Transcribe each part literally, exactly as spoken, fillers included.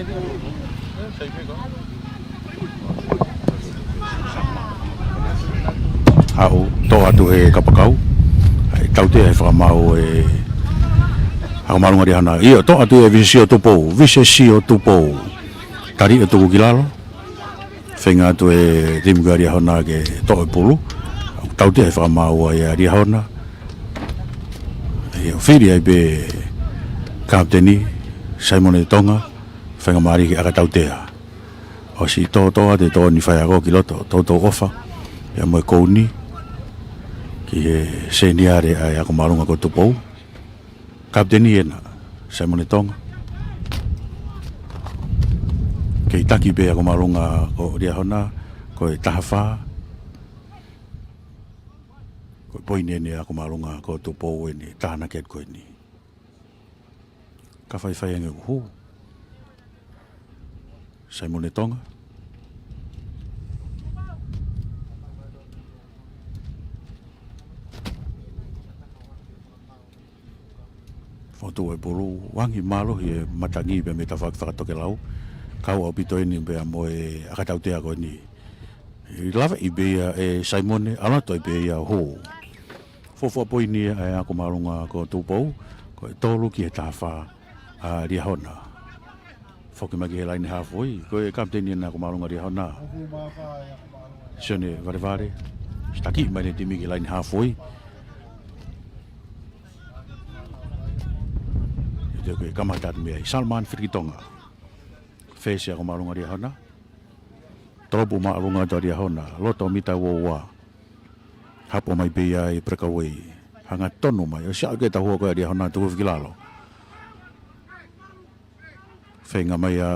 Haʻu, toʻo atu he kapakau. ʻAi, tautea he fakamaau ʻe Ako Māʻolunga Liahona. ʻIo, toʻo atu ʻe Visesio Tupou, Visesio Tupou. Tali ʻo tuku ki lalo. Feinga atu e timi ko ia Liahona ke toʻo e pulu. Tautea he fakamaau ʻa Liahona. ʻIo, fili ai pē kapiteni, Saimone Tonga. Faingamālie ke ʻaka tautea. ʻOsi tōtō atu e tokoni faiako ki loto, toutou ʻofa. Pea mo e kouni. Ki he seniale ʻa e Ako Māʻolunga ko Tupou. Kapiteni ena, Saimone Tonga. Kei taki pē Ako Māʻolunga ko Liahona, ko e taha fā. Ko e poini eni Ako Māʻolunga ko Tupou eni, tānaki atu ko eni. Ka faifai ange ʻoku hū. Saimone Tonga. Fotu e pulu, ʻoange mālohi e matangi pea mei he tafaʻaki fakatokelau. Kau ʻaupito eni pea mo e ʻaka tautea ko eni. ʻI lava ʻi pē ia ʻe Saimone, ʻalu atu ʻi pē ia hū. Fuofua poini ʻa e Ako Māʻolunga ko Tupou, ko e tolu ki he taha fā ʻa Liahona. Foki mai ki he laine hāfoi, ko e kapiteni ena Ako Māʻolunga Liahona. Sione Valevale, sitaki mai e timi ki he laine hāfoi. ʻIo, ko e kamata atu mei ai, Salman Filikitonga. Fesi Ako Māʻolunga Liahona. Tolopu māʻolunga atu ʻa Liahona, loto mita ua ua. Hapo mai pē ia ʻi he breakaway. Hanga tonu mai, ʻosi aʻu ki he tahua ko ia ʻa Liahona tuku hifo ki lalo. Feinga mai ʻa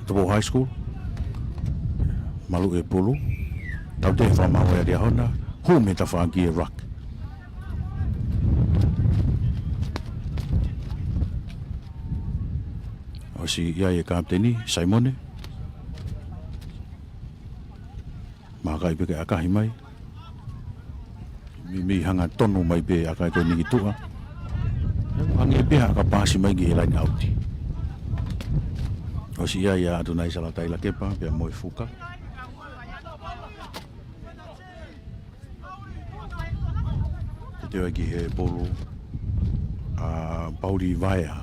Tupou High School. Malu e pulu. Tautea he fakamaau ʻa Liahona. Hū mei he tafaʻaki e ruck. ʻOsi ʻi ai e kapiteni, Saimone. Mākai pē ke ʻakahi mai. Mimi hanga tonu mai pē ʻakai ko eni ki tuʻa. Hangē pē ha ʻaka paasi mai ki he laine ʻauti. ʻOsi ʻi ai ʻa Atunai Salataila Kepa, pea mo e fuka. Teu ai ki he pulu ʻa Pauli Vaea,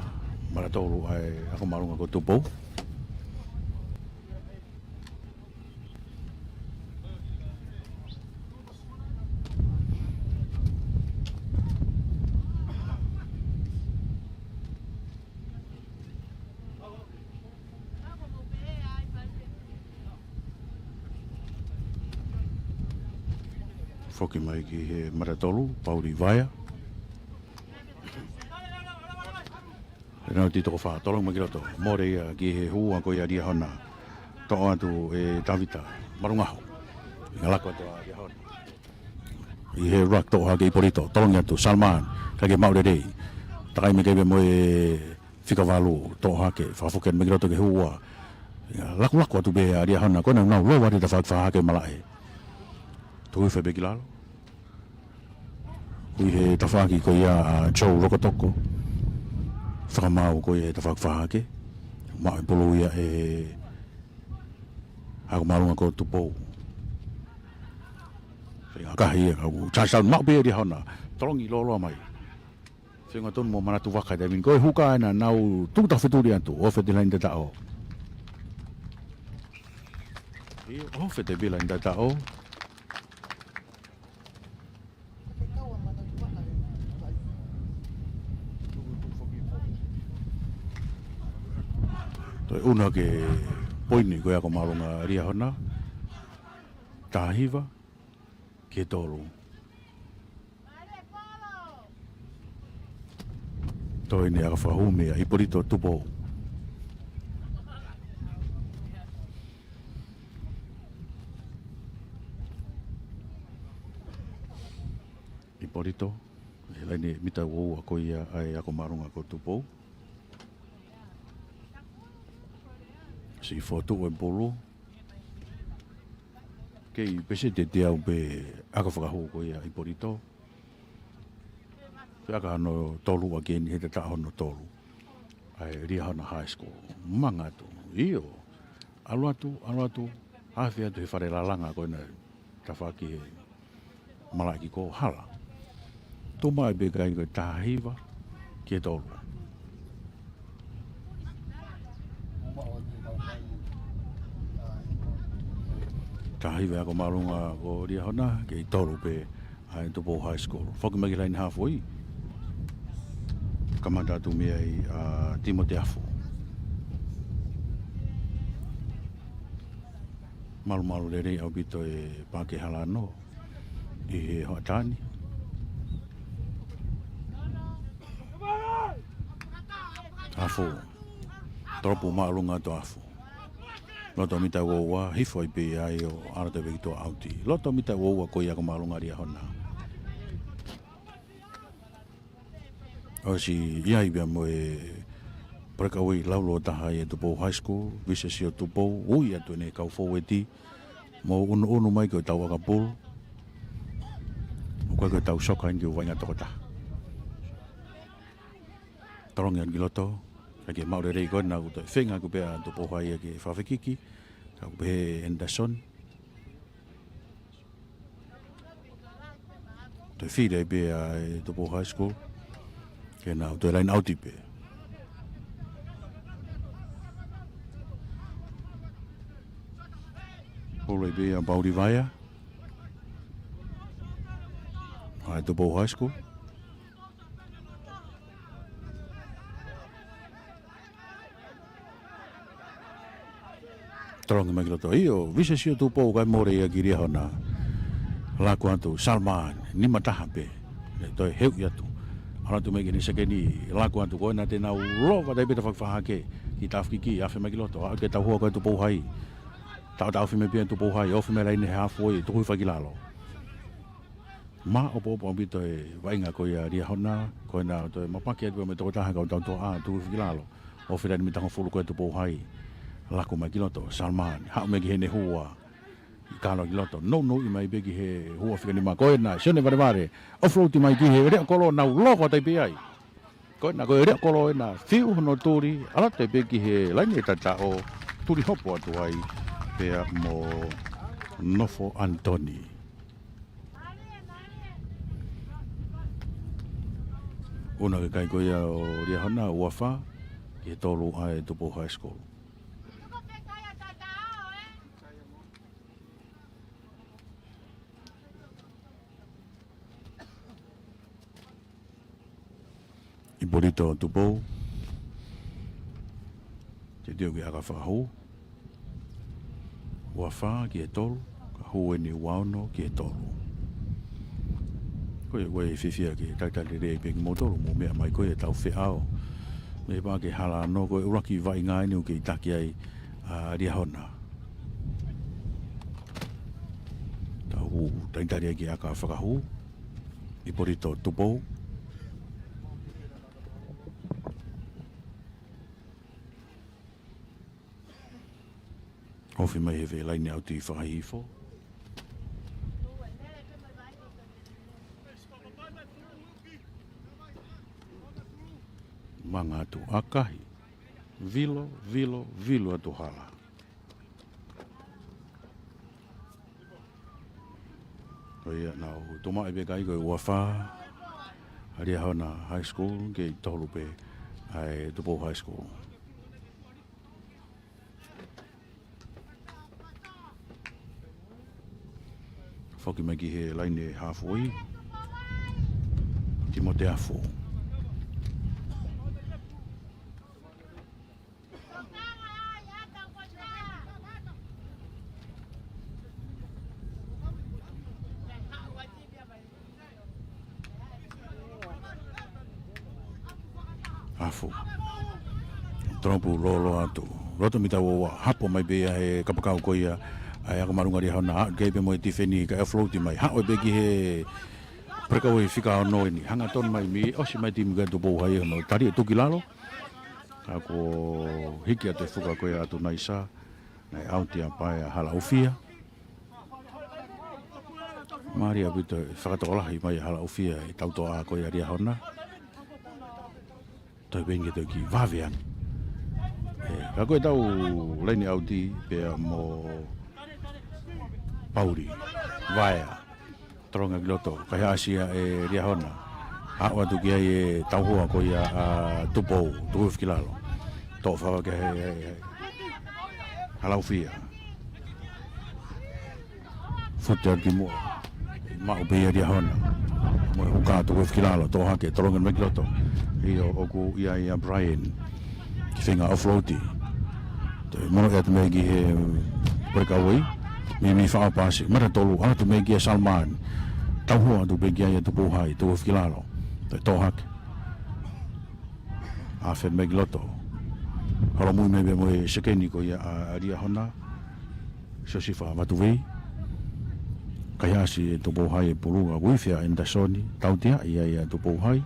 mara tolu ʻa e Ako Māʻolunga ko Tupou. Foki mai ki he mara tolu, Pauli Vaea. Penalty toko fā, tolongi mai ki loto. Mole ia ki he hū ko ia ʻa Liahona. Toʻo atu ʻe Tavita Malungaho. Ngalaku atu ʻa Liahona. ʻI he ruck toʻo hake ʻe Ipolito. Tolongi atu, Salman. Kae ke maʻu lelei. Takai mai ki ai pea mo e fika valu. Toʻo hake. Fakafoki mai ki loto ki he hū. Ngalaku laku atu pē ʻa Liahona. Ko ena nau lō wari tafaʻaki fakahake malaʻe. Tuku hifo pē ki lalo. Ui he tafaʻaki ko ia ʻa Joe Rokotoko. Fakamaau ko ia he tafaʻaki fakahake. Maʻu e pulu ia ʻe Ako Māʻolunga ko Tupou. Feinga ʻakahi ia kau. Touchdown maʻu pē ʻa Liahona. Tolongi lōloa mai. Feinga tonu mo Manatu Vaka he taimi ni. Ko e huka ena nau tuku takafetuli atu. ʻOfa atu he laine tataʻo. ʻIo, ʻofa atu he laine tataʻo. Toe ʻunu hake poini ko ia Ako Māʻolunga Liahona. Taha hiva ki he tolu. Toe ʻi ai e ʻaka fakahū meia Ipolito Tupou. Ipolito, he laine mita ua ua ko ia ʻa e Ako Māʻolunga ko Tupou. Siʻi fotu e pulu. Kei peseti ʻe teau pē ʻaka fakahū ko ia ʻa Ipolito. Pea ʻaka hono tolu ʻa Keni he tataʻo hono tolu. ʻa e Liahona High School. Manga atu. ʻIo. ʻAlu atu, ʻalu atu. Afe atu he fale lalanga ko ena tafaʻaki he malaʻe ki ko hala. Tuʻu mai pē kakai ko e taha hiva ki he tolu. Taha hiva ako māʻolunga ko Liahona, kei tolu pē ʻa e Tupou High School. Foki mai ki he laine haafe. Kamata atu mei ai ʻa Timote Afu. Malumalu lelei ʻaupito e Paʻake Halano ʻi he hoʻatā ni. Afu. Tolopu māʻolunga atu Afu. Loto mita ua ua, hifo ai pē ia ʻo ʻalu atu pē ki tuʻa ʻauti. Loto mita ua ua ko ia ako māʻolunga Liahona. ʻOsi ʻi ai pea mo e breakaway laulōtaha ʻa e Tupou High School, Visesio Tupou, ui atu ʻene kau fōueti, mo unuunu mai ko e tau ʻakapulu, ʻo ko e tau soka eni ke vaʻinga tokotaha. Tolongi atu ki loto, kae ke maʻu lelei ko ena ʻoku toe feinga ʻoku pea Tupou High ke fakafekiki, ka ʻoku pehē Anderson. Toe fili ai pē ʻa e Tupou High School. Ke nau toe line out pē. Polo ai pē ʻa Pauli Vaea. ʻA e Tupou High School. Tolongi mai ki loto. ʻIo, Visesio Tupou kae mole ia ki Liahona. Laku atu, Salman, nima taha pē. Ne toe heuʻi atu. ʻAlu atu mai ki he sekeni, laku atu ko ena te nau lova tai pē tafaʻaki fakahake. Ki tafaʻaki ki, afe mai ki loto. Aʻu ki he tau hua ko e Tupou High. Taʻotaʻofi mai pē Tupou High, ofi mai laine haafe, tuku hifo ki lalo. Maʻopoʻopo ʻaupito e vaʻinga ko ia Liahona, ko ena toe mapaki atu mo e tokotaha kau tau toʻa, tuku hifo ki lalo. Ofi laine mita hongofulu ko e Tupou High. Laku mai ki loto, Salman, haʻu mai ki heʻene hua. ʻIkalo ki loto, nounou mai pē ki he hua fika nima ko ena, Sione Valevale, offload mai ki he leʻo kolo nau lova tai pē ai. Ko ena ko e leʻo kolo ena, fiu hono tuli, ʻalu atu pē ki he laine tataʻo, tuli hopo atu ai, pea mo Nofo Anitoni. Unu kakai ko ia ʻo Liahona, ua fā, ki he tolu ʻa e Tupou High School. Ipolito Tupou. Te tio ki ʻaka fakahū. Ua fā ki he tolu. Ka hū eni ua ono ki he tolu. Ko ia ʻoku ou fiefia ke talitali lelei pē kimoutolu mo meʻa mai ko ia tau feʻao. Mei Paʻake Halano ko e ʻuluaki vaʻinga eni ʻoku kei taki ai ʻa Liahona. Tau talitali ai ki ʻaka fakahū. Ipolito Tupou. Ofi mai he fē laine ʻauti fakahihifo. Manga atu ʻakahi. Vilo, vilo, vilo atu hala. Ko ia nau tuʻu mai pē kakai ko e ua fā ʻa Liahona High School, kei tolu pē ʻa e Tupou High School. Foki mai ki he laine haafe. Timote Afu. Afu. Tolopu lōloa atu. Loto mita ua ua, hapo mai pē ia he kapakau ko ia ʻa e ako māʻolunga Liahona, aʻu ki ai pē mo e tifeni kae offload mai. Haʻu ai pē ki he breakaway fika ono eni. Hangatonu mai mei ʻosi mai timi ko e Tupou High hono tali ʻe tuku ki lalo. Ka kuo hiki atu e fuka ko ia ʻa Tunaisa. Naʻe ʻauti ʻa Paea Halaʻofia. Mālie ʻaupito e fakatokolahi mai ʻa Halaʻofia ʻi he tau toʻa ko ia Liahona. Toe pē eni ke toe kiʻi vave ange. ʻE, ka ko e tau laine ʻauti pea mo Pauli Vaea. Tolonga ki loto, kaihaʻasi ia ʻe Liahona. Haʻu atu ki ai e tauhoa ko ia ʻa Tupou, Tukuhifo ki lalo. Toʻo fakaava ki he, he, he, Halaufia. Fute atu ki muʻa. Maʻu pē ia Liahona. Mo e huka Tukuhifo ki lalo, toʻo hake, tolonga mai ki loto. ʻIo, ʻoku ʻi ai ʻa Brian. Kiʻi feinga offload. Toe mono atu mai ki he breakaway. Mimi faʻa pasi. Mata tolu, ʻalu atu mai kia Salman. Tauhoa atu pē ki ai ʻa Tupou Hai, Tukuhifo ki lalo. Toe toʻo hake. Afe mai ki loto. Holomui mai pē mo e sekeni ko ia ʻa, ʻa Liahona. Siosifa Vatuvei. Kaihaʻasi ʻe Tupou Hai e pulu ka ʻoku ifi ʻa Anderson. Tautea ia ʻia Tupou Hai.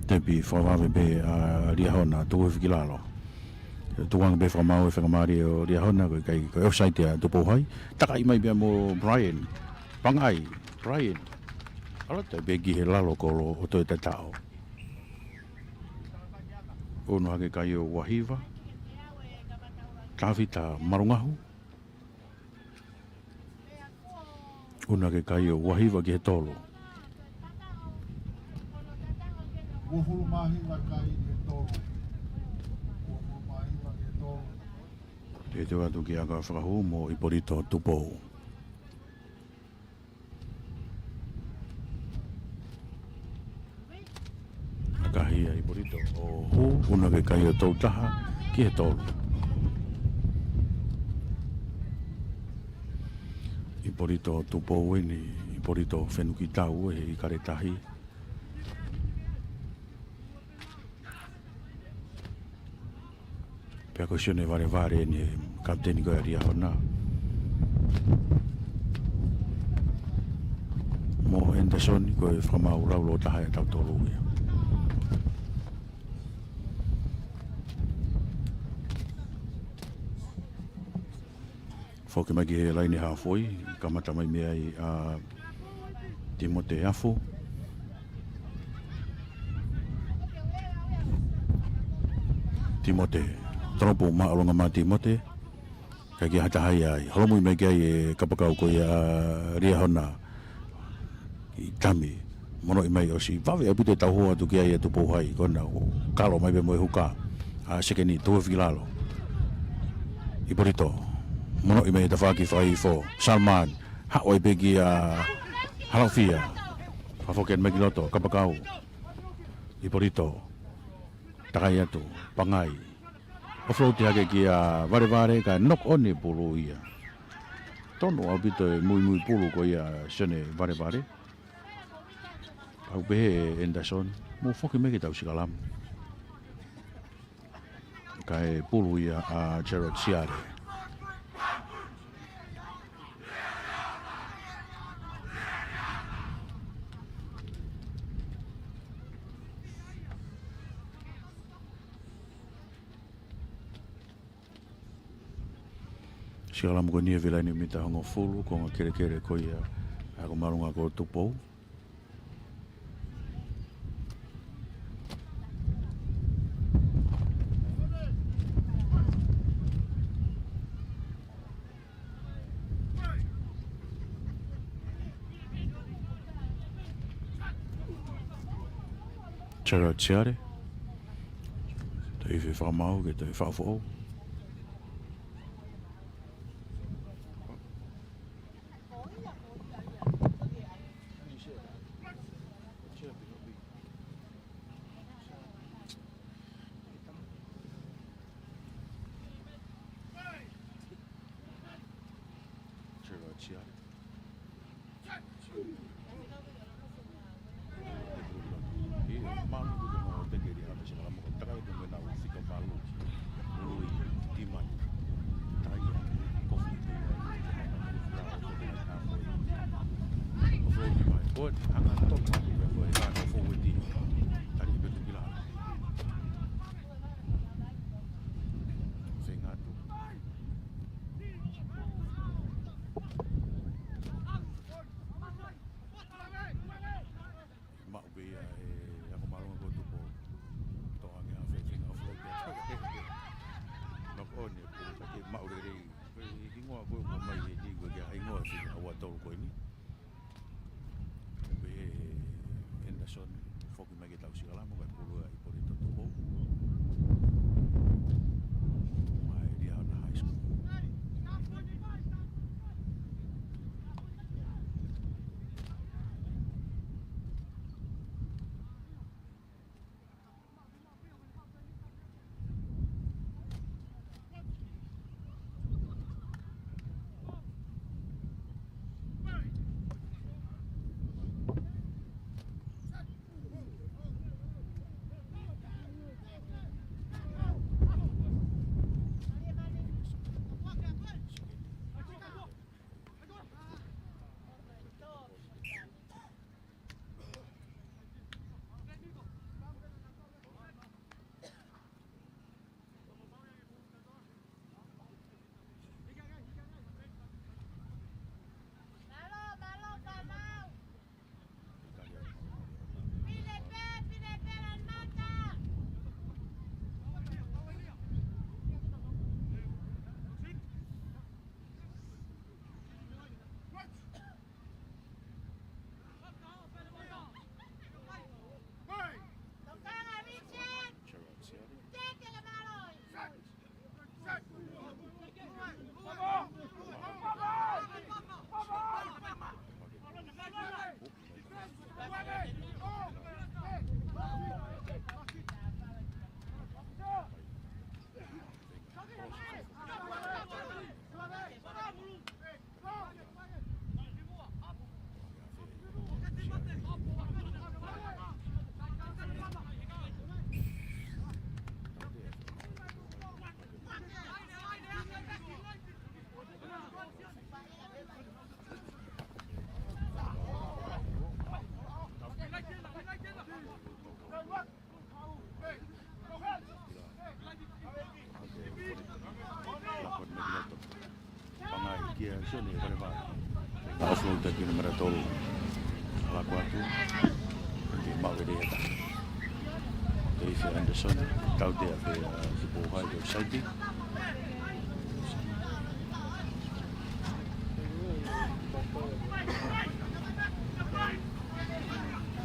Tepi fakavave pē ʻa Liahona, Tukuhifo ki lalo. Tukuange pē fakamaau e faingamālie ʻo Liahona, ko e kai, ko e offside ia ʻa Tupou Hai. Takai mai pē mo Brian. Pangai, Brian. ʻAlu atu pē ki he lalo kolo ʻo toe tataʻo. Unu hake kai ʻo Uahiva. Tavita Malungahu. Unu hake kai ʻo Uahiva ki he tolu. Uofulu mā hiva kai ki he tolu. Uofulu mā hiva ki he tolu. Te teu atu ki ʻAkafakahū mo Ipolito Tupou. ʻAkahi ʻa Ipolito ʻo hū, unu hake kai ʻo Toutaha ki he tolu. Ipolito Tupou eni, Ipolito Fenukitau ʻi he ʻIkale Tahi. Pea ko Sione Valevale eni e kapiteni ko ia ʻa Liahona. Mo Anderson ko e fakamaau laulōtaha ʻia tautolu ia. Foki mai ki he laine haafe, kamata mai mei ai ʻa Timote Afu. Timote, tolopo māʻolunga mai Timote. Ka ʻikai ha taha ia ai. Holomui mai ki ai e kapakau ko ia ʻa Liahona. ʻI tami, monoʻi mai ʻosi. Vave ʻaupito e tauhoa atu ki ai ʻa Tupou Hai, ko ena ʻoku kalo mai pē mo e huka. ʻA sekeni, Tukuhifo ki lalo. Ipolito, monoʻi mai e tafaʻaki fakaifo. Salman, haʻu ai pē kia Halaufia. Fakafoki mai ki loto, kapakau. Ipolito, takai atu, Pangai. Offload hake kia Valevale, ka knock on e pulu ia. Tonu ʻaupito e muimui pulu ko ia Sione Valevale. Kau pehē ʻe Anderson, mou foki mai ke tau sikalamu. Kae pulu ia ʻa Gerald Siale. Sikalamu ko eni he vila ni mita hongofulu, konga kelekele ko ia ʻa e ako māʻolunga ko Tupou. Gerald Siale. Toe ifi fakamaau ke toe fakafoʻou. Ko e ʻomai he ni ko e ke ai ngoa fika ua tolu ko eni. Pea Anderson, foki mai ke tau sika lamo, kae pulu ʻa Ipolito Tupou. Mai Liahona High School. Pangai kia Sione Valevale. Offload atu ki he nimara tolu. Lako atu. Ke maʻu e lea. Tei fia Anderson. Tautea pē ʻa Tupou High ki he offside.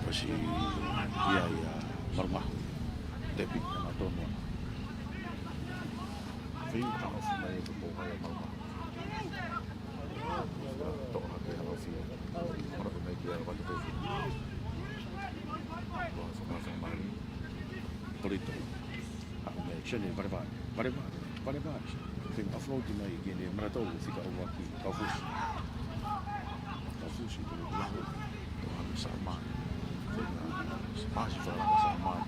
Pasi ia ia Marumahu. Tepi, ʻana tonu. Fei, ʻana fumai e Tupou High ʻa Marumahu. Toʻo hake ʻa Laufia. Mara fumai kia Vatupē. Loa fumai fumai. Polito. Haʻu mei ai, Sione Valevale, Valevale, Valevale. Feinga offload mai ki he nimara tolu, fika ʻuluaki, Kaufusi. Kaufusi, tolu ʻuluaki. Toʻo hake Saʻamai. Feinga, paasi fala Saʻamai.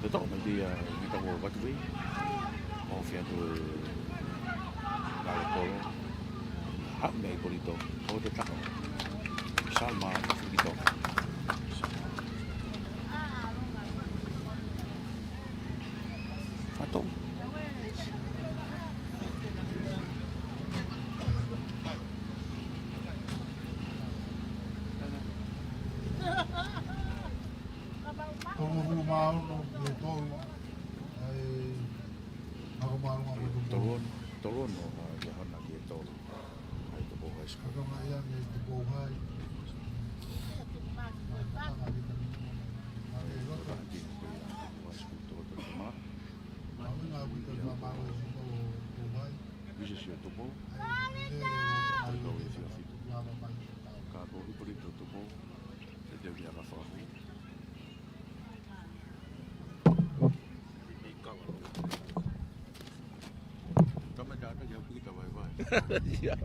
Te toʻo mai pē ia, mita ko Vatupē. ʻOfi atu e ngale kolo. Haʻu mei ai Polito. ʻO te tako. Saʻamai, fiki toka. Ato. Tolungofulu mā ono, ʻe tolu. ʻAi, ako mālō, ako tolu. Tolu ono, tolu ono, ʻa, ia hona ki he tolu. ʻAi Tupou High School. Ako mai ia mei Tupou High. Tupou High School, tolu ono. Mālō, mālō, mālō, Tupou High. Misesi ʻo Tupou. Tupou e fiafi. Ka ko Ipolito Tupou. Te te uki aka fafu. Tama tata ia piki tama e vai. Ia.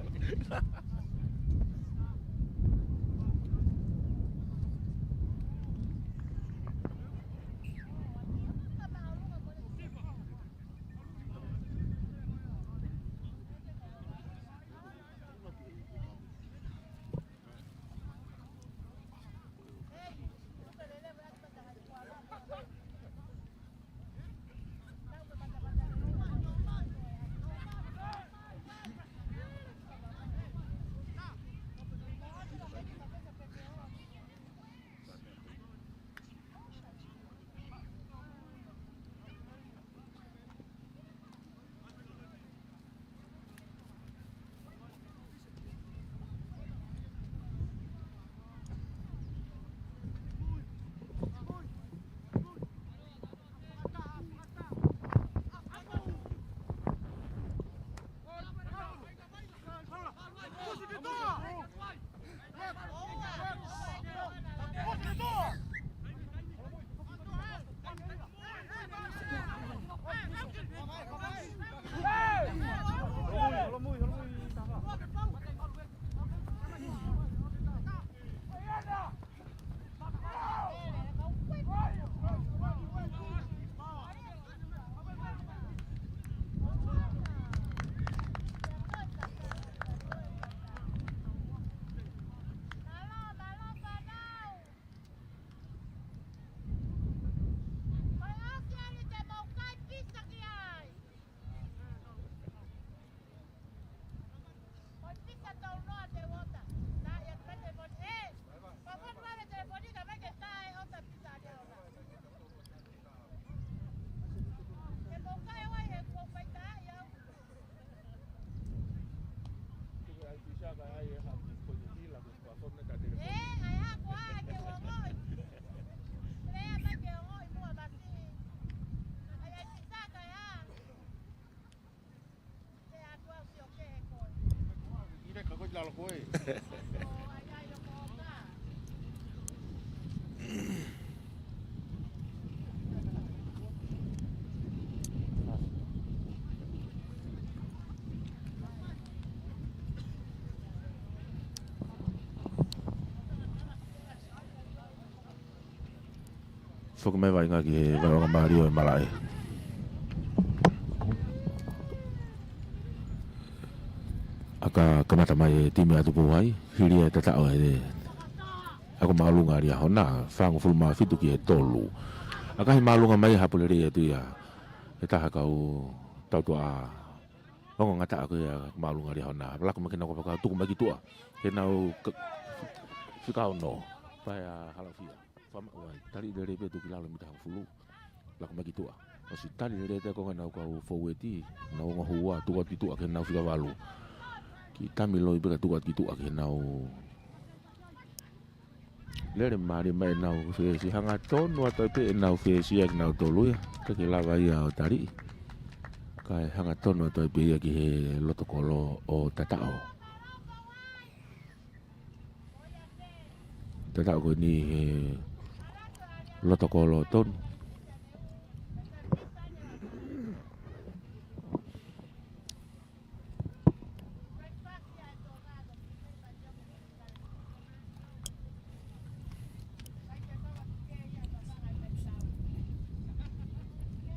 Foki mai vaʻinga ki he vaʻinga mālie ʻo e malaʻe. ʻA ka kamata mai e timi ʻa Tupou High, hili e tataʻo ʻe he ako māʻolunga ʻa Liahona, fāngofulu mā fitu ki he tolu. ʻA ka hei māʻolunga mai, haʻu lelei atu ia ʻe he taha kau tautuʻa ongo ngataʻa ko ia ako māʻolunga ʻa Liahona. Laku mai ke nau kapakau tuku mai ki tuʻa. Ke nau ka-, fika ono. Paea Halafia. Fakamāʻu ai, tali lelei pē tuku ki lalo mita hongofulu. Laku mai ki tuʻa. ʻOsi tali lelei ʻe he konga ʻenau kau foueti, nau ongo hua, tuku atu ki tuʻa ki heʻenau fika valu. Kiʻi tami loi pē ka tuku atu ki tuʻa ki heʻenau lele mālie mai ʻenau fesi, hangatonu atu ai pē ʻenau fesi ʻa kinautolu ia. Ka ke lava ia ʻo tali. Kae hangatonu atu ai pē ia ki he loto kolo ʻo tataʻo. Tataʻo ko eni he loto kolo tonu.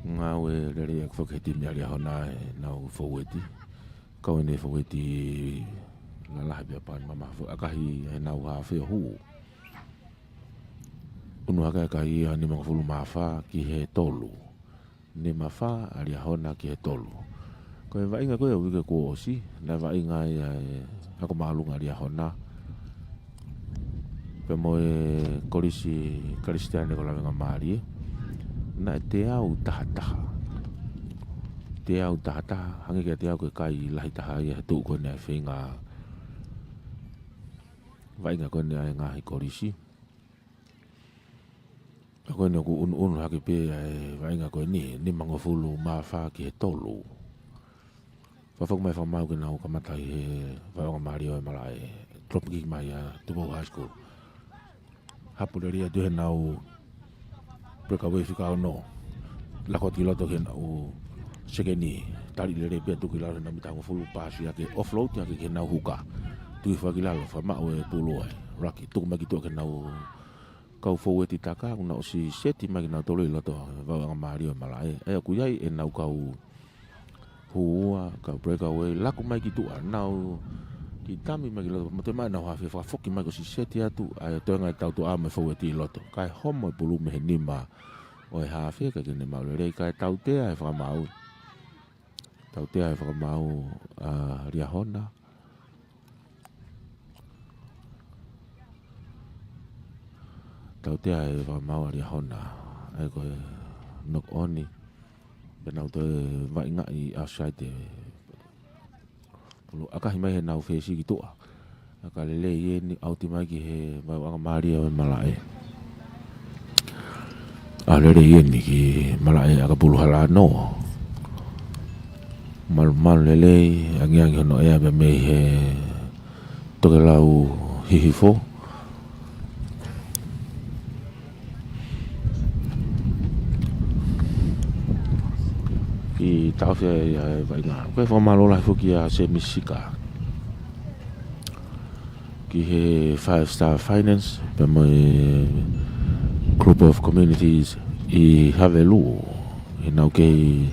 Ngāue lelei ʻa e foki he timi ʻa Liahona ʻenau foueti. Kau ʻene foueti lalahi pea pani mamafa ʻakahi ʻenau hafe ʻo hū. ʻUnu hake ʻakahi ia nimangofulu mā fā ki he tolu. Nima fā ʻa Liahona ki he tolu. Ko e vaʻinga ko ia uike kuo ʻosi, naʻe vaʻinga ai ʻa e ako māʻolunga ʻa Liahona pea mo e Kolisi Kalisitiane ko Lavengamālie. Naʻe teau taha taha. Teau taha taha, hangē kiate au ko e kai lahi taha ia he tuʻu ko eni ʻa e feinga vaʻinga ko eni ʻa e ngaahi kolisi. Ka ko eni ʻoku ʻunuʻunu hake pē ʻa e vaʻinga ko eni, nimangofulu mā fā ki he tolu. Fakafoki mai fakamaau ke nau kamata ʻi he vaʻinga mālie ʻo e malaʻe, drop kick mai ʻa Tupou High School. Haʻu lelei atu heʻenau breakaway fika ono. Laku atu ki loto ki heʻenau sekeni. Tali lelei pē tuku ki lalo heʻenau mita hongofulu, paasi hake, offload hake ki heʻenau huka. Tui fua ki lalo, fakamaʻu e pulu ai. Laki, tuku mai ki tuʻa ki heʻenau kau foueti taka, ʻoku nau ʻosi seti mai kinautolu ʻi loto vaʻinga mālie ʻo e malaʻe. ʻA ia ʻoku ʻi ai ʻenau kau hua, kau breakaway, laku mai ki tuʻa, nau kiʻi tami mai ki loto, mo te mai nau hafe fakafoki mai kuo ʻosi seti atu, ʻa e toenga e tautuʻa mo e foueti ʻi loto. Kae homo e pulu mei he nima ʻo e hafe, kae ʻikai ke ne maʻu lelei, kae tautea e fakamaau. Tautea e fakamaau ʻa Liahona. Tautea e fakamaau ʻa Liahona. ʻA ia ko e knock on. Pea nau toe vaʻingaʻi outside e pulu ʻakahi mai heʻenau fesi ki tuʻa. ʻA ka lelei eni ʻauti mai ki he vaʻinga mālie ʻo e malaʻe. ʻA lelei eni ki malaʻe ʻa ka pulu hala noa. Malumalu lelei, angiangi hono ʻea pea mei he tokelau hihifo. Kiʻi taʻofi ʻa e vaʻinga. Ko e fakamālō lahi foki ʻa Semi Sika ki he Five Star Finance, pea mo e Group of Communities ʻi Havelū. ʻEnau kei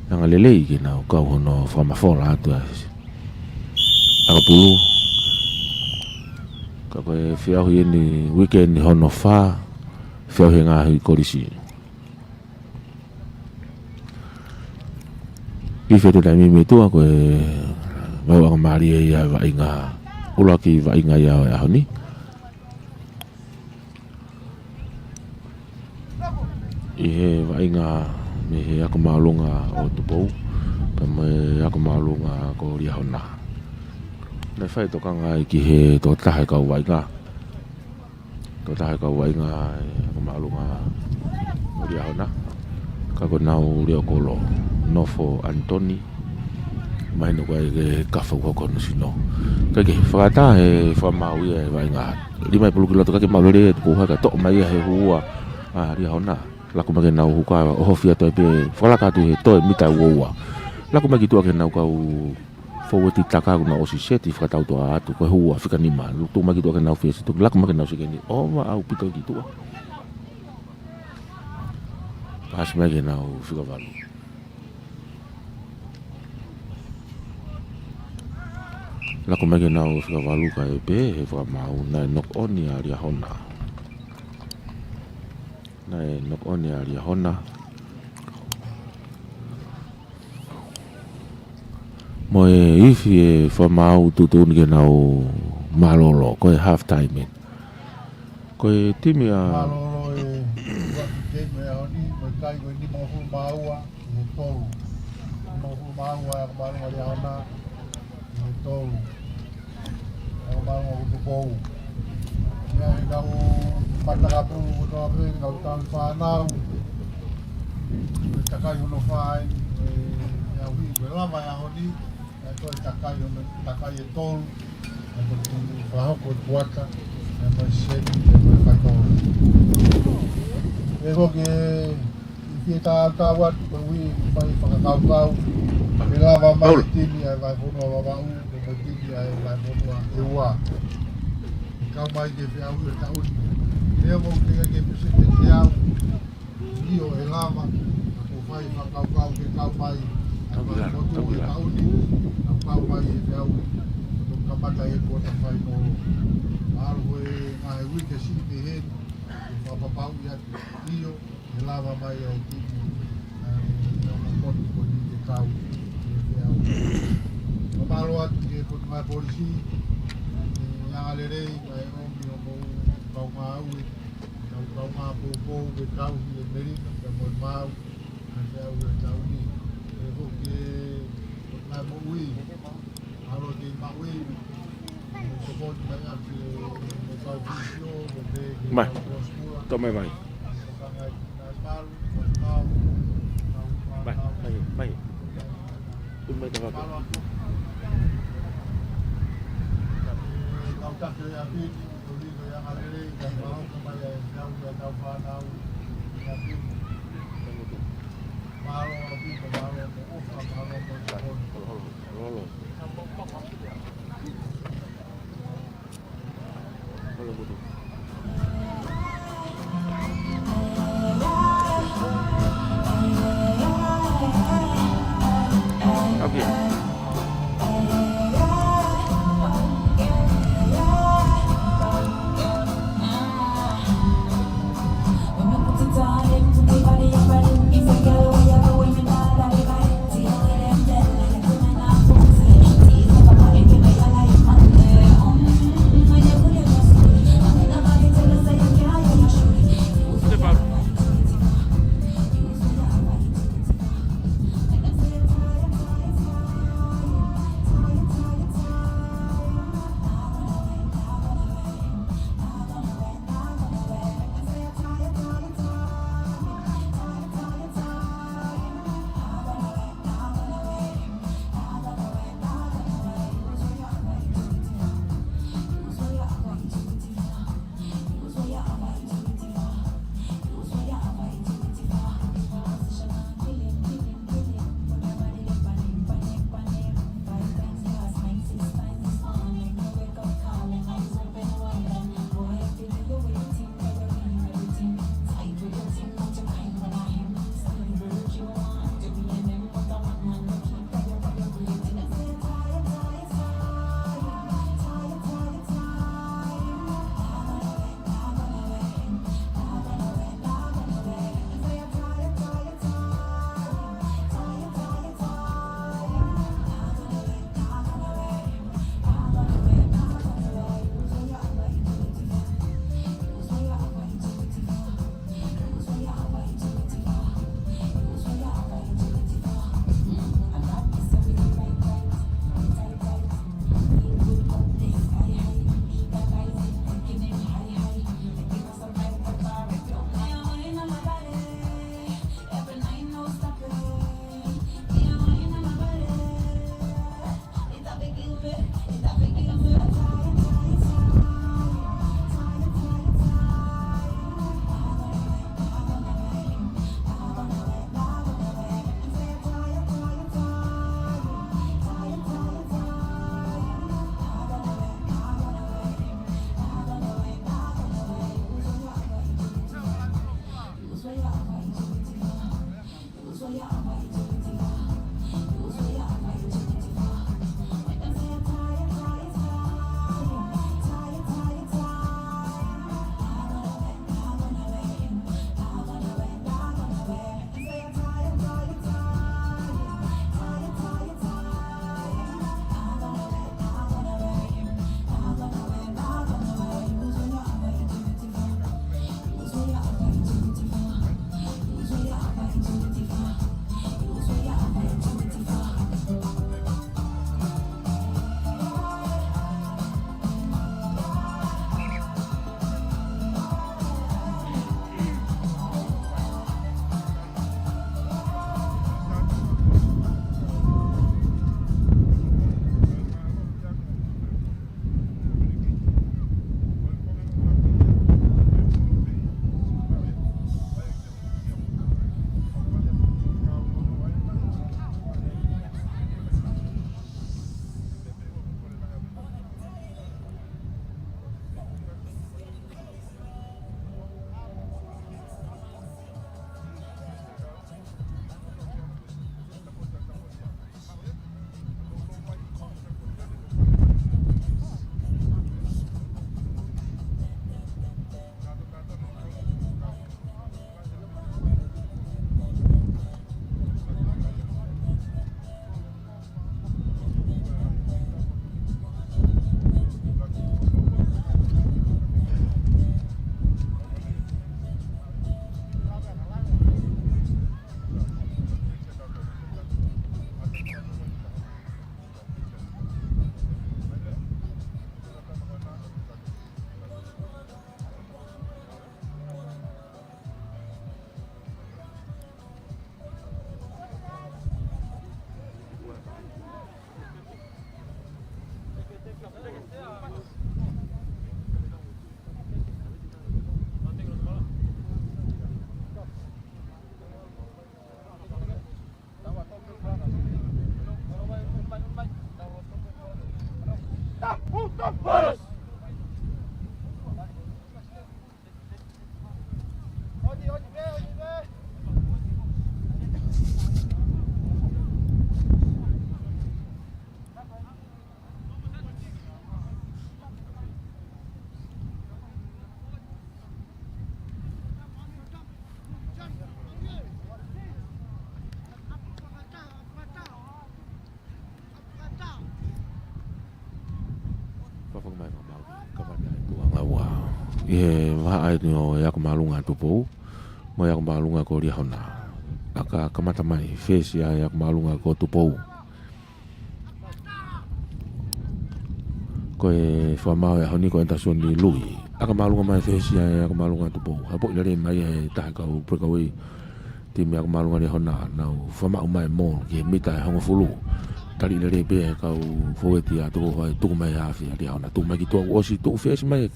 anga lelei ke nau kau hono fakamafola atu ʻa e ʻakapulu. Ka ko e feʻauhi eni uike ni hono fā, feʻauhi e ngaahi kolisi. ʻI he taimi mei tuʻa ko e vaʻinga mālie ia vaʻinga, ʻuluaki vaʻinga ia ʻo e ʻaho ni. ʻI he vaʻinga mei he ako māʻolunga ʻo Tupou, pea mo e ako māʻolunga ko Liahona. Naʻe fai tokanga ai ki he tokotaha e kau vaʻinga. Tokotaha e kau vaʻinga e ako māʻolunga ʻo Liahona. Ka ko ʻenau leʻo kolo, Nofo Anitoni. Mahino ko e ke kafa ua ko hono sino. Kae kehe, fakatā he fakamaau ia e vaʻinga. Lima e pulu ki loto kae ke maʻu lelei e tupu haka toʻo mai ia he hua. ʻA Liahona. Laku mai ke nau huka, ʻohofi atu ai pē, fakalaka atu he toe mita ua ua. Laku mai ki tuʻa ke nau kau foueti taka kuo nau ʻosi seti fakatau toʻa atu, ko e hua fika nima. Tuʻu mai ki tuʻa ke nau fesi toki, laku mai ke nau sekeni, ʻova ʻaupito ki tuʻa. Pasi mai ke nau fika valu. Laku mai ke nau fika valu kae pehē he fakamaau naʻe knock on ia ʻa Liahona. Naʻe knock on ia ʻa Liahona. Mo e ifi e fakamaau tuʻutuʻuni ke nau mālōlō, ko e half time eni. Ko e timi ʻa Mālōlō e ua ki he timi ʻa Oni, mo e kai ko e nima hulu mā ua, ki he tolu. Nima hulu mā ua ʻa e mālōlō ʻa Liahona, ki he tolu. ʻA e mālōlō ʻo Tupou. Ia e kau matakapu kotoa pē, kau tau fānau. Ko e takai hono fā eni, e, e au hi, ko e lava e ʻaho ni, e ko e takai hono, takai e tolu. ʻA ko e timi fakahoko e kuata, e mai semi, e mai fainolo. E ko ke, i fie tā tau atu, ko e ui, mai fakakaukau. E lava mai Paula. Timi ʻa e Vahefonua Vavaʻu, ko e timi ʻa e Vahefonua ʻEua. Kau mai ke feʻauhi e taʻu ni. Leo mo ke ke pesete ke au. ʻIo, e lava, ka ko e fai fakakaukau ke kau mai, ʻa e Tau ki lalo, motu tau ki e lalo. Taʻu ni, ka kau mai e feʻauhi, ka kamata e kuata fainolo. Alo ko e ngaahi uike siʻi mei heni, ke fakapapauʻi atu, ʻio, e lava mai ʻa e timi, ʻa e, ʻa e motu ko eni ke kau, ke feʻauhi. Mālō atu ki he Potungāue Polisi, ʻa e anga lelei, ʻa e ʻomi ʻo mou kau ngāue, Kau, kau ngā poupou ke kau hi e Melika, ka mo e Mau, na ke au e taʻu ni. E ko ke, ko ngā moʻui, alo ke maui, mo sokoni mai a ke, mo kau kisio, mo ke, ke Mai. Kau koskula. Tō mai mai. Ko ka ngai, ngai malu, mo e Mau, kau, Mai, kau, mai, mai. Tō mai ka waka. Kau taki a piti. Fakafoki mai fakamau, kamata e tuʻunga ua. ʻI he vahaʻa eni ʻo e ako māʻolunga Tupou mo e ako māʻolunga ko Liahona. ʻA ka kamata mai, fesi ʻa e ako māʻolunga ko Tupou. Ko e fakamau ʻo e ʻaho ni ko Anderson Lui. ʻA ka māʻolunga mai, fesi ʻa e ako māʻolunga Tupou. Haʻu pē ʻo lele mai e taha e kau breakaway timi ako māʻolunga Liahona, nau fakamaʻu mai e mole ki he mita ʻe hongofulu. Taliʻi lelei pē ʻe he kau fōueti ʻa Tupou High, tuku mai e hafe ʻa Liahona. Tuku mai ki tuʻa, ʻosi tuʻu fesi mai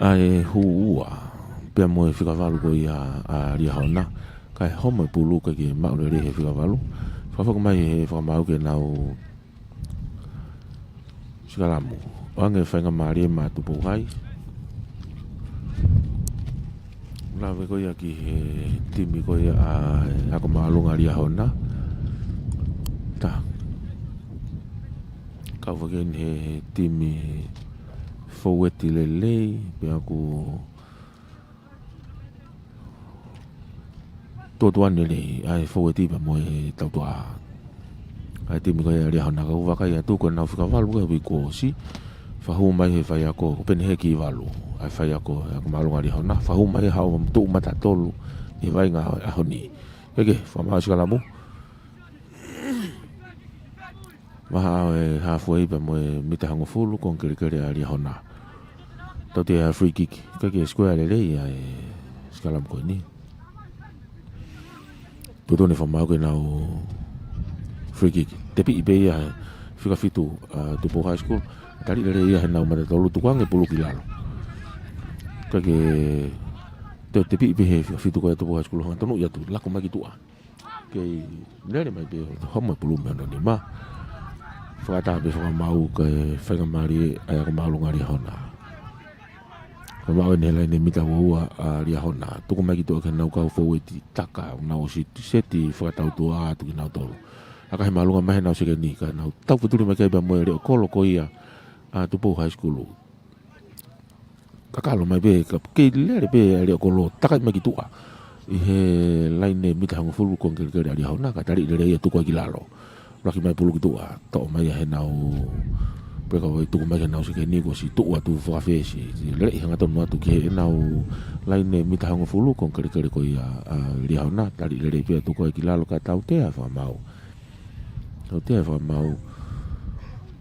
ʻa e hū ua pea mo e fika valu ko ia ʻa Liahona. Kae homo e pulu, ʻikai ke maʻu lelei he fika valu. Fakafoki mai he fakamau ke nau sikalamu. ʻOange faingamālie maʻa Tupou High. Lave ko ia ki he timi ko ia ʻa e ako māʻolunga Liahona. Tā. Kau fakeni he timi fōueti lelei, pea ʻoku tuʻotuʻani lelei ʻa e fōueti pea mo e tautuʻa ʻa e timi ko ia ʻa Liahona. Kau vakai atu ko ʻenau fika valu ko ē ʻi he uike kuo ʻosi. Fakahū mai he faiako, ko Peneheki Valu, ʻa e faiako ʻa e ako māʻolunga Liahona. Fakahū mai he haʻu ʻo tuʻu mata tolu ʻi he vaʻinga ʻo e ʻaho ni. Keke, fakamau sikalamu. Vahaʻa ʻo e halfway pea mo e mita hongofulu, konga kelekele ʻa Liahona. Tautea free kick, ʻikai ke square lelei ʻa e sikalamu ko eni. Tuʻutuʻuni fakamau ke nau free kick. Tepiʻi pē ia he fika fitu ʻa Tupou High School. Taliʻi lelei ia heʻenau mata tolu, tukuange pulu ki lalo. ʻIkai ke, te, tepiʻi pē he fika fitu ko ia ʻa Tupou High School, hanga ʻo tonuʻi atu, laku mai ki tuʻa. Kei lele mai pē ʻo homo e pulu mei hono nima. Fakataha pē fakamau kae faingamālie ʻa e ako māʻolunga Liahona. Fakamaʻu eni he laine mita uaua ʻa Liahona. Tuku mai ki tuʻa ki heʻenau kau foueti taka, nau ʻosi seti fakatautuʻa atu kinautolu. Aka he māʻolunga mai heʻenau sekeni, ka nau tau fetuli mai ki ai pea mo e leʻo kolo ko ia ʻa Tupou High School. Kakalo mai pē, ka kei lele pē ʻa e leʻo kolo, takai mai ki tuʻa ʻi he laine mita hongofulu konga kelekele ʻa Liahona, kae taliʻi lelei ia tuku ai ki lalo. Laki mai pulu ki tuʻa, toʻo mai ia heʻenau, pea ka ʻoku tuku mai ki heʻenau sekeni kuo ʻosi tuʻu atu fakafesi. Leleʻi hangatonu atu ki heʻenau laine mita hongofulu konga kelekele ko ia ʻa Liahona, taliʻi lelei pē ia tuku ai ki lalo kae tautea e fakamaau. Tautea e fakamaau.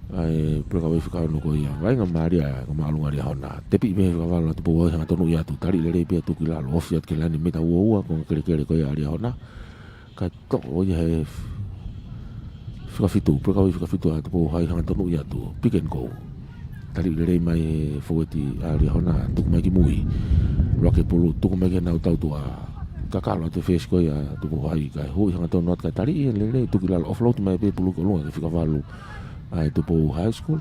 ʻA e pule kau e fika ono ko ia. Vaʻinga mālie ʻa e aka māʻolunga ʻa Liahona. Tepi pē he fika valu ʻa Tupou High, hangatonu ia atu. Taliʻi lelei pē ia tuku ki lalo. Ofi atu ki he laine mita uaua konga kelekele ko ia ʻa Liahona. Kae toʻo ia he f-, fika fitu. Pule kau e fika fitu ʻa Tupou High, hangatonu ia atu. Pick and go. Taliʻi lelei mai he foueti ʻa Liahona, tuku mai ki mui. Lua ke pulu, tuku mai ki heʻenau tautuʻa. Kakalo atu e fesi ko ia ʻa Tupou High, kae hui hangatonu atu kae taliʻi lelei, tuku ki lalo, offload mai pē pulu ki ʻolunga ki he fika valu ʻa e Tupou High School.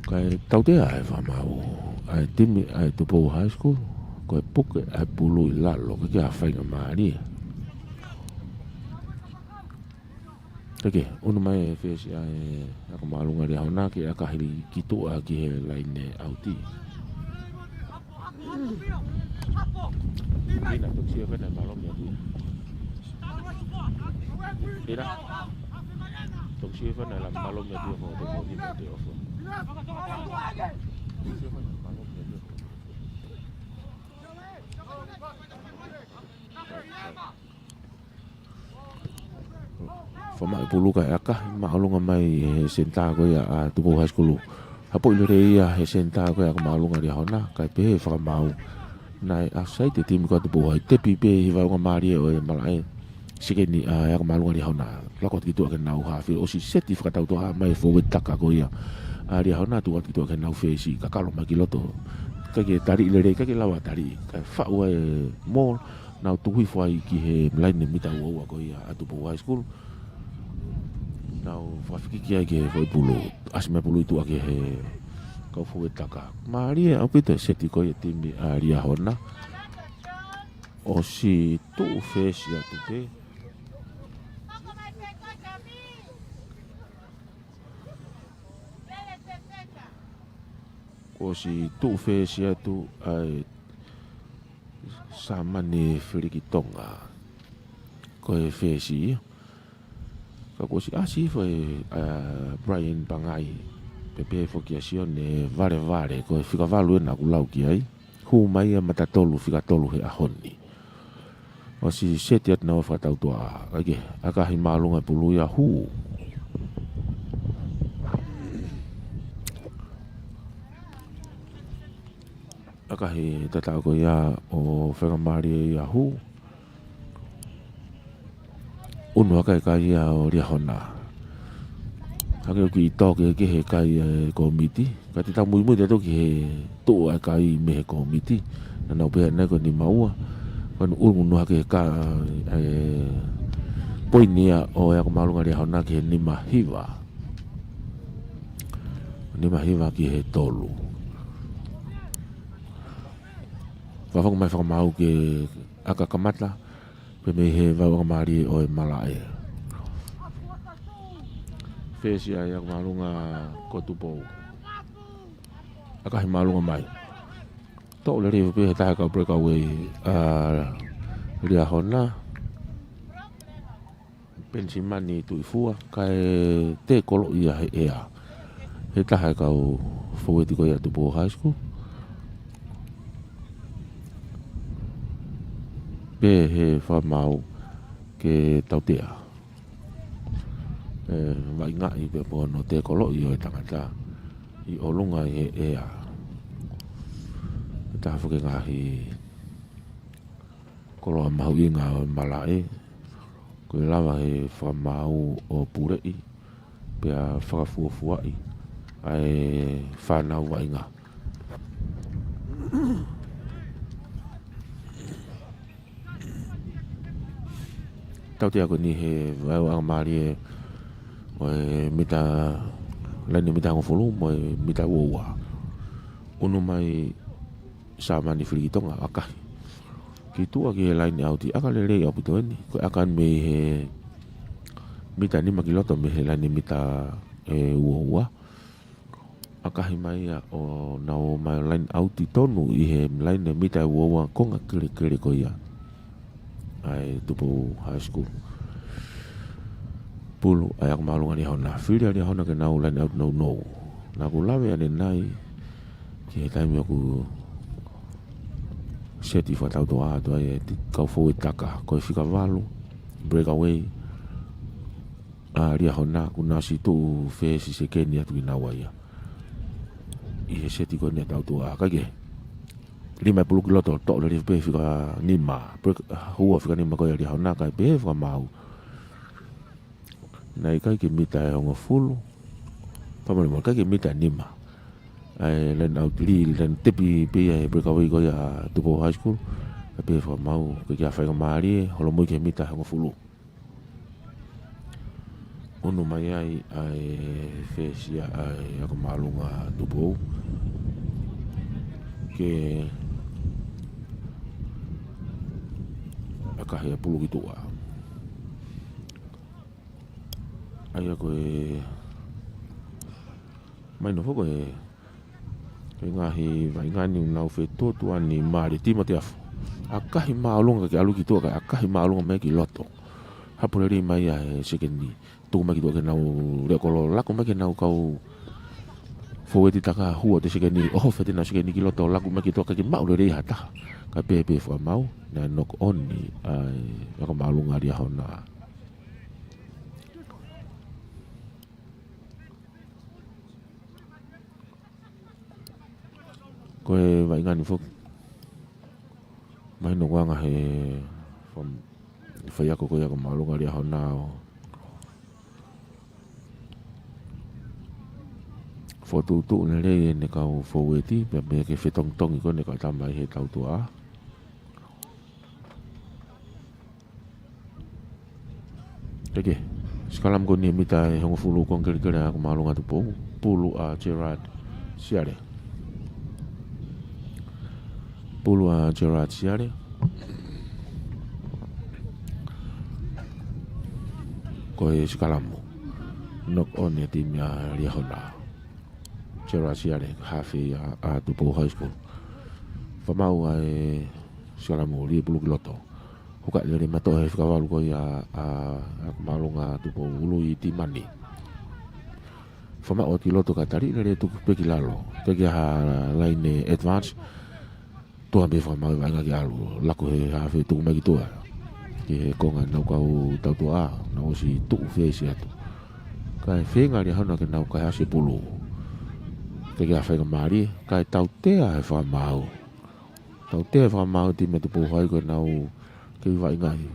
Kae tautea e fakamaau ʻa e timi ʻa e Tupou High School, ko e puke ʻa e pulu ʻi lalo, ʻikai ke ʻi ai ha faingamālie. Kae kehe, unu mai e fesi ʻa e aka māʻolunga ʻa Liahona ke ʻakahi ki tuʻa ki he laine ʻauti. Ina, toki sio fena e malomi atu. Ina, toki sio fena e malomi atu, ko e toko ni te ofo. Toki sio fena e malomi atu. Fakamaʻu e pulu kae ʻakahi māʻolunga mai he senitā ko ia ʻa Tupou High School. Hapoʻi lelei ia he senitā ko ia aka māʻolunga ʻa Liahona, kae pehē e fakamaau. Naʻe offside e timi ko ia ʻa Tupou High, tepi pē ʻi he vaʻinga mālie ʻo e malaʻe. Sekeni ʻa e aka māʻolunga ʻa Liahona. Lako atu ki tuʻa ki heʻenau hafe, ʻosi seti fakatautuʻa mai e foueti taka ko ia ʻa Liahona, tuku atu ki tuʻa ki heʻenau fesi, kakalo mai ki loto. ʻIkai ke taliʻi lelei, ʻikai ke lava taliʻi. Kae faʻu ai e maoli, nau tuku hifo ai ki he laine mita uaua ko ia ʻa Tupou High School. Nau fakafekiki ai ki he foʻi pulu. ʻAsi mai pulu ʻi tuʻa ki he kau foueti taka. Mālie ʻaupito e seti ko ia e timi ʻa Liahona. ʻOsi tuʻu fesi atu pē. Kuo ʻosi tuʻu fesi atu ʻa e Samani Filikitonga. Ko e fesi ia. Ka kuo ʻosi ʻasi hifo ʻa Brian Pangai. Pea pehē foki ʻa Sione Valevale. Ko e fika valu ena ʻoku lau ki ai. Hū mai ia mata tolu, fika tolu he ʻaho ni. ʻOsi seti atu naua fakatautuʻa. ʻAi ke, ʻakahi māʻolunga e pulu ia, hū. ʻAkahi tatau ko ia ʻo faingamālie ia, hū. Unu hake e kai ia ʻo Liahona. Hake ʻoku kiʻi tō kehekehe e kai ʻa e kōmiti. Ka te tau muimui atu ki he tuʻu ʻa e kai mei he kōmiti. Naʻa nau pehē ʻanenai ko e nima ua. Ko ʻene ʻunu hake e ka-, e poini ia ʻo e aka māʻolunga ʻa Liahona ki he nima hiva. Nima hiva ki he tolu. Fakafoki mai fakamaau ki he aka kamata, pea mei he vaʻinga mālie ʻo e malaʻe. Fesi ʻa e aka māʻolunga ko Tupou. ʻAkahi māʻolunga mai. Toʻo lelei pē he taha e kau breakaway ʻa Liahona. Penisimani Tuʻifua, kae tēkoloʻi ia he ʻea. He taha e kau foueti ko ia ʻa Tupou High School. Pehē he fakamaau ke tautea. ʻE, vaʻingaʻi pē pe ko hono tēkoloʻi ʻo e tangata ʻi ʻolunga ʻi he ʻea. He taha foki e ngaahi koloa mahuʻinga ʻo e malaʻe, ko e lava he fakamaau ʻo puleʻi, pea fakafuofuaʻi ʻa e fānau vaʻinga. Tautea ko eni he vaʻinga mālie ʻo e mita, laine mita hongofulu mo e mita uaua. ʻUnu mai Sāmani fili ki Tonga, ʻakahi ki tuʻa ki he laine ʻauti, ʻaka lelei ʻaupito eni. Ko e ʻaka mei he mita nima ki loto mei he laine mita ʻe ua ua. ʻAkahi mai ia ʻo nau ō mai laine ʻauti tonu ʻi he laine mita ʻe ua ua, konga kelekele ko ia ʻa e Tupou High School. Pulu ʻa e ako māʻolunga ʻa Liahona, fili ʻa Liahona ke nau laine ʻauti nounou. Naʻa ku lave ʻanenai ki he taimi ʻoku seti fakatautoʻa atu ai e ti-, kau fouetitaka, ko e fika valu, breakaway ʻa Liahona, kuo nau ʻosi tuʻu fesi sekeni atu kinaua ia ʻi he seti ko eni ʻa e tautoʻa. Kae kehe, lima e pulu ki loto, toʻo lelei pē fika nima, break, hua fika nima ko ia ʻa Liahona, kae pehē fakamaau naʻe ʻikai ke mita ʻe hongofulu. Fakamolemole, ʻikai ke mita ʻe nima ʻa e laine ʻauti, laine tepi pē ia he breakaway ko ia ʻa Tupou High School. Kae pehē fakamaau, ʻikai ke ʻi ai ha faingamālie, holomui ki he mita ʻe hongofulu. ʻUnu mai ai ʻa e fesi ia ʻa e ako māʻolunga Tupou ke ʻakahi e pulu ki tuʻa. ʻA ia ko e mahino foki ko e, ko e ngaahi vaʻinga ni ʻoku nau fetuotuani mālie. Tīmote Afu, ʻakahi māʻolunga ke ʻalu ki tuʻa, kae ʻakahi māʻolunga mai ki loto. Hapo lelei mai ia he sekeni, tuku mai ki tuʻa ki heʻenau leʻo kolo, laku mai ki heʻenau kau fouetitaka, hua ʻo e sekeni, ʻohofi atu ʻenau sekeni ki loto, laku mai ki tuʻa, ʻikai ke maʻu lelei ha taha. Kae pehē pē fakamaau, naʻe knock on ʻi he ako māʻolunga ʻa Liahona. Ko e vaʻinga ni foki, mahino ko e anga he fam-, faiako ko ia ako māʻolunga ʻa Liahona ʻo fokotuʻutuʻu lelei ʻene kau foueti, pea mei he fetongitongi ko eni ʻoku tau maʻu ʻi he tautoʻa. Kae kehe, sikalamu ko eni he mita ʻe hongofulu, konga kelekele ʻa e ako māʻolunga Tupou. Pulu ʻa Gerard Siale. Pulu ʻa Gerard Siale. Ko e sikalamu, knock on ʻa e timi ʻa Liahona. Gerard Siale, hafe ia ʻa Tupou High School. Fakamaau ʻa e sikalamu, lī e pulu ki loto. Huka lelei matoʻo he fika valu ko ia ʻa, ʻa ako māʻolunga Tupou, ului Timani. Fakamaau atu ki loto kae tali lelei tuku pē ki lalo. ʻIkai ke ʻi ai ha laine advance. Tuʻa pē fakamaau e vaʻinga ke ʻalu, laku he hafe tuku mai ki tuʻa ki he konga ʻenau kau tautoʻa, naʻa nau ʻosi tuʻu fesi atu. Kae feinga ʻa Liahona ke nau kaihaʻasi e pulu. ʻIkai ke ʻi ai ha faingamālie, kae tautea he fakamaau. Tautea he fakamaau e timi ʻa Tupou High ko ʻenau kei vaʻingaʻi.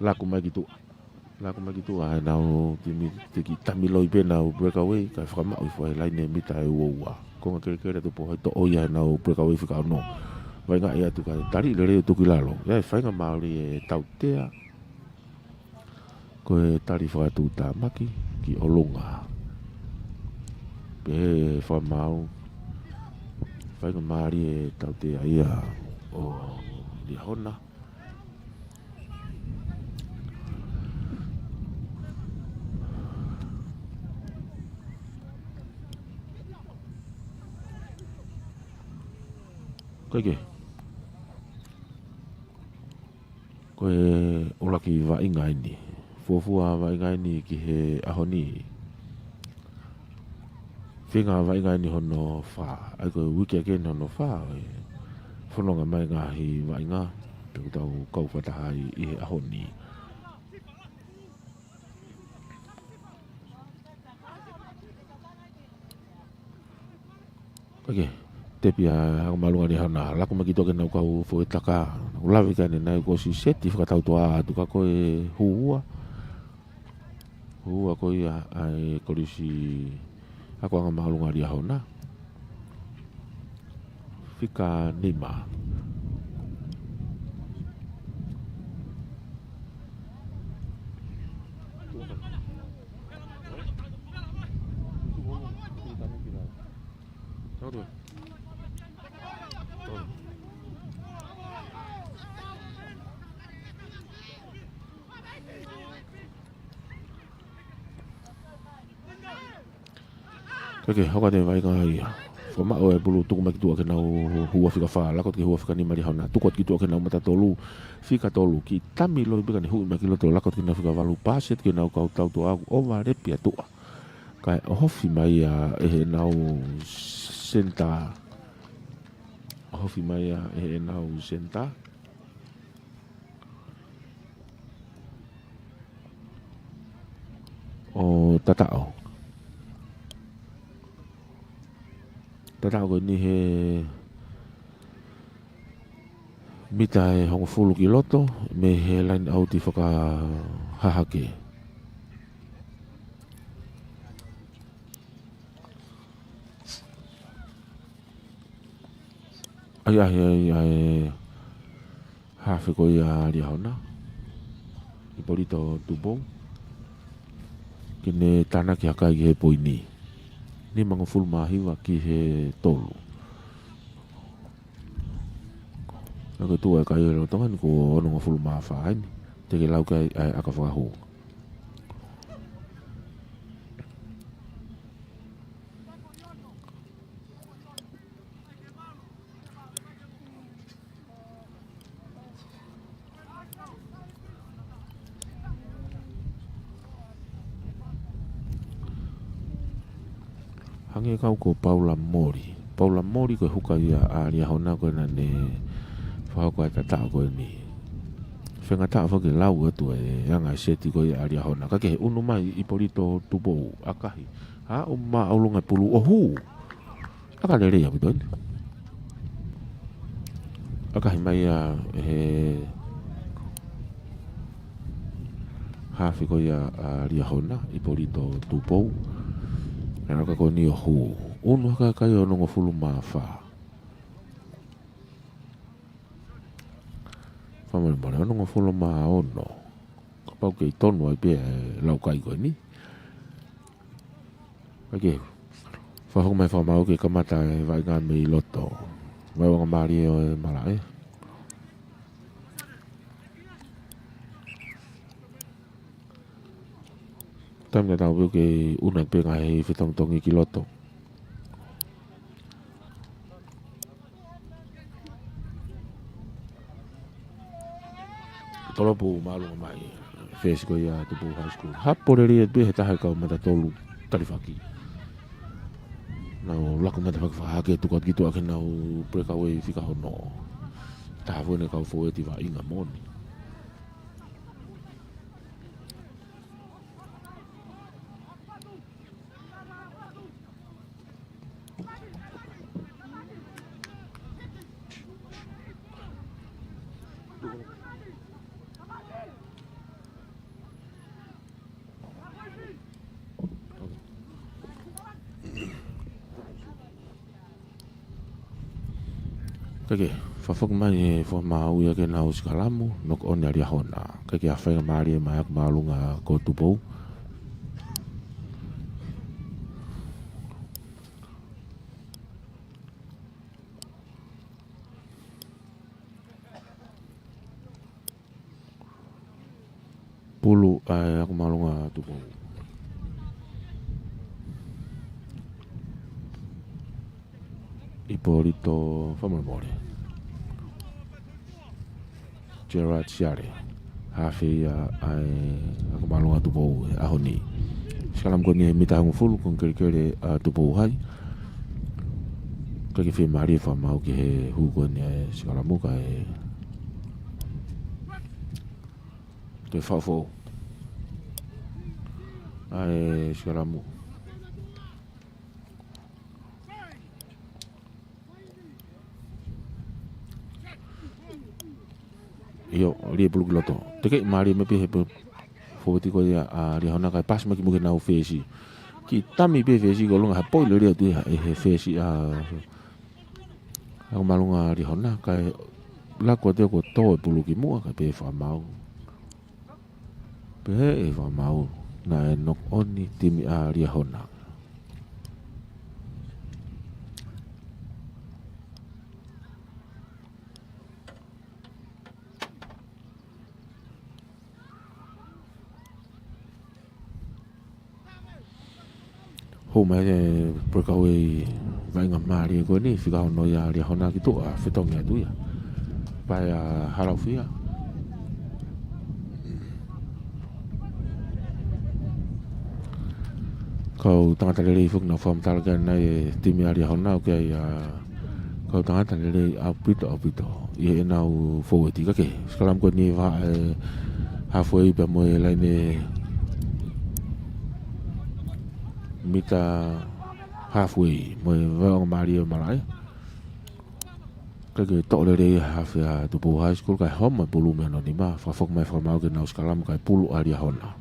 Laku mai ki tuʻa. Laku mai ki tuʻa ʻenau timi, teʻeki tamiloi pē ʻenau breakaway, kae fakamaʻu hifo ʻe he laine mita ʻe ua ua. Konga kelekele ʻa Tupou High, toʻo ia ʻenau breakaway fika ono. Vaʻingaʻi atu kae tali lelei ʻo tuku ki lalo. ʻI ai e faingamālie e tautea. Ko e tali fakatuʻutāmaki ki ʻolunga. Pehē fakamaau, faingamālie e tautea ia ʻo Liahona. Kae kehe, ko e ʻuluaki vaʻinga eni. Fuofua vaʻinga eni ki he ʻaho ni. Feinga vaʻinga eni hono fā, ʻa ia ko e uike ʻaki eni hono fā ʻo e fononga mai ngaahi vaʻinga, pea ʻoku tau kau fakataha ai ʻi he ʻaho ni. Kae kehe, tepi ʻa e ako māʻolunga ʻa Liahona, laku mai ki tuʻa ki heʻenau kau fouetitaka, naʻa ku lave ki ai ʻanenai kuo ʻosi seti fakatautoʻa atu ka ko e hū ua. Hū ua ko ia ʻa e Kolisi Akoʻanga Māʻolunga ʻa Liahona. Fika nima. Pea ke hoko atu e vaʻinga ia. Fakamaʻu e pulu, tuku mai ki tuʻa ki heʻenau hū ʻa fika fā, laka atu ki he hū ʻa fika nima ʻa Liahona. Tuku atu ki tuʻa ki heʻenau mata tolu, fika tolu. Kiʻi tami loi pē ka ne huʻi mai ki loto, laka atu ki heʻenau fika valu, paasi atu ki heʻenau kau tautuʻa, ʻoku ʻova lepi ʻa tuʻa. Kae ʻohofi mai ia ʻe heʻenau senitā. ʻOhofi mai ia ʻe heʻenau senitā. ʻO Tataʻo. Tataʻo ko eni he mita ʻe hongofulu ki loto mei he laine ʻauti fakahahake. ʻAi, ʻai, ʻai, ʻai. Hafe ko ia ʻa Liahona, Ipolito Tupou, ke ne tānaki hake ai ki he poini. Nimangofulu mā hiva ki he tolu. Naʻe tuʻu e kai ʻo e lolotonga ni ko e onongofulu mā fā eni. Te ke lau ki ai ʻa e ʻaka fakahū. Hangē kau ko Paula Moli. Paula Moli ko e huka ia ʻa Liahona ko ē naʻa ne fakahoko e tataʻo ko eni. Faingataʻa foki ke lau atu e anga e seti ko ia ʻa Liahona. Ka ke unu mai Ipolito Tupou, ʻakahi. Aʻu māʻolunga e pulu ʻo hū. ʻAka lelei ʻaupito eni. ʻAkahi mai ia ʻe he hafe ko ia ʻa Liahona, Ipolito Tupou. Naʻe ʻaka ko eni ʻo hū. Unu hake e kai ʻo e onongofulu mā fā. Fakamolemole, onongofulu mā ono. Kapau ʻoku kei tonu ai pē e lau kai ko eni. Kae fakahoko mai e fakamaau ke kamata e vaʻinga mei loto. Vaʻinga mālie ʻo e malaʻe. Taimi tatau pē ʻoku kei ʻuna pē ngaahi fetongitongi ki loto. Tolopu māʻolunga mai, fesi ko ia Tupou High School. Hapo lelei pē he taha e kau mata tolu talifaki. Nau laku mata fakafahake tuku atu ki tuʻa ki heʻenau breakaway fika ono. Taha foki eni e kau fōueti vaʻinga moʻoni. Kae fakahoko mai e fakamaau ia ke nau sikalamu, knock on ʻa Liahona. Kae ʻa e faingamālie mai ʻaku māʻolunga ko Tupou. Pulu ʻa e ʻaku māʻolunga Tupou. Ipolito, fakamolemole. Gerard Siale. Hafe ia ʻa e ʻaku māʻolunga Tupou he ʻaho ni. Sikalamu ko eni he mita hongofulu, ko e kelekele ʻa Tupou High. Kae fiemālie e fakamaau ki he hū ko eni ʻa e sikalamu kae toe fakafoʻou ʻa e sikalamu. ʻIo, lie pulu ki loto. Tekeʻi mālie mai pē he fōueti ko ia ʻa Liahona kae paasi mai ki muʻa ki heʻenau fesi. Kiʻi tami pē fesi ko ē ʻi ʻolunga ha poi lelei atu ia ʻe he fesi ʻa ʻaku māʻolunga Liahona, kae laku atu ia kuo tō e pulu ki muʻa, kae pehē fakamaau. Pehē ʻe he fakamaau naʻe knock on e timi ʻa Liahona. Ko mai he breakaway vaʻinga mālie ko eni, fika ono ia ʻa Liahona ki tuʻa, fetongi atu ia. Pae ʻa Halaufia. Kau tangata lelei foki naʻa fakamatala ki ai ʻa e timi ʻa Liahona, ʻoku ʻi ai ʻa e kau tangata lelei ʻaupito, ʻaupito ʻi heʻenau fōueti. Ka ke, sikalamu ko eni vaʻe halfway pea mo e laine mita halfway, mo e vaʻinga mālie ʻo e malaʻe. Ka ke toʻo lelei ʻa e hafe ʻa Tupou High School, kae homa e pulu mei hono nima, fakafoki mai fakamaau ke nau sikalamu kae pulu ʻa Liahona.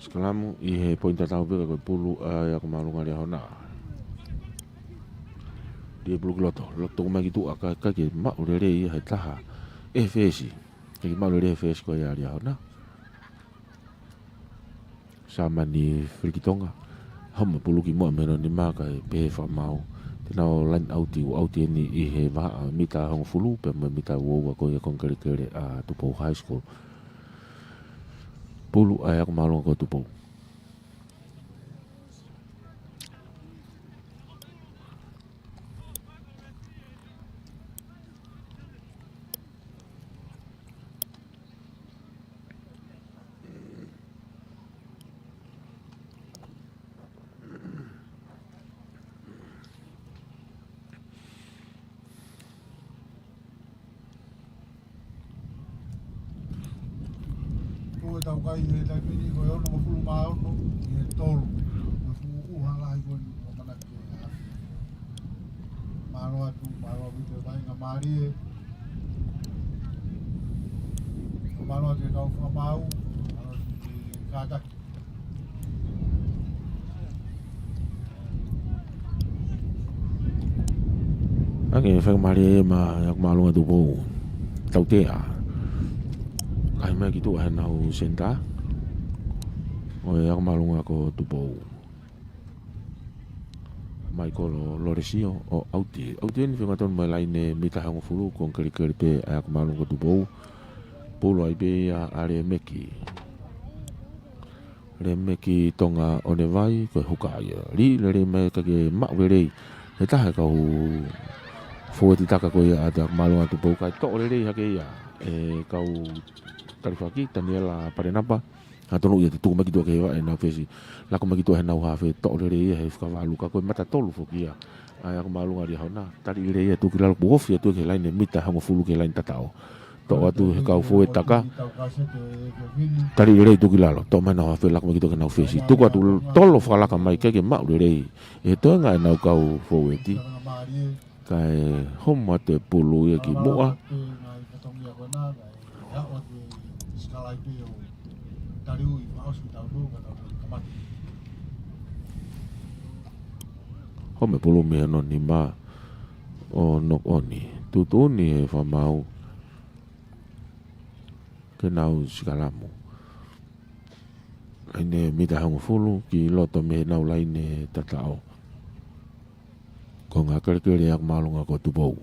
Sikalamu ʻi he poini tatau pē ka ko e pulu ʻa e ako māʻolunga Liahona. Lie pulu ki loto, loto mai ki tuʻa ka, ka ke maʻu lelei ia he taha ʻe he fesi. Ka ke maʻu lelei he fesi ko ia ʻa Liahona. Sāmani Filikitonga. Homa pulu ki muʻa mei hono nima kae pehē fakamaau te nau line out, ʻoku ʻauti eni ʻi he vahaʻa mita hongofulu pea mo e mita uaua ko ia ko e kelekele ʻa Tupou High School. Pulu ʻa e ako māʻolunga ko Tupou. Ko e tau kai he taimi ni ko e onongofulu mā ono ʻi he tolu. Ko e fuʻu ʻuha lahi ko eni ʻoku ʻamanaki ke hafe. Mālō atu, mālō atu e vaʻinga mālie. Mālō atu e kau fakamaau, mālō atu e kātaki. Hangē faingamālie ia maʻa e ako māʻolunga Tupou. Tautea. Kae mai ki tuʻa heʻenau senitā ʻo e ako māʻolunga ko Tupou, Maikolo Lolesio, ʻo ʻauti. ʻAuti eni feingatonu mo e laine mita hongofulu ko e kelekele pē ʻa e ako māʻolunga ko Tupou. Pulu ai pē ia ʻa Lemeki. Lemeki Tonga ʻOnevai, ko e huka ia. Lī lelei mai ka ke maʻu lelei he taha e kau fōueti taka ko ia ʻa e ako māʻolunga Tupou kae toʻo lelei hake ia ʻe he kau talifaki, Taniela Palenapa. Naʻe tonu ia te tuku mai ki tuʻa ki he vaʻe ʻenau fesi. Lako mai ki tuʻa heʻenau hafe, toʻo lelei ia he fika valu ka ko e mata tolu foki ia ʻa e ako māʻolunga Liahona. Tali lelei ia tuku ki lalo, pō ofi atu ki he laine mita hongofulu ki he laine tataʻo. Toʻo atu he kau fōueti taka. Tali lelei tuku ki lalo. Toʻo mai ʻenau hafe, lako mai ki tuʻa ki heʻenau fesi. Tuku atu tolo fakalaka mai ke ke maʻu lelei ʻe he toenga ʻenau kau fōueti. Kae homa atu e pulu ia ki muʻa. Homa e pulu mei hono nima ʻo knock on. Tuʻutuʻuni ʻe he fakamaau ke nau sikalamu. Laine mita hongofulu ki loto mei heʻenau laine tataʻo. Ko e kelekele ako māʻolunga ko Tupou.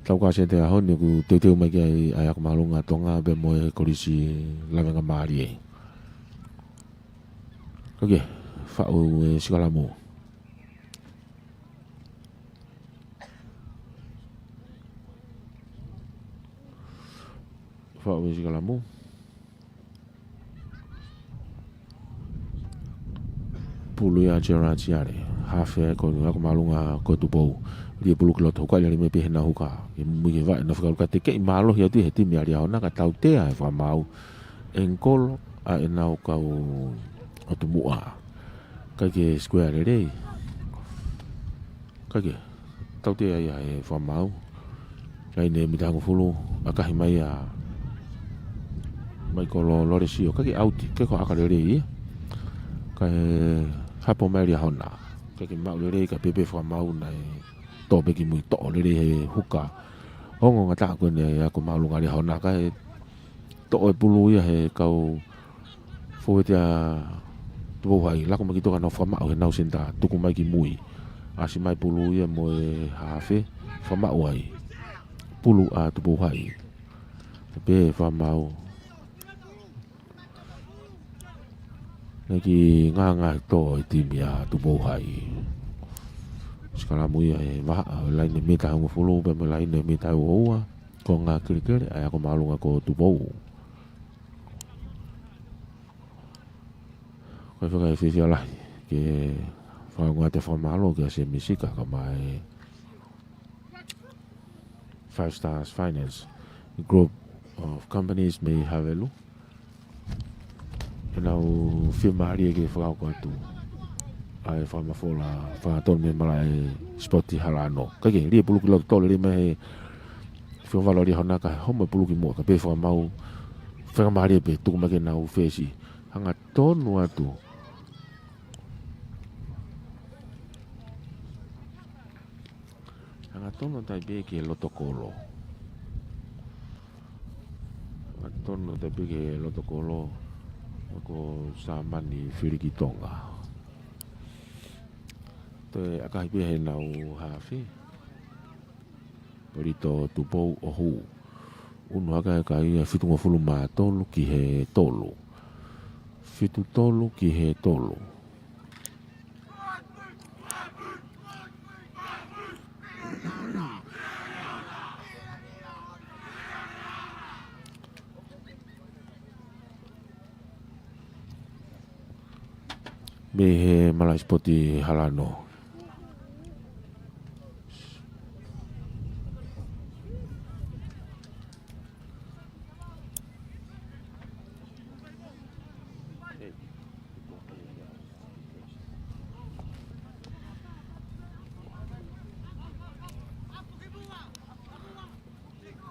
Tau ka sete ʻaho ni ʻoku teuteu mai ki ai ʻa e ako māʻolunga Tonga pea mo e Kolisi Lavengamālie. Ka ke, faʻu e sikalamu. Faʻu e sikalamu. Pulu ia ʻa Gerard Siale. Hafe ko e ako māʻolunga ko Tupou. Lī e pulu ki loto, huka lelei mai pē heʻenau huka. Ke muimui ki he vaʻe ʻenau fika valu ka tekeʻi mālohi atu ʻe he timi ʻa Liahona ka tautea ʻe he fakamaau. Ankle ʻa ʻenau kau ʻotu muʻa. ʻIkai ke square lelei. ʻIkai ke. Tautea ia ʻe he fakamaau. Laine mita hongofulu, ʻakahi mai ʻa Maikolo Lolesio, ʻikai ke ʻauti, ʻikai ko e ʻaka lelei ia. Kae hapo mai Liahona. ʻIkai ke maʻu lelei, kae pehē pē fakamaau naʻe tō pē ki mui, toʻo lelei he huka. Ongo ngataʻa ko eni ʻa e ako māʻolunga Liahona, kae toʻo e pulu ia he kau Fōueti ʻa Tupou High, lako mai ki tuʻa ka nau fakamaʻu heʻenau senitā, tuku mai ki mui. ʻAsi mai pulu ia mo e hafe, fakamaʻu ai. Pulu ʻa Tupou High. Pē fakamaʻu. Naʻe kiʻi ngāngā he tō e timi ʻa Tupou High. Sikalamu ia he vahaʻa ʻo e laine mita hongofulu pea mo e laine mita ua ua. Ko e ngaahi kelekele, ʻa ia ko māʻolunga ko Tupou. Ko e fakafiefia lahi ke fakaongoʻi atu e fakamālō kia Semi Sika kae ʻumaʻā e Five Stars Finance Group of Companies mei Havelu. Heʻenau fiemālie ke fakahoko atu ʻa e fakamafola fakatonu mei malaʻe sipoti Halano. Kae kehe, lī e pulu ki loto, tō lelei mai he fika valu ʻa Liahona kae homo e pulu ki muʻa, ka pē fakamaʻu, faingamālie pē, tuku mai ke nau fesi. Hangatonu atu. Hangatonu atu ai pē ki he loto kolo. Hangatonu atu ai pē ki he loto kolo. Ko Sāmani Filikitonga. Toe ʻakahi pē heʻenau hafe. Polito Tupou ʻo hū. Unu hake ʻa e kai ia, fitungofulu mā tolu ki he tolu. Fitu tolu ki he tolu. Mei he malaʻe sipoti Halano.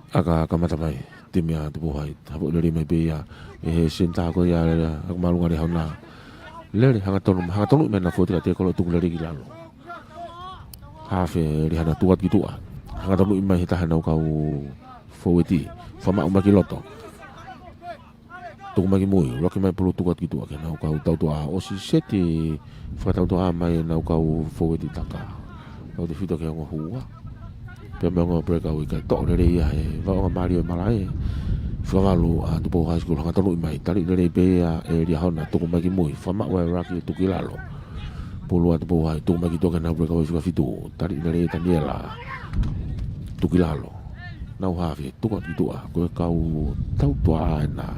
ʻAka kamata mai, timi ʻa Tupou High. Hapo lelei mai pē ia, ʻe he senitā ko ia, ʻa ia ko māʻolunga Liahona. Lele, hangatonu, hangatonu mai ʻenau fōueti ka tekolo tuku lelei ki lalo. Hafe Liahona tuku atu ki tuʻa. Hangatonu mai he taha ʻenau kau fōueti. Fakamaʻu mai ki loto. Tuku mai ki mui, loki mai pulu tuku atu ki tuʻa ki heʻenau kau tautuʻa, ʻosi seti fakatautuʻa mai ʻenau kau fōueti taka. Kau tefito ki he ongo hua. Pea mo e ongo breakaway kae toʻo lelei ia he vaʻonga mālie ʻo e malaʻe. Fika valu ʻa Tupou High School, hangatonu mai, tali lelei pē ia ʻe Liahona, tuku mai ki mui, fakamaʻu ʻe Raki ʻo tuku ki lalo. Pulu ʻa Tupou High, tuku mai ki tuʻa ki heʻenau breakaway fika fitu, tali lelei ʻe Taniela, tuku ki lalo. Nau hafe, tuku atu ki tuʻa, ko e kau tautuʻa ʻena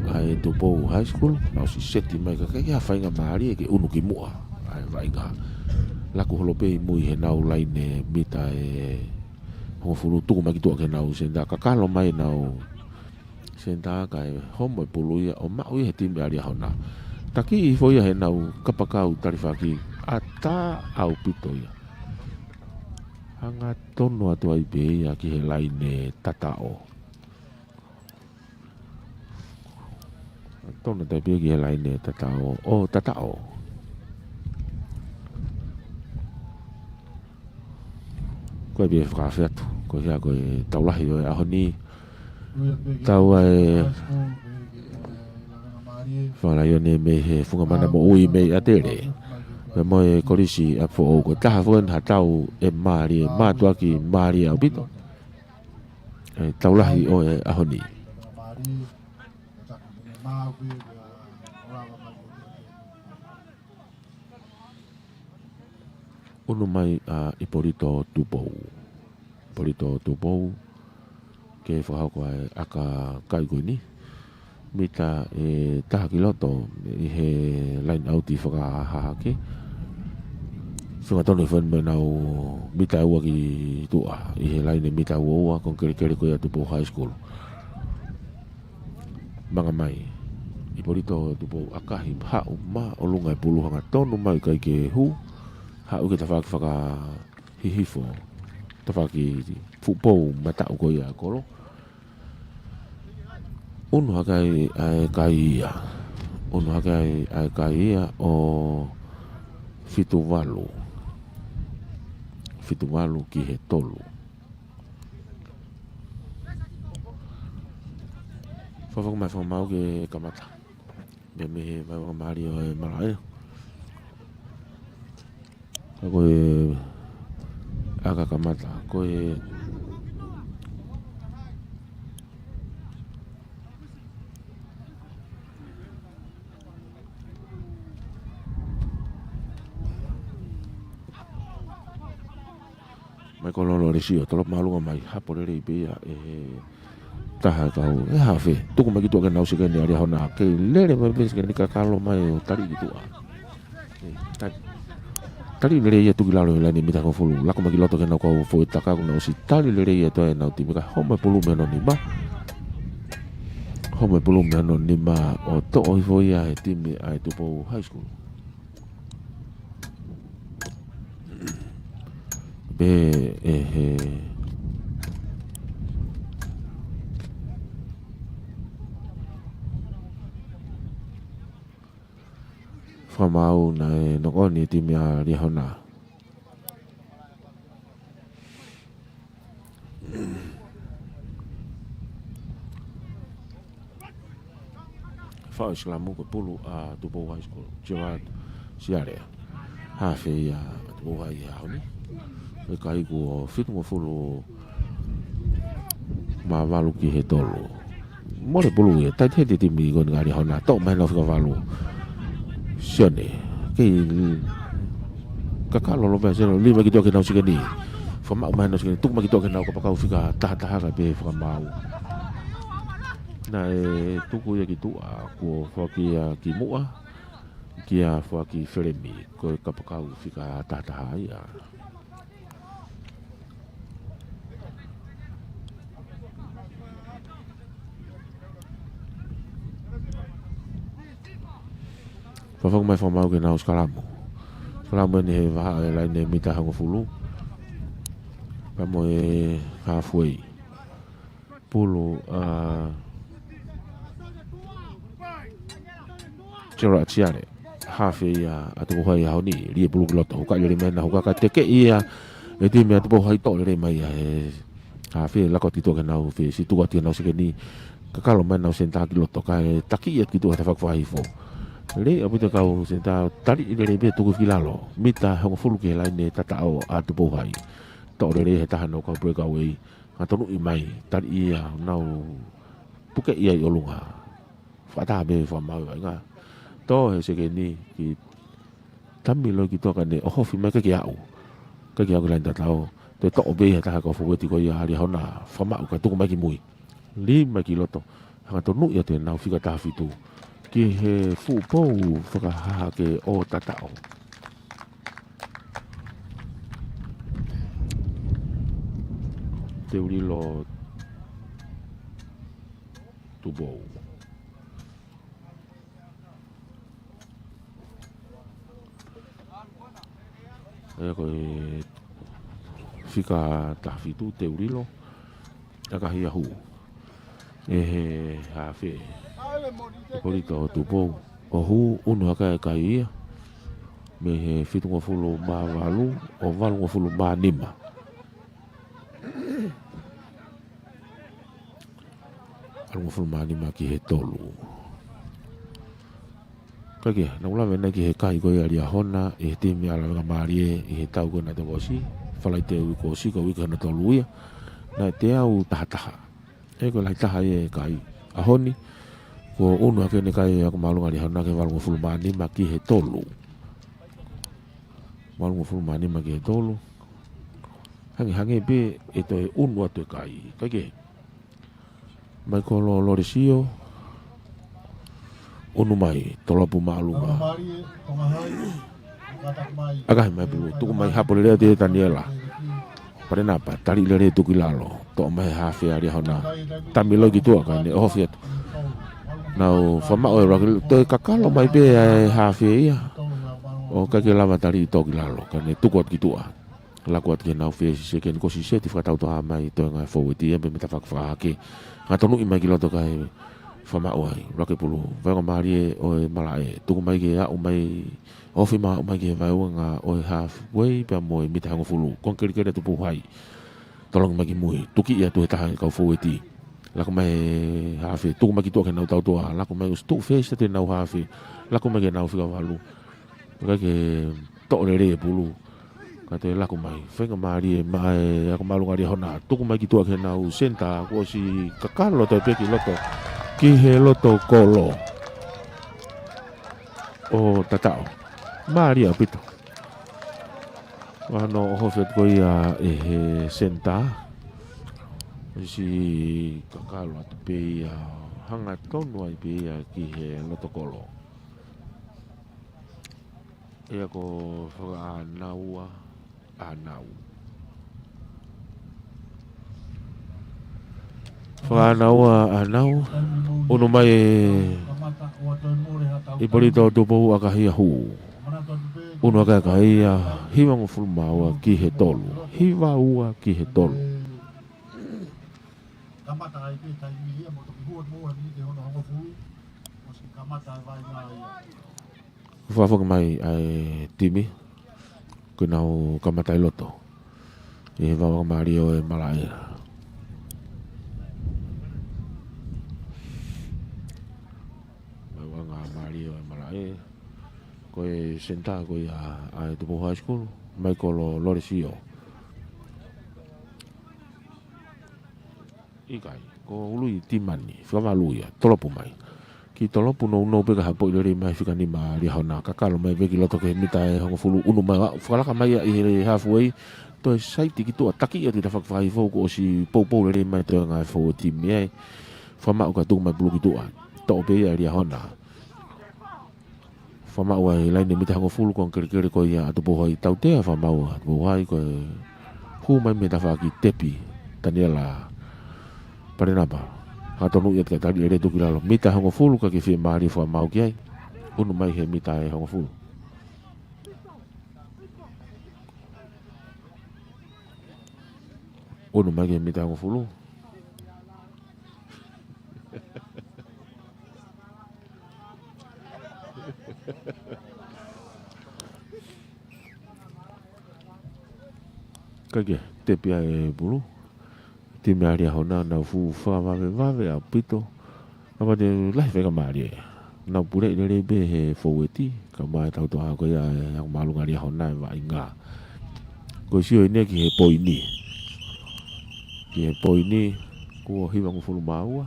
ʻa e Tupou High School, nau ʻosi seti mai kae ʻikai ha faingamālie ke unu ki muʻa ʻa e vaʻinga. Laku holo pē ʻi mui heʻenau laine mita ʻe hongofulu, tuku mai ki tuʻa ki heʻenau senitā, kakalo mai ʻenau senitā kae homo e pulu ia ʻo maʻu ia he timi ʻa Liahona. Taki hifo ia heʻenau kapakau talifaki, ʻatā ʻaupito ia. Hangatonu atu ai pē ia ki he laine tataʻo. Hangatonu atu ai pē ia ki he laine tataʻo. ʻO tataʻo. Ko e pē fakaafe atu. Ko ia ko e tau lahi ʻo e ʻaho ni. Tau ʻa e Fakalaione mei he Funga Mana Moʻui mei ʻAtele. Pea mo e Kolisi ʻa Foʻou, ko e taha foki eni ha tau ʻe mālie, mātuʻaki mālie ʻaupito. ʻE tau lahi ʻo e ʻaho ni. Unu mai ʻa ʻIpolito Tupou. ʻIpolito Tupou, ke fakahoko ʻa e ʻaka kai ko eni. Mita ʻe taha ki loto ʻi he line out fakahahake. Feinga tonu ʻe fai mo ʻenau mita ʻe ua ki tuʻa ʻi he laine mita ua ua, ko e kelekele ko ia ʻa Tupou High School. Manga mai ʻIpolito Tupou, ʻakahi, haʻu māʻolunga e pulu, hangatonu mai ʻikai ke hū. Haʻu ki he tafaʻaki fakahihifo, tafaʻaki fuʻu pou mataʻu ko ia ʻa e kolo. Unu hake ai ʻa e kai ia. Unu hake ai ʻa e kai ia ʻo fitu valu. Fitu valu ki he tolu. Fakafokoutua mai, fakamaau ke kamata. Mei he vaivai mālie ʻo e malaʻe. Ka ko e ʻaka kamata, ko e Michael Lolo Lesio, tolo māʻolunga mai, hapo lelei pē ia ʻe he taha ʻa e kau, ʻe he hafe. Tuku mai ki tuʻa ki he nau sekeni ʻa Liahona, kei lele mai pē sekeni kakalo mai ʻo tali ki tuʻa. ʻE, tali. Tali lelei ia tuku ki lalo ʻi he laine mita hongofulu. Lako mai ki loto ki he nau kau foʻi taka kuo nau ʻosi tali lelei ia ʻe he nau timi ka homa e pulu mei hono nima. Homa e pulu mei hono nima ʻo toʻo hifo ia ʻe he timi ʻa e Tupou High School. Pea ʻe he fakamaau naʻe nokoni e timi ʻa Liahona. Fau silamu ko e pulu ʻa Tupou High School, Gerard Sialea. Hafe ia ʻa Tupou High he ʻaho ni. Ko e kai kuo fitungofulu mā valu ki he tolu. Mole pulu ia, tight head e timi ko eni ʻa Liahona, toʻo mai nau fika valu. Sione, kei kakalo lōpea Sione, lima ki tuʻa ki he nau sekeni. Fakamaʻu mai nau sekeni, tuku mai ki tuʻa ki he nau kapakau fika taha taha kae pehē fakamaau. Naʻe tuku ia ki tuʻa, kuo foaki ia ki muʻa, kia foaki felemi, ko e kapakau fika taha taha ia. Fakafoki mai fakamaau ki he nau sikalamu. Sikalamu eni he vahaʻa ʻo e laine mita hongofulu. Pea mo e halfway. Pulu ʻa Gerard Siale. Hafe ia ʻa Tupou High he ʻaho ni, lie pulu ki loto. Hukaʻi lelei mai ʻena huka ka tekeʻi ia ʻe he timi ʻa Tupou High, toʻo lelei mai ia ʻe he hafe, lako atu ki tuʻa ki he nau fesi, tuku atu ki he nau sekeni. Kakalo mai nau senitā ki loto kae takiʻi atu ki tuʻa he tafaʻaki fakahihifo. Lelei ʻaupito e kau senitā, taliʻi lelei pē tuku ki lalo. Mita hongofulu ki he laine tataʻo ʻa Tupou High. Toʻo lelei ʻe he taha ʻo e nau kau breakaway. Ngatonuʻi mai, taliʻi ia ʻo nau pukeʻi ai ʻolunga. Fakataha mei he fakamaau ʻa e vaʻinga. Tō he sekeni ki Tamiloi ki tuʻa kae ne ʻohofi mai, ʻikai ke aʻu. ʻIkai ke aʻu ki he laine tataʻo. Toe toʻo pē ia ʻe he taha kau fōueti ko ia ʻa Liahona, fakamaʻu kae tuku mai ki mui. Lima ki loto. Ngatonuʻi atu ʻenau fika taha fitu ki he fuʻu pou fakahahake ʻo tataʻo. Teulilo Tupou. ʻE ko e fika taha fitu Teulilo. ʻAkahi ia hū ʻe he hafe. Polito Tupou. ʻO hū, unu hake e kai ia. Mei he fitungofulu mā valu, ʻo valungofulu mā nima. Valungofulu mā nima ki he tolu. Ka ke, naʻa ku lave ʻanenai ki he kai ko ia ʻa Liahona, ʻi he timi ʻa Lavengamālie, ʻi he tau ko ē naʻe toki ʻosi, Falaite uike kuo ʻosi, ko e uike hono tolu ia, naʻe teau taha taha. ʻE ko e lahi taha ia e kai. ʻAho ni, kuo unu hake ʻene kai ʻa e ako māʻolunga ʻa Liahona ki he valungofulu mā nima ki he tolu. Valungofulu mā nima ki he tolu. Hangehangē pē ʻe toe unu atu e kai. Ka ke, Michael Lolesio, unu mai, tolopu māʻolunga. ʻAkahi mai pulu, tuku mai hapo lelei atu ʻe Taniela. Palenapa, tali lelei tuku ki lalo, toʻo mai hafe ʻa Liahona. Tamiloi ki tuʻa kae ne ʻohofi atu. Nau fakamaʻu e raki, toe kakalo mai pē ʻa e hafe ia. ʻO ʻikai ke lava tali toʻo ki lalo, kae ne tuku atu ki tuʻa. Lako atu ki he nau fesi sekeni, ko e siseti fakatautau mai toenga e fōueti ia mei he tafaʻaki fakahahake. Ngatonuʻi mai ki loto kae fakamaʻu ai. Raki pulu, vaivai mālie ʻo e malaʻe. Tuku mai ke aʻu mai, ʻohofi mai aʻu mai ki he vaivai ʻo e halfway, pea mo e mita hongofulu. Konga kelekele Tupou High. Tolongi mai ki mui. Tukiʻi atu ʻe he taha e kau fōueti. Laku mai hafe, tuku mai ki tuʻa ke nau tautua, laku mai ʻosi tuʻu fesi atu ʻenau hafe, laku mai ke nau fika valu. Ka ke toʻo lelei e pulu. Ka toe laku mai, feinga mālie ʻa e ako māʻolunga Liahona, tuku mai ki tuʻa ke nau senitā, kuo ʻosi kakalo atu e peki loto. Ki he loto kolo. ʻO tataʻo. Mālie ʻaupito. Ano ʻohofi atu ko ia ʻe he senitā. ʻOsi kakalo atu pē ia, hangatonu ai pē ia ki he loto kolo. ʻIa ko Fakaʻānaua ʻAnau. Fakaʻānaua ʻAnau, ʻunu mai ʻe Ipolito Tupou ʻAkahiahū. ʻUnu ʻakahi ia, hivangofulu mā ua ki he tolu. Hiva ua ki he tolu. Kamata ai pē taimi ia mo toki hua mo ua miniti hono hongofulu. ʻOsi kamata ai vaʻinga ia. Fakafoki mai ʻa e timi, ko ʻenau kamata ʻi loto. ʻI he vavanga mālie ʻo e malaʻe. Vavanga mālie ʻo e malaʻe. Ko e senitā ko ia ʻa e Tupou High School, Michael Lolesio. ʻIkai, ko Ului Timani, fika valu ia, tolopu mai. Ki tolopu nounou pē ka haʻu ʻo lele mai fika nima ʻa Liahona, kakalo mai pē ki loto ki he mita ʻe hongofulu, ʻunu mai ʻo fakalaka mai ia ʻi he halfway, toe saiti ki tuʻa taki atu ʻi he tafaʻaki fakahifo kuo ʻosi poupou lelei mai e toenga e fou ʻo e timi ai. Fakamaʻu ka tuku mai pulu ki tuʻa. Toʻo pē ia ʻe Liahona. Fakamaʻu ʻa e laine mita hongofulu ko e kelekele ko ia ʻa Tupou High, tautea fakamaʻu ʻa Tupou High ko e hū mai mei he tafaʻaki tepi Taniela Palenapa. Hangatonu ia, teka tali ʻe Letu ki lalo, mita hongofulu ka ke fiemālie fakamaʻu ki ai. ʻUnu mai he mita ʻe hongofulu. ʻUnu mai ki he mita hongofulu. Ka ke tepi ʻa e pulu. Timi ʻa Liahona nau fuʻu fakavavevave ʻaupito. Ka mate lahi feinga mālie. Nau puleʻi lelei pē he foueti, ka mai tautua ko ia e ako māʻolunga Liahona e vaʻinga. Ko e sio eni ki he poini. Ki he poini, kuo hivangofulu mā ua.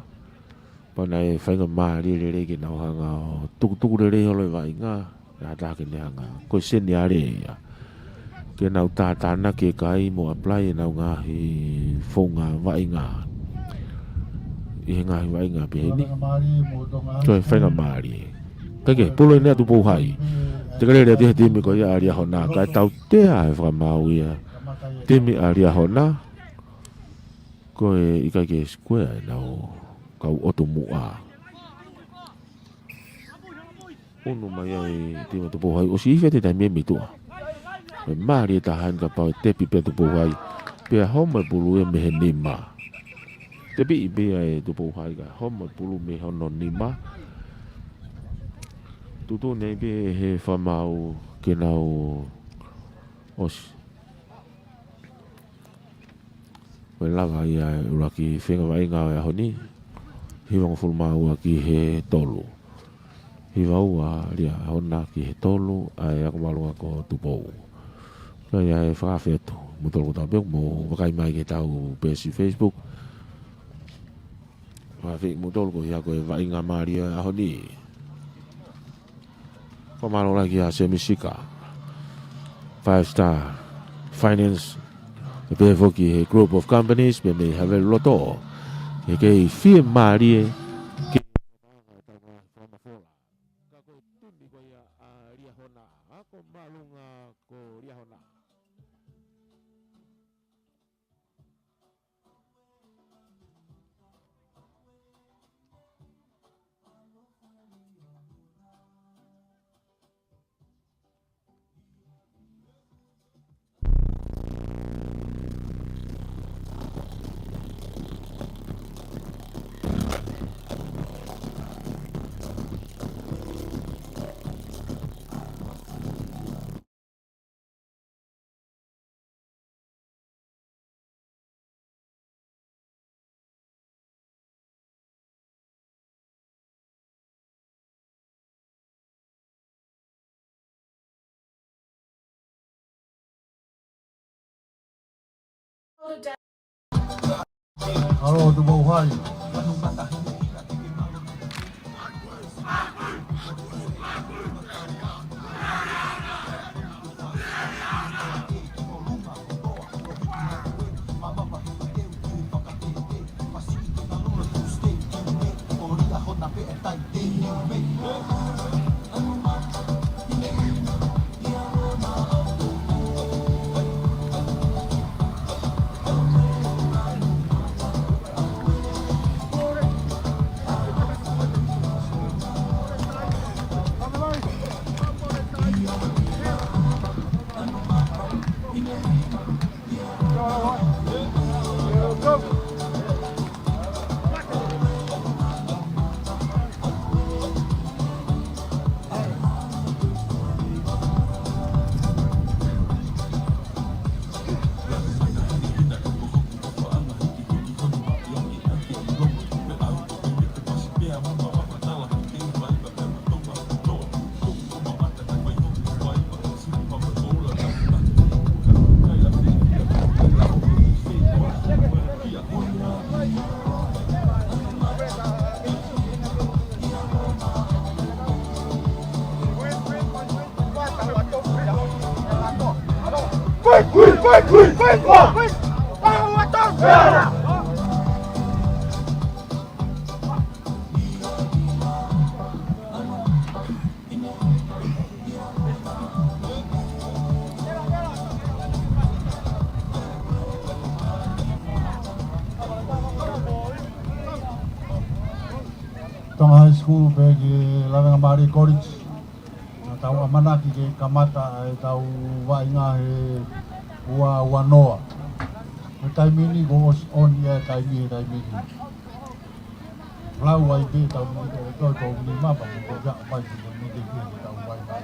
Pea naʻe feinga mālie lelei ke nau hanga ʻo tukutuku lelei holo e vaʻinga. Naʻa tahake ne hanga. Ko e seniale ia. Ke nau tātānaki e kai mo apply ʻenau ngaahi founga vaʻinga. ʻI he ngaahi vaʻinga pehē ni. Ko e feinga mālie. Ka ke, pulu eni ʻa Tupou High. Tekelele atu he timi ko ia ʻa Liahona. Kae tautea e fakamaau ia. Timi ʻa Liahona. Ko e ʻikai ke sikuea ʻenau kau ʻotu muʻa. ʻUnu mai ai e timi ʻa Tupou High, ʻosi ifi atu e taimi ia mei tuʻa. Ko e mālie taha eni kapau ʻe tepi pē ʻa Tupou High. Pea homo e pulu ia mei he nima. Tepi pē ia ʻe Tupou High ka homo e pulu mei hono nima. Tuʻutuʻuni ai pē he fakamaau ke nau ʻosi. Ko e lava ia e ʻuluaki feinga vaʻinga ʻo e ʻaho ni. Hivangofulu mā ua ki he tolu. Hiva ua Liahona ki he tolu, ʻa e ako māʻolunga ko Tupou. Ka ia e fakaafe atu, mou tolu ko tau pē, mou vakai mai ki heʻetau peesi Facebook. Fakaafe atu mou tolu ko ia ko e vaʻinga mālie ʻo e ʻaho ni. Fakamālō lahi kia Semi Sika, Five Star Finance, pea pehē foki he Group of Companies, pea mei Havelu Loto. Ke kei fiemālie, ke Alo, tu mau hai. Tonga High School pea ki Lavengamālie College. Naʻa tau ʻamanaki ke kamata ʻetau vaʻinga he ua ua noa. He taimi ni kuo ʻosi ʻoni ʻa e taimi he taimi ni. Lau ai pē tau mui ko e toi ko ni mapa mo ko ia mai ki ko ni ke ki he tau vai mai.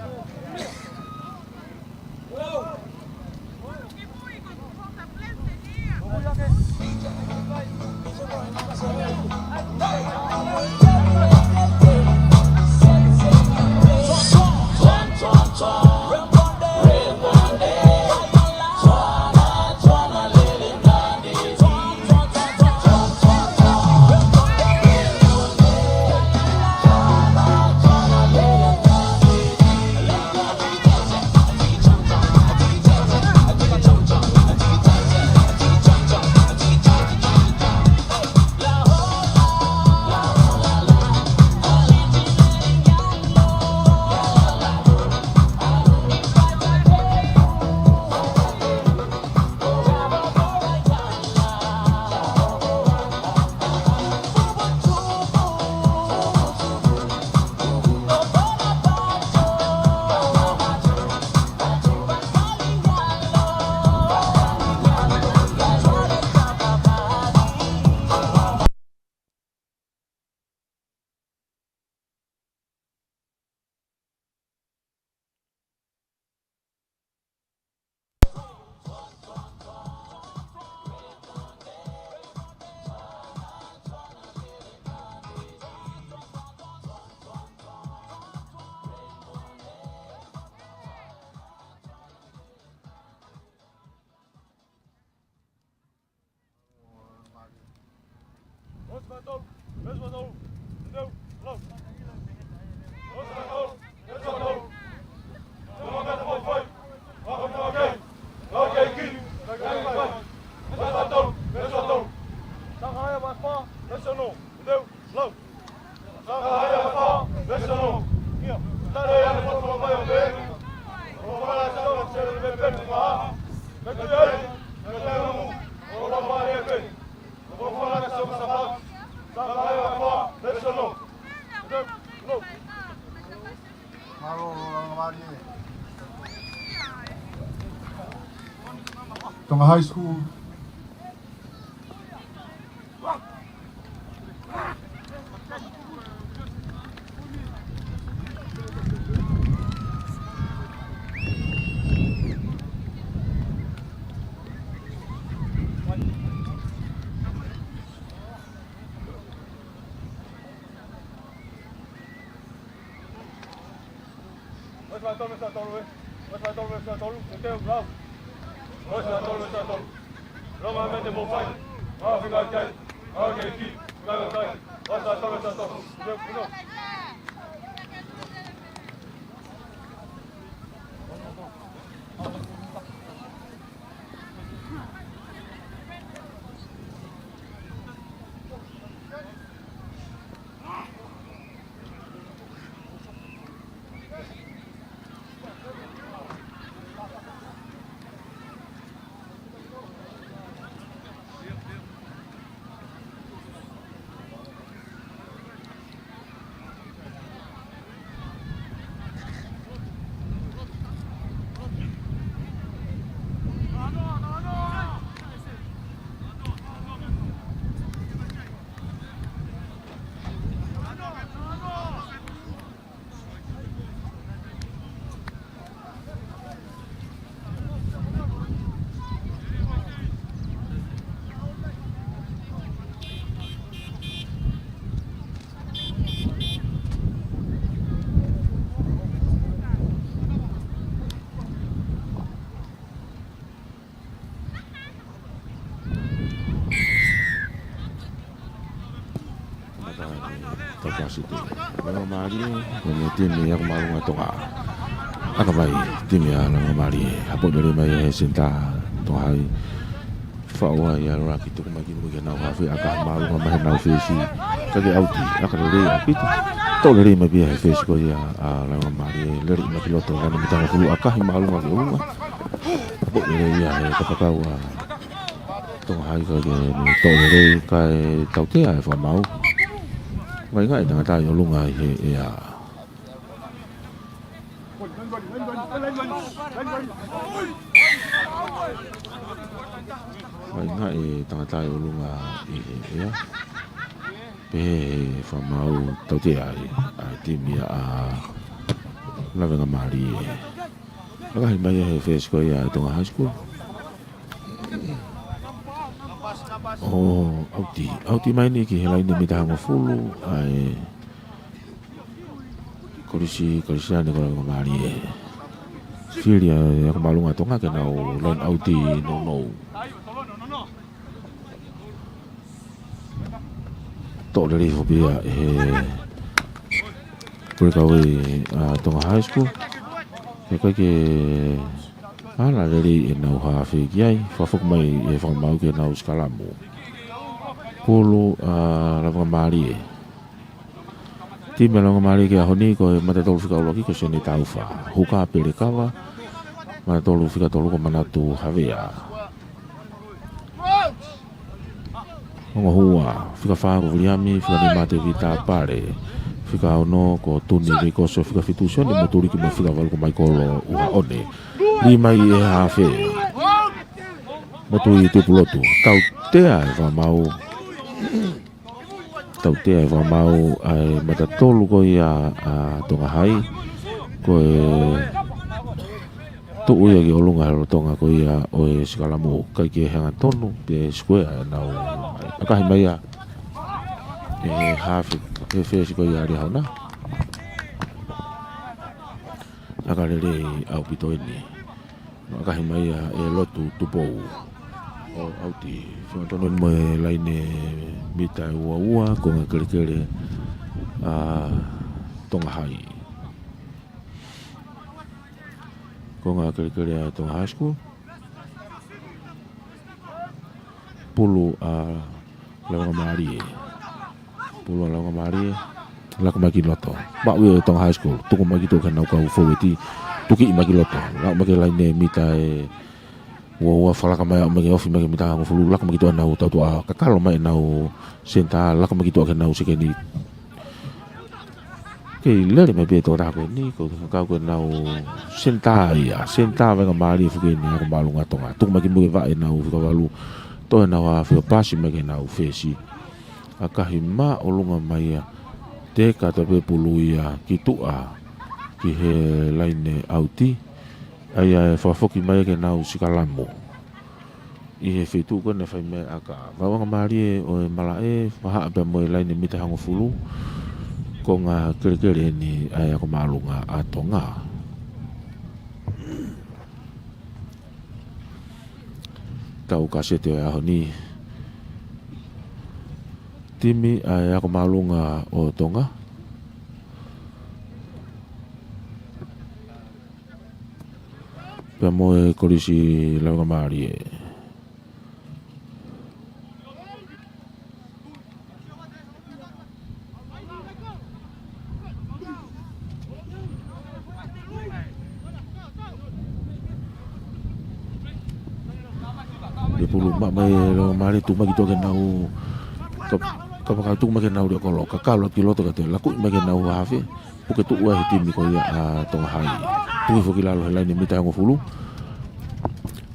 Tonga High School. Oi, fai tolu, fai tolu, eh. Oi, fai tolu, fai tolu. Te teu, lau. Oi, fai tolu, fai tolu. Tau kasi tu. Laveʻanga Mālie, ko e timi ia ʻa Ako Māʻolunga Tonga. ʻAka mai, timi ia Laveʻanga Mālie. Hapo lele mai he senitā Tonga Hai. Faʻu ai ʻa Loraki, tuku mai ki mui ki heʻenau hafe, ʻakahi māʻolunga mai heʻenau fesi. Kae ʻauti, ʻaka lelei ʻaupito. Toʻo lelei mai pē ia he fesi ko ia ʻa Laveʻanga Mālie, lele mai ki loto, ʻa e mita hongofulu, ʻakahi māʻolunga ki ʻolunga. Hapo lelei ia he kapakau ʻa Tonga Hai kae toʻo lelei kae tautea e fakamaau. Vaʻinga e tangata ʻi ʻolunga ʻi he ʻea. Vaʻinga e tangata ʻi ʻolunga ʻi he ʻea. Pehē he fakamaau tautea ai ʻa e timi ia ʻa Laveʻanga Mālie. ʻAkahi mai ia he fesi ko ia ʻa Tonga High School. ʻO ʻauti, ʻauti mai eni ki he laine mita hongofulu ʻa e Kolisi Kalisitiane ko Laveʻanga Mālie. Fili ʻa e Ako Māʻolunga Tonga ke nau laine ʻauti nounou. Toʻo lelei foki ia he pule kau ʻa Tonga High School. He ʻikai ke ala lelei ʻenau hafe ki ai, fakafoki mai e fakamaau ke nau sikalamu. Pulu ʻa Laveʻanga Mālie. Timi ʻa Laveʻanga Mālie ki he ʻaho ni ko e mata tolu fika ʻuluaki ko Sene Taufa. Huka Pelekava, mata tolu fika tolu ko Manatu Havea. Ongo hua, fika fā ko Viliami, fika nima Tevita Pale, fika ono ko Tuni Veikoso, fika fitu Sione Motuliki mo e fika valu ko Maikolo Uhaone. Lī mai e hafe. Motuʻi Tupulotu. Tautea e fakamaau. Tautea e fakamaau ʻa e mata tolu ko ia ʻa Tonga Hai. Ko e tuʻu ia ki ʻolunga he lolotonga ko ia ʻo e sikalamu, ʻikai ke hangatonu pe sikuea ʻenau ʻakahi mai ia e hafe, e fesi ko ia ʻa Liahona. ʻAka lelei ʻaupito eni. ʻAkahi mai ia ʻe Lotu Tupou. ʻO ʻauti, fakatonutonu mo e laine mita ʻe ua ua, konga kelekele ʻa Tonga Hai. Konga kelekele ʻa Tonga High School. Pulu ʻa Laveʻanga Mālie. Pulu ʻa Laveʻanga Mālie. Laku mai ki loto. Maʻu ʻe Tonga High School. Tuku mai ki tuʻa ki heʻenau kau fōueti. Tukiʻi mai ki loto. Laku mai ki he laine mita ʻe ua ua, fakalaka mai, aʻu mai ki he ofi mai ki he mita hongofulu. Laku mai ki tuʻa heʻenau tautuʻa. Kakalo mai ʻenau senitā. Laku mai ki tuʻa ki heʻenau sekeni. Kei lele mai pē tokotaha ko eni, ko e kau ko ʻenau senitā ia, senitā Laveʻanga Mālie foki eni ʻa Ako Māʻolunga Tonga. Tuku mai ki mui e vaʻe ʻenau fika valu, toʻo ʻenau hafe ʻo pasi mai ki heʻenau fesi. ʻAkahi māʻolunga mai ia, teka atu pē pulu ia ki tuʻa, ki he laine ʻauti, ʻa ia ʻe fakafoki mai ki heʻenau sikalamu. ʻI he feituʻu ko ē naʻe fai mai ai e ʻaka. Laveʻanga Mālie ʻo e malaʻe, fakahā pea mo e laine mita hongofulu. Konga kelekele eni ʻa e Ako Māʻolunga ʻa Tonga. Tau ka seti ʻo e ʻaho ni. Timi ʻa e Ako Māʻolunga ʻo Tonga pea mo e Kolisi Lavengamālie. Pea pulu maʻu mai ʻe Lavengamālie, tuku mai ki tuʻa ke nau ka-, kapakau tuku mai ke nau leʻo kolo, kakalo ki loto ka toe lakuʻi mai ke nau hafe. Puke tuʻu ai he timi ko ia ʻa Tonga Hai. Tuku hifo ki lalo he laine mita ʻe hongofulu.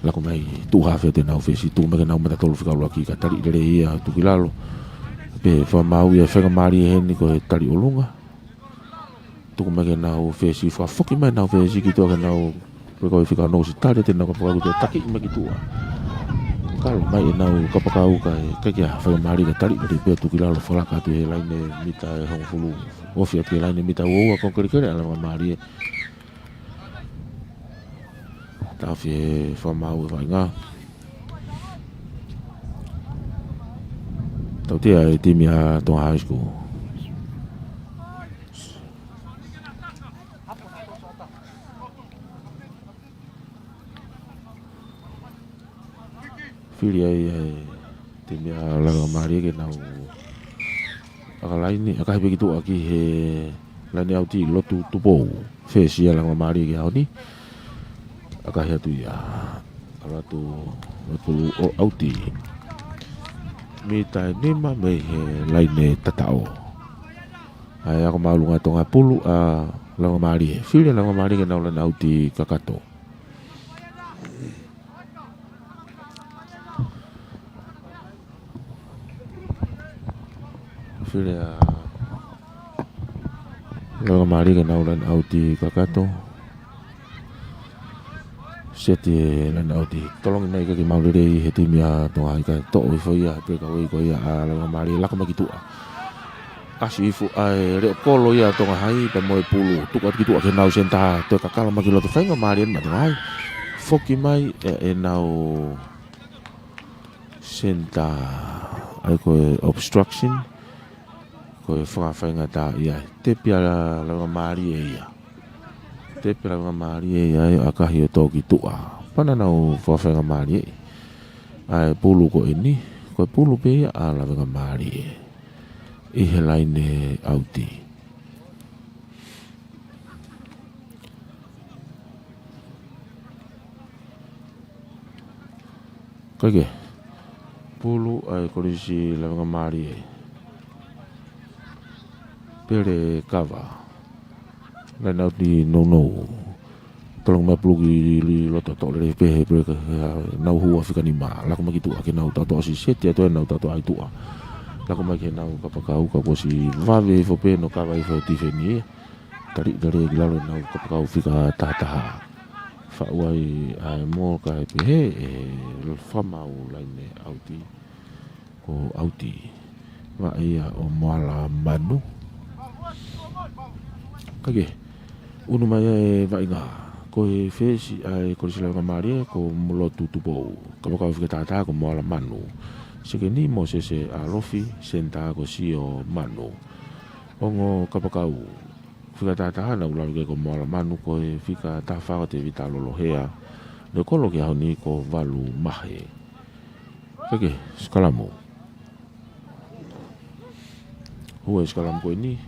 Laku mai tuʻu hafe ʻo ʻenau fesi, tuku mai ke nau mata tolu fika ʻuluaki ka tali lelei ia tuku ki lalo. Pea fakamaau ia ʻe Faingamālie heni ko e tali ʻolunga. Tuku mai ke nau fesi, fakafoki mai ʻenau fesi ki tuʻa ke nau peka ʻo fika ono ʻosi tali ʻe ʻenau kapakau ki tuʻa, taki mai ki tuʻa. Kalo mai ʻenau kapakau kae, kae ʻikai ke ʻi ai ha Faingamālie ka tali lelei pea tuku ki lalo, fakalaka atu he laine mita ʻe hongofulu. Ofi atu ki he laine mita ua ua, ko e kelekele ʻa Lavengamālie. Taʻofi ʻe he fakamaau ʻa e vaʻinga. Tautea ʻe he timi ʻa Tonga High School. Fili ai ʻa e timi ʻa Lavengamālie ke nau ʻaka laine, ʻakahi pē ki tuʻa ki he laine ʻauti, Lotu Tupou. Fesi ʻa Lavengamālie ki he ʻaho ni. ʻAkahi atu ia. ʻAlu atu, ʻalu atu ʻo ʻauti. Mita ʻe nima mei he laine tataʻo. ʻA e Ako Māʻolunga ʻo Tonga, pulu ʻa Lavengamālie. Fili ʻa Lavengamālie ke nau laine ʻauti kakato. Fili ʻa Lavengamālie ke nau laine ʻauti kakato. Seti e laine ʻauti. Tolongi mai kae ʻikai ke maʻu lelei he timi ʻa Tonga Hai, kae toʻo hifo ia he peka ʻo e ko ia ʻa Lavengamālie, laku mai ki tuʻa. ʻAsi hifo ʻa e leʻo kolo ia ʻa Tonga Hai pea mo e pulu. Tuku atu ki tuʻa ki heʻenau senitā, toe kakalo mai ki loto, Faingamālie ʻa Tonga Hai. Foki mai ʻe, ʻenau senitā, ʻa ia ko e obstruction, ko e fakafaingataʻaʻia. Tepi ʻa Lavengamālie ia. Tepi ʻa Lavengamālie ia ʻo ʻakahi ʻo tō ki tuʻa. Pea naʻa nau fakafaingamālie ʻa e pulu ko eni, ko e pulu pē ia ʻa Lavengamālie ʻi he laine ʻauti. Kae kehe, pulu ʻa e Kolisi Lavengamālie. Pele kava. Laine ʻauti nounou. Tolongi mai pulu ki loto, toʻo lelei pē he pele ka, nau hua fika nima. Laku mai ki tuʻa ke nau tautau ʻosi seti atu ʻenau tautau ʻi tuʻa. Laku mai ke nau kapakau ka kuo ʻosi vave hifo pē ʻenau kava hifo tifeni ia. Tali lelei ki lalo ʻenau kapakau fika taha taha. Faʻu ai ʻa e mole kae pehē ʻe he fakamaau laine ʻauti. Ko ʻauti. Vaʻe ia ʻo Moala Manu. Kae kehe, unu mai ʻa e vaʻinga. Ko e fesi ʻa e Kolisi Lavengamālie ko Lotu Tupou. Kapakau fika taha taha ko Moala Manu. Sekeni Mosese ʻAlofi, senitā ko Sio Manu. Ongo kapakau fika taha taha naʻa ku lave ki ai ko Moala Manu, ko e fika taha fā ko Tevita Lolohea. Leʻo kolo ki he ʻaho ni ko Valu Mahe. Kae kehe, sikalamu. Hū e sikalamu ko eni,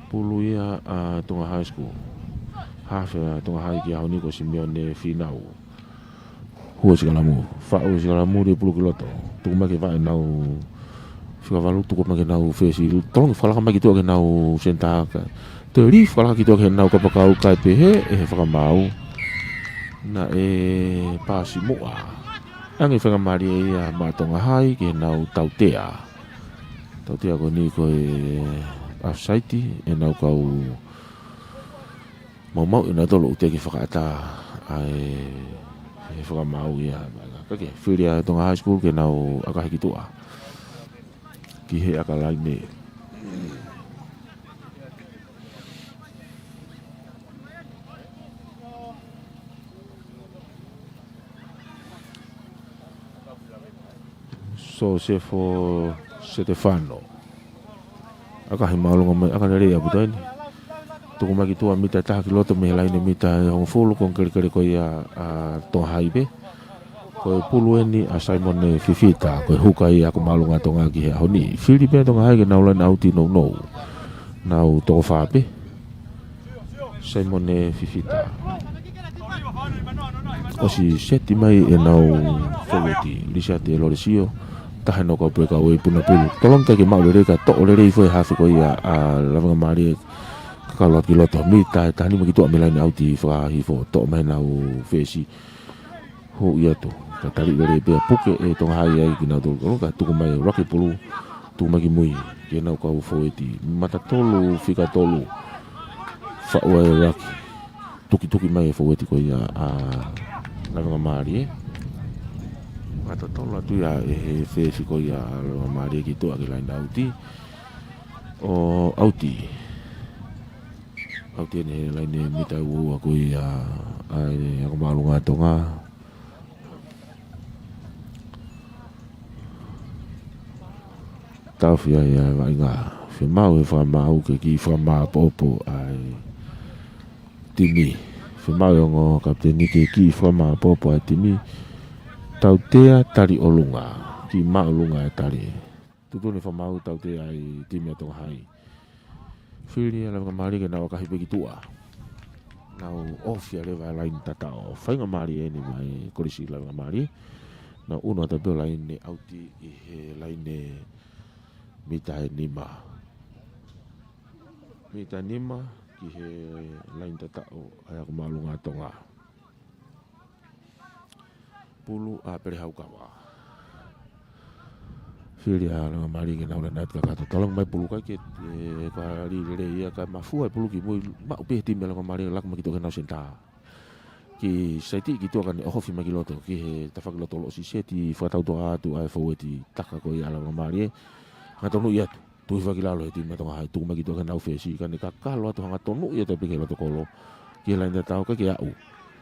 pulu ia ʻa Tonga High School. Hafe ʻa Tonga Hai ki he ʻaho ni ko Simione Finau. Hū e sikalamu, faʻu e sikalamu, lī pulu ki loto. Tuku mai ke vaʻe ʻenau fika valu, tuku mai ke nau fesi, tolongi fakalaka mai ki tuʻa ke nau senitā kae toe lī fakalaka ki tuʻa ke nau kapakau kae pehē ʻe he fakamaau naʻe pasi muʻa. Ange Faingamālie ia maʻa Tonga Hai ke nau tautea. Tautea ko eni ko e offside, ʻenau kau maumauʻi ʻenau tolo ʻo teʻeki fakaʻatā ʻa e, ʻe he fakamaau ia. Kae kehe, fili ʻa Tonga High School ke nau ʻakahi ki tuʻa ki he ʻaka laine. Sosefo Setefano. ʻAkahi māʻolunga mai, ʻaka lelei ʻaupito eni. Tuku mai ki tuʻa mita ʻe taha ki loto mei he laine mita ʻe hongofulu, ko e kelekele ko ia ʻa Tonga Hai pē. Ko e pulu eni ʻa Saimone Fifita, ko e huka ia ʻa Ako Māʻolunga Tonga ki he ʻaho ni. Fili pē Tonga Hai ke nau laine ʻauti nounou. Nau toko fā pē. Saimone Fifita. ʻOsi seti mai ʻenau fōueti, Lisiate Lolesio, taha ʻenau kau pē kau ʻi punapulu. Tolongi kae ʻikai ke maʻu lelei ka toʻo lelei foʻi hafe ko ia ʻa Lavengamālie, kakalo atu ki loto mita ʻe taha nima ki tuʻa mei he laine ʻauti fakahihifo, toʻo mai ʻenau fesi. Houʻi atu, ka tali lelei pea puke ʻe Tonga Hai ai kinautolu, ka tuku mai ʻuluaki pulu, tuku mai ki mui, ki heʻenau kau fōueti. Mata tolu, fika tolu, faʻu ai ʻuluaki. Tukituki mai e fōueti ko ia ʻa Lavengamālie. Mata tolu atu ia ʻe he fesi ko ia ʻa Lavengamālie ki tuʻa ki he laine ʻauti. ʻO ʻauti. ʻAuti eni he laine mita ua ua ko ia ʻa e Ako Māʻolunga Tonga. Taʻofi ai ʻa e vaʻinga. Fiemaʻu e fakamaau ke kiʻi fakamāʻopoʻopo ʻa e timi. Fiemaʻu e ongo kapiteni ke kiʻi fakamāʻopoʻopo ʻa e timi. Tautea tali ʻolunga. Kiʻi māʻolunga e tali. Tuʻutuʻuni fakamaau tautea ʻa e timi ʻa Tonga Hai. Fili ʻa Lavengamālie ke nau ʻakahi pē ki tuʻa. Nau ʻohofi leva e laine tataʻo. Faingamālie eni mei he Kolisi Lavengamālie. Nau ʻunu atu pē ʻo laine ʻauti ʻi he laine mita ʻe nima. Mita nima ki he laine tataʻo ʻa e Ako Māʻolunga Tonga. Pulu ʻa Pele Haukava. Fili ʻa Lavengamālie ke nau laine atu kakato. Tolongi mai pulu kae ʻikai ke, ʻe, ko e lī lelei ia ka mafua e pulu ki mui, maʻu pē he timi ʻa Lavengamālie, laku mai ki tuʻa ki heʻenau senitā. Kiʻi saiti ki tuʻa kae ne ʻohofi mai ki loto, ki he tafaʻaki loto ʻo e seti, fakatau tuʻa atu ʻa e fōueti taka ko ia ʻa Lavengamālie. Ngata ʻo nuʻi atu. Tuʻi fakilalo he timi ʻa Tonga Hai, tuku mai ki tuʻa ki heʻenau fesi, kae ne kakalo atu hanga ʻo tonuʻi atu pē ki he loto kolo. Ki he laine tataʻo, ʻikai ke aʻu.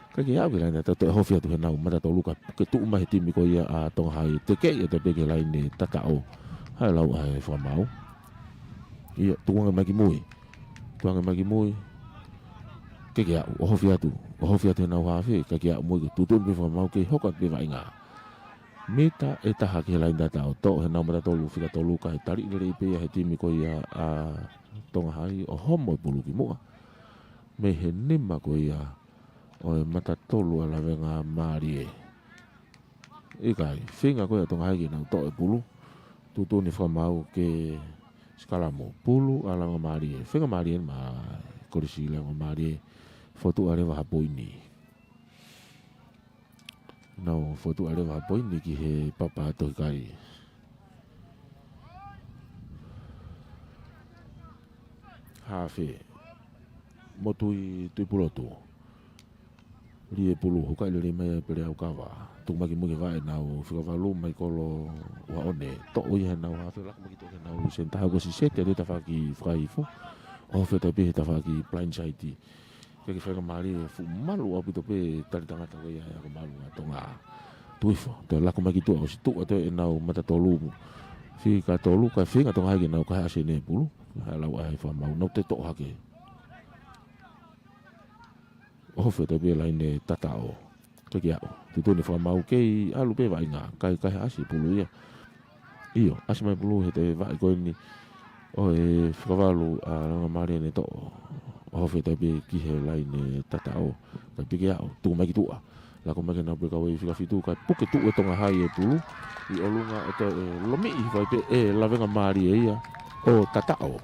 ʻIkai ke aʻu ki he laine tataʻo, toe ʻohofi atu heʻenau mata tolu kae puke tuʻu mai he timi ko ia ʻa Tonga Hai, tekeʻi atu pē ki he laine tataʻo. Haʻu e lau ʻa e fakamaau. ʻIo, tukuange mai ki mui. Tukuange mai ki mui. ʻIkai ke aʻu, ʻohofi atu. ʻOhofi atu heʻenau hafe, ʻikai ke aʻu mui, ko e tuʻutuʻuni pē fakamaau ke hoko atu pē vaʻinga. Mita ʻe taha ki he laine tataʻo, toʻo heʻenau mata tolu, fika tolu kae tali lelei pē ia he timi ko ia ʻa Tonga Hai ʻo homo e pulu ki muʻa. Mei he nima ko ia ʻo e mata tolu ʻa Lavengamālie. ʻIkai, feinga ko ia ʻa Tonga Hai ke nau toʻo e pulu. Tuʻutuʻuni fakamaau ke sikalamu pulu ʻa Lavengamālie. Faingamālie maʻa e Kolisi Lavengamālie. Fokotuʻu leva ha poini. Nau fokotuʻu leva ha poini ki he papa tohi kai. Hafe. Motuʻi Tuʻipulotu. Lī e pulu, hukaʻi lelei mai ʻa Pele Haukava. Tuku mai ki mui ki he vaʻe ʻenau fika valu, Maikolo Uhaʻone. Toʻo ia heʻenau hafe, laku mai ki tuʻa ki heʻenau senitā, ko e seti atu he tafaʻaki fakahihifo. ʻOhofi atu pē he tafaʻaki blindside. ʻIkai ke faingamālie, fuʻu malu ʻaupito pē tali tangata ko ia ʻa e Ako Māʻolunga Tonga. Tuifo, toe laku mai ki tuʻa, ʻosi tuʻu atu ʻenau mata tolu. Fika tolu, kae feinga Tonga Hai ke nau kahe ʻasi ʻene pulu. Haʻu e lau ʻa e fakamaau, nau toe toʻo hake. ʻOhofi atu pē laine tataʻo. ʻIkai ke aʻu. Tuʻutuʻuni fakamaau kei ʻalu pē vaʻinga. Kae, kae ʻasi pulu ia. ʻIo, ʻasi mai pulu he toe vaʻe ko eni ʻo e fika valu ʻa Lavengamālie ne toʻo. ʻOhofi atu pē ki he laine tataʻo. Kae ʻikai ke aʻu, tuku mai ki tuʻa. Laku mai ki heʻenau pē kau ʻi he fika fitu, kae puke tuʻu ʻe Tonga Hai e pulu. ʻI ʻolunga ʻe toe, ʻe lomiʻi fai pē ʻe Lavengamālie ia ʻo tataʻo.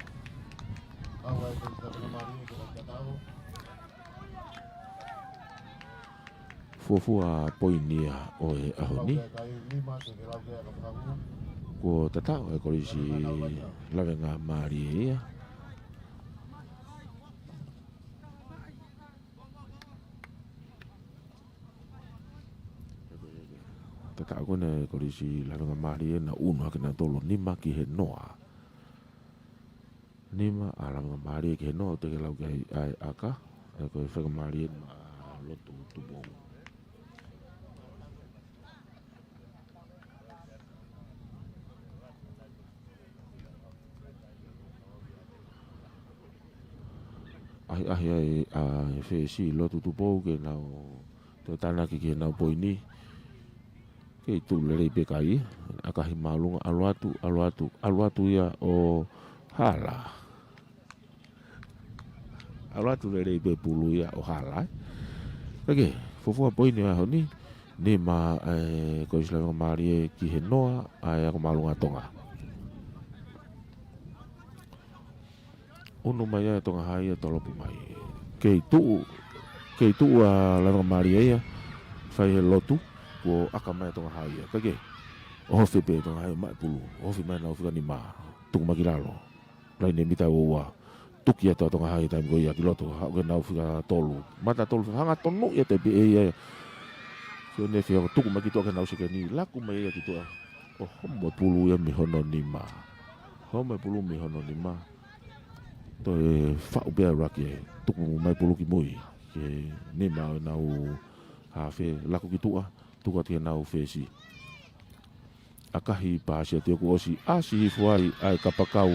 Fuofua poini ia ʻo e ʻaho ni. Kuo tataʻo ʻe Kolisi Lavengamālie ia. Tataʻo ko ena ʻe Kolisi Lavengamālie, nau ʻunu hake nautolu, nima ki he noa. Nima ʻa Lavengamālie ki he noa, ʻoku teʻeki lau ki ai ʻa e ʻaka, ʻa ia ko e faingamālie maʻa Lotu Tupou. ʻahiʻahi ai ʻa e fesi Lotu Tupou ke nau toe tānaki ki heʻenau poini. Kei tuʻu lelei pē kai, ʻakahi māʻolunga, ʻalu atu, ʻalu atu, ʻalu atu ia ʻo hala. ʻAlu atu lelei pē pulu ia ʻo hala, ē. Kae kehe, fuofua poini ʻo e ʻaho ni, nima ʻa e Kolisi Lavengamālie ki he noa ʻa e Ako Māʻolunga Tonga. ʻUnu mai ʻa Tonga Hai ʻo tolopu mai. Kei tuʻu, kei tuʻu ʻa Lavengamālie ia, fai he lotu, kuo ʻaka mai ʻa Tonga Hai ia. Kae kehe, ʻohofi pē Tonga Hai maʻu e pulu, ʻohofi mai ʻenau fika nima, tuku mai ki lalo. Laine mita ua ua. Tuki atu ʻa Tonga Hai taimi ko ia ki loto, haʻu ki heʻenau fika tolu. Mata tolu, hanga tonu ia te pē ia. Sio ne fia ko tuku mai ki tuʻa ki heʻenau sekeni, laku mai ia ki tuʻa. ʻO homo e pulu ia mei hono nima. Homo e pulu mei hono nima. Toe faʻu pē ʻa Raki ē. Tuku mai pulu ki mui. Ki he nima ʻo ʻenau hafe, laku ki tuʻa. Tuku atu ki heʻenau fesi. ʻAkahi pasi atu ia kuo ʻosi ʻasi hifo ai ʻa e kapakau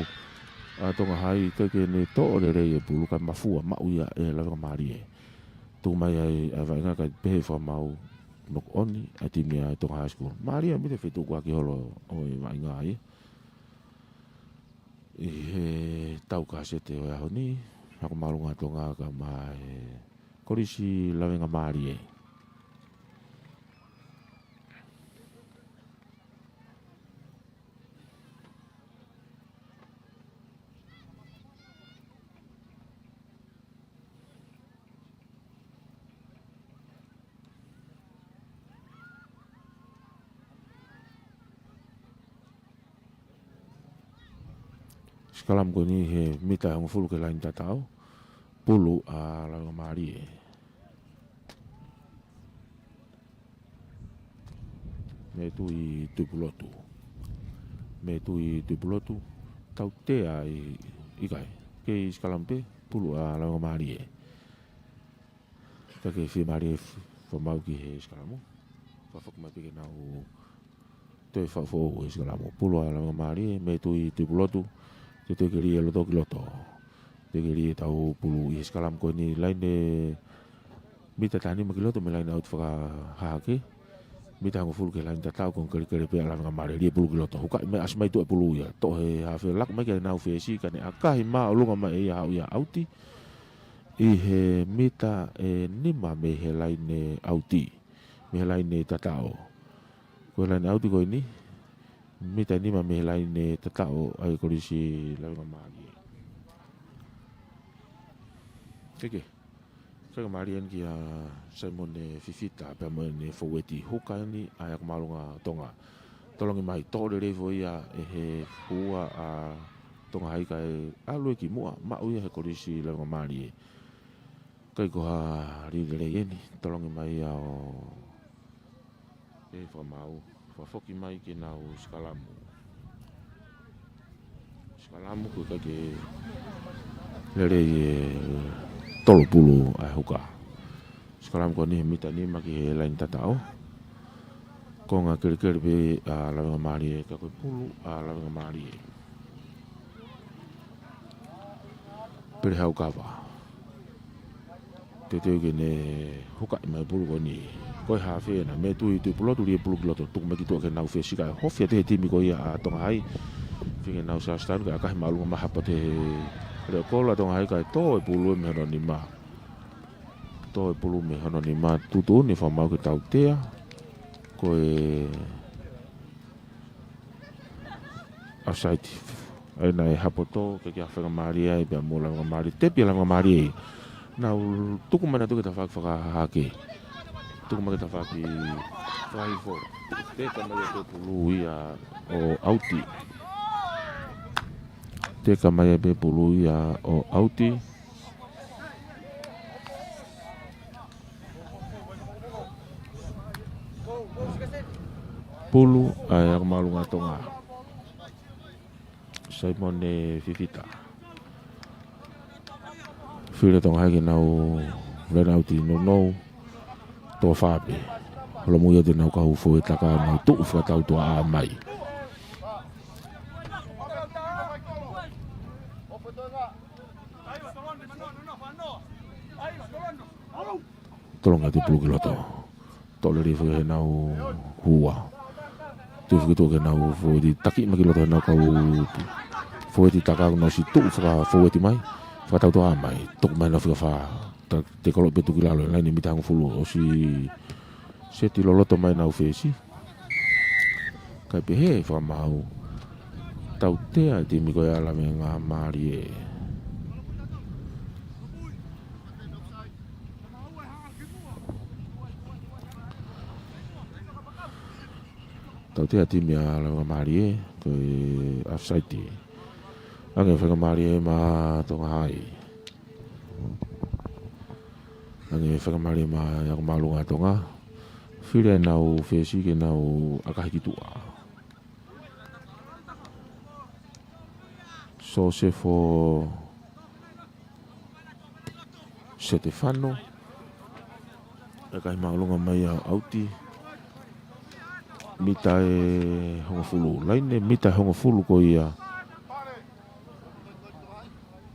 ʻa Tonga Hai, kae kehe ne toʻo lelei e pulu kae mafua maʻu ia ʻe Lavengamālie. Tuku mai ai ʻa e vaʻinga kae pehē fakamaau knock on ʻa e timi ʻa Tonga High School. Mālie ʻa e mita feituʻu kuo ʻaki holo ʻo e vaʻinga ia. ʻI he tau kasete ʻo e ʻaho ni, Ako Māʻolunga Tonga kae ʻumaʻā e Kolisi Lavengamālie. Sikalamu ko eni he mita hongofulu ki he laine tataʻo, pulu ʻa Lavengamālie. Mei Tuʻi Tuʻipulotu. Mei Tuʻi Tuʻipulotu, tautea ʻi, ʻikai. Kei sikalamu pē, pulu ʻa Lavengamālie. Kae kehe fiemālie f-, fakamaau ki he sikalamu. Fakafoki mai pē ke nau toe fakafoʻou e sikalamu. Pulu ʻa Lavengamālie, mei Tuʻi Tuʻipulotu, teuteu ke lī e loto ki loto. Teuteu ke lī ʻetau pulu ʻi he sikalamu ko eni, laine mita taha nima ki loto mei he laine ʻauti fakahahake. Mita hongofulu ki he laine tataʻo, konga kelekele pē ʻa Lavengamālie, lī e pulu ki loto. Hukaʻi mai, ʻasi mai tuʻa e pulu ia. Toʻo he hafe, laku mai ki heʻenau fesi, kae ne ʻakahi māʻolunga mai ʻe ia, haʻu ia ʻauti. ʻI he mita ʻe nima mei he laine ʻauti. Mei he laine tataʻo. Ko e laine ʻauti ko eni, mita ʻe nima mei he laine tataʻo ʻa e Kolisi Lavengamālie. Kae kehe, faingamālie eni kia Saimone Fifita, pea mo ʻene foueti huka eni ʻa e Ako Māʻolunga Tonga. Tolongi mai, toʻo lelei foʻou ia ʻe he fua ʻa Tonga Hai kae ʻalu ia ki muʻa, maʻu ia he Kolisi Lavengamālie. Kae ko ha lī lelei eni, tolongi mai ia ʻo e fakamaau, fakafoki mai ke nau sikalamu. Sikalamu ko e kae ke lelei e tolo pulu ʻa e huka. Sikalamu ko eni he mita nima ki he laine tataʻo. Konga kelekele pē ʻa Lavengamālie, ka ko e pulu ʻa Lavengamālie. Pele hau kava. Teuteu ke ne hukaʻi mai pulu ko eni. Ko e hafe ena, mei Tuʻi Tuʻipulotu, lī e pulu ki loto, tuku mai ki tuʻa ki heʻenau fesi kae ʻohofi atu he timi ko ia ʻa Tonga Hai. Feinga ke nau sāsitanu kae ʻakahi māʻolunga mai, hapo atu he leʻo kolo ʻa Tonga Hai kae tō e pulu mei hono nima. Tō e pulu mei hono nima, tuʻutuʻuni e fakamaau ke tautea. Ko e offside. ʻA ia naʻe hapo tō, kae ʻikai ke faingamālie ai pea mo Lavengamālie. Tepi ʻa Lavengamālie. Nau tuku mai ʻa e tuʻu ki he tafaʻaki fakahahake. Tuku mai ki he tafaʻaki fakahihifo. Teka mai ʻa e pulu ia ʻo ʻauti. Teka mai ʻa e pulu ia ʻo ʻauti. Pulu ʻa e Ako Māʻolunga Tonga. Saimone Fifita. Fili ʻa Tonga Hai ke nau laine ʻauti nounou. Toa fā pē. Holomui atu ʻenau kau fou e taka, nau tuʻu fakatau tuʻa mai. Tolongi atu e pulu ki loto. Toʻo lelei foki heʻenau hua. Tuʻu foki tuʻu ki heʻenau fōueti, taki mai ki loto heʻenau kau fōueti, taka ʻoku nau ʻosi tuʻu fakafōueti mai. Fakatautoa mai. Tuku mai ʻenau fika fā. Ta-, tekolo pē tuku ki lalo, laine mita hongofulu, ʻosi seti loloto mai ʻenau fesi. Kae pehē fakamaau. Tautea e timi ko ia ʻa Lavengamālie. Tautea e timi ʻa Lavengamālie, ko e offside. Hangē e faingamālie maʻa Tonga Hai. Hangē e faingamālie maʻa e ako māʻolunga ʻa Tonga. Fili ʻenau fesi ke nau ʻakahi ki tuʻa. Sosefo Setefano. ʻAkahi māʻolunga mai ʻa ʻauti. Mita ʻe hongofulu. Laine mita ʻe hongofulu ko ia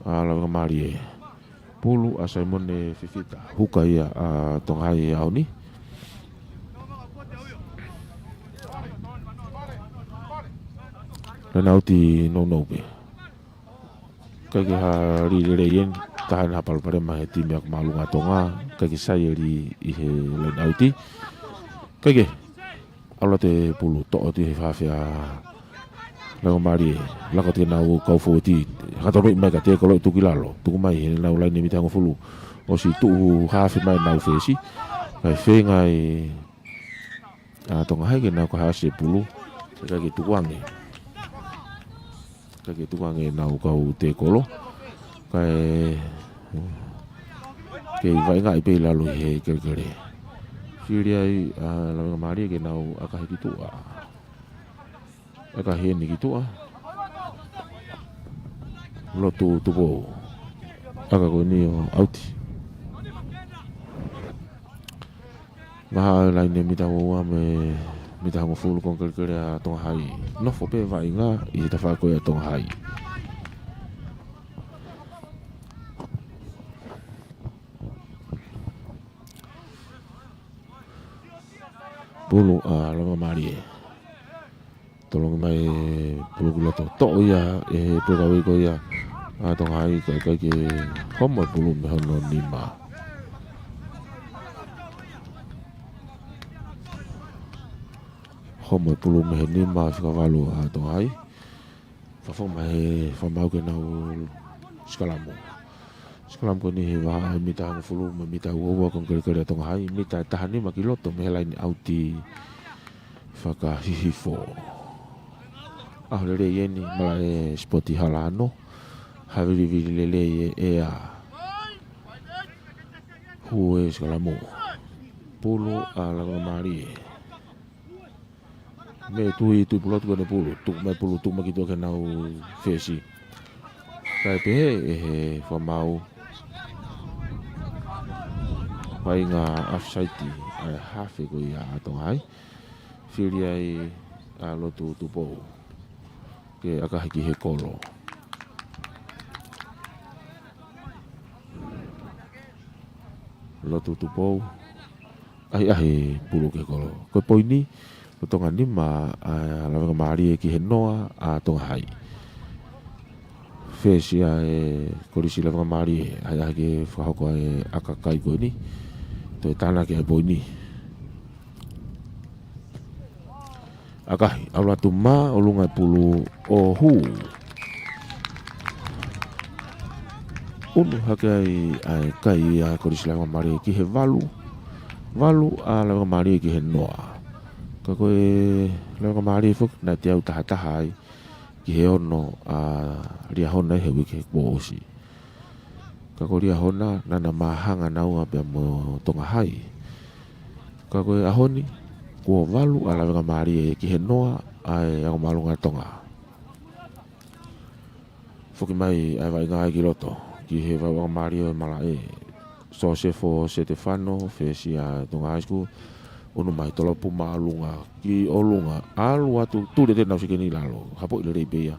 ʻa Lavengamālie. Pulu ʻa Saimone Fifita. Huka ia ʻa Tonga Hai he ʻaho ni. Laine ʻauti nounou pē. ʻIkai ke ha lī lelei eni, taha ena ha palopalema he timi ako māʻolunga ʻa Tonga, ʻikai ke sai e lī ʻi he laine ʻauti. ʻIkai ke, ʻalu atu e pulu, toʻo atu ʻi he fafea Lavengamālie, laka atu ki heʻenau kau fōueti, fakatonuʻi mai ka tekolo tuku ki lalo, tuku mai heʻenau laine mita hongofulu, ʻosi tuʻu hafe mai ʻenau fesi, kae feinga ʻa Tonga Hai ke nau kaihaʻasi e pulu, ʻikai ke tukuange. ʻIkai ke tukuange ʻenau kau tekolo. Kae kei vaʻingaʻi pē ʻi lalo ʻi he kelekele. Fili ai ʻa Lavengamālie ke nau ʻakahi ki tuʻa. ʻAkahi eni ki tuʻa. Lotu Tupou. ʻAka ko eni ʻo ʻauti. Vahaʻa e laine mita ua ua mo e mita hongofulu konga kelekele ʻa Tonga Hai. Nofo pē vaʻinga ʻi he tafaʻaki ko ia ʻa Tonga Hai. Pulu ʻa Lavengamālie. Tolongi mai e pulu ki loto. Toʻo ia ʻe he pekauei ko ia ʻa Tonga Hai, kae ʻikai ke homo e pulu mei hono nima. Homo e pulu mei he nima, fika valu ʻa Tonga Hai. Fafo mai he fakamaau ke nau sikalamu. Sikalamu ko eni he vahaʻa mita hongofulu mo e mita ua ua konga kelekele ʻa Tonga Hai, mita ʻe taha nima ki loto mei he laine ʻauti fakahihifo. ʻAho lelei eni, malaʻe sipoti hala ano, havilivili lelei e ʻea. Hū e sikalamu. Pulu ʻa Lavengamālie. Mei tui, tui pulu atu ko eni pulu, tuku mai pulu, tuku mai ki tuʻa ki heʻenau fesi. Kae pehē ʻe he fakamaau, vaʻinga offside ʻa e hafe ko ia ʻa Tonga Hai. Fili ai ʻa Lotu Tupou ke ʻakahi ki he kolo. Lotu Tupou. ʻAhiʻahi pulu ki he kolo. Ko e poini, lolotonga nima ʻa Lavengamālie ki he noa ʻa Tonga Hai. Fesi ʻa e Kolisi Lavengamālie, ʻahiʻahi ke fakahoko ʻa e ʻakakai ko eni. Toe tānaki ʻa e poini. ʻAkahi, ʻalu atu māʻolunga e pulu ʻo hū. ʻUnu hake ai ʻa e kai ʻa Kolisi Lavengamālie ki he valu. Valu ʻa Lavengamālie ki he noa. Ka ko e Lavengamālie foki naʻe teau taha taha ai ki he ono ʻa Liahona he uike kuo ʻosi. Ka ko Liahona, naʻa na māhanga naua pea mo Tonga Hai. Ka ko e ʻaho ni, kuo valu ʻa Lavengamālie ki he noa ʻa e ako māʻolunga ʻa Tonga. Foki mai ʻa e vaʻinga ki loto, ki he vaʻinga mālie ʻo e malaʻe. Sosefo Setefano, fesi ʻa Tonga High School, ʻunu mai tolopu māʻolunga ki ʻolunga, ʻalu atu, tuli ʻa e nau sikeni lalo, hapoʻi lelei pē ia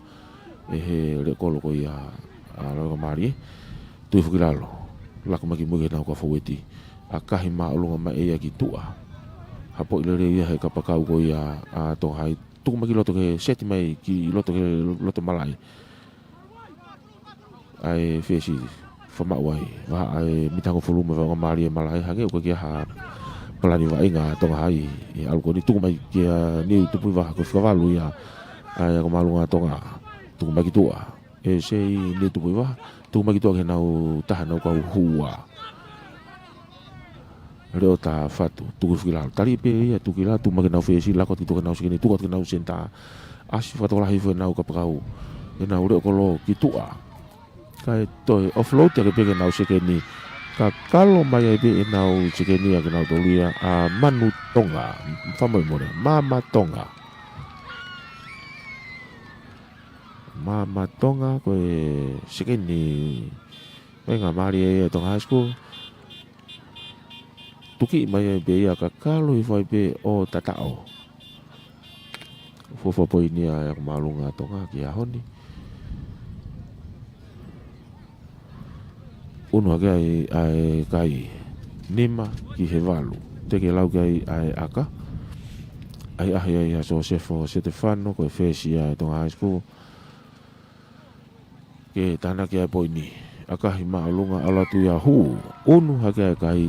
ʻe he lekolo ko ia ʻa Lavengamālie. Tui foki lalo, laku mai ki mui ki heʻenau kau fōueti. ʻAkahi māʻolunga mai ia ki tuʻa. Hapoʻi lelei ia he kapakau ko ia ʻa Tonga Hai. Tuku mai ki loto ke seti mai ki loto ke loto malaʻe. ʻA e fesi fakamaʻu ai. Vahaʻa e mita hongofulu mo e vaʻinga mālie malaʻe hangē ʻoku ʻikai ha palani vaʻinga ʻa Tonga Hai. ʻI he ʻalu ko eni tuku mai kia Niu Tupuʻivaha ko e fika valu ia ʻa e ako māʻolunga ʻa Tonga. Tuku mai ki tuʻa. ʻE sei Niu Tupuʻivaha, tuku mai ki tuʻa ki heʻenau taha ʻenau kau hua. Leʻo Tafatu, tuku ki lalo. Tali pē ia, tuku ki lalo, tuku mai ki heʻenau fesi, lako atu ki tuʻa ki heʻenau sekeni, tuku atu ki heʻenau senitā. ʻAsi fakatokolahi foʻi ʻenau kapakau. ʻEnau leʻo kolo ki tuʻa. Kae toe offload ake pē ki heʻenau sekeni. Kakalo mai ai pē ʻenau sekeni ʻa kinautolu ia ʻa Manu Tonga. Fakamolemole, Mama Tonga. Mama Tonga ko e sekeni vaʻinga mālie ia ʻa Tonga High School. Tuku mai ai pē ia kakalo hifo ai pē ʻo tataʻo. Fuofua poini ia ʻa e ako māʻolunga ʻa Tonga ki he ʻaho ni. Unu hake ai ʻa e kai nima ki he valu. Teke lau ki ai ʻa e ʻaka. ʻAhiʻahi ai ʻa Sosefo Setefano ko e fesi ia ʻa Tonga High School. Ke tānaki ʻa e poini. ʻAkahi māʻolunga ʻalu atu ia hū. Unu hake ʻa e kai.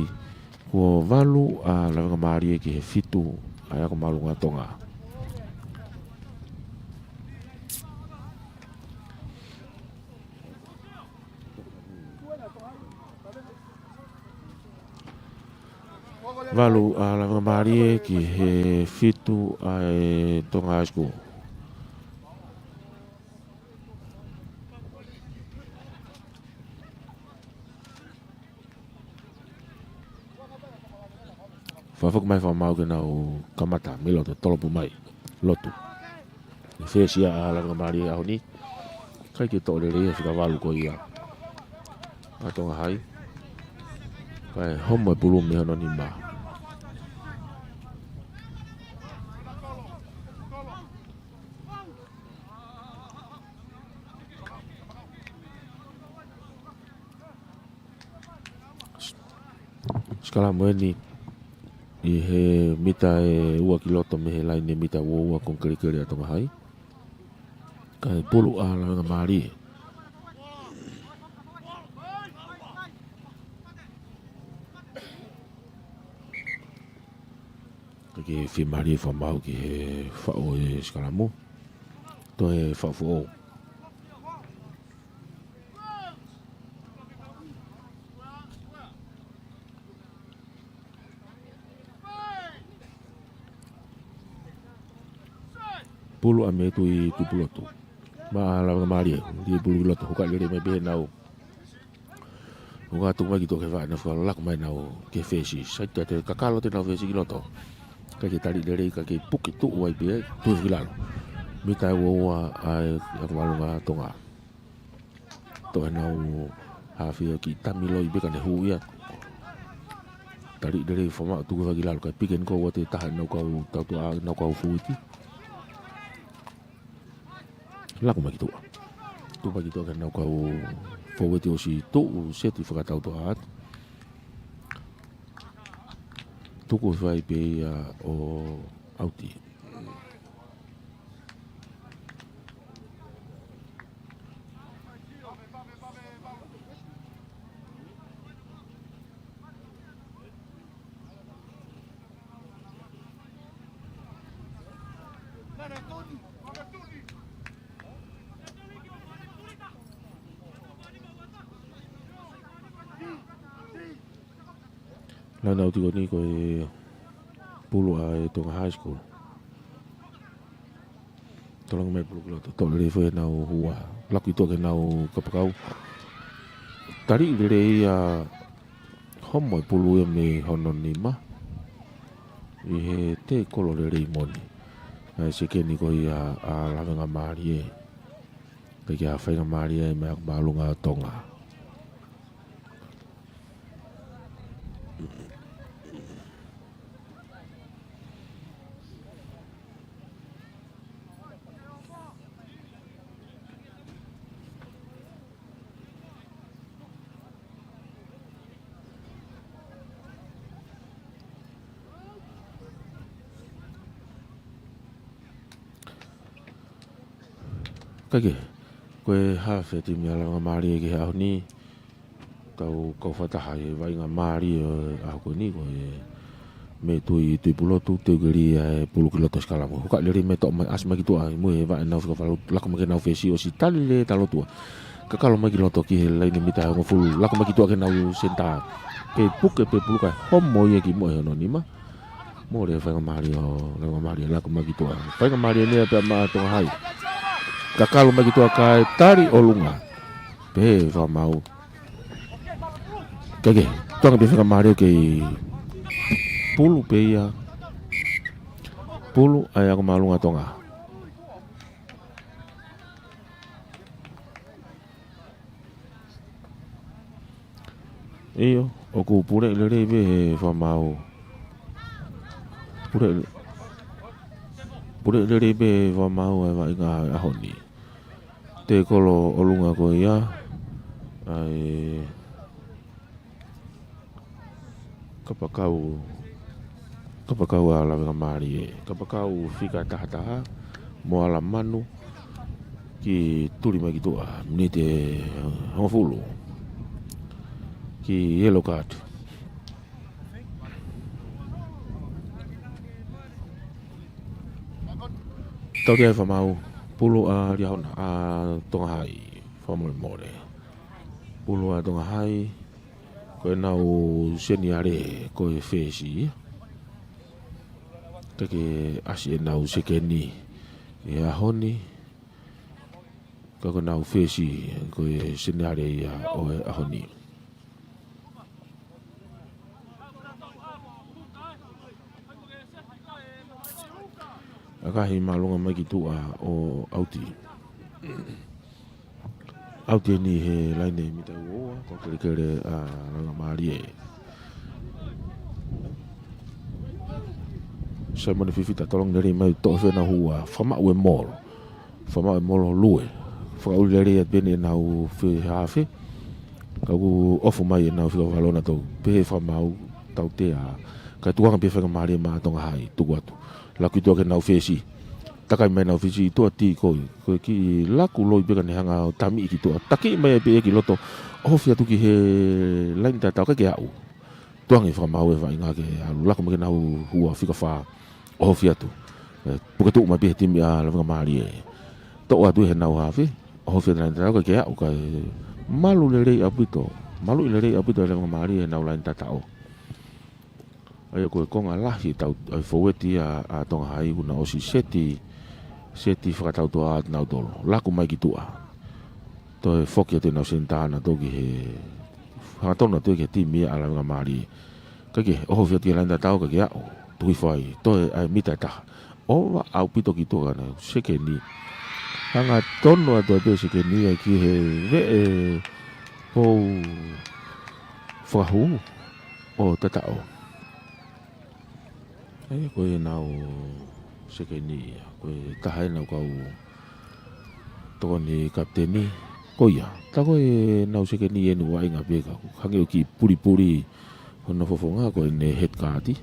Kuo valu ʻa Lavengamālie ki he fitu ʻa e ako māʻolunga ʻa Tonga. Valu ʻa Lavengamālie ki he fitu ʻa e Tonga High School. Fakafoki mai fakamaau ke nau kamata mei loto, tolopu mai lotu. Fesi ia ʻa Lavengamālie ʻaho ni. ʻIkai ke toʻo lelei ia fika valu ko ia ʻa Tonga Hai. Kae homo e pulu mei hono nima. Sikalamu eni ʻi he mita ʻe ua ki loto mei he laine mita ua ua kongikelikeli ʻa Tonga Hai. Kae pulu ʻa Lavengamālie. Kae fiemālie fakamaau ki he faʻu e sikalamu. Toe faʻu foʻou. Pulu ʻa Metu ʻi Tupulotu. Maʻa Lavengamālie, ʻi pulu ki loto, huka lelei mai pē ʻenau. Huka tuku mai ki tuʻa ki he vaʻe, nau fakalaku mai ʻenau ki he fesi. Sai te kakalo te nau fesi ki loto. ʻIkai ke tali lelei, ʻikai ke puke tuʻu ai pē, tuʻu ki lalo. Mita ʻe ua ua ʻa e ako māʻolunga ʻa Tonga. Toʻo ʻenau hafe ʻo kiʻi tami loi pē ka ne hū ia. Tali lelei fakamaau tuku hifo ki lalo kae pick and go ʻa e taha ʻenau kau tautuʻa, ʻenau kau fōueti. Laku mai ki tuʻa. Tuku mai ki tuʻa ki heʻenau kau fōueti ʻosi tuʻu seti fakatautuʻa atu. Tuku hifo ai pē ia ʻo ʻauti. Laine ʻauti ko eni ko e pulu ʻa e Tonga High School. Tolongi mai pulu ki loto, toʻo lelei foʻi ʻenau hua. Laku ʻi tuʻa ki heʻenau kapakau. Tali lelei ia homo e pulu ia mei hono nima. ʻI he tēkolo lelei moʻoni. ʻA e sekeni ko ia ʻa Lavengamālie. Pea ʻikai ha faingamālie mei he ako māʻolunga ʻa Tonga. Kae kehe, ko e hafe timi ʻa Lavengamālie ki he ʻaho ni, kau, kau fakataha he vaʻinga mālie ʻo e ʻaho ko eni, ko e mei Tui, Tuʻipulotu, Teukelia ʻe pulu ki loto sikalamu. Hukaʻi lelei mai, toʻo mai, ʻasi mai ki tuʻa, ʻi muʻa he vaʻe ʻenau fika valu, laku mai ki heʻenau fesi ʻosi tali lelei ʻa e lotu. Kakalo mai ki loto ki he laine mita hongofulu, laku mai ki tuʻa ki heʻenau senitā. Pē puke, pē pulu kae homo ia ki muʻa he hono nima. Mole e vaʻinga mālie ʻo Lavengamālie, laku mai ki tuʻa. Vaʻinga mālie ʻeni pea maʻa Tonga Hai. Kakalo mai ki tuʻa kae tali ʻolunga. Pehē ʻe he fakamaau, kae kehe, tuʻunga pē vaʻinga mālie ʻoku kei pulu pē ia. Pulu ʻa e ako māʻolunga ʻa Tonga. ʻIo, ʻoku puleʻi lelei pē ʻe he fakamaau. Puleʻi, puleʻi lelei pē ʻe he fakamaau ʻa e vaʻinga ʻo e ʻaho ni. Tekolo ʻolunga ko ia ʻa e kapakau, kapakau ʻa Lavengamālie. Kapakau fika taha taha, mo ʻAlamanu, ki tuli mai ki tuʻa, miniti ʻe hongofulu. Ki yellow card. Tau ki ai fakamaau, pulu ʻa Liahona, ʻa Tonga Hai, fakamolemole. Pulu ʻa Tonga Hai, ko ʻenau seniale, ko e fesi. Kae kehe ʻasi ʻenau sekeni ʻi he ʻaho ni, ka ko ʻenau fesi, ko e seniale ia ʻo e ʻaho ni. ʻAkahi māʻolunga mai ki tuʻa ʻo ʻauti. ʻAuti ʻeni he laine mita ua ua, ko e kelekele ʻa Lavengamālie. Saimone Fifita, tolongi lelei mai, toʻo ʻe he fenau hua, fakamaʻu e molo. Fakamaʻu e molo lue. Fakaʻuli lelei atu pē ʻenau fē hafe. Ka kuo ʻofa mai ʻenau fika valu ʻa nautolu. Pehē ʻe he fakamaau, tautea. Kae tukuange pē Lavengamālie maʻa Tonga Hai, tuku atu. Laku ki tuʻa ki heʻenau fesi. Takai mai ʻenau fesi, tuʻa tī ko ē. Ko e kiʻi laku loi pē ka ne hanga ʻo tamiʻi ki tuʻa. Takiʻi mai pē ia ki loto. ʻOhofi atu ki he laine tatau, ʻikai ke aʻu. Tukuange ʻe he fakamaau e vaʻinga ke ʻalu, laku mai ki heʻenau hua fika fā. ʻOhofi atu. ʻE, puke tuʻu mai pē ʻe he timi ʻa Lavengamālie. Toʻo atu ʻe heʻenau hafe. ʻOhofi atu laine tatau, ʻikai ke aʻu, kae malu lelei ʻaupito. Maluʻi lelei ʻaupito ʻe Lavengamālie ʻenau laine tatau. ʻA ia ko e konga lahi ʻetau, ʻa e foueti ʻa, ʻa Tonga Hai, kuo nau ʻosi seti, seti fakatautoʻa atu nautolu. Laku mai ki tuʻa. Toe foki atu ʻenau senitā nautolu ki he, hangatonu atu ki he timi ʻa Lavengamālie. Kae kehe, ʻohofi atu ki he laine tatau, ʻikai ke aʻu. Tuku hifo ai, toe ʻa e mita ʻe taha. ʻOfa ʻaupito ki tuʻa ka nau sekeni. Hangatonu atu ʻa e sekeni ia ki he veʻe pou fakahū ʻo tatau. ʻA ia ko ʻenau sekeni ia, ko e taha ʻenau kau tokoni kapiteni, ko ia. Tā ko ʻenau sekeni ʻi he vaʻinga pē ka, hangē ʻoku pulipuli hono fofonga ko ʻene head guard.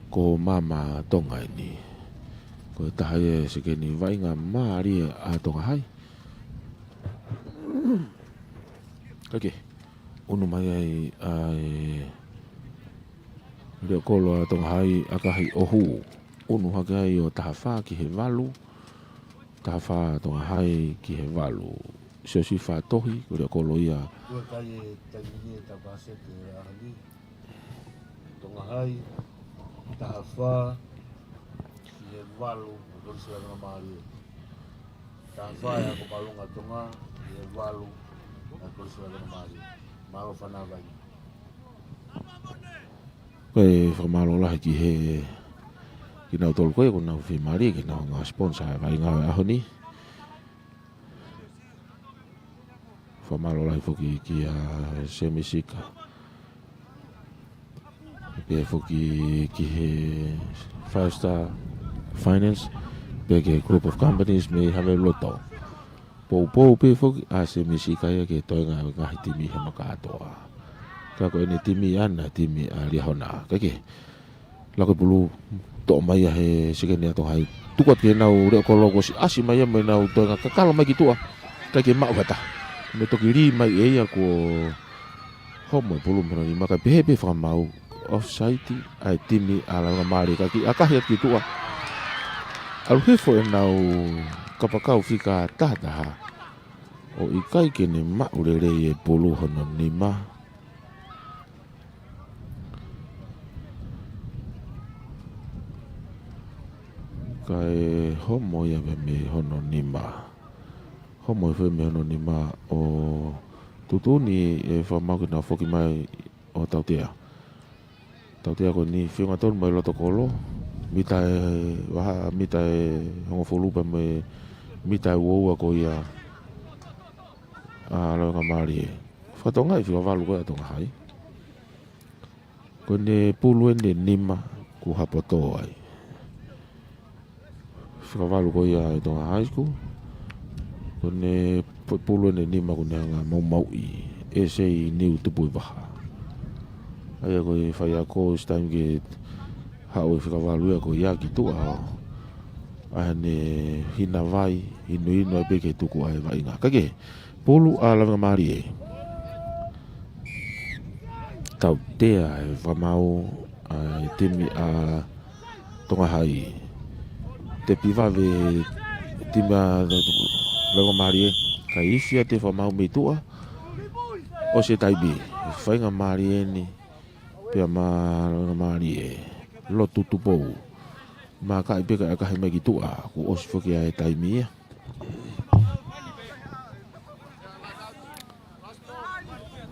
Ko Mama Tonga ʻeni. Ko e taha ia e sekeni vaʻinga mālie ʻa Tonga Hai. Kae kehe, ʻunu mai ai ʻa e leʻo kolo ʻa Tonga Hai, ʻAkahi ʻOhu. ʻUnu hake ai ʻo taha fā ki he valu. Taha fā Tonga Hai ki he valu. Siosifa Tohi, ko e leʻo kolo ia. Ko e kai e taimi ni e tapasete ʻa e ʻaho ni. Tonga Hai, taha fā ki he valu, ko e Kolisi Lavengamālie. Taha fā e ako māʻolunga ʻa Tonga, ki he valu, ko e Kolisi Lavengamālie. Mālō fānau vaʻinga. Ko e fakamālō lahi ki he, kinautolu ko ē kuo nau fiemālie ke nau hanga ʻo sponsor e vaʻinga ʻo e ʻaho ni. Fakamālō lahi foki kia Semi Sika. Pehē foki ki he Five Star Finance, pehē ki he Group of Companies mei Haveloto. Poupou pē foki ʻa Semi Sika ia ki he toenga ʻo e ngaahi timi he maka ʻatoa. Ka ko ʻene timi ʻana, timi ʻa Liahona. Kae kehe, laku e pulu, toʻo mai ia he sekeni ʻa Tonga Hai. Tuku atu ki heʻenau leʻo kolo kuo ʻosi ʻasi mai ia mo ʻenau toenga kakalo mai ki tuʻa. ʻIkai ke maʻu ha taha. Ne toki lī mai ʻe ia kuo homo e pulu mei hono nima, kae pehē pē fakamaau offside ʻa e timi ʻa Lavengamālie, kae kiʻi ʻakahi atu ki tuʻa. ʻAlu hifo ʻenau kapakau fika taha taha. ʻO ʻikai ke ne maʻu lelei e pulu hono nima. Kae homo ia pē mei hono nima. Homo ia pē mei hono nima ʻo tuʻutuʻuni e fakamaau ke nau foki mai ʻo tautea. Tautea ko eni feʻunga tonu mo e loto kolo. Mita ʻe vaha, mita ʻe hongofulu pea mo e mita ʻe uaua ko ia ʻa Lavengamālie. Fakatokangaʻi fika valu ko ia ʻa Tonga Hai. Ko ʻene pulu eni ʻe nima kuo hapoto ai. Fika valu ko ia ʻa Tonga High School. Ko ʻene pu-, pulu eni ʻe nima kuo ne hanga ʻo maumauʻi ʻe Sei Niu Tupuʻivaha. ʻA ia ko e faiako, it's time ke haʻu e fika valu ia ko ia ki tuʻa. ʻA ʻene hina vai, inu inu ai pē ke tuku ʻa e vaʻinga. Kae kehe, pulu ʻa Lavengamālie. Tautea e fakamaau ʻa e timi ʻa Tonga Hai. Tepi vave timi ʻa Lavengamālie. Kae ifi atu e fakamaau mei tuʻa. ʻOsi e taimi. Faingamālie eni. Pea mo Lavengamālie. Lotu Tupou. Makaʻi pē kae ʻakahi mai ki tuʻa. Kuo ʻosi foki ʻa e taimi ia.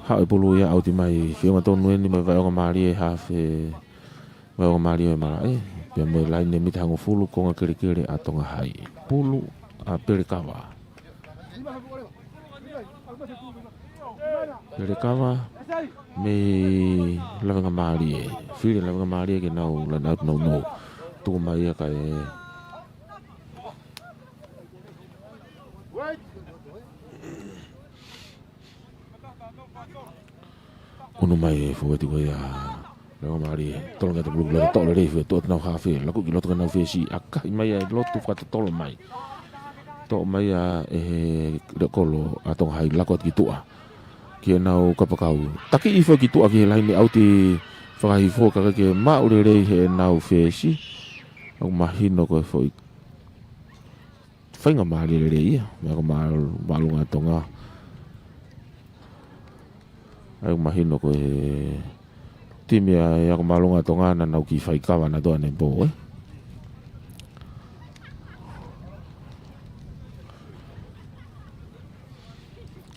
Haʻu e pulu ia ʻauti mai, feʻunga tonu eni mei Vaʻeongamālie, hafe Vaʻeongamālie ʻo e malaʻe, pea mo e laine mita hongofulu konga kelekele ʻa Tonga Hai. Pulu ʻa Pelekava. Pelekava mei Lavengamālie. Fili Lavengamālie ke nau line out nounou. Tuku mai ia kae ʻunu mai e fueti ko ia. Lavengamālie, tolongi atu pulu ki loto, toʻo lelei fue tuʻa ʻenau hafe, laku ki loto ki heʻenau fesi, ʻakahi mai ʻa e lotu fakatotolo mai. Toʻo mai ia ʻe he leʻo kolo ʻa Tonga Hai, laku atu ki tuʻa. Ki heʻenau kapakau. Taki hifo ki tuʻa ki he laine ʻauti fakahifo kae ʻikai ke maʻu lelei heʻenau fesi. ʻOku mahino ko e foʻi faingamālie lelei ia mei he ako māʻolunga ʻa Tonga. ʻOku mahino ko e timi ʻa e ako māʻolunga ʻa Tonga naʻa nau kiʻi faikava naʻa nau toe ʻanepō, ē.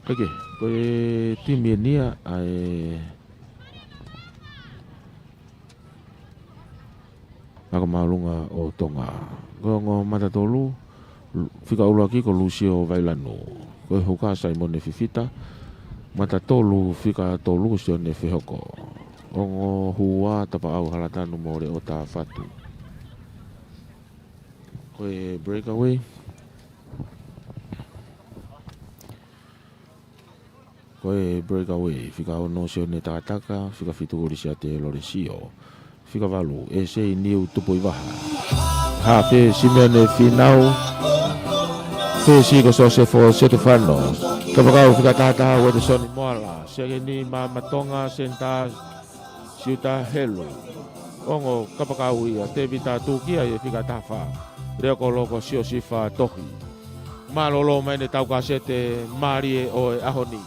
Kae kehe, ko e timi eni ia ʻa e ako māʻolunga ʻo Tonga. Ko e ongo mata tolu, fika ʻuluaki ko Lusio Vailanu. Ko e huka Saimone Fifita, mata tolu, fika tolu ko Sione Fehoko. Ongo hua Tapaʻau Halatanu mo Leota Fatu. Ko e breakaway. Ko e breakaway, fika ono Sione Takataka, fika fitu ko Lisiate Lolesio, fika valu, ʻEsei Niu Tupuʻivaha. Hafe Simeone Finau, fesi ko Sosefo Setefano, kapakau fika taha taha Uetesoni Moala, sekeni Maama Tonga, senitā Siuta Helu. Ongo kapakau ia, Tevita Tukia ia fika taha fā. Leʻo kolo ko Siosifa Tohi. Mālōlō mai ʻene tau kasete mālie ʻo e ʻaho ni.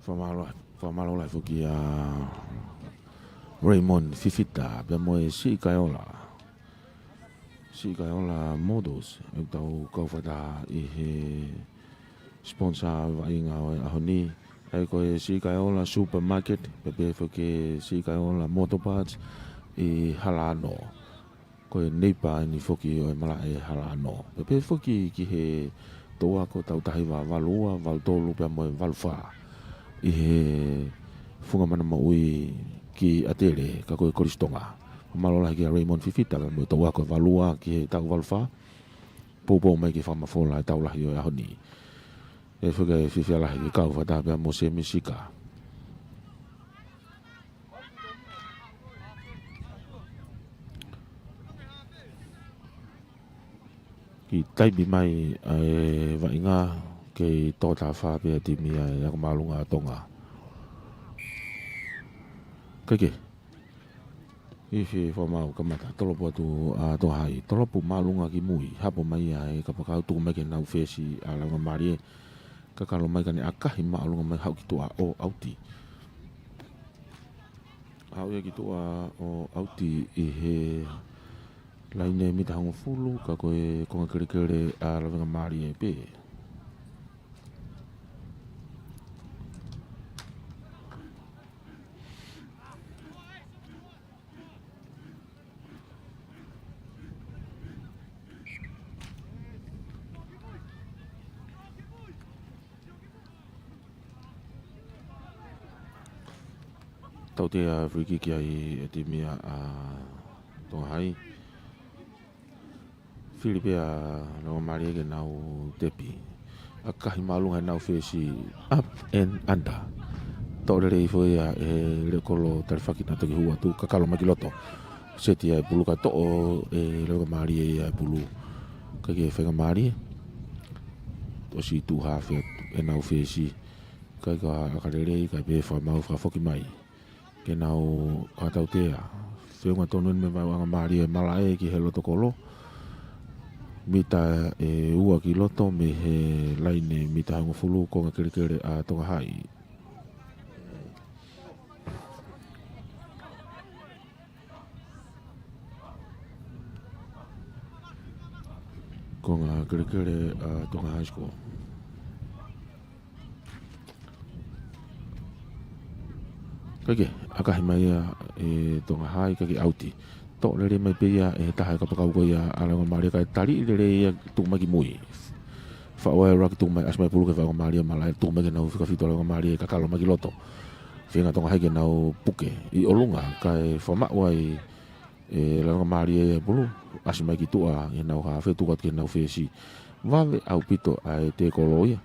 Fakamālō, fakamālō lahi foki ʻa Raymond Fifita, pea mo e Siʻi Kaeola. Siʻi Kaeola Models, ʻoku tau kau fakataha ʻi he sponsor vaʻinga ʻo e ʻaho ni. ʻA ia ko e Siʻi Kaeola Supermarket, pea pehē foki Siʻi Kaeola Motor Parts ʻi Halaʻano. Ko e neipa eni foki ʻo e malaʻe Halaʻano. Pea pehē foki ki he toʻa ko e tau taha hiva valu ua, valu tolu pea mo e valu fā. ʻI he Funga mana moʻui ki ʻAtele, ka ko e Kolisi Tonga. Mālō lahi kia Raymond Fifita, mo e toʻu ako ʻe valu ua ki he taʻu valu fā. Poupou mai ke fakamafola e tau lahi ʻo e ʻaho ni. ʻE fika e fifia lahi ke kau fakataha pea mo Semi Sika. Kiʻi taipi mai ʻa e vaʻinga, kei tō tā fā pē ʻa e timi ʻa e Ako Māʻolunga ʻa Tonga. Kae kehe, ifi fakamaau kamata, tolopu atu ʻa Tonga Hai, tolopu māʻolunga ki mui, hapo mai ʻa e kapakau, tuku mai ke nau fesi ʻa Laveʻangamālie, kakalo mai kae ne ʻakahi māʻolunga mai, haʻu ki tuʻa ʻo ʻauti. Haʻu ia ki tuʻa ʻo ʻauti ʻi he laine mita hongofulu, ka ko e konga kelekele ʻa Laveʻangamālie pē. Tautea free kick ai e timi ʻa Tonga Hai. Fili pē ʻa Laveʻangamālie ke nau tepi. ʻAkahi māʻolunga he nau fesi, up and under. Toʻo lelei foʻi ia ʻe he leʻo kolo talifaki naʻe toki hū atu, kakalo mai ki loto. Seti ia e pulu ka toʻo ʻe Laveʻangamālie ia e pulu. Kae kehe Faingamālie. ʻOsi tuʻu haafe ʻenau fesi. Kae ʻaka lelei, kae pehē fakamaau fakafoki mai. Ke nau ʻa tautea. Feʻunga tonu eni mei Laveʻangamālie ʻe malaʻe ki he loto kolo. Mita ʻe ua ki loto mei he laine mita hongofulu konga kelekele ʻa Tonga Hai. Konga kelekele ʻa Tonga High School. Kae kehe, ʻakahi mai ia ʻe Tonga Hai kae kehe ʻauti. Toʻo lelei mai pē ia ʻe he taha e kapakau ko ia ʻa Laveʻangamālie kae tali lelei ia tuku mai ki mui. Faʻu ʻa e ruck tuku mai, ʻasi mai pulu ki Faingamālie malaʻe, tuku mai ke nau fika fitu ʻa Laveʻangamālie kakalo mai ki loto. Feinga Tonga Hai ke nau puke ʻi ʻolunga kae fakamaʻu ai ʻe Laveʻangamālie ia e pulu, ʻasi mai ki tuʻa ʻenau haafe, tuku atu ki heʻenau fesi. Vave ʻaupito ʻa e tekolo ia,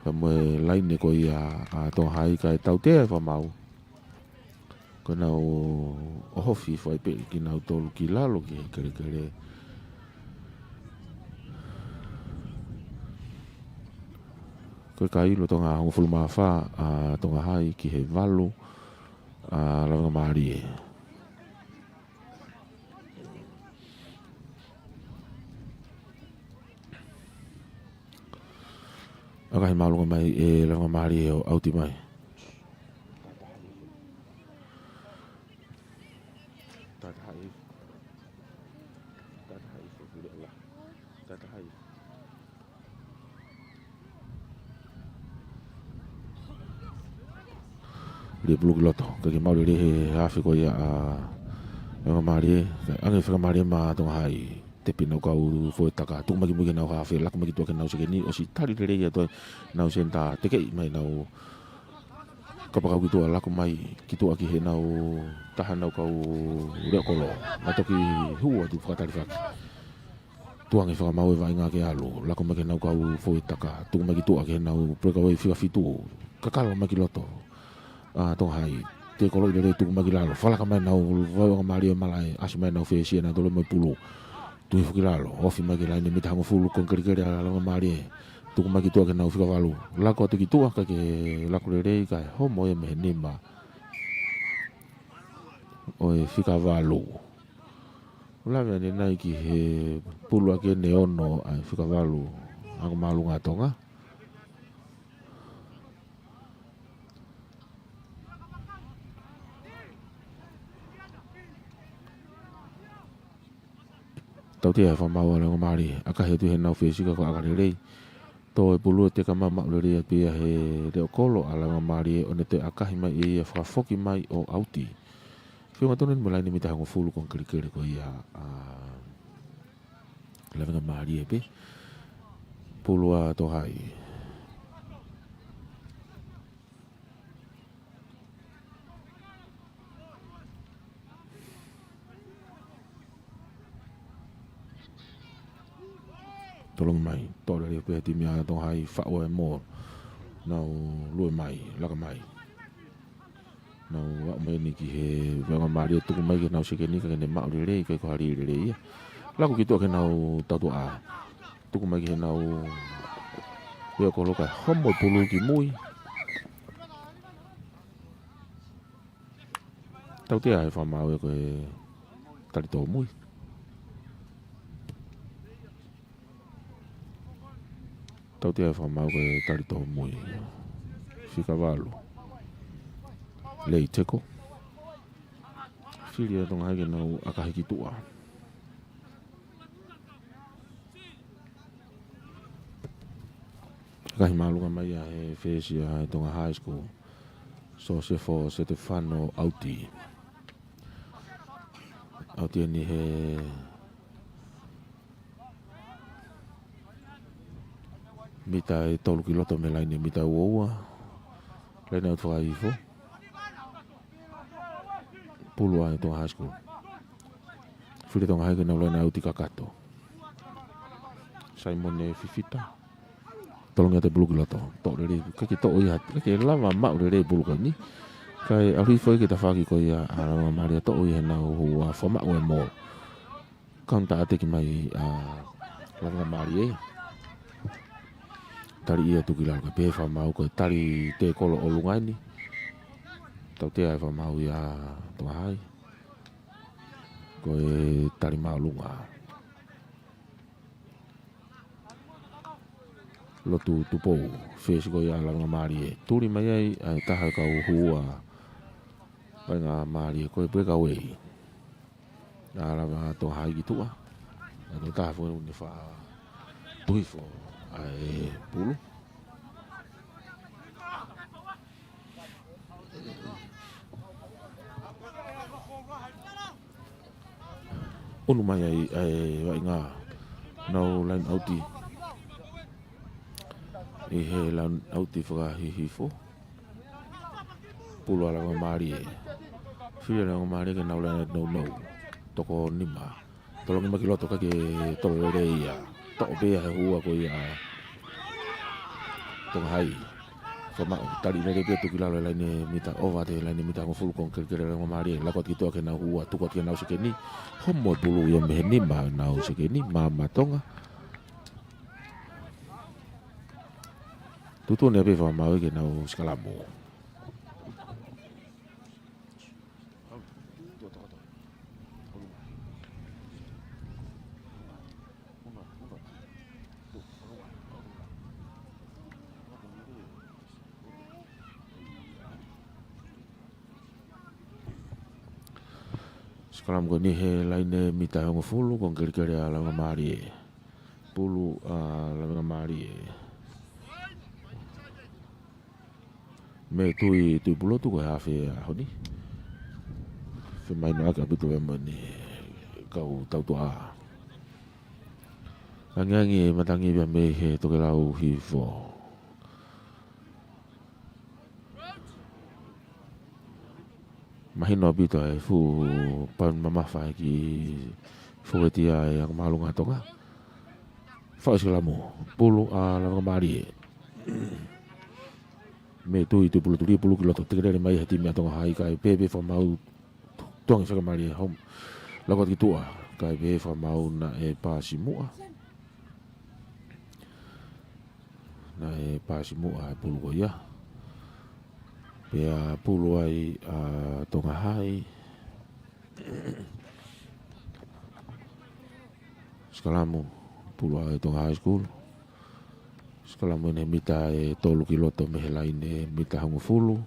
pea mo e laine ko ia ʻa Tonga Hai kae tautea e fakamaau. Ko ʻenau ʻohofi fai pē kinautolu ki lalo ki he kelekele. Ko e kai lolotonga hongofulu mā fā ʻa Tonga Hai ki he valu ʻa Laveʻangamālie. ʻAkahi māʻolunga mai ʻe Laveʻangamālie ʻo ʻauti mai. Lī pulu ki loto, kae kehe maʻu lelei he haafe ko ia ʻa Laveʻangamālie, kae ʻange Faingamālie maʻa Tonga Hai, tepi ʻenau kau foʻi taka, tuku mai ki mui ki heʻenau haafe, laku mai ki tuʻa ki heʻenau sekeni, ʻosi tali lelei atu ʻenau senitā, tekeʻi mai ʻenau kapakau ki tuʻa, laku mai ki tuʻa ki heʻenau taha ʻenau kau leʻo kolo, naʻe toki hū atu fakatalifaki. Tuʻu ange fakamaau e vaʻinga ke ʻalu, laku mai ki heʻenau kau foʻi taka, tuku mai ki tuʻa ki heʻenau breakaway fika fitu, kakalo mai ki loto ʻa Tonga Hai, tekolo lelei tuku mai ki lalo, fakalaka mai ʻenau Laveʻangamālie ʻo malaʻe, ʻasi mai ʻenau fesi ʻenau tolo mo e pulu, tuʻu hifo ki lalo, ofi mai ki laine mita hongofulu konga kelekele ʻa Laveʻangamālie, tuku mai ki tuʻa ki heʻenau fika valu, laku atu ki tuʻa kae kehe laku lelei kae homo ia mei he nima ʻo e fika valu. Lave ʻanenai ki he pulu ʻaki ʻene ono ʻa e fika valu ʻa Ako Māʻolunga ʻa Tonga. Tautea e fakamaau ʻa Laveʻangamālie, ʻakahi atu heʻenau fesi ka ko e ʻaka lelei. Tō e pulu ʻo teka mai, maʻu lelei atu ia he leʻo kolo ʻa Laveʻangamālie ʻo ne toe ʻakahi mai ʻe ia fakafoki mai ʻo ʻauti. Feʻunga tonu eni mo e laine mita hongofulu konga kelekele ko ia ʻa Laveʻangamālie pē. Pulu ʻa Tonga Hai. Tolongi mai, toʻo lelei pē he timi ʻa Tonga High, faʻu e mole. Nau lue mai, laka mai. Nau aʻu mai eni ki he vaʻinga mālie, tuku mai ki heʻenau sekeni, ka ke ne maʻu lelei, ʻikai ko ha lī lelei ia. Laku ki tuʻa ki heʻenau tautuʻa. Tuku mai ki heʻenau veʻe kolo, kae homo e pulu ki mui. Tautea e fakamaau ia ko e tali tōmui. Tautea e fakamaau ko e tali tōmui. Fika valu. Lei teko. Fili ʻe Tonga High ke nau ʻakahi ki tuʻa. Kae māʻolunga mai ia he fesi ʻa Tonga High School. Sosefo Setefano ʻauti. ʻAuti eni he mita ʻe tolu ki loto mei he laine mita ua ua. Laine ʻauti fakahihifo. Pulu ʻa e Tonga High School. Fili Tonga High ke nau laine ʻauti kakato. Saimone Fifita. Tolongi atu e pulu ki loto. Toʻo lelei, ʻikai ke toʻo ia, ʻikai ke lava maʻu lelei pulu ko eni. Kae ʻalu hifo ia ki he tafaʻaki ko ia ʻa Lavengamālie, toʻo ia heʻenau hū ʻa fakamaʻu e mole. Kaunitaʻateki mai ʻa Lavengamālie. Tali ia tuku ki lalo, kae pehē fakamaau ko e tali tēkolo ʻolunga eni. Tautea e fakamaau ia Tonga High. Ko e tali māʻolunga. Lotu Tupou, fesi ko ia Lavengamālie. Tuli mai ai ʻa e taha e kau hū ʻa Lavengamālie, ko e breakaway. ʻA Lavenga-, Tonga High ki tuʻa. ʻA e taha foʻi ne faʻa tuku hifo ʻa e pulu. ʻUnu mai ai ʻa e vaʻinga, nau laine ʻauti. ʻI he laine ʻauti fakahihifo. Pulu ʻa Lavengamālie. Fili ʻa Lavengamālie ke nau laine nounou. Toko nima. Tolongi mai ki loto, ʻikai ke toʻo lelei ia. Toʻo pē ia he hū ʻa ko ia ʻa Tonga High. Fakamaʻu, tali lelei pē tuku ki lalo e laine mita, ʻova atu e laine mita hongofulu, konga kelekele ʻa Lavengamālie. Laku atu ki tuʻa ki heʻenau hū ʻa, tuku atu ki heʻenau sekeni. Homo e pulu ia mei he nima ʻenau sekeni, maama Tonga. Tuʻutuʻuni pē fakamaau ke nau sikalamu. Sikalamu ko eni he laine mita hongofulu, konga kelekele ʻa Lavengamālie. Pulu ʻa Lavengamālie. Mei Tui, Tuʻipulotu ko e hafe ʻaho ni. Femahinoʻaki ʻaupito ia mo ʻene kau tautuʻa. Angiangi e matangi pea mei he tokelau hifo. Mahino ʻaupito e fuʻu pauni mamafa ki he fuʻu ʻeti ʻa e anga māʻolunga ʻa Tonga. Faʻu sikalamu, pulu ʻa Lavengamālie. Mei Tui, Tuʻipulotu, lī pulu ki loto, teke lelei mai he timi ʻa Tonga High, kae pehē pē fakamaau, tuʻunga fika mālie, home. Laku atu ki tuʻa, kae pehē fakamaau naʻe pasi muʻa. Naʻe pasi muʻa e pulu ko ia. Pea pulu ai ʻa Tonga High. Sikalamu, pulu ʻa e Tonga High School. Sikalamu ʻi he mita ʻe tolu ki loto mei he laine mita hongofulu.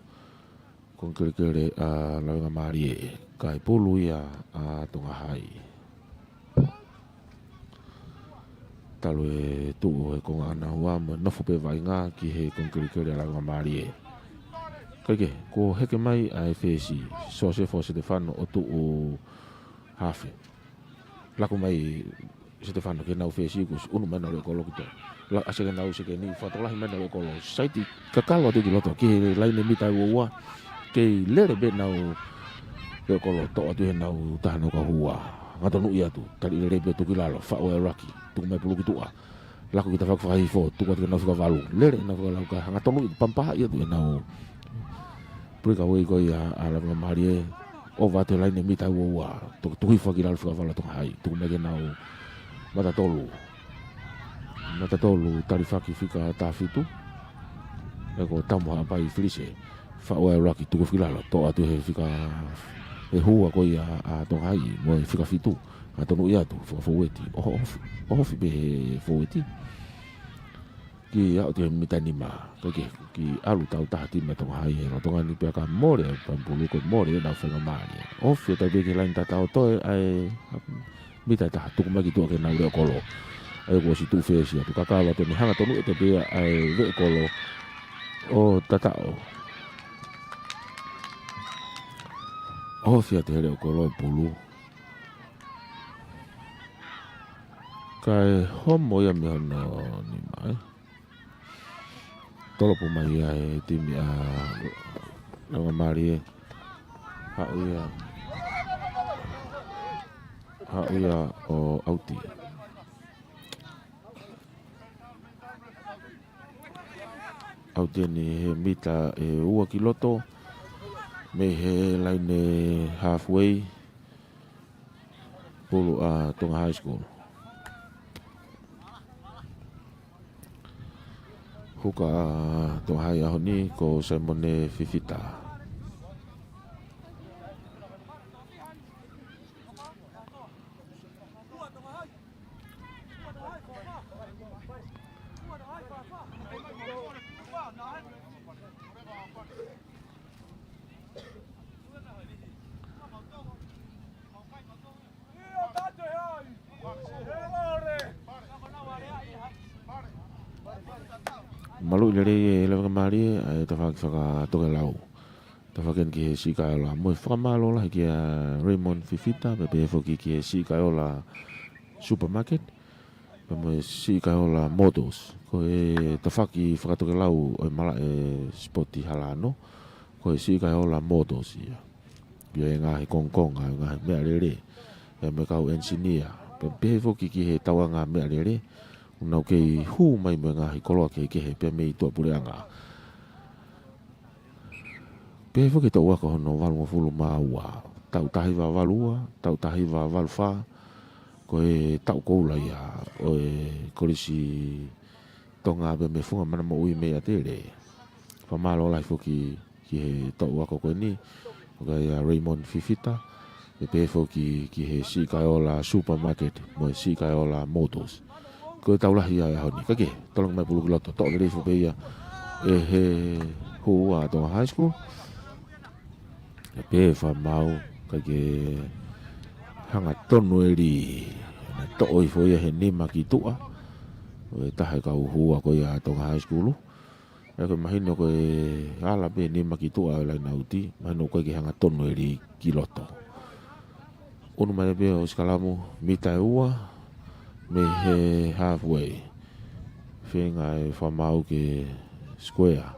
Konga kelekele ʻa Lavengamālie, kae pulu ia ʻa Tonga High. Talu e tuʻu he konga ʻanaua mo e nofo pē vaʻinga ki he konga kelekele ʻa Lavengamālie. Kae kehe, kuo heke mai ʻa e fesi, Sosefo Setefano ʻo tuʻu hafe. Laku mai Setefano ki heʻenau fesi, kuo ʻunu mai ʻenau leʻo kolo ki tuʻa. Laku ʻa e sekeni, ʻenau sekeni, fakatokolahi mai ʻenau leʻo kolo. Saiti kakalo atu ki loto, ki he laine mita ua ua. Kei lele pē ʻenau leʻo kolo, toʻo atu heʻenau taha ʻenau kau hū ʻa. Ngata nuʻi atu, tali lelei pē tuku ki lalo, faʻu e laki, tuku mai pulu ki tuʻa. Laku ki he tafaʻaki fakahihifo, tuku atu ki heʻenau fika valu. Lele ʻenau fika valu kae hangatonu ʻi pampa ia tu ʻenau breakaway ko ia ʻa Lavengamālie. ʻOfa atu he laine mita ua ua. Tuku, tuku hifo ki lalo fika valu ʻa Tonga Hai. Tuku mai ki heʻenau mata tolu. Mata tolu, talifaki fika taha fitu. Ē ko Tamu Haʻapai Filise. Faʻu ai ʻuluaki, tuku hifo ki lalo. Toʻo atu he fika, he hua ko ia ʻa Tonga Hai mo e fika fitu. Hangatonu ia tu, fakafoueti. ʻOho, ʻoho, ʻoho pē he foueti. Kiʻi aʻu ki he mita nima, kae kehe, kiʻi ʻalu tau taha timi ʻa Tonga Hai he lolotonga ni pea ka mole ʻa e pāmu pulu ko e mole ʻenau faingamālie. ʻOho, ʻo tau pē ki he laine tatau toe ʻa e mita ʻe taha, tuku mai ki tuʻa ki heʻenau leʻo kolo. ʻA ia kuo ʻosi tuʻu fesi atu, kakalo atu ni, hangatonu ʻe te pea ʻa e leʻo kolo ʻo tataʻo. ʻOho, ʻo fia te he leʻo kolo e pulu. Kae homo ia mei hono nima, ē. Tolopu mai ia e timi ʻa Lavengamālie. Haʻu ia. Haʻu ia ʻo ʻauti. ʻAuti eni he mita ʻe ua ki loto mei he laine halfway. Pulu ʻa Tonga High School. Huka ʻa Tonga Hai ʻaho ni ko Saimone Fifita. Maluʻi lelei e Lavengamālie ʻa e tafaʻaki fakatokelau. Tafaʻaki eni ki he siʻi kaeola. Mo e fakamālō lahi kia Raymond Fifita, pea pehē foki ki he siʻi kaeola Supermarket. Pea mo e siʻi kaeola Motors. Ko e tafaʻaki fakatokelau ʻo e malaʻe sipoti Halano. Ko e siʻi kaeola Motors ia. ʻI ai e ngaahi kongokonga, ngaahi meʻalele. ʻI ai mo e kau enisinia. Pea pehē foki ki he tauʻanga meʻalele. ʻOku nau kei hū mai mo e ngaahi koloa kehekehe pea mei tuʻapuleʻanga. Pehē foki e toʻu ako hono valungofulu mā ua. Taʻu taha hiva valu ua, taʻu taha hiva valu fā. Ko e taʻu koula ia ʻo e Kolisi Tonga pea mei he Funga Mana Moʻui mei ʻAtele. Fakamālō lahi foki ki he toʻu ako ko eni, ʻa ia Raymond Fifita, pea pehē foki ki he siʻi kaeola Supermarket, mo e siʻi kaeola Motors. Ko e tau lahi ia ʻaho ni. Kae kehe, tolongi mai pulu ki loto, toʻo lelei foki pē ia ʻe he hua ʻa Tonga High School. Pea pehē fakamaau, kae kehe hangatonu e lī, naʻe toʻo hifo ia he nima ki tuʻa, ʻo e taha e kau hua ko ia ʻa Tonga High School. ʻA ia ko e mahino ko e ala pē nima ki tuʻa ʻo e laine ʻauti, mahino ko e kei hangatonu e lī ki loto. ʻUnu mai pē ʻo sikalamu mita ʻe ua, mei he halfway. Feinga e fakamaau ke square.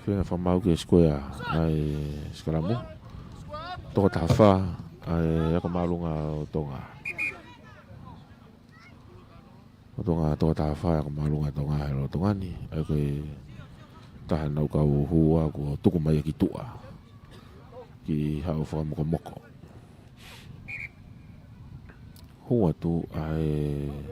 Feinga fakamaau ke square ʻa e sikalamu. Toko taha fā ʻa e ako māʻolunga ʻo Tonga. ʻO Tonga, toko taha fā e ako māʻolunga ʻo Tonga he lolotonga ni. ʻA ia ko e taha ʻenau kau hua kuo tuku mai ia ki tuʻa. Ki haʻu fakamokomoko. Hū atu ʻa e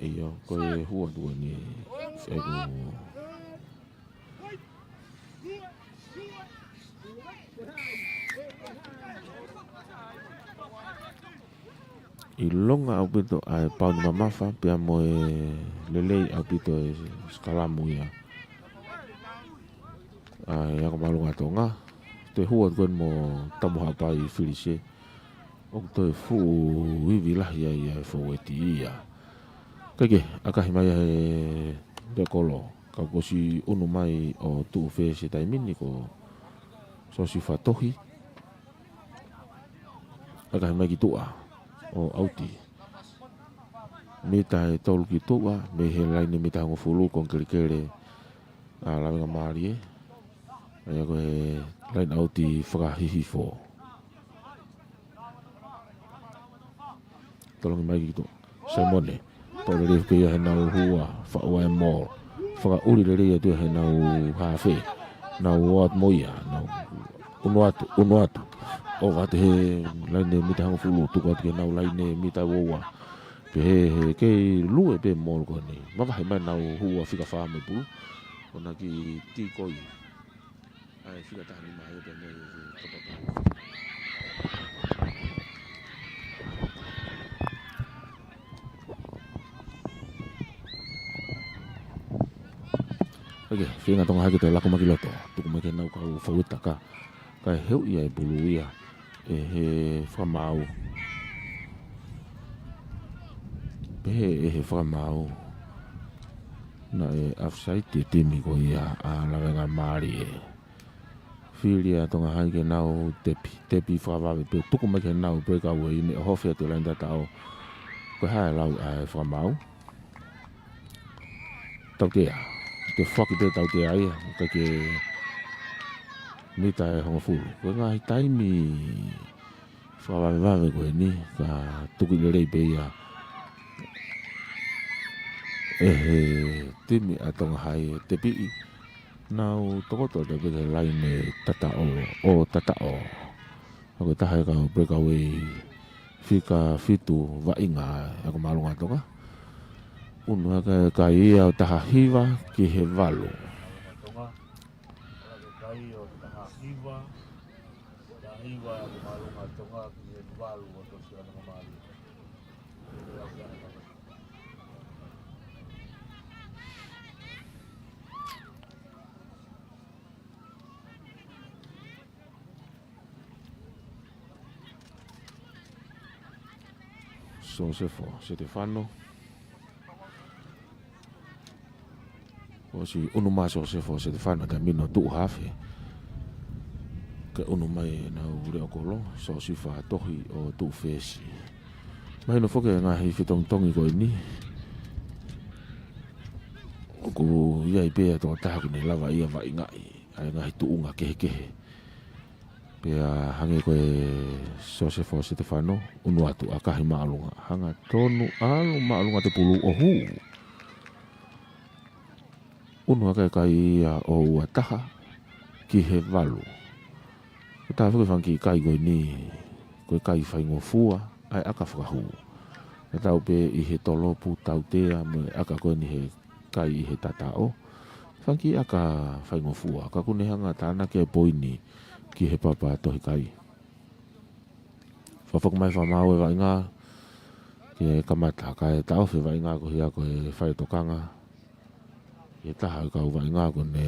ʻIo, ko e hū atu eni ʻeku ʻilonga ʻaupito ʻa e pauni mamafa, pea mo e lelei ʻaupito e sikalamu ia ʻa e ako māʻolunga ʻo Tonga. Toe hū atu ko eni mo Tamu Haʻapai Filise. ʻOku toe fuʻu ivi lahi ai ʻa e foueti ia. Kae kehe, ʻakahi mai ʻa e leʻo kolo. Ka kuo ʻosi ʻunu mai ʻo tuʻu fesi he taimi ni ko Siosifa Tohi. ʻAkahi mai ki tuʻa ʻo ʻauti. Mita ʻe tolu ki tuʻa, mei he laine mita hongofulu, konga kelekele ʻa Lavengamālie. ʻA ia ko e laine ʻauti fakahihifo. Tolongi mai ki tuʻa. Saimone. Toʻo lelei pē ia heʻenau hua, faʻu ʻa e maoli. Fakaʻuli lelei atu ia heʻenau hafe. Nau ō atu mo ia, nau ʻunu atu, ʻunu atu. ʻOku ʻave he laine mita hongofulu, tuku atu ki heʻenau laine mita ua ua. Pehē he kei lue pē maoli ko eni. Mavahe mai ʻenau hua fika fā mei pulu. ʻO na kiʻi tikoi. ʻA e fika taha nima ia pea mei he kapakala. ʻOku feinga Tonga High ke toe laku mai ki loto. Tuku mai ki heʻenau kau fauetaka. Kae heuʻi ʻa e pulu ia ʻe he fakamaau. Pehē ʻe he fakamaau, naʻe offside e timi ko ia ʻa Lavengamālie. Fili ʻa Tonga High ke nau tepi, tepi fakavave pē, tuku mai ki heʻenau breakaway, ne ʻohofi atu e laine tataʻo. Ko e hā e lau ʻa e fakamaau? Tautea. Te faki pē tautea ia, ʻikai ke mita ʻe hongofulu. Ko e ngaahi taimi fakavavevave ko eni, ka tuku lelei pē ia ʻe he timi ʻa Tonga High, tepiʻi. Nau tokoto atu pē ki he laine tataʻo, ʻo tataʻo. ʻA ia ko e taha e kau breakaway fika fitu vaʻinga ʻa e Ako Māʻolunga Tonga. ʻUnu hake e kai ia ʻo taha hiva ki he valu. Tonga, ʻa ia ko e kai ʻo taha hiva, taha hiva ʻa e Ako Māʻolunga Tonga ki he valu ʻo Tosiana Mamalie. Sosefo Setefano. ʻOsi ʻunu mai Sosefo Setefano taimi ni ʻo tuʻu hafe. Kae ʻunu mai ʻenau leʻo kolo, Sosifa Tohi ʻo tuʻu fesi. Mahino foki e ngaahi fetongitongi ko eni. ʻOku ʻi ai pē ʻa e tokotaha ʻoku ne lava ia vaʻingaʻi ʻa e ngaahi tuʻunga kehekehe. Pea hangē ko e Sosefo Setefano, ʻunu atu ʻakahi māʻolunga. Hangatonu ʻalu māʻolunga atu e pulu ʻo hū. ʻUnu hake e kai ia ʻo ua taha ki he valu. Ko e taha foki e fanga kiʻi kai ko eni, ko e kai faingofua ʻa e ʻaka fakahū. Naʻa tau pē ʻi he tolopu tautea mo e ʻaka ko eni he kai ʻi he tataʻo. Fanga kiʻi ʻaka faingofua, ka ʻoku ne hanga ʻo tānaki e poini ki he papa tohi kai. Fakafoki mai fakamaau e vaʻinga ke kamata, kae taʻofi e vaʻinga ko ia ko e fai tokanga. Ki he taha e kau vaʻinga ʻoku ne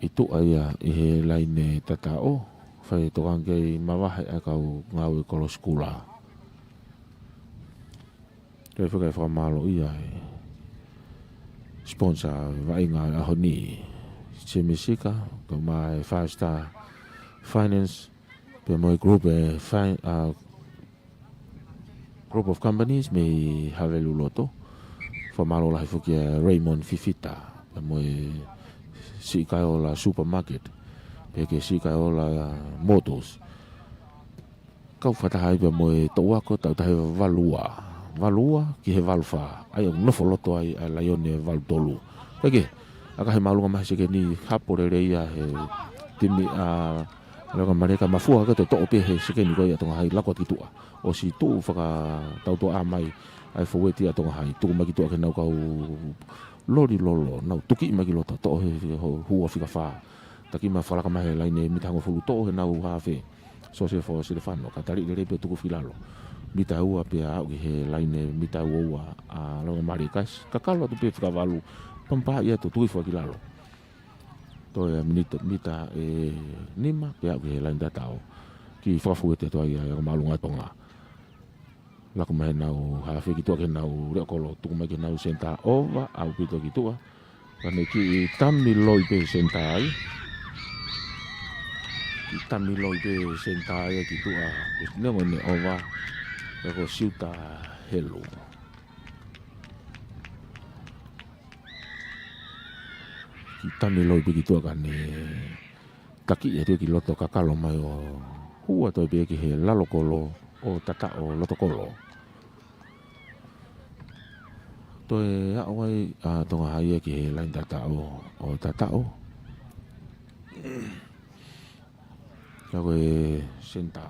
ʻi tuʻa ia ʻi he laine tataʻo, fai tokanga ke mavahe ʻa e kau ngāue kolosi kula. Toe fakaʻi fakamālō ia e sponsor vaʻinga ʻo e ʻaho ni, Jimmy Sika, kae ʻumaʻā e Five Star Finance, pea mo e group e fi-, ʻa, group of companies mei Haveluloto. Fakamālō lahi foki ʻa Raymond Fifita, pea mo e Siʻi Kaeola Supermarket, pea ki he Siʻi Kaeola Motors. Kau fakataha ai pea mo e toʻu ako, tau tahi valu ua. Valu ua ki he valu fā. ʻA ia ʻoku nofo loto ai ʻa e Laione valu tolu. Pea ke, ʻakahi māʻolunga mai he sekeni, hapo lelei ia he timi ʻa Lavengamālie, ka mafua hake e toʻo pē he sekeni ko ia ʻa Tonga High, laku atu ki tuʻa. ʻOsi tuʻu fakatautoʻa mai ʻa e fōueti ʻa Tonga High, tuku mai ki tuʻa ki heʻenau kau loli lolo, nau tuki mai ki loto, toʻo he, he hua fika fā. Taki mai fakalaka mai he laine mita hongofulu, toʻo heʻenau hafe. Sosefo Setefano, ka tali lelei pē tuku hifo ki lalo. Mita ua pea aʻu ki he laine mita ua ua ʻa Lavengamālie, kae kakalo atu pē fika valu, pea mapā ia ʻo tuku hifo ki lalo. Toe ʻa e miniti, mita ʻe nima pea aʻu ki he laine tataʻo. Kiʻi fakafōueti atu ai ʻa e Ako Māʻolunga Tonga. Laku mai heʻenau hafe ki tuʻa ki heʻenau leʻo kolo, tuku mai ki heʻenau senitā, ova ʻaupito ki tuʻa. Ka ne kiʻi tami loi pē senitā ai. Tamiloi pē senitā ia ki tuʻa, neongo ʻene ʻova, ka ko Siuta Helu. Kiʻi tamiloi pē ki tuʻa ka ne taki atu ia ki loto, kakalo mai ʻo hū atu ai pē ki he lalo kolo ʻo tataʻo loto kolo. Toe aʻu ai ʻa Tonga Hai ia ki he laine tataʻo ʻo tataʻo. Ka ko e senitā,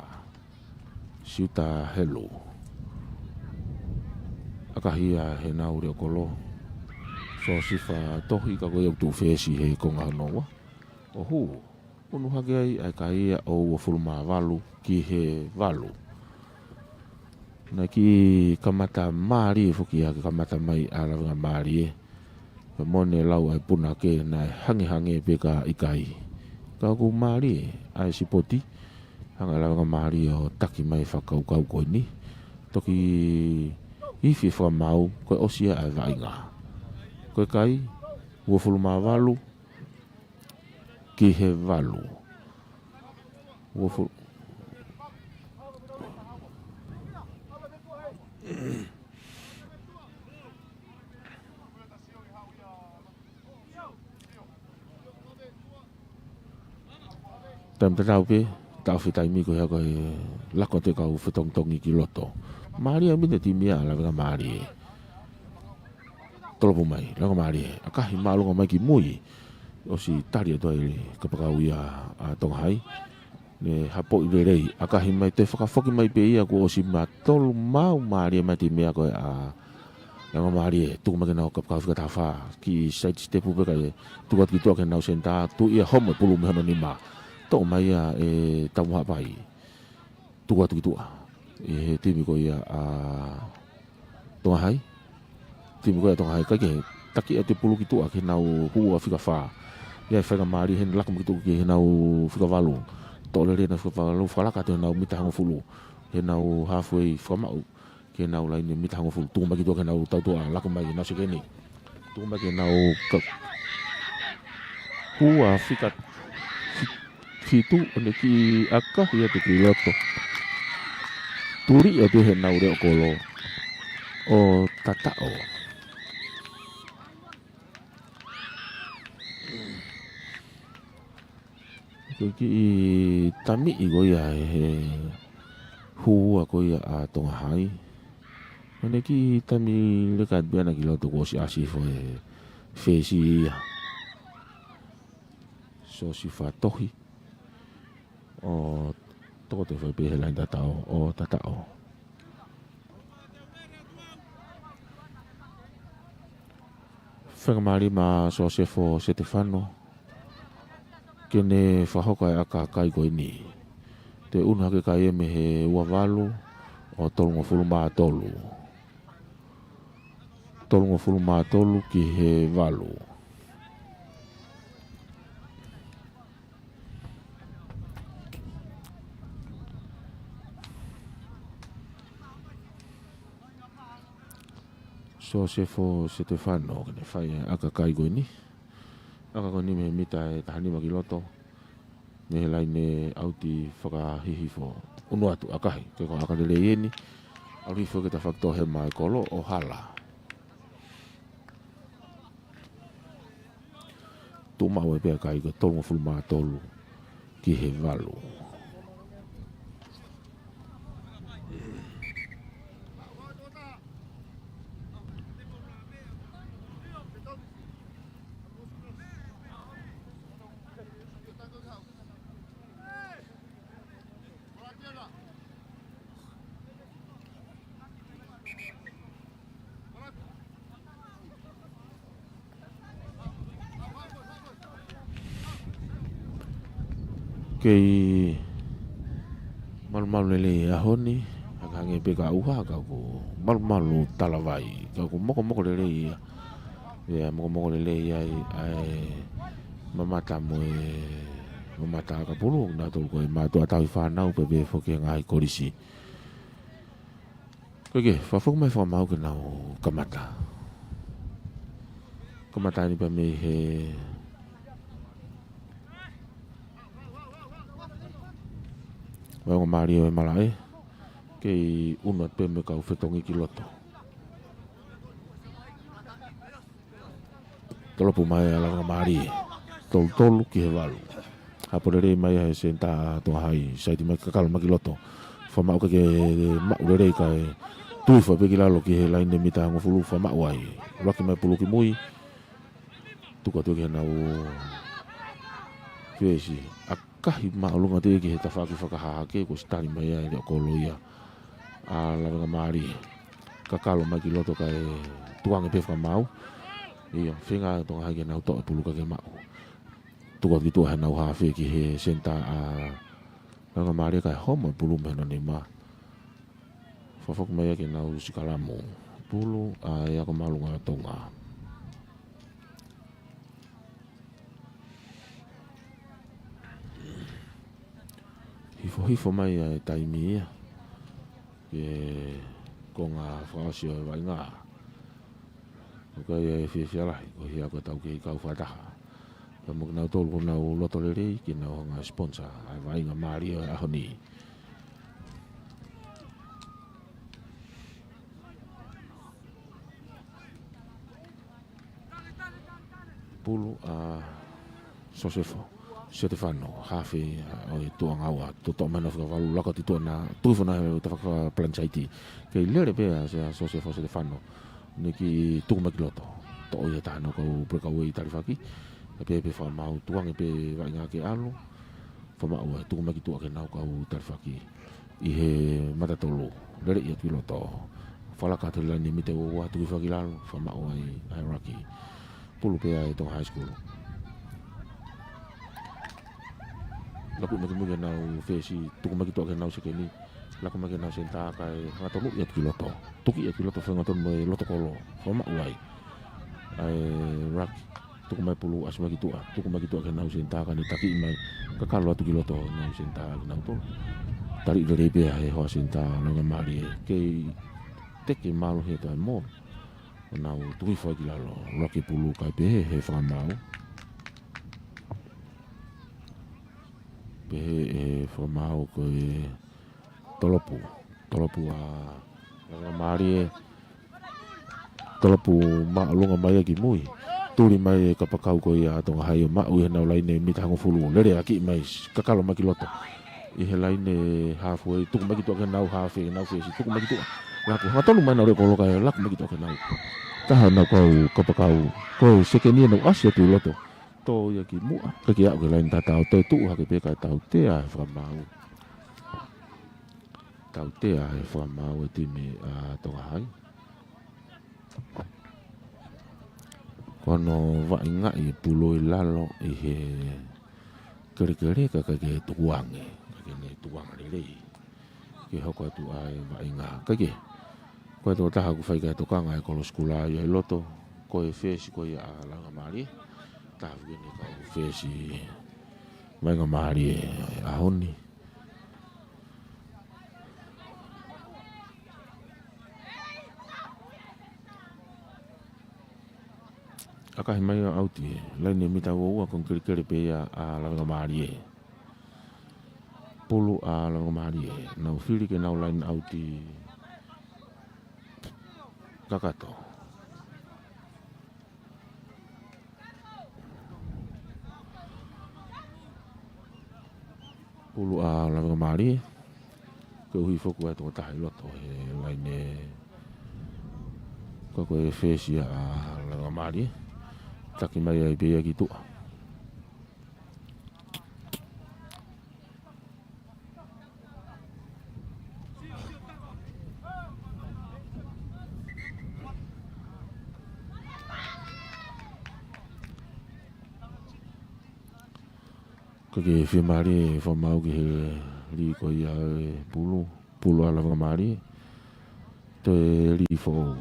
Siuta Helu. ʻAkahi ia heʻenau leʻo kolo, Siosifa Tohi, ka ko ia ʻoku tuʻu fesi he konga hono ua. ʻO hū, unu hake ai ʻa e kai ia ʻo uofulu mā valu ki he valu. Naʻe kiʻi kamata mālie foki ia ke kamata mai ʻa Lavengamālie. Pea mo ʻene lau ʻa e punake naʻe hangehangē pē ka ʻikai. Ka ʻoku mālie ʻa e sipoti, hanga ʻe Lavengamālie ʻo taki mai fakakaukau ko eni. Toki ifi fakamaau, ko e ʻosi ia ʻa e vaʻinga. Ko e kai, uofulu mā valu, ki he valu. Uofulu. Taimi tatau pē, taʻofi taimi ko ia ko e lako atu e kau fetongitongi ki loto. Mālie ʻaupito e timi ʻa Lavengamālie. Tolopu mai, Lavengamālie, ʻakahi māʻolunga mai ki mui. ʻOsi tali atu ai e kapakau ia ʻa Tonga Hai. Ne hapoʻi lelei, ʻakahi mai, toe fakafoki mai pē ia kuo ʻosi mā tolu maau mālie mai e timi ia ko ē ʻa Lavengamālie, tuku mai ki heʻenau kapakau fika taha fā, kiʻi side step pē kae tuku atu ki tuʻa ki heʻenau senitā, tuʻu ia homo e pulu mei hono nima. Toʻo mai ia ʻe Taumuʻa Haʻapai. Tuku atu ki tuʻa ʻe he timi ko ia ʻa Tonga Hai. Timi ko ia ʻa Tonga Hai, kae kehe, taki atu e pulu ki tuʻa ki heʻenau hū ʻa fika fā. ʻI ai e faingamālie heni, laka mai ki tuʻa ki heʻenau fika valu. Toʻo lelei ʻenau fika valu, fakalaka atu heʻenau mita hongofulu. Heʻenau halfway, fakamaʻu ki heʻenau laine mita hongofulu, tuku mai ki tuʻa ki heʻenau tautuʻa, laka mai ki heʻenau sekeni. Tuku mai ki heʻenau ka-, hū ʻa fika fi-, fitu, ʻo ne kiʻi ʻakahi atu ki loto. Tuli atu heʻenau leʻo kolo ʻo tataʻo. Ko e kiʻi tamiʻi ko ia he hū ua ko ia ʻa Tonga Hai. ʻO ne kiʻi tami leka atu pē ʻana ki loto kuo ʻosi ʻasi hifo e fesi ia. Siosifa Tohi. ʻO toko toe fai pē he laine tataʻo, ʻo tataʻo. Faingamālie maʻa Siosefo Setefano ke ne fakahoko e ʻakakai ko eni. Toe unu hake e kai ia mei he ua valu ʻo tolungofulu mā tolu. Tolungofulu mā tolu ki he valu. Siosefo Setefano ke ne fai e ʻakakai ko eni. ʻAka ko eni mei he mita ʻe taha nima ki loto. Mei he laine ʻauti fakahihifo. Unu atu, ʻakahi, ke ko e ʻaka lelei eni. ʻAlu hifo ke ta fakatohe mai kolo ʻo hala. Tuʻu maʻu ai pē e kai ko e tolungofulu mā tolu ki he valu. Kei malumalu lelei ʻaho ni, hangē pē ka ʻuha, ka ʻoku malumalu talavai, ka ʻoku mokomoko lelei ia. Ia, mokomoko lelei ai ʻa e mamata mo e mamata ʻakapulu, naʻa tolu ko e mātuʻa tauhi fānau pea pehē foki e ngaahi kolisi. Ko e ke, fakafoki mai fakamaau ke nau kamata. Kamata eni pea mei he, Laveangamalie ʻo e malaʻe, kei ʻunu atu pē mo e kau fetongi ki loto. Tolopu mai ʻa Laveangamalie, tolu tolu ki he valu. Hapo lelei mai ʻa e senitā ʻa Tonga Hai, saiti mai kakalo mai ki loto. Fakamaʻu kae maʻu lelei kae tuifa pē ki lalo ki he laine mita hongofulu, fakamaʻu ai. Laki mai pulu ki mui. Tuku atu ki heʻenau fesi. ʻAkahi māʻolunga teʻeki ke tafaʻaki fakahahake, kuo ʻosi tali mai ʻa e leʻo kolo ia ʻa Laveangamalie. Kakalo mai ki loto kae tukuange pē fakamaau. ʻIo, feinga ʻa Tonga Hai ke nau toʻo e pulu kae maʻu. Tuku atu ki tuʻa heʻenau hafe ki he senitā ʻa Laveangamalie kae homo e pulu mei hono nima. Fakafoki mai ia ke nau sikalamu. Pulu ʻa e ako māʻolunga ʻa Tonga. Hifohifo mai ʻa e taimi ia ki he konga fakaʻosi ʻo e vaʻinga. ʻOku ʻi ai e fiefia lahi, ko ia ko e tau kei kau fakataha. Pea mo kinautolu ʻoku nau loto lelei ke nau hanga ʻo sponsor ʻa e vaʻinga mālie ʻo e ʻaho ni. Pulu ʻa Sosefo Setefano, hafe ʻo e Tuʻangaua, toʻo mai ʻa e fakavalu, laka atu ki tuʻa, naʻe tuifo ʻa e tafaʻaki fakapalansaiti. Kei lele pē ʻa Sosefo Setefano, ne kiʻi tuku mai ki loto. Toʻo ia ʻe he taha ʻenau kau breakaway talifaki. Kae pehē pē fakamaau, tukuange pē vaʻinga ke ʻalu. Fakamaau ai, tuku mai ki tuʻa ki heʻenau kau talifaki ʻi he mata tolu. Lele ia ki loto. Fakalaka atu he laine mita ua ua, tuku hifo ki lalo, fakamaʻu ai ʻa e laki. Pulu pē ʻa e Tonga High School. Laku mai ki mui ki heʻenau fesi, tuku mai ki tuʻa ki heʻenau sekeni. Laku mai ki heʻenau senitā kae hangatonu ia ki loto. Tuku ia ki loto, feinga tonu mo e loto kolo. Fakamaʻu ai ʻa e laki. Tuku mai pulu, ʻasi mai ki tuʻa, tuku mai ki tuʻa ki heʻenau senitā kae ne taki mai. Kakalo atu ki loto ʻenau senitā kinautolu. Tali lelei pē ʻe he hoa senitā Laveangamalie. Kei teke mālohi ʻa e toe mole. ʻO nau tuifo ki lalo, laki pulu kae pehē ʻe he fakamaau. Pehē ʻe he fakamaau ko e tolopu. Tolopu ʻa Laveangamalie. Tolopu māʻolunga mai ia ki mui. Tuli mai e kapakau ko ia ʻa Tonga Hai ʻo maʻu ʻi heʻenau laine mita hongofulu. Lele ʻaki mai, kakalo mai ki loto. ʻI he laine halfway, tuku mai ki tuʻa ki heʻenau hafe, heʻenau fesi, tuku mai ki tuʻa. Laku, hangatonu mai ʻenau leʻo kolo kae laku mai ki tuʻa ki heʻenau. Taha ʻenau kau kapakau. Ko e sekeni ʻenau ʻasi atu ʻi loto. Tō ia ki muʻa, kae ke aʻu ki he laine tatau, toe tuʻu hake pē kae tautea ʻe he fakamaau. Tautea ʻe he fakamaau e timi ʻa Tonga Hai. Ko hono vaʻingaʻi e pulu ʻi lalo ʻi he kelekele kae ʻikai ke tukuange, ʻikai ke ne tukuange lelei. Ke hoko atu ʻa e vaʻinga. Kae kehe, ko e tokotaha ʻoku fai ki ai e tokanga ʻa e kolo sikula ia ʻi loto, ko e fesi ko ia ʻa Laveangamalie. Taha foki eni e kau fesi Laveangamalie ʻaho ni. ʻAkahi mai ʻo ʻauti, laine mita ua ua, ko e kelekele pē ia ʻa Laveangamalie. Pulu ʻa Laveangamalie, nau fili ke nau laine ʻauti kakato. Pulu ʻa Laveangamalie. Koeʻuhi foki ko e tokotaha ʻi loto he laine. Ko e, ko e fesi ʻa Laveangamalie. Taki mai ai pē ia ki tuʻa. Kae fiemālie e fakamaau ki he lī ko ia e pulu, pulu ʻa Laveangamalie. Toe lī foʻou.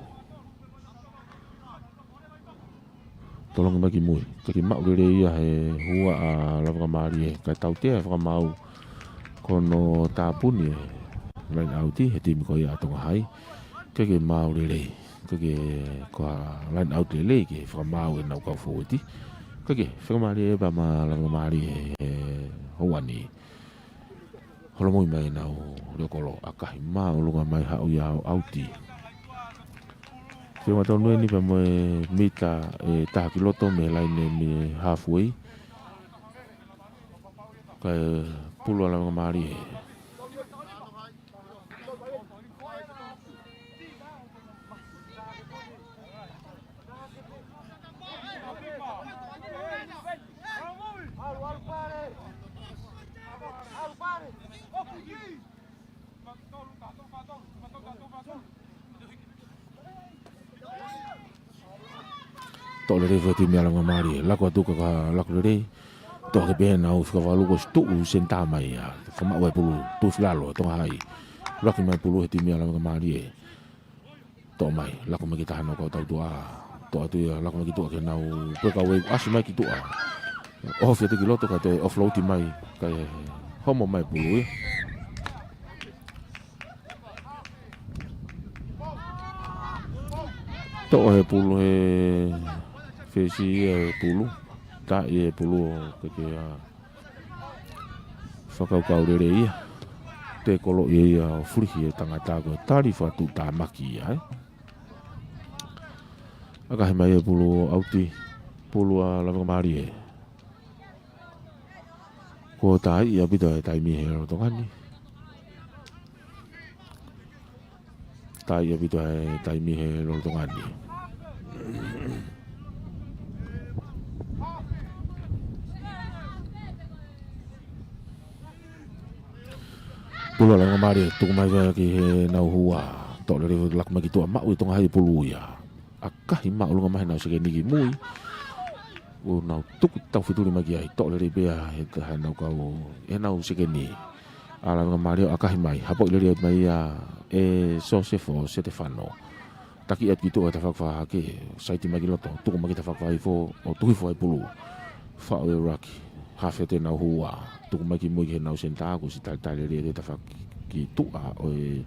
Tolongi mai ki mui. Kae maʻu lelei ia he hua ʻa Laveangamalie. Kae tautea e fakamaau ko hono tāpuni e laine ʻauti he timi ko ia ʻa Tonga Hai. Kae maʻu lelei. Kae ko e laine ʻauti lelei ke fakamaau ʻenau kau fōueti. Kae fiemālie e pā ma Laveangamalie he houa ni. Holomui mai ʻenau leʻo kolo, ʻakahi māʻolunga mai, haʻu ia ʻo ʻauti. Feʻunga tonu eni pea mo e mita ʻe taha ki loto mei he laine mei he halfway. Kae pulu ʻa Lavengamālie. Toʻo lelei foki e timi ʻa Lavengamālie, lako atu ka, ka lako lelei. Toʻo hake pē ʻenau fika valu ko e tuʻu senitā mai ia. Fakamaʻu e pulu, tuʻu filalo, Tonga High. Laki mai pulu he timi ʻa Lavengamālie. Toʻo mai, lako mai ki taha ʻenau kau tautuʻa. Toʻo atu ia, lako mai ki tuʻa ki heʻenau breakaway, ʻasi mai ki tuʻa. ʻOhofi atu ki loto kae toe offload mai, kae homo mai pulu ia. Toʻo he pulu he fesi e pulu. Taʻi e pulu ke ke a fakakaukau lelei ia. Te kolo ia ia ʻo fulihi e tangata ko e tali fakatuʻutāmaki ia, ē. ʻAkahi mai e pulu ʻo ʻauti, pulu ʻa Lavengamālie. Kuo taiʻi ʻaupito e taimi he lolotonga ni. Taiʻi ʻaupito e taimi he lolotonga ni. Pulu ʻa Lavengamālie, tuku mai ki heʻenau hua. Toʻo lelei, lako mai ki tuʻa, maʻu ʻe Tonga High e pulu ia. ʻAkahi māʻolunga mai heʻenau sekeni ki mui. ʻO nau tuku taufetuli mai ki ai, toʻo lelei pē ia he, heʻenau kau, heʻenau sekeni. ʻA Lavengamālie ʻo ʻakahi mai, hapoʻi lelei mai ia ʻe Sosefo Setefano. Taki atu ki tuʻa he tafaʻaki fakahahake, saiti mai ki loto, tuku mai ki he tafaʻaki fakahihifo, ʻo tuku hifo ai pulu. Faʻu e ruck, hafe atu ʻenau hua, tuku mai ki mui ki heʻenau senitā, kuo ʻosi talitali lelei he tafaʻaki ki tuʻa ʻo e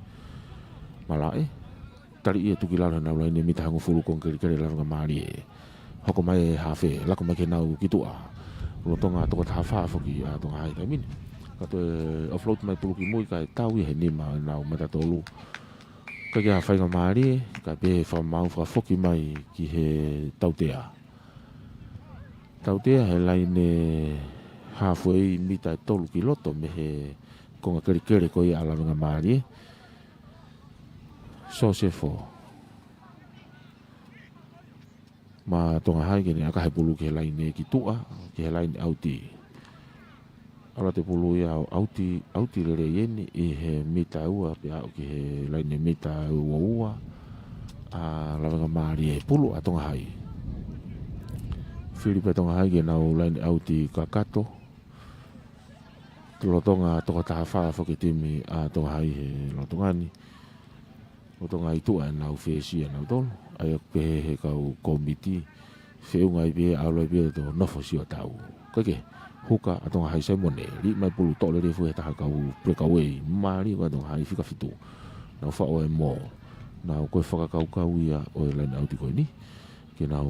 malaʻe. Taliʻi atu ki lalo heʻenau laine mita hongofulu, konga kelekele ʻa Lavengamālie. Hoko mai e hafe, lako mai ki heʻenau ki tuʻa. Lolotonga toko taha fā foki ʻa Tonga High he taimi ni. Ka toe offload mai pulu ki mui kae tau ia he nima ʻenau mata tolu. Kae ʻikai ke ʻi ai ha faingamālie, kae pehē fakamaau fakafoki mai ki he tautea. Tautea he laine halfway, mita ʻe tolu ki loto mei he konga kelekele ko ia ʻa Lavengamālie. Sosefo maʻa Tonga High ke ne ʻakahi e pulu ki he laine ki tuʻa, ki he laine ʻauti. ʻAlu atu e pulu ia ʻo ʻauti, ʻauti lelei eni ʻi he mita ua pea aʻu ki he laine mita ua ua ʻa Lavengamālie, pulu ʻa Tonga High. Fili pē Tonga High ki heʻenau laine ʻauti kakato. Lolotonga toko taha fā foki e timi ʻa Tonga High he lolotonga ni. Lolotonga ʻi tuʻa ʻenau fesi ʻanautolu. ʻA ia ʻoku pehē he kau kōmiti, feʻunga ai pē, ʻalu ai pē ʻo nofo sio tau. Kae kehe, huka ʻa Tonga High, Saimone, liʻi mai pulu, toʻo lelei foki he taha kau breakaway, mali ko ē ʻa Tonga High, fika fitu. Nau faʻu e mō. Nau ko e fakakaukau ia ʻo e laine ʻauti ko eni ke nau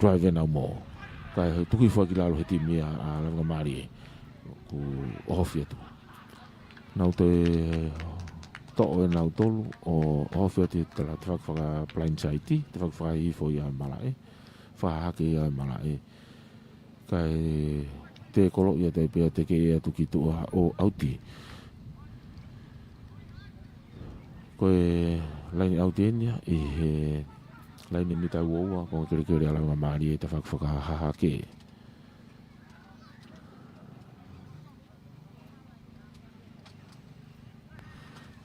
drive ʻenau mō. Kae tuku hifo ki lalo he timi ʻa, ʻa Lavengamālie. Kuo ʻohofi atu. Nau toe toʻo ʻe nautolu ʻo ʻohofi atu he tafaʻaki faka-blindside, tafaʻaki fakahihifo ia ʻa e malaʻe. Fakahahake ia ʻa e malaʻe. Kae tēkolo ia, taʻe pea teke atu ki tuʻa ʻo ʻauti. Ko e laine ʻauti eni ia ʻi he laine mita ua ua, konga kelekele ʻa Lavengamālie he tafaʻaki fakahahake.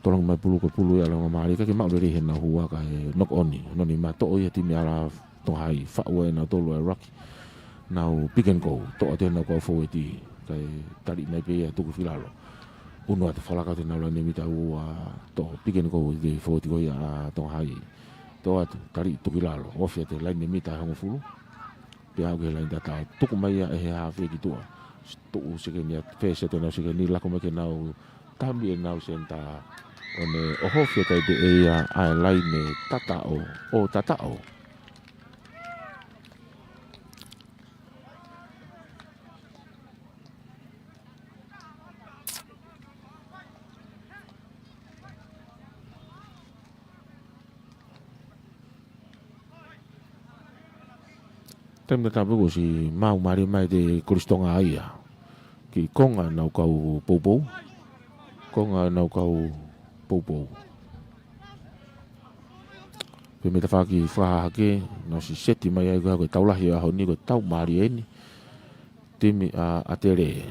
Tolongi mai pulu, ko e pulu ia ʻa Lavengamālie, kae ʻikai ke maʻu lelei heʻenau hua, kae knock on, noni matoʻo ia timi ʻa Tonga High, faʻu ʻe nautolu e ruck. Nau pick and go, toʻo atu ʻenau kau fōueti, kae tali mai pē ia tuku filalo. Unu atu, fakalaka atu ʻenau laine mita ua, toʻo pick and go e fōueti ko ia ʻa Tonga High. Toʻo atu, tali tuku filalo, ofi atu he laine mita hongofulu. Pea aʻu ki he laine tata, tuku mai ia ʻe he hafe ki tuʻa. Tuʻu sekeni atu, fesi atu ʻenau sekeni, lako mai ki heʻenau tami ʻenau senitā. ʻO ne ʻohofi atu ai pē ʻe ia ʻa e laine tataʻo, ʻo tataʻo. Taimi tatau pē kuo ʻosi maumali mai ʻa e Kolisi Tonga ia ki he konga ʻenau kau poupou. Konga ʻenau kau poupou. Pea mei he tafaʻaki fakahahake, nau ʻosi seti mai ai ko e tau lahi ʻo e ʻaho ni, ko e tau mālie eni. Timi ʻa ʻAtele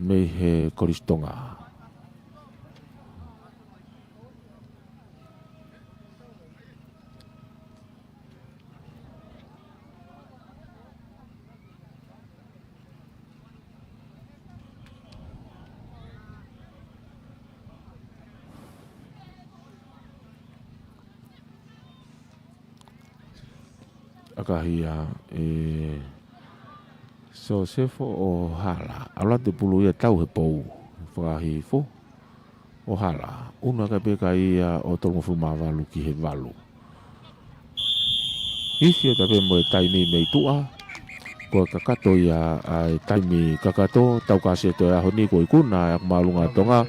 mei he Kolisi Tonga. ʻAkahi ia ʻe Sosefo ʻOhala. ʻAlu atu e pulu ia, tau he pou. Fakahihifo ʻOhala. ʻUnu ʻa e kakai pē ia ʻo tolungofulu mā valu ki he valu. Hifo atu pē mo e taimi mei tuʻa. Ko e kakato ia ʻa e taimi kakato, tau kasete ʻo e ʻaho ni, ko e ikuna ʻa e Ako Māʻolunga ʻa Tonga.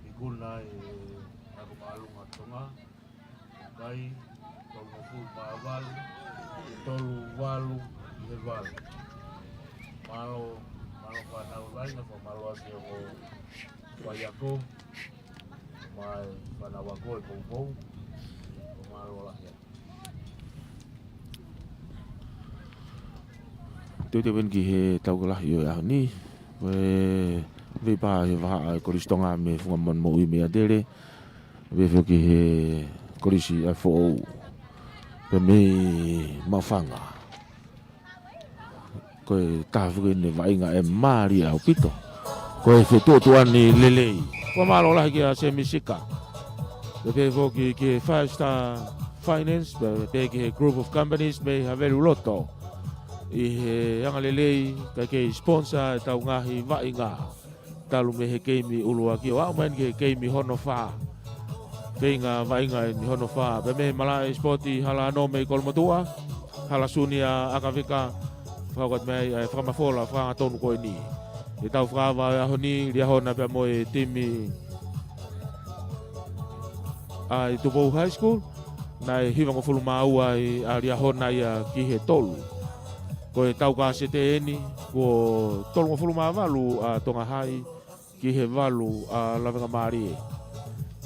Ikuna ʻa e Ako Māʻolunga ʻa Tonga. Kai, tolungofulu mā valu, tolu valu, ʻi he valu. Mālō, mālō fānau laina, fakamālō atu ki he ongo faiako, mo e fānau ako ʻo e poupou, fakamālō lahi atu. Teuteu eni ki he tau lahi ʻo e ʻaho ni, ko e veipā he vahaʻa ʻa e Kolisi Tonga mei he Funga Moʻui mei ʻAtele, pea foki he Kolisi ʻa Foʻou, pea mei Maʻufanga. Ko e taha foki eni e vaʻinga ʻe mālie ʻaupito. Ko e fetuʻutuʻuni lelei. Fakamālō lahi kia Semi Sika. Pea pehē foki ki he Five Star Finance, pea pehē ki he Group of Companies mei Havelu Loto. ʻI he anga lelei, kae kei sponsor ʻetau ngaahi vaʻinga. Talu mei he keimi ʻuluaki ʻo aʻu mai ki he keimi hono fā. Feinga vaʻinga eni hono fā. Pea mei he malaʻe sipoti Hala Ano mei Kolomotuʻa. Hala Suni ʻa ʻAkaveka. Fakahoko atu mei ai ʻa e fakamafola fakaangatonu ko eni. ʻEtau fakaava ʻo e ʻaho ni, Liahona pea mo e timi ʻa e Tupou High School. Naʻe hivangofulu mā ua ʻa Liahona ia ki he tolu. Ko e tau kasete eni, kuo tolungofulu mā valu ʻa Tonga High, ki he valu ʻa Lavengamālie.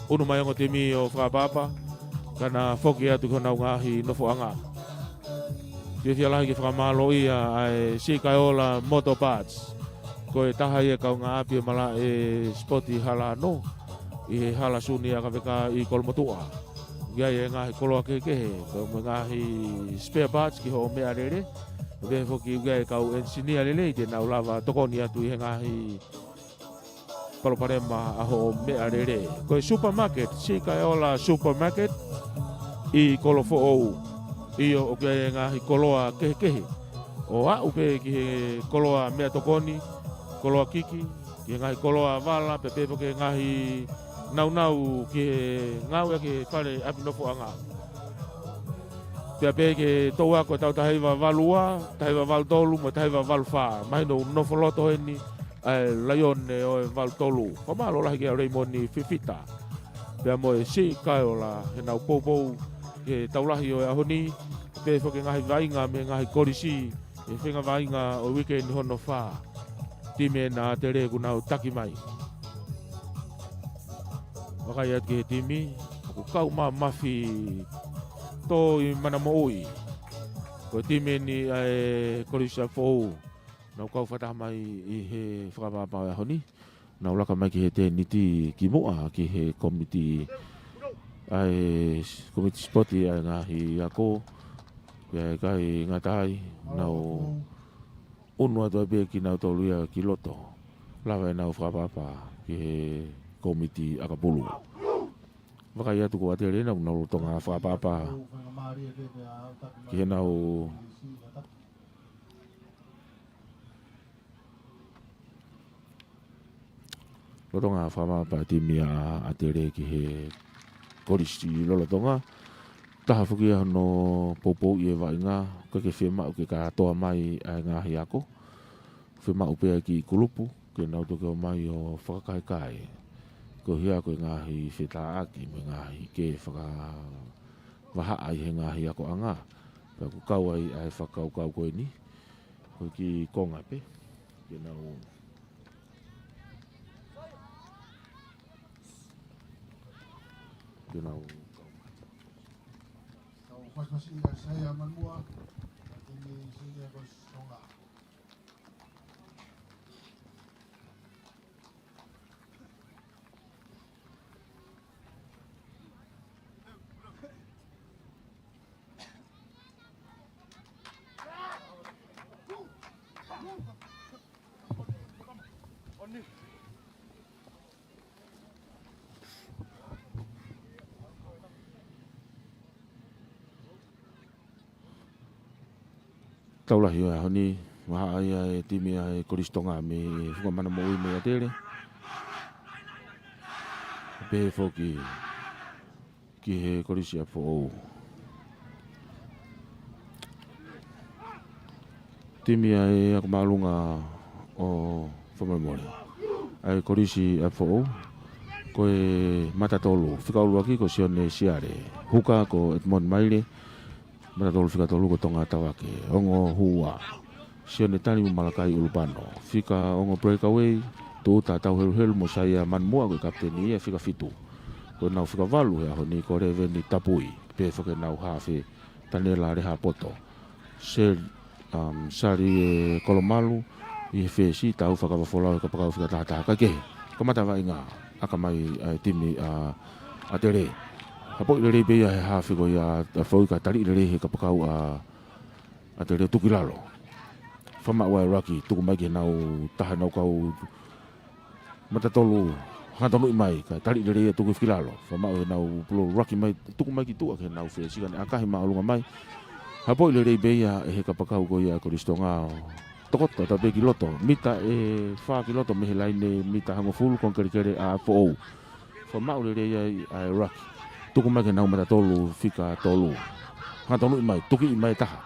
ʻUnu mai ongo timi ʻo fakaʻapaʻapa, ka na foki atu ki honau ngaahi nofoʻanga. Fiefia lahi ke fakamālōʻia ʻa e Siʻi Kaeola Motor Parts. Ko e taha ia e kaungāʻapi ʻo e malaʻe sipoti Hala Ano, ʻi he Hala Suni ʻa ʻAkaveka ʻi Kolomotuʻa. ʻOku ʻi ai e ngaahi koloa kehekehe, pea mo e ngaahi spare parts ki hoʻo meʻalele. Pea foki ʻoku ʻi ai e kau enisinia lelei te nau lava tokoni atu ʻi he ngaahi palopalema ʻa hoʻo meʻalele. Ko e supermarket, Siʻi Kaeola Supermarket ʻi Kolofoʻou. ʻIo, ʻoku ʻi ai e ngaahi koloa kehekehe. ʻO aʻu pē ki he koloa meʻatokoni, koloa kiki, ki he ngaahi koloa vala, pea pehē foki ki he ngaahi naunau ki he ngāue ki he fale ʻapi nofoʻanga. Pea pehē ki he touako ʻetau taha hiva valu ua, taha hiva valu tolu, mo e taha hiva valu fā. Mahino ʻoku nofo loto heni ʻa e Laione ʻo e valu tolu. Fakamālō lahi kia Leimoni Fifita. Pea mo e Siʻi Kaeola heʻenau poupou ki he tau lahi ʻo e ʻaho ni, pehē foki ki he ngaahi vaʻinga mei he ngaahi kolisi, ʻi he feinga vaʻinga ʻo e uike ni hono fā. Timi ena ʻa ʻAtele kuo nau taki mai. Vakai atu ki he timi, ʻoku kau mamafi tō ʻi Mana Moʻui. Ko e timi eni ʻa e Kolisi ʻa Foʻou. Nau kau fakataha mai ʻi he fakaʻapaʻapa ʻo e ʻaho ni. Nau laka mai ki he tēniti ki muʻa ki he kōmiti ʻa e kōmiti sipoti ʻa e ngaahi ako. Pea ʻikai ngata ai, nau ʻunu atu ai pē kinautolu ia ki loto. Lava ʻenau fakaʻapaʻapa ki he kōmiti ʻakapulu. Vakai atu ko ʻAtele ena, nau lolotonga fakaʻapaʻapa ki heʻenau lolotonga fakaʻapaʻapa timi ʻa ʻAtele ki he kolisi lolotonga. Taha foki ia hono poupouʻi e vaʻinga, ʻoku ʻikai ke fiemaʻu ke kātoa mai ʻa e ngaahi ako. Fiemaʻu pē ʻa e kiʻi kulupu ke nau toki ō mai ʻo fakakaekae. Ko e hā ko e ngaahi fetāʻaki mo e ngaahi kē fakavahaʻa ʻi he ngaahi akoʻanga. Pea ʻoku kau ai ʻa e fakakaukau ko eni. Ko e kiʻi konga pē. Ke nau, ke nau. Tau fakasiʻi ʻa Saia Manumua, ʻa e timi Saia Kolisi Tonga. Tau lahi ʻo e ʻaho ni, vahaʻa ia e timi ʻa e Kolisi Tonga mei he Funga Mana Moʻui mei ʻAtele. Pehē foki ki he Kolisi ʻApifoʻou. Timi ʻa e ako māʻolunga ʻo fakamolemole ʻa e Kolisi ʻApifoʻou. Ko e mata tolu, fika ʻuluaki ko Sione Siale. Huka ko Edmond Maile. Mata tolu fika tolu ko Tonga Tavake. Ongo hua, Sione Tali mo Malakai ʻUlupano. Fika ongo breakaway, Tuʻuta Tauheluhelu mo Saia Manumua ko e kapiteni ia. Fika fitu, ko ʻenau fika valu he ʻaho ni ko Leveni Tapui. Pehē foki ʻenau hafe, Tanela Lehapoto. Sel, um, Sali e Kolomalu ʻi he fesi, Taufa Kavafolau he kapakau fika taha taha. Kae kehe, kamata vaʻinga ʻakamai ʻa e timi ʻa ʻAtele. Hapoʻi lelei pē ia he hafe ko ia ʻa Foʻou kae taliʻi lelei he kapakau ʻa ʻAtele, tuku ki lalo. Fakamaʻu ʻa e ruck, tuku mai ki heʻenau taha ʻenau kau mata tolu, hangatonuʻi mai, kae taliʻi lelei ia, tuku ki lalo. Fakamaʻu heʻenau pulu, ruck mai, tuku mai ki tuʻa ki heʻenau fesi kae ne ʻakahi māʻolunga mai. Hapoʻi lelei pē ia ʻe he kapakau ko ia Kolisi Tonga. Tokoto atu pē ki loto, mita ʻe fā ki loto mei he laine mita hongofulu, konga kelekele ʻa ʻApifoʻou. Fakamaʻu lelei ai ʻa e ruck. Tuku mai ki heʻenau mata tolu, fika tolu. Hangatonuʻi mai, tukiʻi mai taha.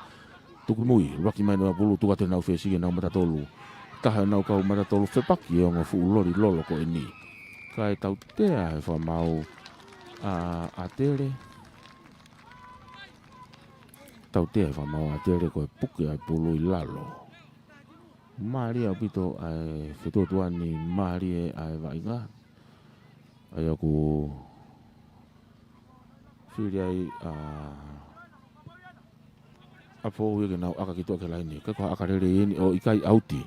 Tuku mui, ruck mai ʻenau pulu, tuku atu heʻenau fesi ki heʻenau mata tolu. Taha ʻenau kau mata tolu fepaki ʻi he ongo fuʻu loli lolo ko eni. Kae tautea ʻe he fakamaau ʻa ʻAtele. Tautea ʻe he fakamaau ʻa ʻAtele ko e puke ʻa e pulu ʻi lalo. Mālie ʻaupito ʻa e fetuʻutuʻuni, mālie ʻa e vaʻinga. ʻA ia ʻoku fili ai ʻa ʻApifoʻou ia ke nau ʻaka ki tuʻa ki he laine. Kae ko ha ʻaka lelei eni ʻo ʻikai ʻauti.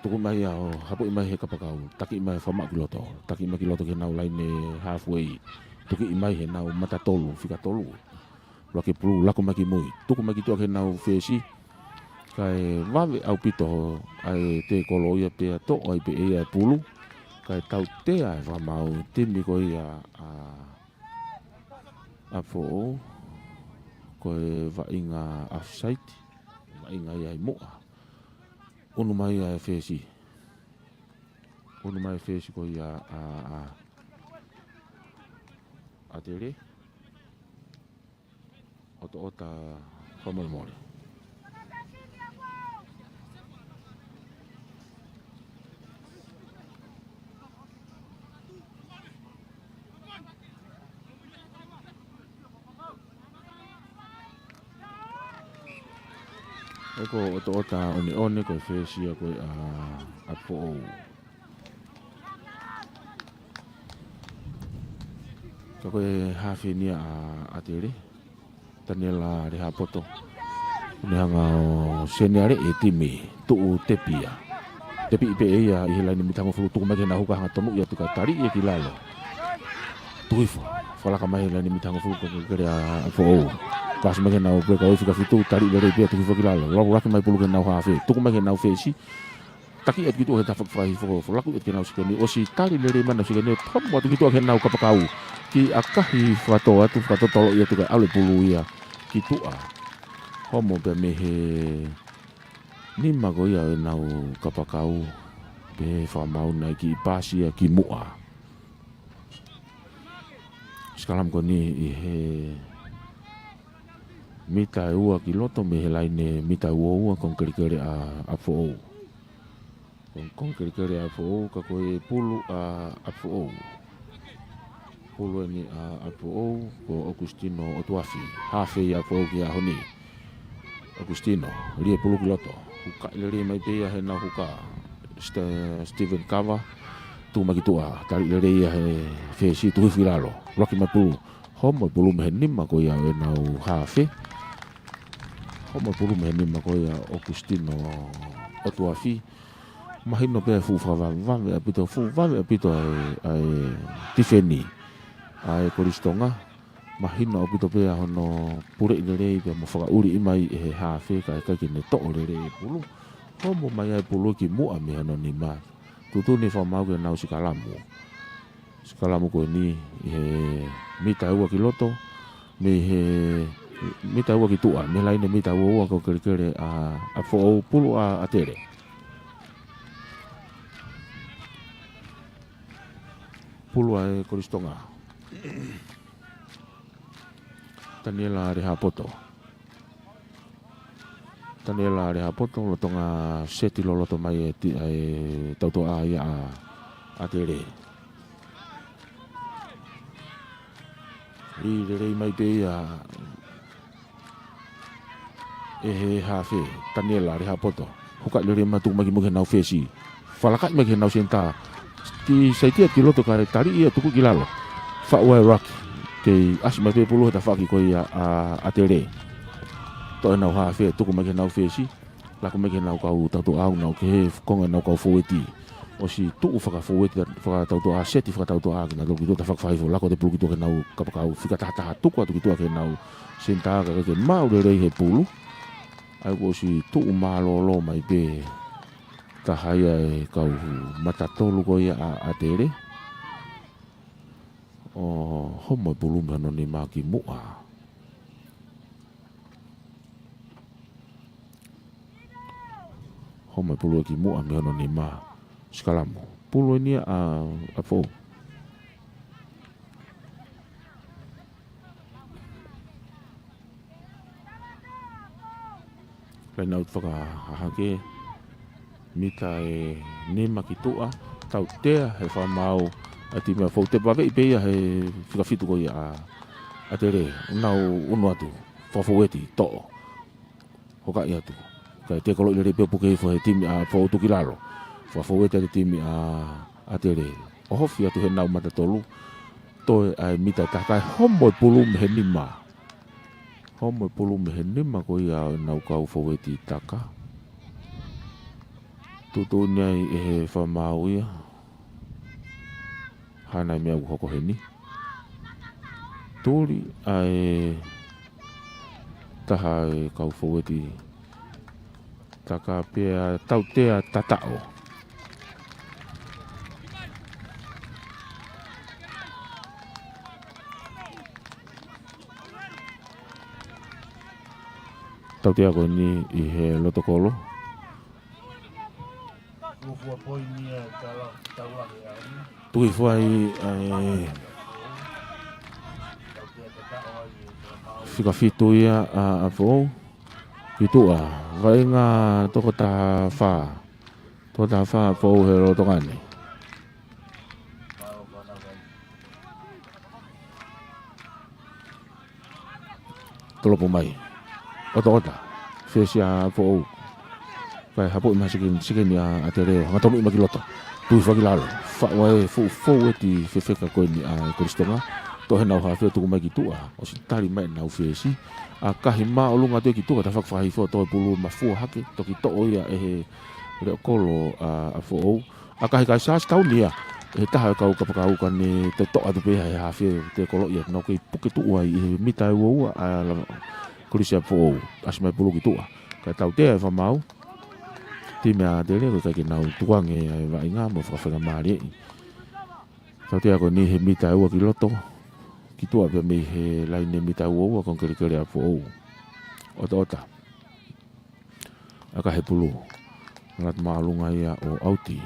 Tuku mai ia ʻo hapoʻi mai he kapakau. Taki mai, fakamaʻu ki loto. Taki mai ki loto ki heʻenau laine halfway. Tukiʻi mai heʻenau mata tolu, fika tolu. Ruck pulu, laku mai ki mui. Tuku mai ki tuʻa ki heʻenau fesi. Kae vave ʻaupito ʻa e tēkolo ia pea toʻo ai pē ʻe ia e pulu. Kae tautea ʻe he fakamaau timi ko ia ʻa ʻApifoʻou, ko e vaʻinga offside, vaʻinga ia ʻi muʻa. ʻUnu mai ʻa e fesi. ʻUnu mai fesi ko ia ʻa, ʻa, ʻAtele. ʻOtoʻota fakamolemole. ʻE ko e ʻotoʻota ʻoneʻone ko e fesi ia ko ē ʻa, ʻApifoʻou. Ka ko e hafe eni ia ʻa, ʻAtele, Tanela Lehapoto. Ne hanga ʻo seniale e timi, tuʻu tepi ia. Tepi pē ia ʻi he laine mita hongofulu, tuku mai ki heʻenau huka, hanga tonuʻi atu kae taliʻi ia ki lalo. Tuku hifo, fakalaka mai he laine mita hongofulu, konga kelekele ʻa, ʻApifoʻou. Paasi mai ki heʻenau breakaway fika fitu, taliʻi lelei pē ia, tuku hifo ki lalo. Laku laki mai pulu ki heʻenau hafe, tuku mai ki heʻenau fesi. Taki atu ki tuʻa he tafaʻaki fakafoki, laku atu ki heʻenau sikeni, ʻosi tali lelei mai ʻenau sikeni, ʻo tomo atu ki tuʻa ki heʻenau kapakau. Kiʻi ʻakahi fakatō atu, fakatotoloʻi atu kae ʻalu e pulu ia ki tuʻa. Homo pē mei he nima ko ia ʻenau kapakau, pea fakamaau naʻe kiʻi paasi ia ki muʻa. Sikalami ko eni ʻi he mita ʻe ua ki loto mei he laine mita ua ua, konga kelekele ʻa, ʻApifoʻou. Ko e kelekele ʻa ʻApifoʻou, ka ko e pulu ʻa ʻApifoʻou. Pulu eni ʻa ʻApifoʻou, ko ʻOkusitino ʻOtuafi. Hafe ia ʻApifoʻou ki he ʻaho ni. ʻOkusitino, lie pulu ki loto. Hukaʻi lelei mai pē ia heʻenau huka. Ste-, Steven Kava, tuku mai ki tuʻa, tali lelei ia he fesi, tuku hifo ki lalo. Laki mai pulu. Homo e pulu mei he nima ko ia ʻenau hafe. Homo e pulu mei he nima ko ia ʻOkusitino ʻOtuafi. Mahino pē fuʻu fakavavevave ʻaupito, fuʻu vave ʻaupito ʻa e, ʻa e tifeni ʻa e Kolisi Tonga. Mahino ʻaupito pē hono puleʻi lelei pea mo fakaʻuliʻi mai ʻe he hafe kae ʻikai ke ne toʻo lelei e pulu. Homo mai ai e pulu ki muʻa mei hono nima. Tuʻutuʻuni e fakamaau ke nau sikalamu. Sikalamu ko eni ʻi he mita ua ki loto, mei he mita ua ki tuʻa, mei he laine mita ua ua ko e kelekele ʻa, ʻApifoʻou, pulu ʻa ʻAtele. Pulu ʻa e Kolisi Tonga. Taniela Lehapoto. Taniela Lehapoto, lolotonga seti loloto mai e ti-, e tautoʻa ia ʻa, ʻAtele. Lī lelei mai pē ia ʻe he hafe, Taniela Lehapoto. Hukaʻi lelei mai, tuku mai ki muʻa ki heʻenau fesi. Fakalakaʻi mai ki heʻenau senitā. Ki saitia ki loto kae tali ia tuku ki lalo. Faʻu ai e laki. Kei ʻasi mai pē pulu he tafaʻaki ko ia ʻa, ʻAtele. Toʻo ʻenau hafe, tuku mai ki heʻenau fesi. Laku mai ki heʻenau kau tautoʻa, nau ki he konga ʻenau kau foueti. ʻOsi tuʻu fakafoueti, fakatautoʻa, seti fakatautoʻa, kinautolu ki tuʻa tafaʻaki fakafaifo, lako atu e pulu ki tuʻa ki heʻenau kapakau, fika tahataha tuku atu ki tuʻa ki heʻenau senitā, kae ʻikai ke maʻu lelei he pulu. ʻA ia kuo ʻosi tuʻu mālōlō mai pē taha ia e kau mata tolu ko ia ʻa, ʻAtele. ʻO homo e pulu mei hono nima ki muʻa. Homo e pulu ki muʻa mei hono nima. Sikalamu. Pulu eni ia ʻa, ʻApifoʻou. Laine ʻauti fakahahake, mita ʻe nima ki tuʻa, tautea he fakamaau ʻa e timi ʻa ʻApifoʻou, tepa veʻi pē ia he fika fitu ko ia ʻa, ʻAtele, nau unu atu, fakafoueti, toʻo. Hokaʻi atu. Kae tekoloʻi lelei pē ʻo puke hifo he timi ʻa ʻApifoʻou, tuku ki lalo. Fakafoueti ʻa e timi ʻa, ʻAtele. ʻOhofi atu heʻenau mata tolu. Toe ʻa e mita ʻe taha kae homo e pulu mei he nima. Homo e pulu mei he nima ko ia ʻenau kau foueti taka. Tuʻutuʻuni ai ʻe he fakamaau ia. Hana e meʻa ʻoku hoko heni. Tuli ʻa e taha e kau foueti taka pea tautea tataʻo. Tautea ko eni ʻi he loto kolo. Tuku hifo ai ʻa e fika fitu ia ʻa, ʻApifoʻou. Ki tuʻa, vaʻinga toko taha fā. Toko taha fā ʻApifoʻou he lolotonga ni. Tolopo mai. ʻOtoʻota. Fesi ʻa ʻApifoʻou. Kae hapoʻi mai he sekeni, sekeni ʻa, ʻAtele. Hanga tonu mai ki loto. Tuʻu hifo ki lalo. Faʻu ai e fuʻu foueti fefeka ko eni ʻa e Kolisi Tonga. Toʻo heʻenau hafe, tuku mai ki tuʻa. ʻOsi tali mai ʻenau fesi. ʻAkahi māʻolunga atu ia ki tuʻa, tafaʻaki fakahifo, toe pulu mafua hake, toki toʻo ia ʻe he leʻo kolo ʻa, ʻApifoʻou. ʻAkahi kae sasi tauni ia ʻe he taha e kau kapakau ka ne toʻotoʻo atu pē ia he hafe, tekoloʻi ia, nau kei puke tuʻu ai ʻi he mita ʻe ua ua ʻa e lava Kolisi ʻApifoʻou, ʻasi mai pulu ki tuʻa. Kae tautea e fakamaau, timi ʻa ʻAtele, ko e ʻikai ke nau tukuange ʻa e vaʻinga mo fakafaingamālieʻi. Tautea ko eni he mita ʻe ua ki loto, ki tuʻa pea mei he laine mita ʻe ua ua, kongikeli ʻa ʻApifoʻou. ʻOtoʻota. ʻAkahi e pulu. Lata māʻolunga ia ʻo ʻauti.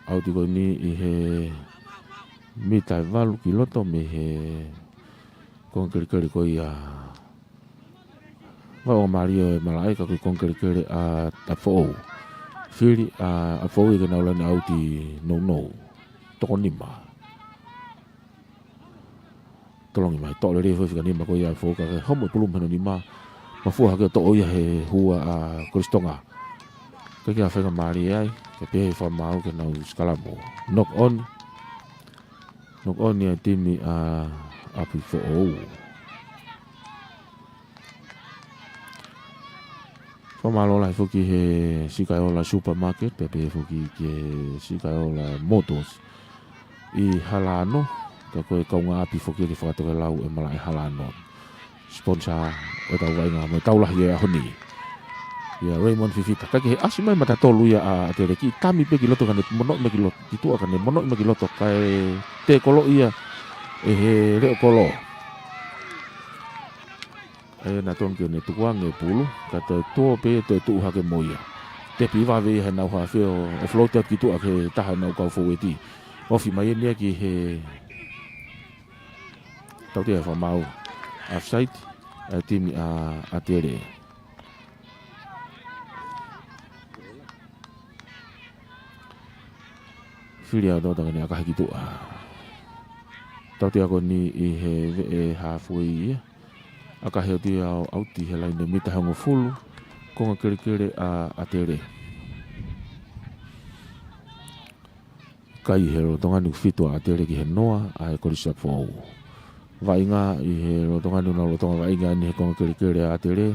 ʻAuti ko eni ʻi he mita ʻe valu ki loto mei he kongikeli ko ia. Vaʻinga mālie e malaʻe ka ko e kongikeli ʻa, ʻApifoʻou. Fili ʻa ʻApifoʻou ia ke nau laine ʻauti nounou. Toko nima. Tolongi mai, toʻo lelei foʻi fika nima ko ia ʻa ʻApifoʻou ka ke homo e pulu mei hono nima. Mafua hake ʻo toʻo ia he hua ʻa Kolisi Tonga. Kae ʻikai ke faingamālie ai, kae pehē fakamaau ke nau sikalamu. Knock on. Knock on ia timi ʻa ʻApifoʻou. Fakamālō lahi foki he Sikaiola Supermarket, pea pehē foki ki he Sikaiola Motors ʻi Halano, ka ko e kaungāʻapi foki ke fakatokelau e malaʻe Halano. Sponsor ʻo e tau vaʻinga mo e tau lahi e ʻaho ni. Ia Raymond Fifita, kae kehe ʻasi mai mata tolu ia ʻa ʻAtele, kiʻi tami pē ki loto ka ne monoʻi mai ki loto, ki tuʻa ka ne monoʻi mai ki loto, kae tēkolo ia ʻe he leʻo kolo. ʻE na tonu ke ne tukuange e pulu, ka toe tuʻo pē toe tuʻu hake mo ia. Tepi vave ia he nau hafe ʻo, ʻo float out ki tuʻa ki he taha e nau kau foueti. Ofi mai eni ia ki he tautea fakamaau. Offside, ʻa e timi ʻa ʻAtele. Fili ʻa Tota ke ne ʻakahi ki tuʻa. Tautea ko eni ʻi he veʻe halfway ia. ʻAkahi atu ia ʻo ʻauti he laine mita hongofulu, konga kelekele ʻa ʻAtele. Kai he lolotonga ni ʻoku fitu ʻa ʻAtele ki he noa ʻa e Kolisi ʻApifoʻou. Vaʻinga ʻi he lolotonga ni, nau lolotonga vaʻinga ni he konga kelekele ʻa ʻAtele.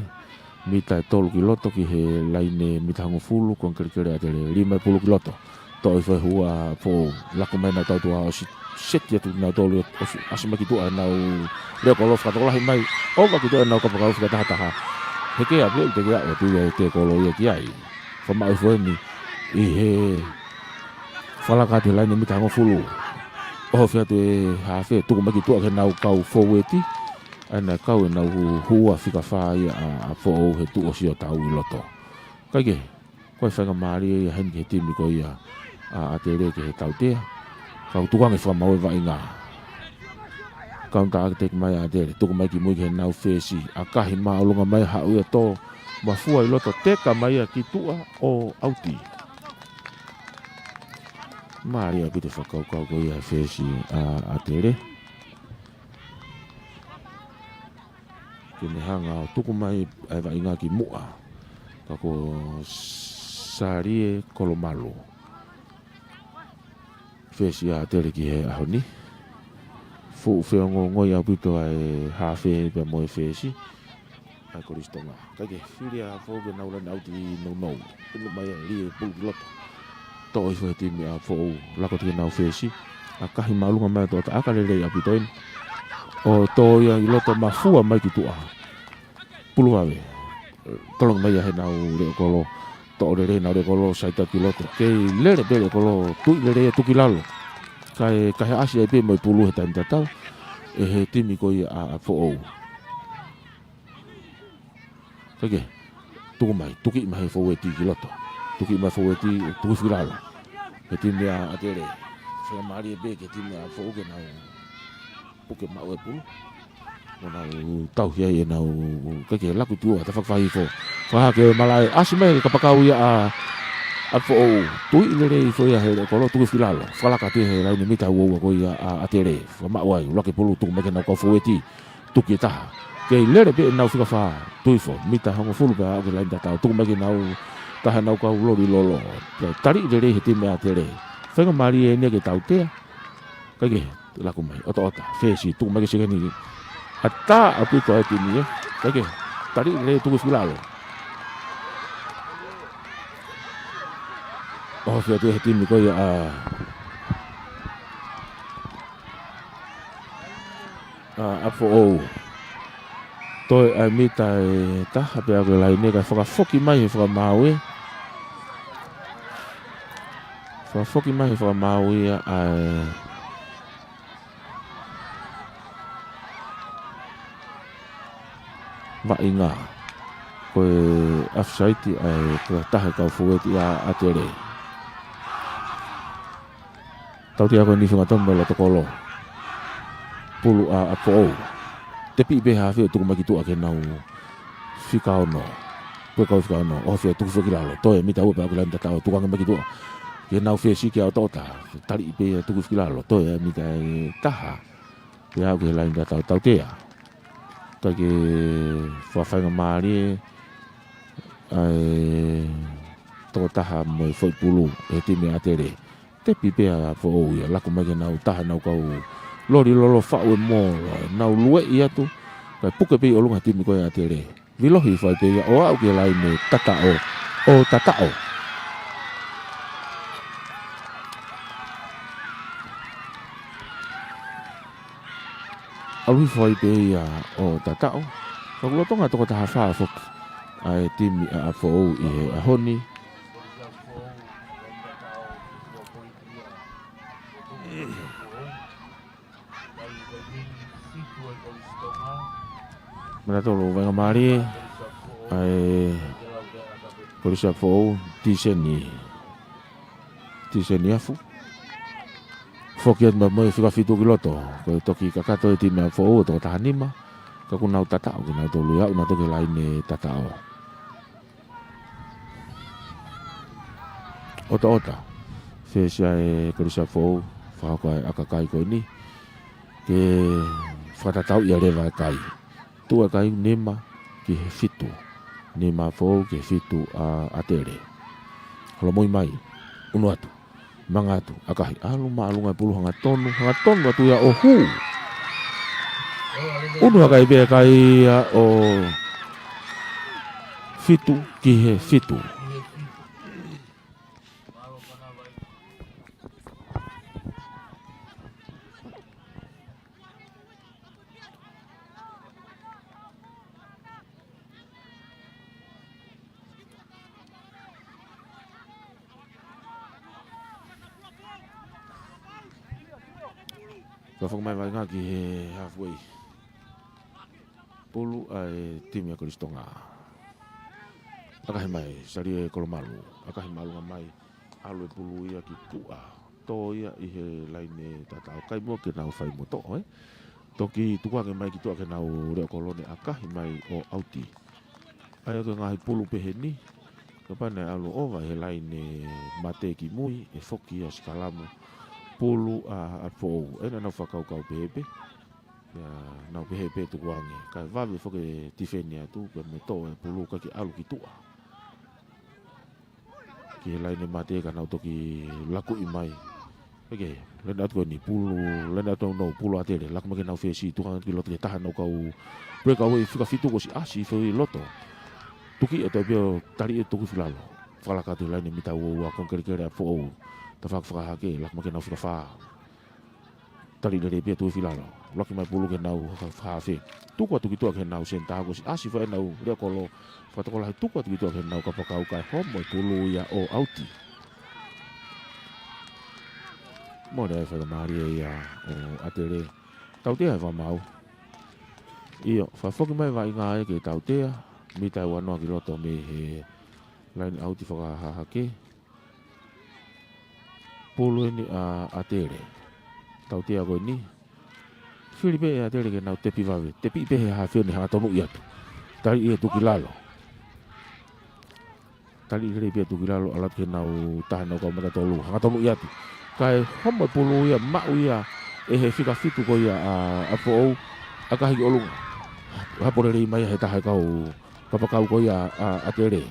Mita ʻe tolu ki loto ki he laine mita hongofulu, konga kelekele ʻa ʻAtele. Lima e pulu ki loto. Toʻo hifo e hua ʻa ʻApifoʻou. Laku mai nau tautua ʻo si-, seti atu nau tolu ʻo si-, ʻasi mai ki tuʻa nau leʻo kolo fakatokolahi mai. ʻOva ki tuʻa nau kapakau fika taha taha. Heke ʻa pē ʻi te kia ʻo tui ai tēkolo ia ki ai. Fakamaʻu hifo eni ʻi he fakalaka atu he laine mita hongofulu. ʻOho fē atu e hafe, tuku mai ki tuʻa ki he nau kau foueti. ʻA ia naʻe kau e nau hu-, hua fika fā ia ʻa, ʻa ʻApifoʻou he tuʻu ʻo sio tau ʻi loto. Kae kehe, ko e faingamālie ia heni ki he timi ko ia ʻa, ʻa ʻAtele ki he tautea. Kau tukuange fakamaau e vaʻinga. Counter attack mai ʻa ʻAtele, tuku mai ki mui ki he nau fesi. ʻAkahi māʻolunga mai haʻu ia tō. Mafua ʻi loto teka mai ia ki tuʻa ʻo ʻauti. Mālie ʻaupito e fakakaukau ko ia ʻa e fesi ʻa, ʻa ʻAtele. Ke ne hanga ʻo tuku mai ʻa e vaʻinga ki muʻa. Ka ko Salie Kolomalu. Fesi ʻa ʻAtele ki he ʻaho ni. Fuʻu feongoongoi ʻaupito ʻa e hafe pea mo e fesi ʻa e Kolisi Tonga. Kae kehe, fili ʻa ʻApifoʻou ke nau laine ʻauti nounou. Pulu mai ʻa Lie, pulu ki loto. Toʻo hifo he timi ʻa ʻApifoʻou, laka atu ki he nau fesi. ʻAkahi māʻolunga mai ʻa Tota, ʻaka lelei ʻaupito eni. ʻO tō ia ʻi loto, mafua mai ki tuʻa. Pulu vave. Tolongi mai ia he nau leʻo kolo. Toʻo lelei nau leʻo kolo, side out ki loto. Kei lele pē leʻo kolo, tuʻi lelei ia tuku ki lalo. Kae, kae ʻasi ai pē mo e pulu he taimi tatau. ʻE he timi ko ia ʻa, ʻa ʻApifoʻou. Kae kehe, tuku mai, tuki mai he foueti ki loto. Tuki mai foueti, tuku hifo ki lalo. He timi ʻa, ʻAtele. Faingamālie pē ki he timi ʻa ʻApifoʻou ke nau puke maʻu e pulu. Mo nau tauhi ai ʻenau, kae kehe, laku tuʻa, tafaʻaki fai hifo. Fakahake e malaʻe, ʻasi mai kapakau ia ʻa, ʻa ʻApifoʻou. Tuʻi lelei hifo ia he leʻo kolo, tuku hifo ki lalo. Fakalaka atu he laine mita ua ua ko ia ʻa, ʻAtele. Fakamaʻu ai, ʻuluaki pulu, tuku mai ki he nau kau foueti. Tuki e taha. Kei lele pē ʻenau fika fā, tuʻu hifo, mita hongofulu pea aʻu ki he laine tatau. Tuku mai ki he nau, taha ʻenau kau loli lolo. Pea taliʻi lelei he timi ʻa ʻAtele. Faingamālie eni ia ke tautea. Kae kehe, laku mai, ʻotaʻota, fesi, tuku mai ki he sekeni. ʻAtā ʻaupito ʻa e timi ē. Kae kehe, taliʻi lelei, tuku hifo ki lalo. ʻOho fē atu he timi ko ia ʻa, ʻa, ʻApifoʻou. Toe ʻa e mita ʻe taha pea aʻu ki he laine kae fakafoki mai he fakamaau ē. Fakafoki mai he fakamaau ia ʻa e vaʻinga. Ko e offside ʻa e, ko e taha e kau foueti ʻa, ʻa ʻAtele. Tautea ko eni feinga tonu mei loto kolo. Pulu ʻa, ʻa ʻApifoʻou. Tepi pē hafe ʻo tuku mai ki tuʻa ki he nau fika ono. Puke kau fika ono, ʻoho ʻo tuku foki ki lalo, toe mita ua pea aʻu ki he laine tataʻo, tukuange mai ki tuʻa. Ke nau fesi ki he ʻotoʻota, taliʻi pē ia tuku foki ki lalo, toe mita ʻe taha. Pea aʻu ki he laine tataʻo, tautea. Kae ke fakafaingamālie ʻa e tokotaha mo e foʻi pulu ʻe he timi ʻa ʻAtele. Tepi pē ʻa Foʻou ia, laku mai ke nau taha ʻenau kau loli lolo faʻu e molo, nau lueʻi atu, kae puke pē ʻi ʻolunga timi ko ia ʻa ʻAtele. Vilohi fai pē ia ʻo aʻu ki he laine tataʻo, ʻo tataʻo. ʻAlu hifo ai pē ia ʻo tataʻo. Ka ʻoku lolotonga tokotaha fā foki ʻa e timi ʻa Foʻou ʻi he ʻaho ni. Manatolu, faingamālie ʻa e Kolisi ʻa Foʻou, tiseni. Tiseni afu. Foki atu mai mo e fika fitu ki loto. Ko e toki kakato e timi ʻa Foʻou ʻo toko taha nima. Ka kuo nau tataʻo kinautolu ia, ʻo nau toki laine tataʻo. ʻOtoʻota. Fesi ʻa e Kolisi ʻa Foʻou, fakahoko ʻa e ʻakakai ko eni. Ke fakatatau ia leva e kai. Tuʻu e kai nima ki he fitu. Nima Foʻou ki he fitu ʻa ʻAtele. Holomui mai. ʻUnu atu. Manga atu. ʻAkahi. ʻAlu māʻolunga e pulu, hangatonu. Hangatonu atu ia ʻo hū. ʻUnu ʻa e kai pea kai ia ʻo fitu ki he fitu. Ka fakaʻamu mai vaʻinga ki he halfway. Pulu ʻa e timi ʻa Kolisi Tonga. ʻAkahi mai, Salie Kolomalu. ʻAkahi māʻolunga mai, ʻalu e pulu ia ki tuʻa. Tō ia ʻi he laine tataʻo, kai muʻa ke nau fai mo toʻo, ē. Toki tukuange mai ki tuʻa ki heʻenau leʻo kolo, ne ʻakahi mai ʻo ʻauti. ʻA ia ko e ngaahi pulu pehē ni, kapau naʻe ʻalu ʻova he laine mate ki mui, ʻe foki ia sikalamu. Pulu ʻa, ʻa Foʻou, ʻe naʻa nau fakakaukau pehē pē. Ia, nau pehē pē tukuange. Kae vave foki e tifeni atu, pea mo e toʻo e pulu kae ke ʻalu ki tuʻa. Ki he laine mate ka nau toki lakuʻi mai. ʻIkai, laine atu ko eni pulu, laine atu ʻo nau pulu ʻa ʻAtele, laku mai ke nau fesi, tukuange ki loto ki he taha ʻenau kau breakaway fika fitu kuo ʻosi ʻasi hifo ʻi loto. Tuki ʻe toe pio tali ʻe tuku foki ki lalo. Fakalaka atu he laine mita ua ua, kau kelekele ʻa Foʻou. Tafaʻaki fakahahake, laku mai ke nau fika fā. Tali lelei pē ia tuku foki ki lalo. Laki mai pulu ki heʻenau ha-, hafe. Tuku atu ki tuʻa ki heʻenau senitā, kuo ʻosi ʻasi hifo ʻenau leʻo kolo. Fakatokolahi tuku atu ki tuʻa ki heʻenau kapakau kae homo e pulu ia ʻo ʻauti. Mole ai e faingamālie ia ʻo ʻAtele. Tautea e fakamaau. ʻIo, fakafoki mai vaʻinga ia ke tautea. Mita ʻe uanoa ki loto mei he laine ʻauti fakahahake. Pulu eni ʻa, ʻa ʻAtele. Tautea ko eni. Fili pē ʻe ʻAtele ke nau tepi vave. Tepi pē he hafe ʻo ne hangatonuʻi atu. Tali ia tuku ki lalo. Tali lelei pē ia tuku ki lalo, ʻalu atu ki heʻenau taha ʻenau kau mata tolu. Hangatonuʻi atu. Kae homo e pulu ia, maʻu ia ʻe he fika fitu ko ia ʻa, ʻa Foʻou. ʻAkahi ki ʻolunga. Hapo lelei mai he taha e kau kapakau ko ia ʻa, ʻa ʻAtele.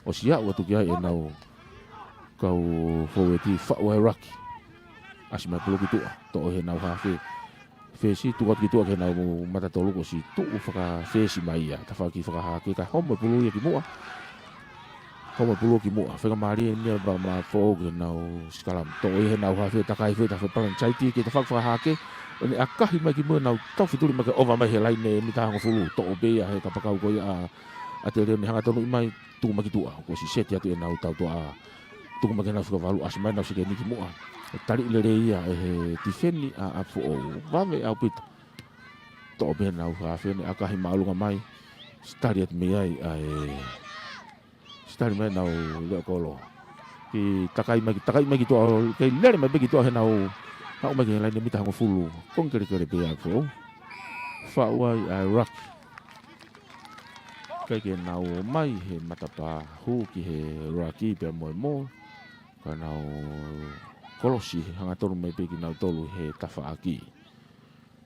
ʻOsi aʻu atu ki ai ʻenau kau fōueti, faʻu ai e laki. ʻAsi mai pulu ki tuʻa, toʻo heʻenau hafe. Fesi, tuku atu ki tuʻa ki heʻenau mata tolu kuo ʻosi tuʻu fakafesi mai ia. Tafaʻaki fakahahake kae homo e pulu ia ki muʻa. Homo e pulu ki muʻa. Faingamālie eni ia pea mo Foʻou ke nau sikalamu. Toʻo ia heʻenau hafe, takai foʻi tafe palan saiti ke tafaʻaki fakahahake. ʻO ne ʻakahi mai ki muʻa, nau tau fituli mai ke ʻova mai he laine mita hongofulu. Toʻo pē ia he kapakau ko ia ʻa, ʻa ʻAtele, ʻo ne hangatonuʻi mai. Tuku mai ki tuʻa, kuo ʻosi seti atu ʻenau tautoʻa. Tuku mai ke nau fika valu, ʻasi mai ʻenau sekeni ki muʻa. Tali lelei ia ʻe he tifeni ʻa, ʻa Foʻou. Vave ʻaupito. Toʻo pē ʻenau hafe, ne ʻakahi māʻolunga mai. Sitali atu mei ai ʻa e, sitali mai ʻenau leʻo kolo. Ke takai mai, ke takai mai ki tuʻa, ke lele mai pē ki tuʻa heʻenau. Haʻu mai ki he laine mita hongofulu. Kau kelekele pē ʻa Foʻou. Faʻu ai ʻa e laki. Pea ke nau mai he matapā hū ki he laki pea mo e mole. Ka nau kolosi hangatonu mai pē kinautolu he tafaʻaki.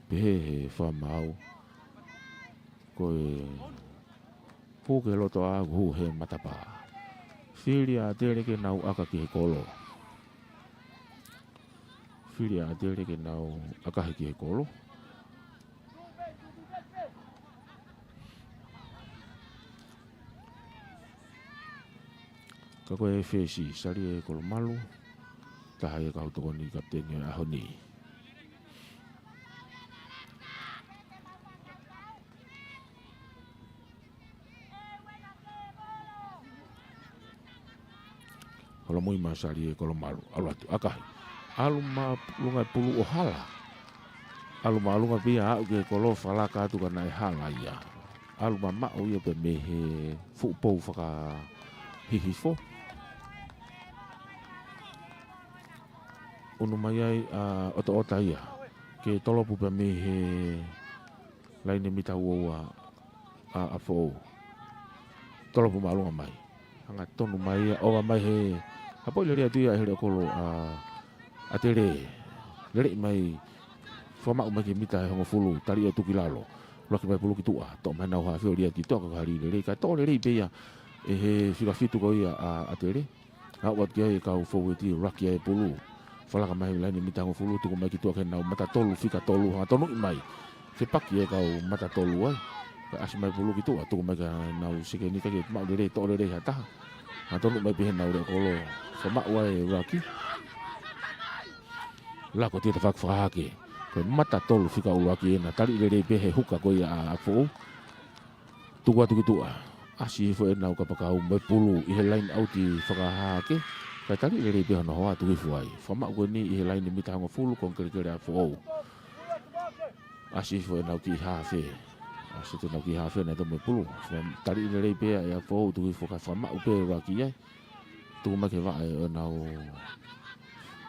Pehē he fakamaau. Ko e hū ki he loto ʻa hū he matapā. Fili ʻa ʻAtele ke nau ʻaka ki he kolo. Fili ʻa ʻAtele ke nau ʻaka ki he kolo. Ka ko e fesi, Salie Kolomalu, taha ia kau tokoni kapiteni ʻo e ʻaho ni. Holomui maʻa Salie Kolomalu, ʻalu atu, ʻakahi. ʻAlu māʻolunga e pulu ʻo hala. ʻAlu māʻolunga pē ia ʻo aʻu ki he kolo, fakalaka atu ka naʻe hala ia. ʻAlu mamaʻo ia pē mei he fuʻu pou fakahihifo. ʻUnu mai ai ʻa ʻOtoʻota ia. Ke tolopu pē mei he laine mita ua ua ʻa, ʻa Foʻou. Tolopu māʻolunga mai. Hangatonu mai ia, ʻova mai he, hapoʻi lelei atu ia he leʻo kolo ʻa, ʻAtele. Lelei mai, fakamaʻu mai ki he mita ʻe hongofulu, tali ia tuku ki lalo. Laki mai pulu ki tuʻa, toʻo mai ʻenau hafe ʻo liʻaki ki tuʻa ka hali lelei, kae toʻo lelei pē ia ʻe he fika fitu ko ia ʻa, ʻAtele. Aʻu atu ki ai e kau foueti, laki ai e pulu. Fakalaka mai he laine mita hongofulu, tuku mai ki tuʻa ki heʻenau mata tolu, fika tolu, hangatonuʻi mai. Fepaki e kau mata tolu ai. Kae ʻasi mai pulu ki tuʻa, tuku mai ki heʻenau sekeni, ʻikai ke maʻu lelei, toʻo lelei ha taha. Hangatonuʻi mai pē heʻenau leʻo kolo. Fakamaʻu ai e laki. Lako atu e tafaʻaki fakahahake. Ko e mata tolu fika ʻuluaki ena, tali lelei pē he huka ko ia ʻa, ʻa Foʻou. Tuku atu ki tuʻa. ʻAsi hifo ʻenau kapakau mo e pulu ʻi he laine ʻauti fakahahake. Kae tali lelei pē hono hoa tuku hifo ai. Fakamaʻu ko eni ʻi he laine mita hongofulu, konga kelekele ʻa Foʻou. ʻAsi hifo ʻenau kiʻi hafe. ʻAsi atu ʻenau kiʻi hafe naʻe toʻo mo e pulu. Tali lelei pē ʻa Foʻou tuku hifo kae fakamaʻu pē e laki ai. Tuku mai ki he vaʻe ʻo ʻenau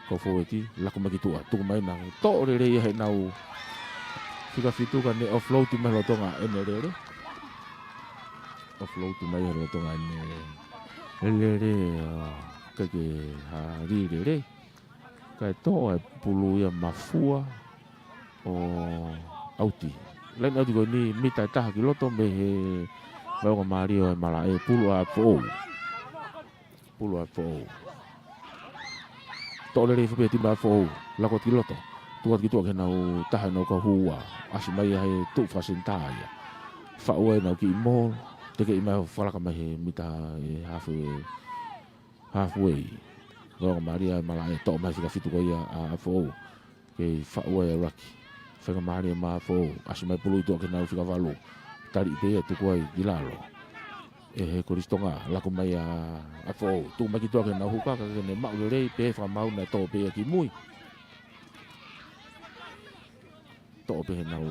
kau foueti, lako mai ki tuʻa, tuku mai naʻe toʻo lelei ia heʻenau fika fitu ka ne offload mai lolotonga ʻene lele. Offload mai lolotonga ʻene lele, ʻa, ʻikai ke hali lelei. Kae toʻo e pulu ia mafua ʻo ʻauti. Laine ʻauti ko eni mita ʻe taha ki loto mei he vaʻe ongo mālie ʻo e malaʻe, pulu ʻa Foʻou. Pulu ʻa Foʻou. Toʻo lelei foki pē timi ʻa Foʻou. Lako atu ki loto. Tuku atu ki tuʻa ki heʻenau taha ʻenau kau hū ua. ʻAsi mai ia he tuʻu fakasenitā ia. Faʻu ai ʻenau kiʻi mole. Tekeʻi mai ʻo fakalaka mai he mita ʻe hafe, halfway. Vaʻe ongo mālie ʻa e malaʻe, toʻo mai fika fitu ko ia ʻa, ʻa Foʻou. Kei faʻu ai e laki. Faingamālie maʻa Foʻou. ʻAsi mai pulu ʻi tuʻa ki heʻenau fika valu. Tali pē ia tuku ai ki lalo. ʻE he Kolisi Tonga, lako mai ʻa, ʻa Foʻou. Tuku mai ki tuʻa ki heʻenau huka, ka ʻikai ke ne maʻu lelei, pea fakamaau naʻe tō pē ia ki mui. Toʻo pē heʻenau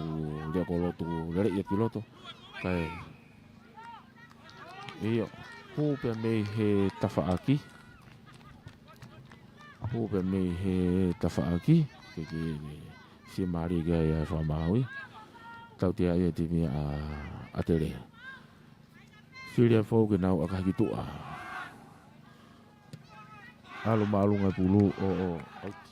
leʻo kolo, tuku lelei ia ki loto. Kae ʻIo, hū pē mei he tafaʻaki. Hū pē mei he tafaʻaki. Ke, ke, ke fiemālie ki ai ʻa e fakamaau. Tautea ia e timi ʻa, ʻa ʻAtele. Fili ʻa Foʻou ke nau ʻakahi ki tuʻa. ʻAlu māʻolunga e pulu ʻo, ʻo, ʻauti.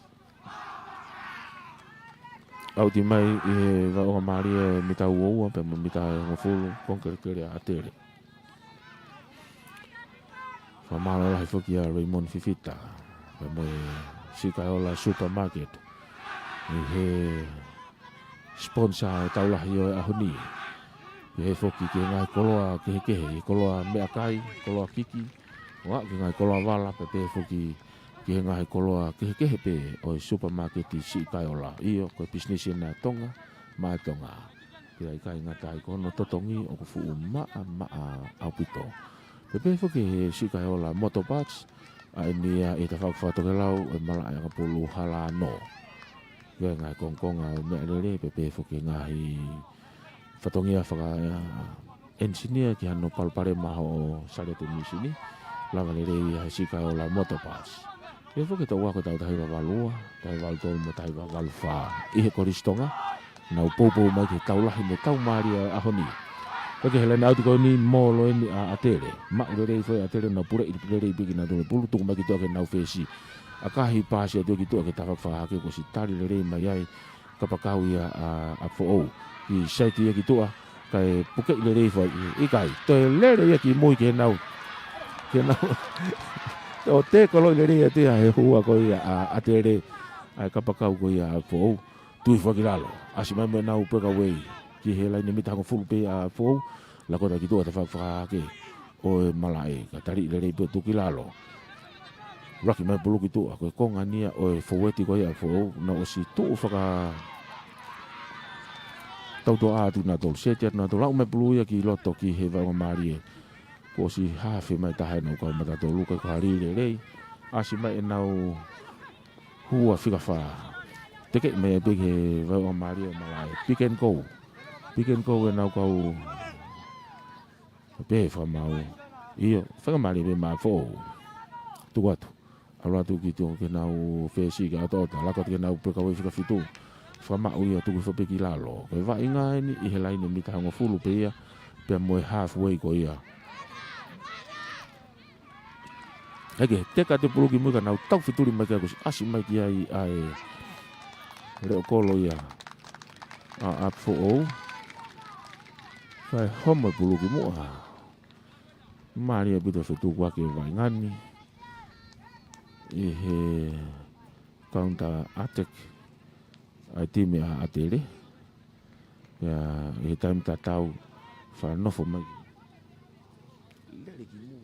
ʻAuti mai ʻi he vaʻe ongo mālie mita ua ua, pea mo e mita ʻe hongofulu, konga kelekele ʻa ʻAtele. Fakamālō lahi foki ʻa Raymond Fifita, pea mo e Siʻi Kaiola Supermarket. ʻI he sponsor ʻo e tau lahi ʻo e ʻaho ni. Pehē foki ki he ngaahi koloa kehekehe, koloa meʻakai, koloa kiki, ʻo aʻu ki he ngaahi koloa vala, pea pehē foki ki he ngaahi koloa kehekehe pē ʻo e supermarket Siʻi Kaiola. ʻIo, ko e pisinisi ena ʻa Tonga, maʻa Tonga. Pea ʻikai ngata ai ko hono totongi ʻoku fuʻu maʻa, maʻa ʻaupito. Pea pehē foki he Siʻi Kaiola Motor Parts, ʻa eni ia ʻi he tafaʻaki fakatokelau ʻo e malaʻe ʻakapulu Halano. ʻIo, ngaahi kongokonga ʻo e meʻalele, pea pehē foki ngaahi fatongia faka-, ʻenisinia ki hano palopalema hoʻo sāliote mīsini. Lava lelei ia he Siʻi Kaiola Motor Parts. Pehē foki e toʻu ako ʻo e tau taha hiva valu ua, taha hiva valu tolu mo e taha hiva valu fā. ʻI he Kolisi Tonga, nau poupou mai ki he tau lahi mo e tau mālie ʻo e ʻaho ni. ʻEke he laine ʻauti ko eni, molo eni ʻa ʻAtele. Maʻu lelei foki ʻa ʻAtele, nau puleʻi lelei pē kinautolu e pulu, tuku mai ki tuʻa ki heʻenau fesi. ʻAkahi paasi atu ki tuʻa ki he tafaʻaki fakahahake, kuo ʻosi tali lelei mai ai kapakau ia ʻa, ʻa Foʻou. ʻI saiti ia ki tuʻa, kae pukeʻi lelei foki, ʻikai. Toe lele ia ki mui ki heʻenau, ki heʻenau. ʻO tekoloʻi lelei atu ia he hua ko ia ʻa, ʻa ʻAtele, ʻa e kapakau ko ia ʻa Foʻou. Tui foki ki lalo. ʻAsi mai mo ʻenau pueka uei. Ki he laine mita hongofulu pē ʻa Foʻou. Lako atu ki tuʻa tafaʻaki fakahahake ʻo e malaʻe. Ka taliʻi lelei pē tuku ki lalo. Laki mai pulu ki tuʻa. Ko e konga eni ia ʻo e foueti ko ia ʻa Foʻou. Nau ʻosi tuʻu fakatautoʻa atu nautolu. Seti atu nautolu. Aʻu mai pulu ia ki loto ki he vaʻinga mālie. Kuo ʻosi hafe mai taha ʻenau kau mata tolu, ka ko ha lī lelei. ʻAsi mai ʻenau hua fika fā. Tekeʻi mai pē ki he vaʻinga mālie ʻo e malaʻe. Pick and go. Pick and go ʻenau kau pē fakamaau. ʻIo, faingamālie pē maʻa Foʻou. Tuku atu. ʻAlu atu ki tuʻa ki heʻenau fesi, kae ʻotoʻota. Laka atu ki heʻenau pueka uei fika fitu. Fakamaʻu ia, tuku foki pē ki lalo. Ko e vaʻinga eni ʻi he laine mita hongofulu pē ia, pea mo e halfway ko ia. ʻEke, teka atu e pulu ki mui ka nau taufetuli mai ki ai, kuo ʻosi ʻasi mai ki ai ʻa e leʻo kolo ia ʻa, ʻa Foʻou. Kae homo e pulu ki muʻa. Mālie ʻaupito e fetukuaki e vaʻinga ni ʻi he counter attack ʻa e timi ʻa ʻAtele. Pea ʻi he taimi tatau, fakanofo mai. Lele ki mui.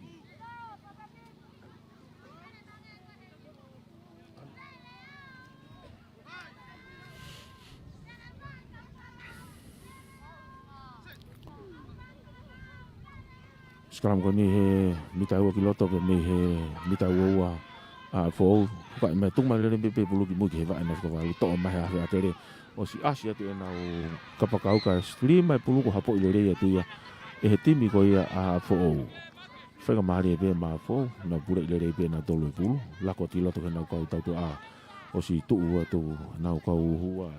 Sikalamu ko eni he mita ua ki loto pea mei he mita ua ua ʻa Foʻou. Hukaʻi mai, tuku mai lelei pē pulu ki mui ki he vaʻe naʻe fakavalu, toʻo mai he hafe ʻa ʻAtele. ʻOsi ʻasi atu ʻenau kapakau kae sili mai pulu kuo hapoʻi lelei atu ia ʻe he timi ko ia ʻa Foʻou. Faingamālie pē maʻa Foʻou, nau puleʻi lelei pē nautolu e pulu. Lako atu ki loto ki heʻenau kau tautoʻa. ʻOsi tuʻu atu ʻenau kau hua.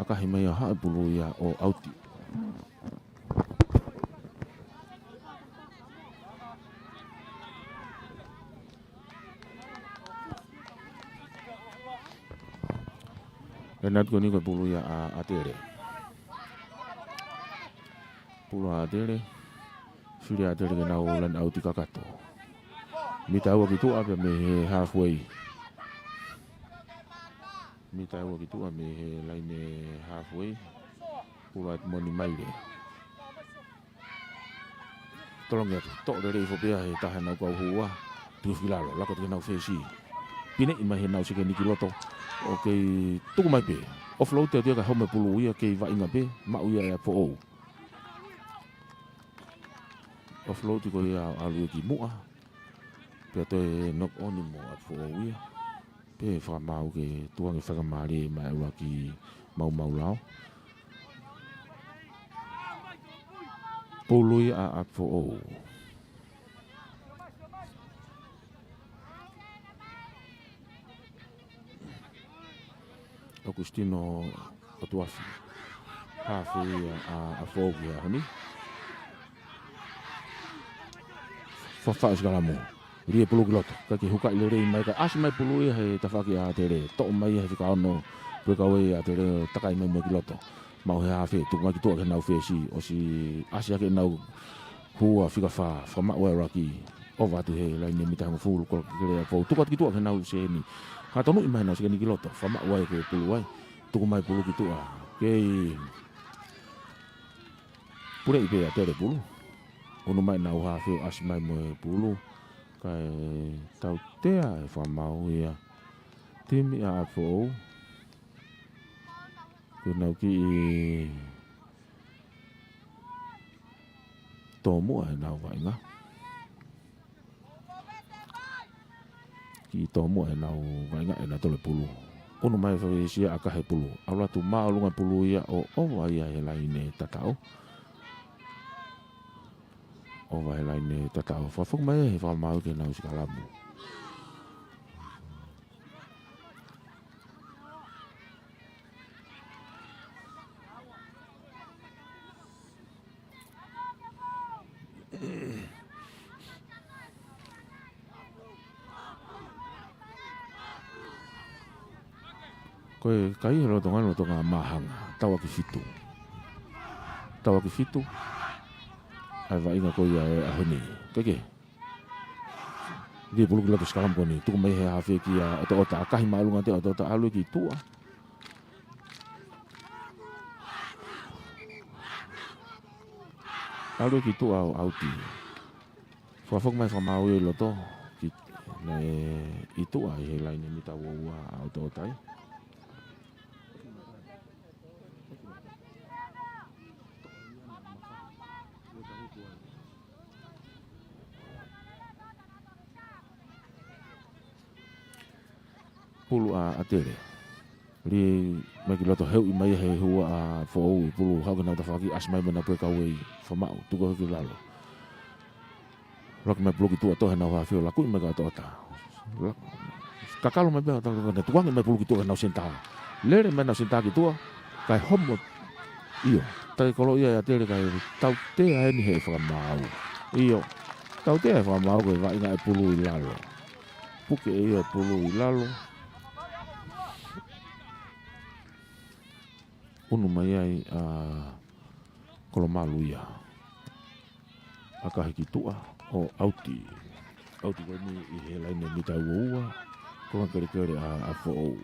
ʻAkahi mai ʻo haʻu e pulu ia ʻo ʻauti. Laine ʻauti ko eni ko e pulu ia ʻa, ʻa ʻAtele. Pulu ʻa ʻAtele. Fili ʻa ʻAtele ke nau laine ʻauti kakato. Mita ua ki tuʻa pea mei he halfway. Mita ua ki tuʻa mei he laine halfway. Pulu ʻa Moni Maile. Tolongi atu, toʻo lelei foki pē ia he taha ʻenau kau hua. Tuku ki lalo, laka atu ki heʻenau fesi. Pineʻi mai heʻenau sekeni ki loto. ʻOku kei tuku mai pē. Offload atu ia kae homo e pulu ia, kei vaʻinga pē, maʻu ia ʻe Foʻou. Offload ko ia ʻalu ia ki muʻa. Pea toe knock on mo ʻa Foʻou ia. Pea fakamaau ke tuku ange faingamālie maʻa e ʻuluaki maumau lao. Pulu ia ʻa, ʻa Foʻou. ʻOkusitino ʻOtuafi. Hafe ia ʻa, ʻa Foʻou ki he ʻaho ni. Fafaʻo sikalamu. Lī e pulu ki loto. Kae kei hukaʻi lelei mai kae ʻasi mai pulu ia he tafaʻaki ʻa ʻAtele. Toʻo mai ia he fika ono. Pueka uei ʻa ʻAtele, takai mai mo ia ki loto. Maʻu he hafe, tuku mai ki tuʻa ki heʻenau fesi. ʻOsi ʻasi hake ʻenau hua fika fā, fakamaʻu ai ʻuluaki. ʻOva atu he laine mita hongofulu, kole kelekele ʻa Foʻou. Tuku atu ki tuʻa ki heʻenau sekeni. Hatonuʻi mai heʻenau sekeni ki loto. Fakamaʻu ai ko e pulu ai. Tuku mai pulu ki tuʻa. Kei puleʻi pē ʻe ʻAtele pulu. ʻUnu mai ʻenau hafe ʻo ʻasi mai mo e pulu. Kae tautea e fakamaau ia. Timi ʻa, ʻa Foʻou. Ko ʻenau kiʻi tōmuʻa ʻenau vaʻinga. Kiʻi tōmuʻa ʻenau vaʻinga ʻenau tole pulu. ʻUnu mai fakaisia ʻakahi pulu. ʻAlu atu māʻolunga pulu ia ʻo ʻova ia he laine tataʻo. ʻOva he laine tataʻo. Fakafoki mai he fakamaau ke nau sikalamu. Ko e kai he lolotonga, lolotonga māhanga, tauʻaki fitu. Tauʻaki fitu. ʻA e vaʻinga ko ia ʻo e ʻaho ni. Keke. Lī pulu ki loto, sikalamu ko eni. Tuku mai he hafe kia ʻOtoʻota, ʻakahi māʻolunga atu ʻa ʻOtoʻota, ʻalu ki tuʻa. ʻAlu ki tuʻa ʻo ʻauti. Fakafoki mai fakamaau ʻi loto, ki, naʻe ʻi tuʻa ʻi he laine mita ua ua ʻa ʻOtoʻota ia. Pulu ʻa ʻAtele. Lī mai ki loto, heuʻi mai he hua ʻa Foʻou, pulu haʻu ki heʻenau tafaʻaki, ʻasi mai mei heʻenau pueka uei, fakamaau, tuku hake ki lalo. Laku mai pulu ki tuʻa, toʻo heʻenau hafe ʻo lakuʻi mai kia ʻOtoʻota. La-, kakalo mai pē ʻOtoʻota, tukuange mai pulu ki tuʻa ki heʻenau senitā. Lele mai ʻenau senitā ki tuʻa, kae homo. ʻIo, tekolo ia ʻa ʻAtele kae tautea eni he fakamaau. ʻIo, tautea he fakamaau ko e vaʻinga e pulu ʻi lalo. Puke ʻe ia e pulu ʻi lalo. Unu mai ai ʻa Kolomalu ia. ʻAkahi ki tuʻa ʻo ʻauti. ʻAuti ko eni ʻi he laine mita ua ua. Konga kelekele ʻa, ʻa Foʻou.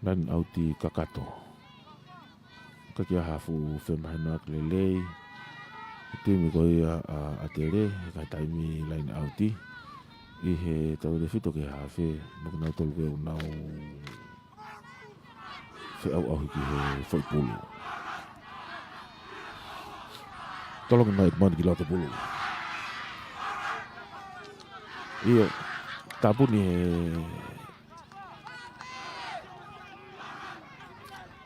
Laine ʻauti kakato. Ka kia hafu femahinoʻaki lelei. Timi ko ia ʻa, ʻAtele, he kai taimi laine ʻauti. ʻI he tau lefito ki he hafe, mo kinautolu ke ʻunau feʻauʻauhi ki he foʻi pulu. Tolongi mai ʻEkumani ki loto pulu. ʻIo, tāpuni he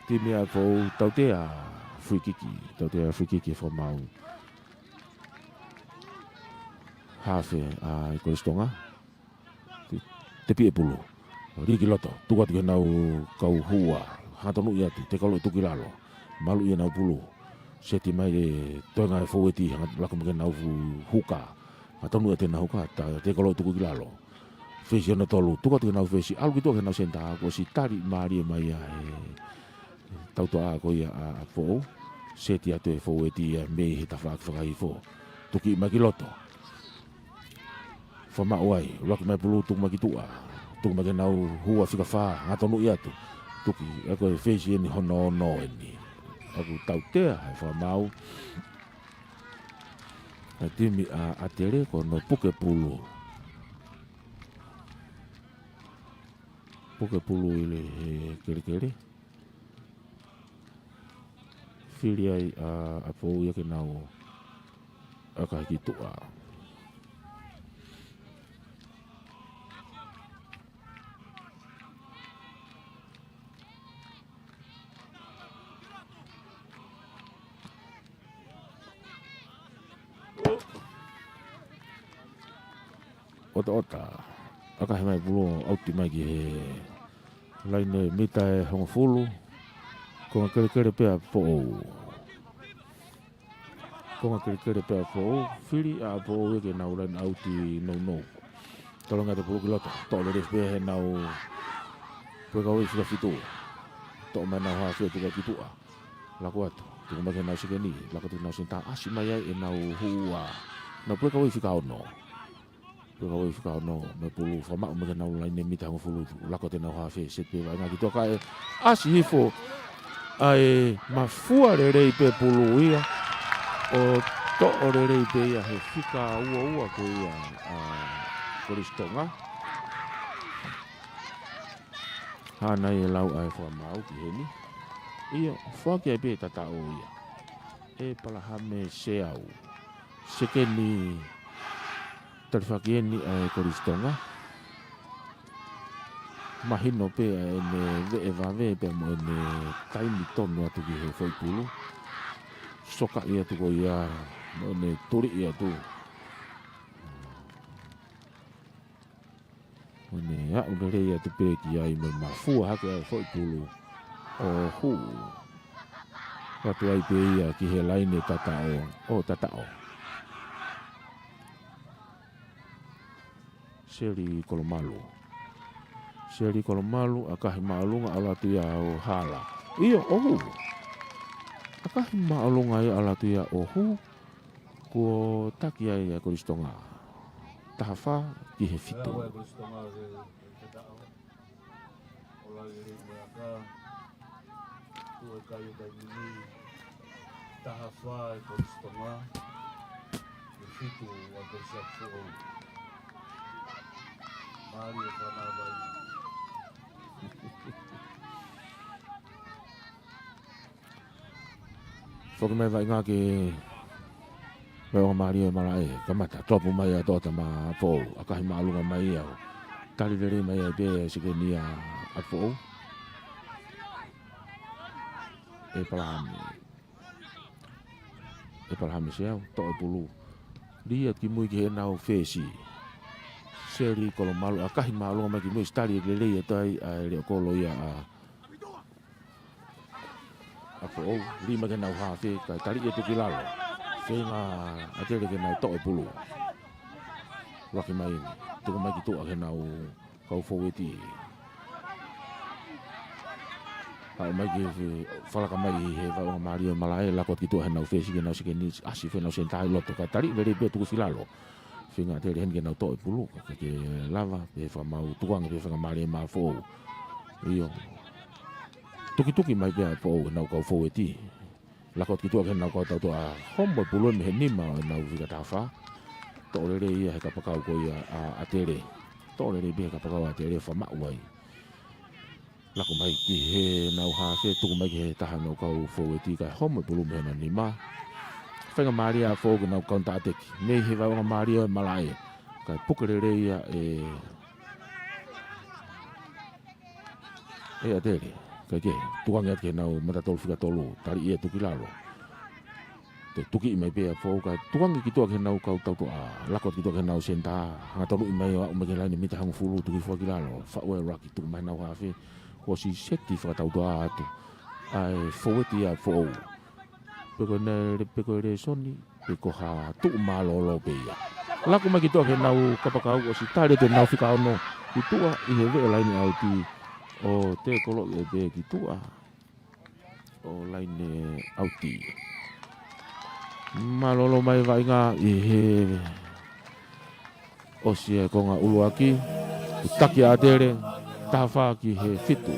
timi ʻa Foʻou, tautea free kick, tautea free kick he fakamaau. Hafe ʻa e Kolisi Tonga. Te, tepi e pulu. Lī ki loto, tuku atu ki heʻenau kau hua. Hangatonuʻi atu, tekolo ʻo tuku ki lalo. Maluʻi ʻenau pulu. Seti mai e toenga e foueti, hanga laku mai ki heʻenau fu-, huka. Hangatonuʻi atu ʻenau huka, ta, tekolo ʻo tuku ki lalo. Fesi hono tolu, tuku atu ki heʻenau fesi, ʻalu ki tuʻa ki heʻenau senitā, kuo ʻosi tali mālie mai ia he tautoʻa ko ia ʻa, ʻa Foʻou. Seti atu e foueti ia mei he tafaʻaki fakahihifo. Tuku mai ki loto. Fakamaau ai, ʻuluaki mai pulu, tuku mai ki tuʻa. Tuku mai ki heʻenau hua fika fā, hangatonuʻi atu. Tuku, ʻa ia ko e fesi eni hono ono eni. ʻOku tautea he fakamaau. ʻA e timi ʻa, ʻAtele ko hono puke pulu. Puke pulu ʻi he kelekele. Fili ai ʻa, ʻa Foʻou ia ke nau ʻakahi ki tuʻa. ʻOtoʻota. ʻAkahi mai pulu, ʻauti mai ki he laine mita ʻe hongofulu. Konga kelekele pē ʻa Foʻou. Konga kelekele pē ʻa Foʻou. Fili ʻa Foʻou ia ke nau laine ʻauti nounou. Tolongi atu pulu ki loto. Toʻo lelei pē heʻenau pueka uei fika fitu. Toʻo mai ʻenau hafe, tuku ki tuʻa. Laku atu, tuku mai ki heʻenau sekeni, laku atu ki heʻenau senitā, ʻasi mai ai ʻenau hua. ʻEnau pueka uei fika ono. Pueka uei fika ono, mai pulu, fakamaau mai ki heʻenau laine mita hongofulu, laku atu ʻenau hafe, seti pē vaʻinga ki tuʻa kae ʻasi hifo ʻa e mafua lelei pē pulu ia, ʻo toʻo lelei pē ia he fika ua ua ko ia ʻa Kolisi Tonga. Hana ia lau ʻa e fakamaau ki heni. ʻIo, foaki ai pē tataʻo ia. ʻE Palahame Seau. Sekeni talifaki eni ʻa e Kolisi Tonga. Mahino pē ʻa ʻene veʻe vave pea mo ʻene taimi tonu atu ki he foʻi pulu. Sokaʻi atu ko ia mo ʻene tuliʻi atu. ʻO ne aʻu lelei atu pē ki ai mo e mafua hake ʻa e foʻi pulu ʻo hū. Atu ai pē ia ki he laine tataʻo, ʻo tataʻo. Seli Kolomalu. Seli Kolomalu, ʻakahi māʻolunga, ʻalu atu ia ʻo hala. ʻIo, ʻohu. ʻAkahi māʻolunga ia, ʻalu atu ia ʻohu. Kuo taki ai ʻa Kolisi Tonga. Taha fā ki he fitu. Ua ʻa Kolisi Tonga ke, ke tataʻo. ʻOlave lelei mo e ʻaka. Tuʻu e kai ʻo e taimi ni. Taha fā ʻa Kolisi Tonga. Ke fitu ʻa Kolisi ʻApifoʻou. Mālie e fānau vai. Foki mai Vaʻinga ki he Vaʻinga mālie ʻo e malaʻe, kamata, topu mai ʻa Toʻatama Foʻou, ʻakahi māʻolunga mai ia ʻo tali lelei mai ai pē sekeni ʻa Foʻou. ʻEpalahame. ʻEpalahame Seau, toʻo e pulu. Lī atu ki mui ki heʻenau fesi. Seli Kolomalu, ʻakahi māʻolunga mai ki mui, ʻosi tali lelei atu ai ʻa e leʻo kolo ia ʻa ʻa Foʻou, lī mai ki heʻenau hafe, kae taliʻi atu ki lalo. Feinga ʻa ʻAtele ke nau toʻo e pulu. Laki mai, tuku mai ki tuʻa ki heʻenau kau foueti. Haʻu mai ki he falaka mai he Vaʻinga mālie ʻo e malaʻe, lako ki tuʻa heʻenau fesi ki heʻenau sekeni, ʻasi fenau senitā ʻi loto, kae taliʻi lelei pē tuku ki lalo. Feinga ʻAtele heni ke nau toʻo e pulu, kae ʻikai ke lava, pea fakamau tukuange pē feinga mālie mai ʻa Foʻou. ʻIo. Tukituki mai pē ʻa Foʻou heʻenau kau foueti. Lako ki tuʻa ki heʻenau kau tautoʻa, homo e pulu mei he nima ʻo ʻenau fika taha fā. Toʻo lelei ia he kapakau ko ia ʻa ʻAtele. Toʻo lelei pē he kapakau ʻa ʻAtele, fakamaʻu ai. Lako mai ki heʻenau hafe, tuku mai ki he taha ʻenau kau foueti kae homo e pulu mei heʻenau nima. Feinga mālie ʻa Foʻou ke nau kaunitaʻateki. Mei he Vaʻinga mālie ʻo e malaʻe. Kae puke lelei ia ʻe, ʻe ʻAtele. Kae kehe, tukuange atu ki heʻenau mata tolu fika tolu, taliʻi atu ki lalo. Toe tukiʻi mai pē ʻa Foʻou kae tukuange ki tuʻa ki heʻenau kau tautoʻa, lako ki tuʻa ki heʻenau senitā, hanga tonuʻi mai ʻo aʻu mai ki he laine mita hongofulu, tuku hifo ki lalo, faʻu e laki, tuku mai heʻenau hafe, kuo ʻosi seti fakatautoʻa atu ʻa e foueti ʻa Foʻou. Pe ko e nele, pe ko e lēsoni, pe ko ha tuʻu mālōlō pē ia. Lako mai ki tuʻa ki heʻenau kapakau, ʻosi tali atu ʻenau fika ono ki tuʻa ʻi he veʻe laine ʻauti ʻo tēkoloʻi pē ki tuʻa ʻo laine ʻauti. Mālōlō mai Vaʻinga ʻi he ʻosi e konga ʻuluaki, ʻo taki ʻa ʻAtele, taha fā ki he fitu.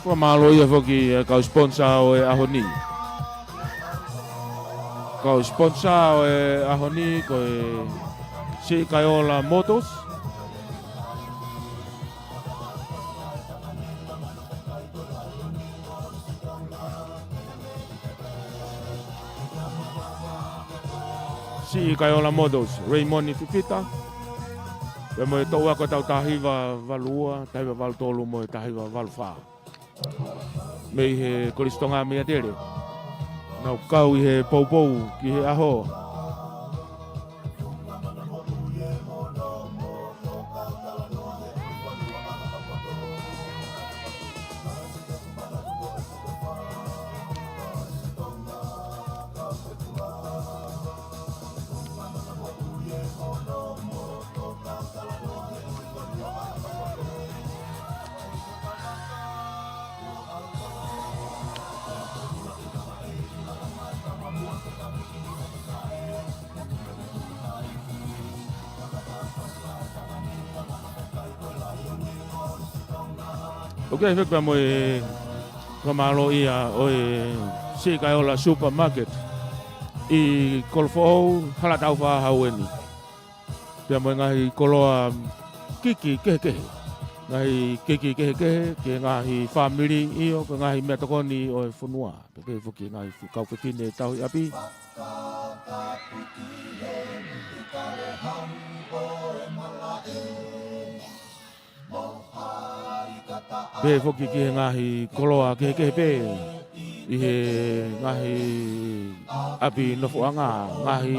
Fakamālō ia foki e kau sponsor ʻo e ʻaho ni. Kau sponsor ʻo e ʻaho ni ko e Siʻi Kaiola Motors. Siʻi Kaiola Motors, Raymond Fifita. Pea mo e toʻu ako ʻetau taha hiva valu ua, taha hiva valu tolu mo e taha hiva valu fā. Mei he Kolisi Tonga mei ʻAtele. Nau kau ʻi he poupou ki he ʻaho. ʻOku ʻi ai foki pea mo e fakamālō ia ʻo e Siʻi Kaiola Supermarket ʻi Kolofoʻou, Halataufaʻāhau eni. Pea mo e ngaahi koloa kiki kehekehe. Ngaahi kiki kehekehe, ki he ngaahi fāmili ʻio, ki he ngaahi meʻatokoni ʻo e fonua. Pea pehē foki ki he ngaahi fe-, kau fefine tauhi ʻapi. Pehē foki ki he ngaahi koloa kehekehe pē ʻi he ngaahi ʻapi nofoʻanga, ngaahi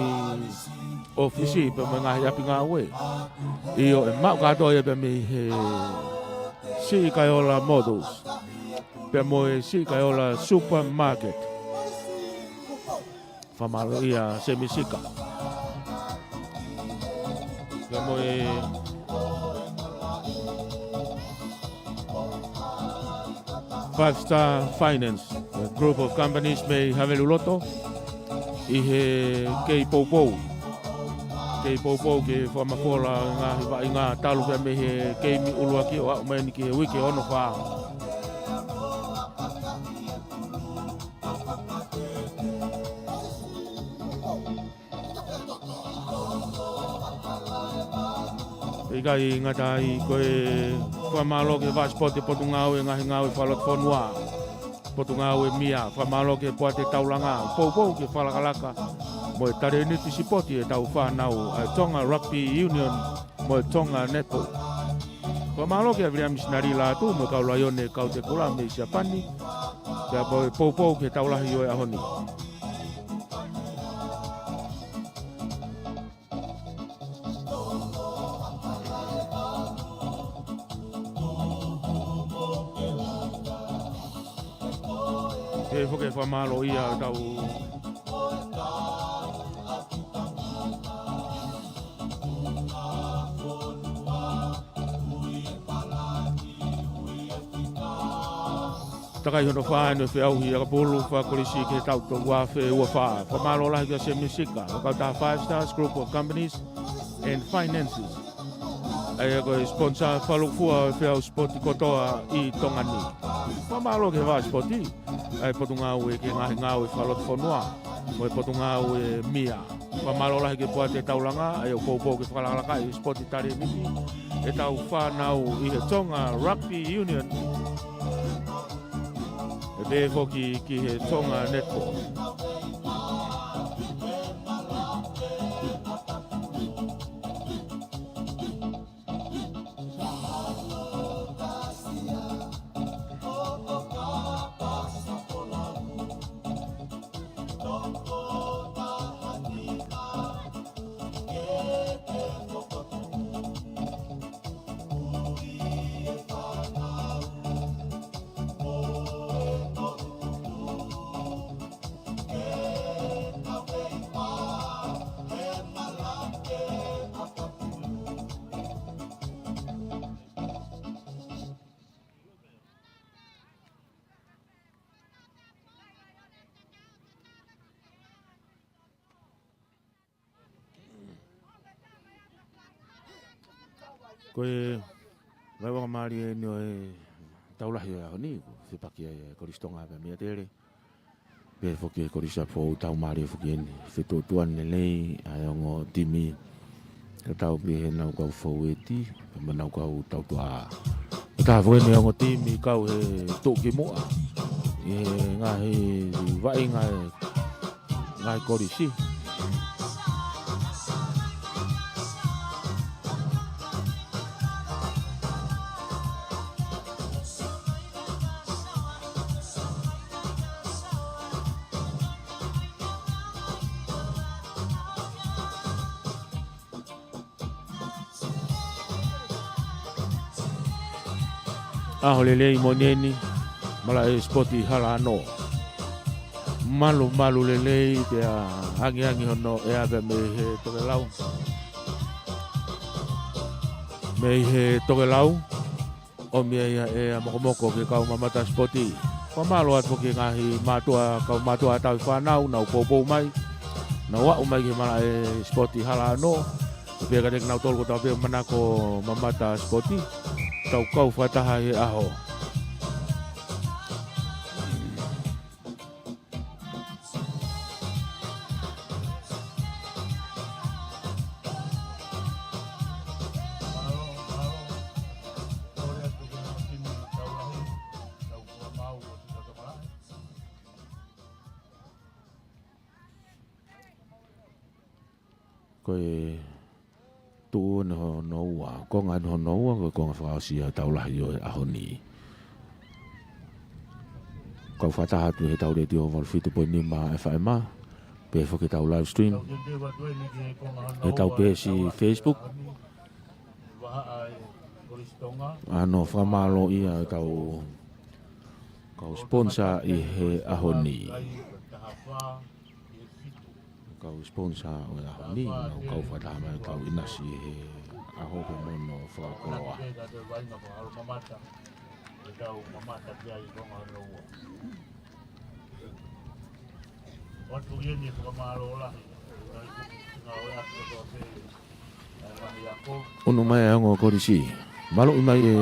ʻōfisi, pea mo e ngaahi ʻapi ngāue. ʻIo, ʻe maʻu kātoa ia pea mei he Siʻi Kaiola Motors, pea mo e Siʻi Kaiola Supermarket. Fakamālō ʻia Semi Sika. Pea mo e Five Star Finance, a group of companies mei Haveluloto, ʻi he kei poupou. Kei poupou ke fakamafola ngaahi vaʻinga talu pea mei he keimi ʻuluaki ʻo aʻu mai eni ki he uike hono fā. ʻIkai ngata ai, ko e fakamālō ki he Vaʻa Sipoti Potungāue Ngaahi Ngāue Fakalotofonua, Potungāue MIA, fakamālō ki he Poate Taulanga, poupou ki he fakalakalaka mo e talēniti sipoti ʻetau fānau ʻa e Tonga Rugby Union mo e Tonga Netball. Fakamālō ki he Viliami Sinali Lātū mo e kau Laione Kautekula mei Siapani, pea mo e poupou ki he tau lahi ʻo e ʻaho ni. Pehē foki ki he fakamālō ʻia ʻetau takai hono fā ʻeni ʻo e feʻauhi ʻakapulu fakakolisi ki he taʻu ua afe ua fā. Fakamālō lahi kia Semi Sika, ʻo e kautaha Five Stars Group of Companies and Finances, ʻa ia ko e sponsor fakalūkufua ʻo e feʻauhi sipoti kotoa ʻi Tonga ni. Fakamālō ki he Vaʻa Sipoti, ʻa e Potungāue ki he Ngaahi Ngāue Fakalotofonua mo e Potungāue MIA. Fakamālō lahi ki he Poate Taulanga, ʻa ia ʻoku poupou ke fakalakalaka ʻi he sipoti talēniti ʻetau fānau ʻi he Tonga Rugby Union, pea pehē foki ki he Tonga Netball. Ko e vaivai mālie ʻeni ʻo e tau lahi ʻo e ʻaho ni, ko e fepaki ai ʻa e Kolisi Tonga pea mei ʻAtele. Pehē foki ki he Kolisi ʻApifoʻou, tau mālie foki ʻeni. Fetuʻutuʻuni lelei ʻa e ongo timi, ka tau pehē ʻenau kau foueti, pea mo ʻenau kau tautuʻa. Ka tau foki ʻeni ongo timi kau he tuʻukimuʻa ʻi he ngaahi vaʻinga ʻa e ngaahi kolisi. ʻAho lelei moʻoni ʻeni, malaʻe sipoti Hala ʻAno. Malumalu lelei, pea angiangi hono ʻea pea mei he tokelau. Mei he tokelau, ʻomi ai ʻa e ʻea mokomoko ki he kau mamata sipoti. Fakamālō atu foki ki he ngaahi mātuʻa, kau mātuʻa tauhi fānau, nau poupou mai, nau aʻu mai ki he malaʻe sipoti Hala ʻAno. Pea kiate kinautolu kotoa pē ʻoku manako mamata sipoti, tau kau fakataha ʻi he ʻaho. Ko e tuʻu ʻeni hono ua, konga ʻeni hono ua, ko e konga fakaʻosi ʻa e tau lahi ʻo e ʻaho ni. Kau fakataha atu he tau letiō valu fitu poini nima F M, pehē foki ʻetau live stream, ʻetau peesi Facebook. ʻAno fakamālō ia ʻetau kau sponsor ʻi he ʻaho ni. Kau sponsor ʻo e ʻaho ni, nau kau fakataha mai ʻetau ʻinasi he ʻaho pē mo hono fakakoloa. Unu mai ʻa e ongo kolisi. Maluʻi mai ʻe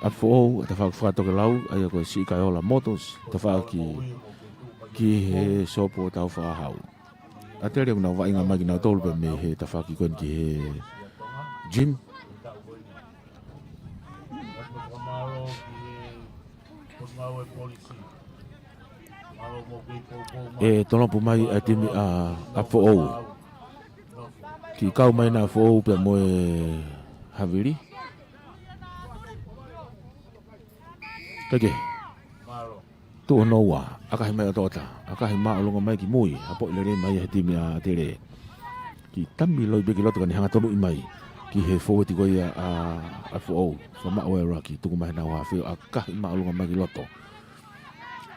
ʻApifoʻou ʻa e tafaʻaki fakatokelau, ʻa ia ko e Siʻi Kaeola Motors, tafaʻaki ki he sopu ʻo Tāufaʻāhau. ʻAtele ʻoku nau vaʻinga mai kinautolu pē mei he tafaʻaki ko eni ki he gym. ʻE tolopu mai ʻa e timi ʻa ʻApifoʻou. Kiʻi kau mai ʻa ʻApifoʻou pea mo e havili. Kae kehe. Tuʻu hono ua, ʻakahi mai ʻotoʻota, ʻakahi māʻolunga mai ki mui, hapoʻi lelei mai he timi ʻa ʻAtele. Kiʻi tami loi pē ki loto ka ne hanga tonuʻi mai ki he fōueti ko ia ʻa ʻApifoʻou. Fakamaʻu ʻe Lucky, tuku mai ʻenau hafe, ʻakahi māʻolunga mai ki loto.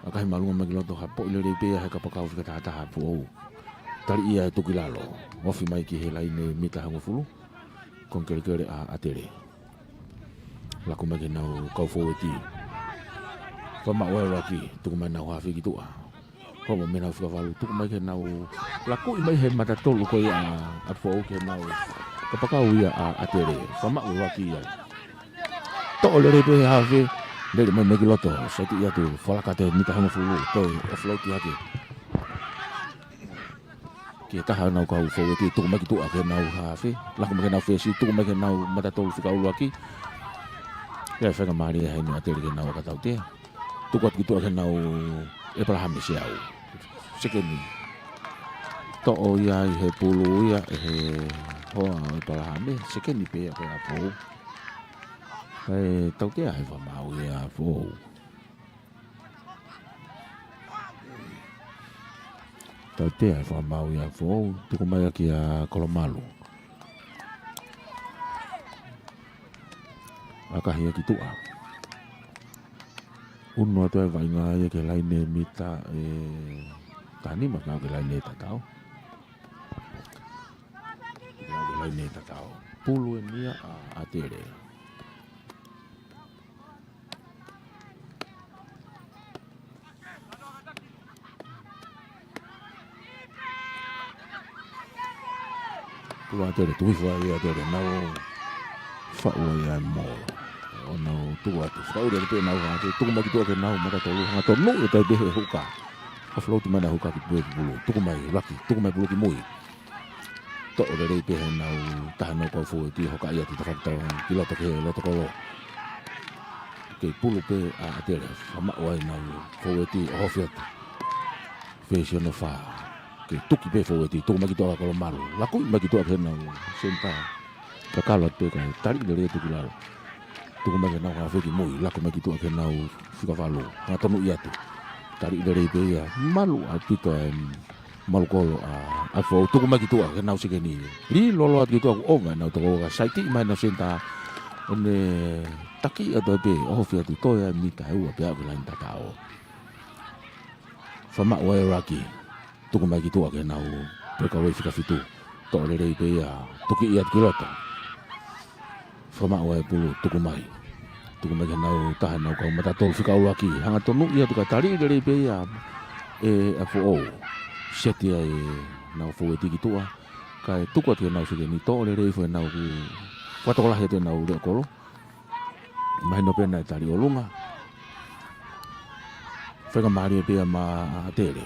ʻAkahi māʻolunga mai ki loto, hapoʻi lelei pē ia he kapakau fika taha taha ʻa ʻApifoʻou. Tali ia ʻe tuku ki lalo. Ofi mai ki he laine mita hongofulu. Konga kelekele ʻa ʻAtele. Laku mai ki heʻenau kau fōueti. Fakamaʻu ʻe Lucky, tuku mai ʻenau hafe ki tuʻa. Homo mei heʻenau fika valu, tuku mai ki heʻenau lakuʻi mai he mata tolu ko ia ʻa ʻApifoʻou ki heʻenau kapakau ia ʻa ʻAtele. Fakamaʻu ʻe Lucky ia. Toʻo lelei pē he hafe, lele mai mai ki loto, seti ia tu, falakate mita hongofulu, toe offload ia ke. Ki he taha ʻenau kau fōueti, tuku mai ki tuʻa ki heʻenau hafe, laku mai ki heʻenau fesi, tuku mai ki heʻenau mata tolu fika ʻuluaki. Ia e faingamālie heni ʻa ʻAtele ki heʻenau ʻakatautea. Tuku atu ki tuʻa ki heʻenau ʻEpalahame Seau. Sekeni. Toʻo ia ʻi he pulu ia, ʻe he hoa ʻo ʻEpalahame, sekeni pē ia ko ʻApifoʻou. ʻE tautea he fakamaʻu ia ʻApifoʻou. Tautea he fakamaʻu ia ʻApifoʻou, tuku mai ia kia Kolomalu. ʻAkahi ia ki tuʻa. Unu atu ʻa e vaʻinga ia ki he laine mita ʻe taha nima, pea ki he laine tatau. Pea ki he laine tatau. Pulu ʻeni ia ʻa ʻAtele. Pulu ʻa ʻAtele, tuku hifo ai ʻa ʻAtele, nau faʻu ai ʻa e molo. ʻO nau tuku atu, faʻu lelei pē ʻenau hafe, tuku mai ki tuʻa ki heʻenau mata tolu, hanga tonuʻi ʻo toe pehē huka. Offload mai ʻenau huka ki pulu, pulu, tuku mai Lucky, tuku mai pulu ki mui. Toʻo lelei pē heʻenau taha ʻenau kau fōueti, hokaʻi atu tafaʻaki tau ki loto ki he loto kolo. Kei pulu pē ʻa ʻAtele, fakamaʻu ai ʻenau fōueti ʻo ofi atu. Fesi hono fā. Kei tuki pē fōueti, tuku mai ki tuʻa kia Kolomalu. Lakuʻi mai ki tuʻa ki heʻenau senitā. Kakalo atu pē kae tali lelei atu ki lalo. Tuku mai ki heʻenau hafe ki mui, laku mai ki tuʻa ki heʻenau fika valu. Hanga tonuʻi atu. Tali lelei pē ia, malu ʻaupito ʻa e malu kolo ʻa ʻApifoʻou, tuku mai ki tuʻa ki heʻenau sekeni. Lī lolo atu ki tuʻa kuo ʻova ʻenau toko ua, saitiʻi mai ʻenau senitā. ʻO ne taki atu ai pē, ʻo ofi atu, toe ʻa e mita ʻe ua pea aʻu ki he laine tatau. Fakamaʻu ʻe Lucky. Tuku mai ki tuʻa ki heʻenau breakaway fika fitu. Toʻo lelei pē ia, tuki ia ki loto. Fakamaʻu ʻe Pulu, tuku mai. Tuku mai ki heʻenau taha ʻenau kau mata tolu fika ʻuluaki. Hanga tonuʻi atu kae tali lelei pē ia ʻe ʻApifoʻou. Seti ai ʻenau fōueti ki tuʻa. Kae tuku atu ki heʻenau sekeni, toʻo lelei foki ʻenau kiʻi fakatokolahi atu ʻenau leʻo kolo. Mahino pē naʻe tali ʻolunga. Faingamālie pē ia maʻa ʻAtele.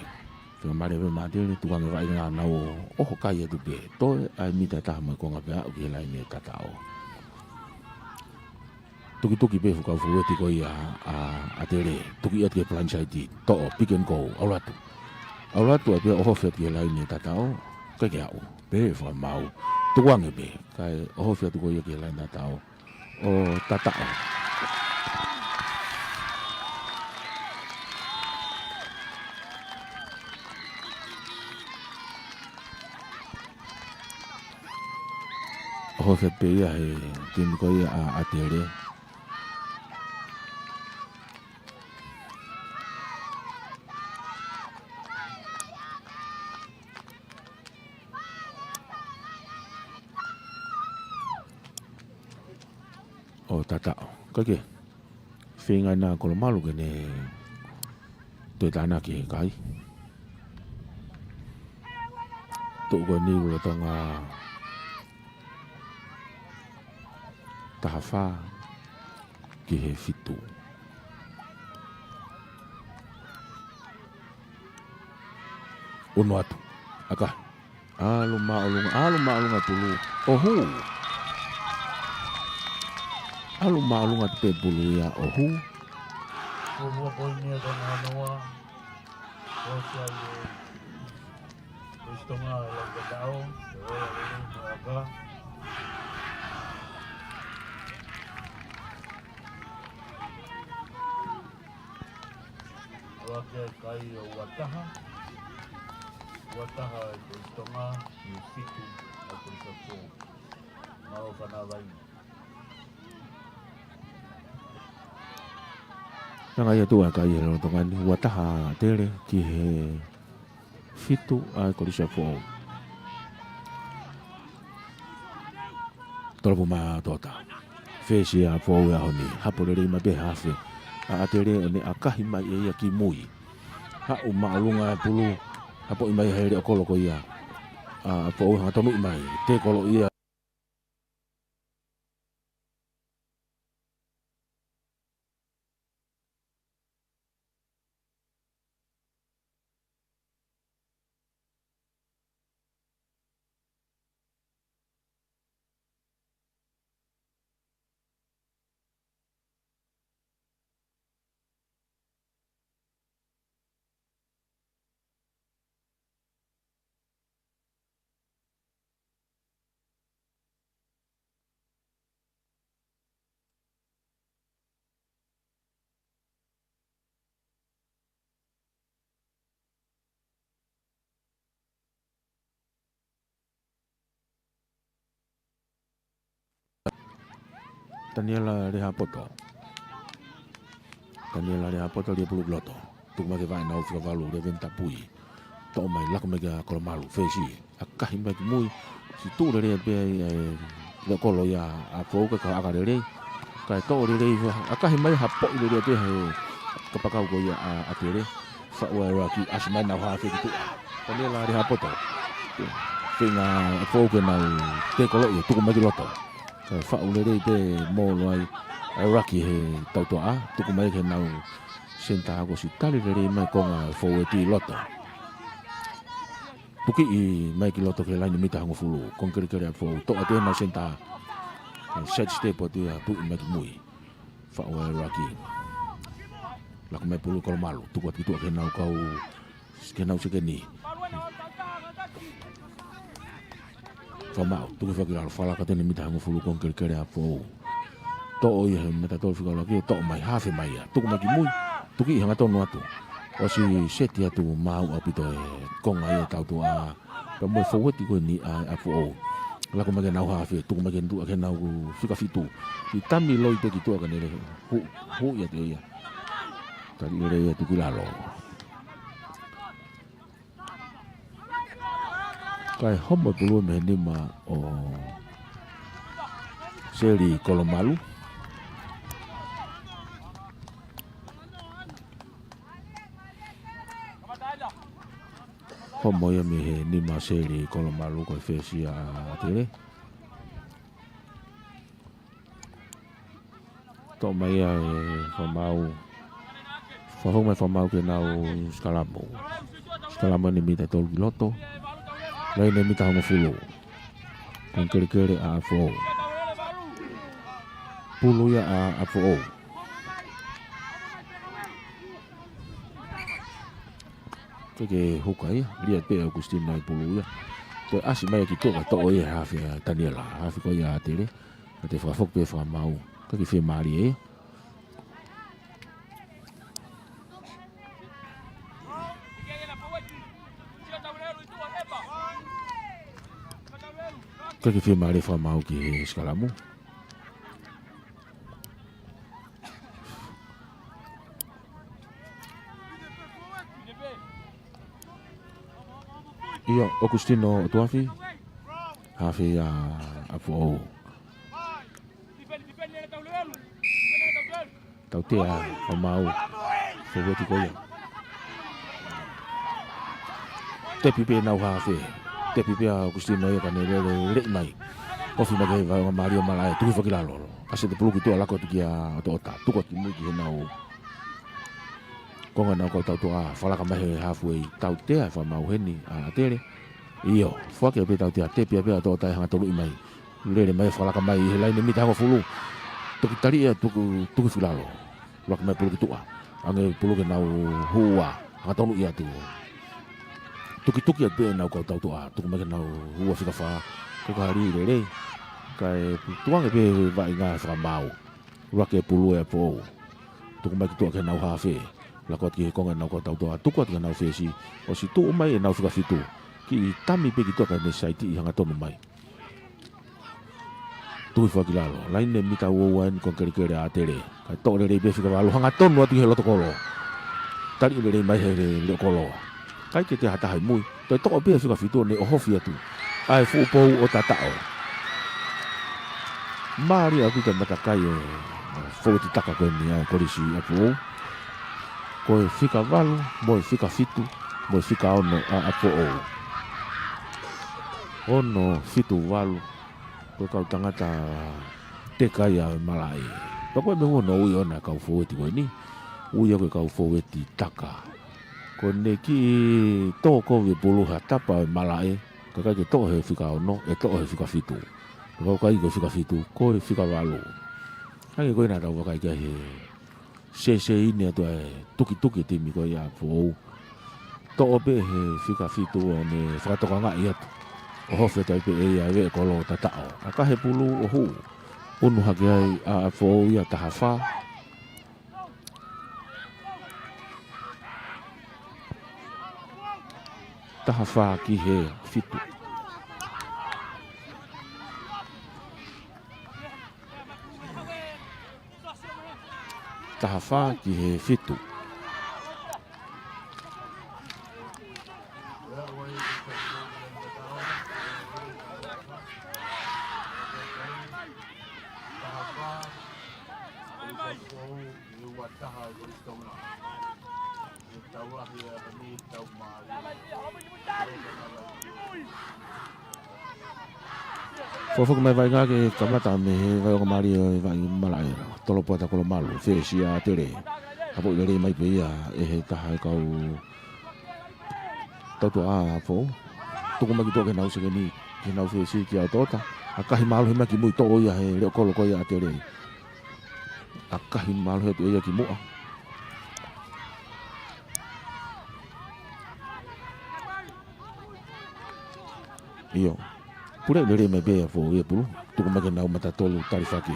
Faingamālie pē maʻa ʻAtele, tuku ange vaʻinga ʻo nau ʻoho kai atu pē. Toe ʻa e mita ʻe taha mo e konga pea aʻu ki he laine tatau. Tukituki pē fuʻu kau fōueti ko ia ʻa ʻAtele. Tuki atu ki he blindside. Toʻo, pick and go, ʻalu atu. ʻAlu atu ai pē ʻo ofi atu ki he laine tatau. ʻIkai ke aʻu. Pehē fakamaau. Tukuange pē, kae ʻohofi atu ko ia ki he laine ʻa Tao. ʻO tataʻo. ʻOhofi atu pē ia he timi ko ia ʻa ʻAtele. ʻO tataʻo. Kae kehe. Feinga ʻena Kolomalu ke ne toe tānaki he kai. Tuʻu ko eni lolotonga taha fā ki he fitu. ʻUnu atu. ʻAkahi. ʻAlu māʻolunga, ʻalu māʻolunga pulu. ʻO hū. ʻAlu māʻolunga pē pulu ia ʻo hū. Ko ua poini ia ka nanoa. Ko sia ia. Ko Sitonga e lau ka tao. Ko ua poini ia ka. ʻAlu ake kai ʻo ua taha. Ua taha ʻa e Kolisi Tonga, ki he fitu ʻa e Kolisi ʻApifoʻou. Mālō Fanavaina. Hanga ia ʻo tuʻu ʻa e kai he lolotonga ni, ua taha ʻa ʻAtele ki he fitu ʻa e Kolisi ʻApifoʻou. Tolopuma Tota. Fesi ʻa ʻApifoʻou he ʻaho ni. Hapo lelei mai pē hafe ʻa ʻAtele ʻo ne ʻakahi mai ʻe ia ki mui. Haʻu māʻolunga e pulu. Hapoʻi mai he leʻo kolo ko ia ʻa ʻApifoʻou, hanga tonuʻi mai. Tēkolo ia. Taniela Lehapoto. Taniela Lehapoto, lia pulu ki loto. Tuku mai ki he vaʻe ʻenau fika valu, Leveni Tapui. Toʻo mai, laka mai kia Kolomalu, fesi. ʻAkahi mai ki mui. Siʻi tuʻu lelei pē ai, ʻa e leʻo kolo ia ʻa ʻApifoʻou, kae ʻaka lelei. Kae toʻo lelei, ʻakahi mai, hapoʻi lelei pē he kapakau ko ia ʻa ʻAtele. Faʻu ʻa e laki, ʻasi mai ʻenau hafe ki tuʻa. Taniela Lehapoto. Feinga ʻApifoʻou ke nau tēkolo ia, tuku mai ki loto. Kae faʻu lelei pē molo ai ʻa e laki he tautoʻa, tuku mai ki heʻenau senitā ko Sitali, lelei mai konga fōueti loto. Tukiʻi mai ki loto ki he laine mita hongofulu, konga kelekele ʻApifoʻou, toʻo atu ʻenau senitā. Side step atu ia, tuʻi mai ki mui. Faʻu ʻa e laki. Laka mai pulu Kolomalu, tuku atu ki tuʻa ki heʻenau kau, ki heʻenau sekeni. Fakamaʻu, tuku hifo ki lalo, fakalaka atu eni mita hongofulu, konga kelekele ʻApifoʻou. Toʻo ia he mita tolu fika ʻuluaki, toʻo mai, hafe mai ia. Tuku mai ki mui, tukiʻi hangatonu atu. ʻOsi seti atu maʻu ʻaupito e konga ia tautoʻa. Pea mo e fōueti ko eni ʻa ʻApifoʻou. Laka mai ki heʻenau hafe, tuku mai ki tuʻa ki heʻenau fika fitu. Kiʻi tami loi pē ki tuʻa ka ne lele hu-, huʻi atu ia. Tali lelei atu ki lalo. Kae homo e pulu mei he nima ʻo Seli Kolomalu. Homo ia mei he nima ʻo Seli Kolomalu, ko e fesi ia ʻa ʻAtele. Toʻo mai ia ʻe Fakamaʻu. Fakahoko mai Fakamaʻu ki heʻenau sikalamu. Sikalamu eni mita tolu ki loto. Laine mita hongofulu. Konga kelekele ʻa ʻApifoʻou. Pulu ia ʻa ʻApifoʻou. Ke ke huka ia, lia pē ʻe ʻOkusitini ʻa e pulu ia. Toe ʻasi mai ki tuʻa, toʻo ia ʻe he hafe ʻa Taniela, hafe ko ia ʻa ʻAtele. Ka toe fakafoki pē fakamaau. Ka ʻikai ke fiemālie ia. ʻIkai ke fiemālie fakamaau ki he sikalamu. ʻIo, ʻOkusitino ʻOtuafi, hafe ia ʻa Foʻou. Tautea fakamaau, foueti ko ia. Tepi pē ʻenau hafe. Tepi pē ʻa ʻOkusitino ia ka ne lele, lele mai. Ofi mai ki he vaʻinga mālie ʻo Malaʻe, tuku hifo ki lalo. ʻAsi atu e pulu ki tuʻa, laka atu kia ʻOtoʻota. Tuku atu ki mui ki heʻenau konga ʻenau kau tautoʻa, fakalaka mai he hafe, tautea fakamaau heni ʻa ʻAtele. ʻIo, foaki pē tautea, tepi pē ʻa ʻOtoʻota ʻe hangatonu mai. Lele mai, fakalaka mai ʻi he laine mita hongofulu. Toki tali ia, tuku, tuku hifo ki lalo. Laka mai pulu ki tuʻa. ʻAnge pulu ki heʻenau hua. Hangatonu ia atu. Tukituki atu pē ʻenau kau tautoʻa. Tuku mai ki heʻenau hua fika fā. Ko e kali lelei. Kae tukuange pē vaʻinga fakamaau. Laka e pulu ʻa Foʻou. Tuku mai ki tuʻa ki heʻenau hafe. Laka atu ki he konga ʻenau kau tautoʻa. Tuku atu ki heʻenau fesi. ʻOsi tuʻu mai ʻenau fika fitu. Kiʻi tami pē ki tuʻa ka ne saitiʻi hangatonu mai. Tuku hifo ki lalo. Laine mita ua ua eni ko e kelekele ʻa ʻAtele. Kae toʻo lelei pē fika valu, hangatonu atu ki he loto kolo. Tali lelei mai he leʻo kolo. ʻIkai ke toe ha taha ʻi mui. Toe toʻo pē fika fitu ʻo ne ʻohofi atu ʻa e fuʻu pou ʻo tataʻo. Mālie ʻaupito e matakai ʻa e foueti taka ko eni ʻa e Kolisi ʻa Foʻou. Ko e fika valu, mo e fika fitu, mo e fika ono ʻa, ʻa Foʻou. Ono fitu valu, ko e kau tangata teka ia ʻo e malaʻe. Pea ko e meʻa ʻoku ne ui ʻona e kau foueti ko eni. Ui ia ko e kau foueti taka. Ko ʻene kiʻi tō kovi e pulu ha tapa ʻo e malaʻe. Ka ʻikai ke toʻo he fika ono, ʻe toʻo he fika fitu. Ka ʻoku ʻikai ko e fika fitu, ko e fika valu. Hangē ko ia naʻa tau vakai ki ai he sēsēini atu ʻa e tukituki timi ko ia ʻa Foʻou. Toʻo pē he fika fitu ʻo ne fakatokangaʻi atu. ʻOhofi atu ai pē ʻe ia e veʻe kolo ʻo tataʻo. ʻAkahi e pulu ʻo hū. ʻUnu hake ai ʻa, ʻa Foʻou ia taha fā. Taha fā ki he fitu. Taha fā ki he fitu. Fakafoki mai vaʻinga ke kamata mei he vaʻingamālie ʻo e vaʻinga malaʻe. Tolopoata Kolomalu, fesi ʻa ʻAtele. Hapoʻi lelei mai pē ia ʻe he taha e kau tautoʻa ʻa Foʻou. Tuku mai ki tuʻa ki heʻenau sekeni, ki heʻenau fesi kia ʻOtoʻota. ʻAkahi mālohi mai ki mui, toʻo ia he leʻo kolo ko ia ʻa ʻAtele. ʻAkahi mālohi atu ia ki muʻa. ʻIo. Pule lelei mai pē ʻa Foʻou ia pulu. Tuku mai ki heʻenau mata tolu talifaki.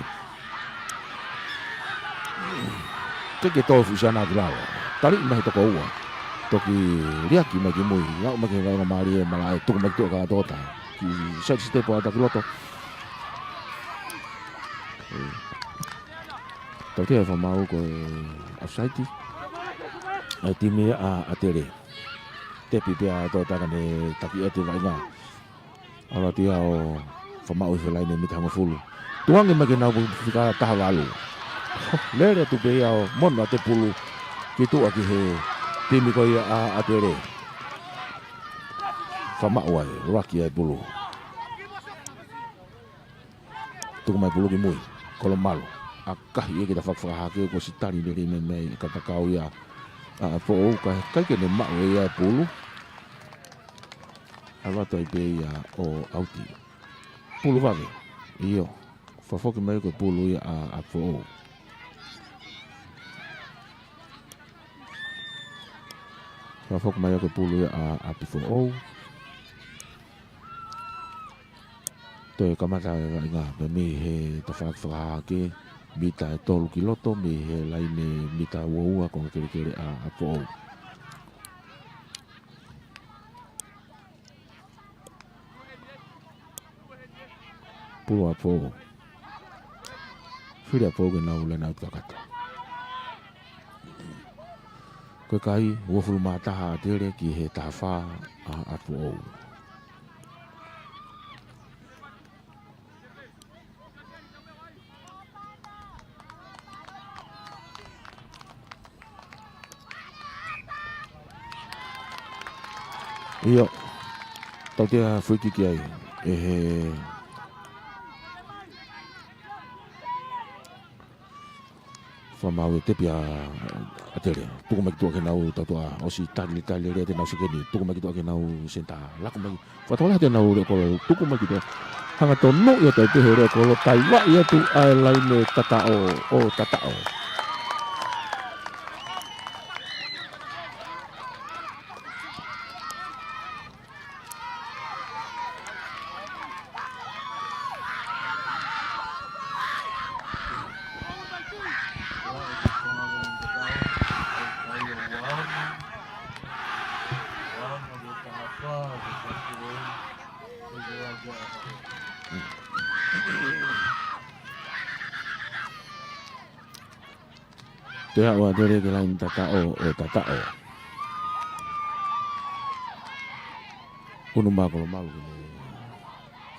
ʻIkai ke tō fuʻu siana ki lalo. Tali mai he toko ua. Toki liʻaki mai ki mui. Lau mai ki he vaʻingamālie ʻo e malaʻe. Tuku mai ki tuʻa kia ʻOtoʻota. Kiʻi side step atu ki loto. Tautea e fakamaau ko e offside. ʻA e timi ʻa, ʻa ʻAtele. Tepi pē ʻa ʻOtoʻota ka ne taki ʻete vaʻinga. ʻAlu atu ia ʻo fakamaau ʻi he laine mita hongofulu. Tukuange mai ki heʻenau fika taha valu. Lele atu pē ia ʻo mono ʻa e pulu ki tuʻa ki he timi ko ia ʻa, ʻa ʻAtele. Fakamaau ai, laki ai pulu. Tuku mai pulu ki mui, Kolomalu. ʻAkahi ia ki he tafaʻaki fakahahake kuo ʻosi tali lelei mai mei he katakau ia ʻa, ʻa Foʻou ka ʻikai ke ne maʻu ʻe ia e pulu. ʻAlu atu ai pē ia ʻo ʻauti. Pulu vave. ʻIo. Fakafoki mai ko e pulu ia ʻa, ʻa Foʻou. Fakafoki mai ko e pulu ia ʻa, ʻa Foʻou. Toe kamata e vaʻinga pē mei he tafaʻaki fakahahake, mita ʻe tolu ki loto, mei he laine mita ua ua, konga kelekele ʻa ʻApifoʻou. Pulu ʻa ʻApifoʻou. Fili ʻa ʻApifoʻou ke nau laine ʻauti kakato. Ko e kai, uofulu mā taha ʻa ʻAtele ki he taha fā ʻa ʻApifoʻou. ʻIo, tautea free kick ai ʻe he fakamaau e tepi ʻa ʻAtele. Tuku mai ki tuʻa ke nau tautua, ʻosi tali, tali lelei ʻa e nau sekeni. Tuku mai ki tuʻa ke nau senitā. Laku mai. Fakatō lahi ʻa e nau leʻo kolo. Tuku mai ki tuʻa. Hanga tonuʻi atu pē he leʻo kolo. Taivaʻi atu ʻa e laine tataʻo, ʻo tataʻo. Te aʻu ʻa ʻAtele ki he laine tataʻo ʻo tataʻo. Unu mā kolo malu ke ne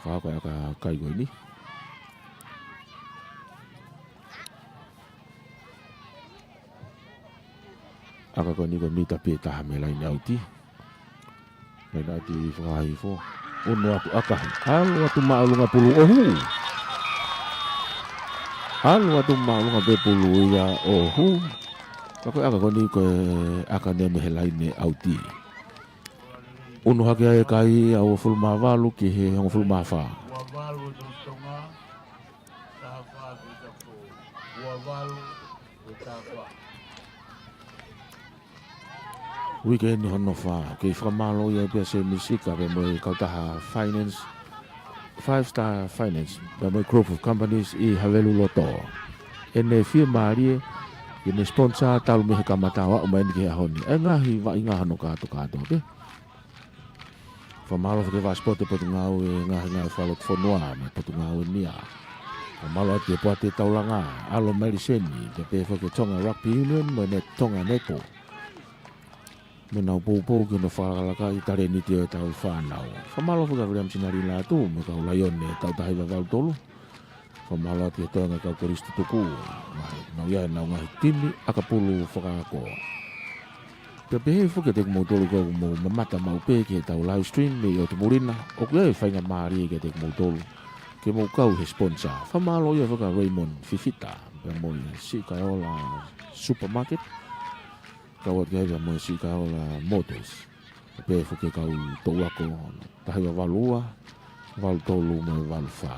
fakahoko e ʻaka kai ko eni. ʻAka ko eni ko e mita pē taha mei he laine ʻauti. Laine ʻauti fakahihifo. Unu atu ʻakahi. ʻAlu atu māʻolunga pulu ʻo hū. ʻAlu atu māʻolunga pē pulu ia ʻo hū. Ka ko e ʻaka ko eni ko e ʻaka eni mei he laine ʻauti. Unu hake ai e kai ʻa uofulu mā valu ki he hongofulu mā fā. Uike ni hono fā, kei fakamālō ai pē ʻa Semi Sika pea mo e kautaha Finance, Five Star Finance, pea mo e Group of Companies ʻi Haveluloto. ʻEne fiemālie, ʻene sponsor talu mei he kamata ʻo aʻu mai eni ki he ʻaho ni. ʻE ngaahi vaʻinga hono kātokātoa pē. Fakamālō foki ki he Vaʻa Sipote Potungāue Ngaahi Ngāue Fakalotofonua mo e Potungāue Nia. Fakamālō atu ki he Poate Taulanga, ʻAlo Meliseni, pea pehē foki ki he Tonga Rugby Union mo e Net-, Tonga Netball. Mo ʻenau poupou ki hono fakalakalaka ʻi he talēniti ʻo ʻetau fānau. Fakamālō foki ki he Viliami Sinalila atu mo e kau Laione Tautahi Vavalu Tolu. Fakamālō atu ki he toenga kau kolisi tutuku. Ngaahi, nau ia ʻenau ngaahi timi ʻakapulu fakaako. Pea pehē foki kiate kimoutolu ʻoku mou mamata maʻu pē ki heʻetau live stream mei ʻOtu Muli na. ʻOku ʻi ai e faingamālie kiate kimoutolu ke mou kau he sponsor. Fakamālō ia foki kia Raymond Fifita, pea mo e Siʻi Kaiola Supermarket. Kau atu ki ai pea mo e Siʻi Kaiola Motors. Pea foki kau toʻu ako, taha hiva valu ua, valu tolu mo e valu fā.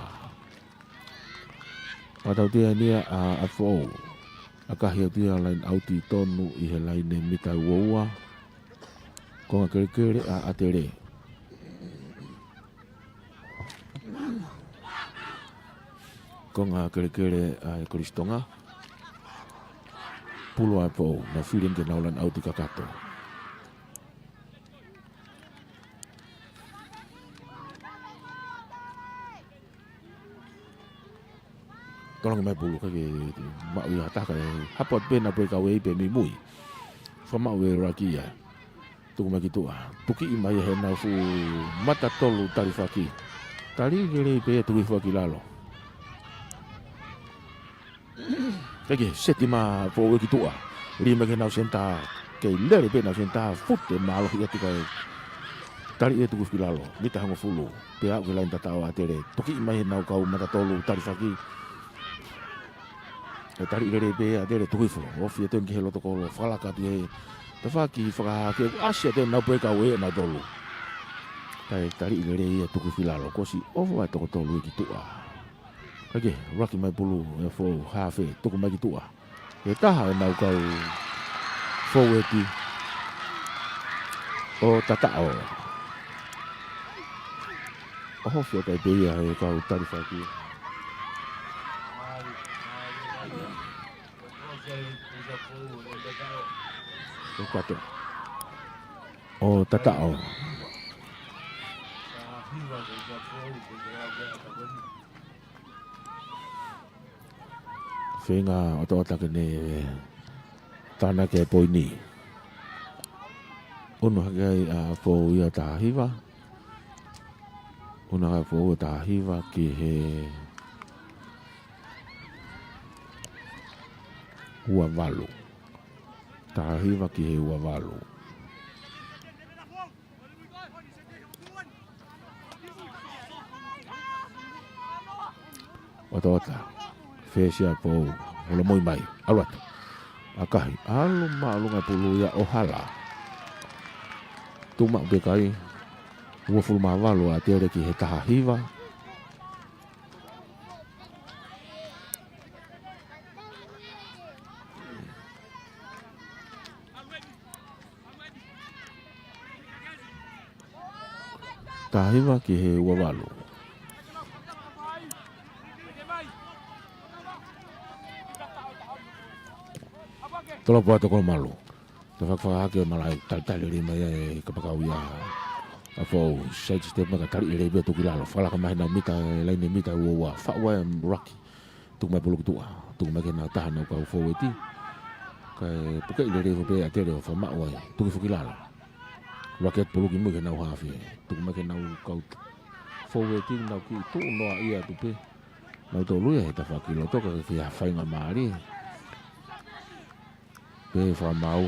Fakatautea eni ia ʻa ʻApifoʻou. ʻAkahi atu ia laine ʻauti tonu ʻi he laine mita ua ua. Konga kelekele ʻa ʻAtele. Konga kelekele ʻa e Kolisi Tonga. Pulu ʻa ʻApifoʻou, nau fili ke nau laine ʻauti kakato. Tolongi mai pulu ka ke maʻu ia ha taha kae hapo atu pē ʻenau breakaway pē mei mui. Fakamaʻu e ruck ia. Tuku mai ki tuʻa. Tukiʻi mai ʻe heʻenau fuʻu mata tolu talifaki. Tali lelei pē ia tuku hifo ki lalo. Kae kehe, seti mai ʻApifoʻou ki tuʻa. Lī mai ki heʻenau senitā. Kei lele pē ʻenau senitā, fute mālohi atu kae tali ia tuku ki lalo. Mita hongofulu. Pea aʻu ki he laine tataʻo ʻa ʻAtele. Tukiʻi mai heʻenau kau mata tolu talifaki. ʻE tali lelei pē ʻa ʻAtele tuku hifo. Ofi atu ki he loto kolo. Fakalaka atu he tafaʻaki fakahahake. ʻAsi atu ʻenau breakaway ʻenau tolu. Kae tali lelei ia tuku ki lalo. Kuo ʻosi ʻova e toko tolu ia ki tuʻa. Kae kehe, ruck mai pulu ʻa ʻApifoʻou, hafe, tuku mai ki tuʻa. ʻE taha ʻenau kau fōueti ʻo tataʻo. ʻOhofi ʻo kai pē ia he kau tali faki. Ko kato. ʻO tataʻo. Feinga ʻo toʻo taki ne tānaki e poini. Unu hake ai ʻa Foʻou ia taha hiva. Unu hake Foʻou taha hiva ki he ua valu. Taha hiva ki he ua valu. Otaota. Fesi ʻa Foʻou. Holomui mai. ʻAlu atu. ʻAkahi. ʻAlu māʻolunga pulu ia ʻo hala. Tuʻu maʻu pē kai. Uofulu mā valu ʻa Tele ki he taha hiva. Taha hiva ki he ua valu. Tolopo atu Kolomalu. Tafaʻaki fakahake malaʻe talitali lelei mai ʻa e kapakau ia ʻa Foʻou. Side step mai ka tali lelei pē tuku ki lalo. Fakalaka mai he nau mita, laine mita ua ua. Faʻu ai ruck. Tuku mai pulu ki tuʻa. Tuku mai ki he nau taha nau kau fōueti. Kae pukeʻi lelei foki pē ʻa Tele ʻo fakamaʻu ai. Tuku foki ki lalo. Ruck atu pulu ki mui ki he nau hafe. Tuku mai ki he nau kau fōueti nau kiʻi tuʻu noa ia atu pē. Nau tolu ia he tafaʻaki loto ka ke fia faingamālie. Pehē fakamaau.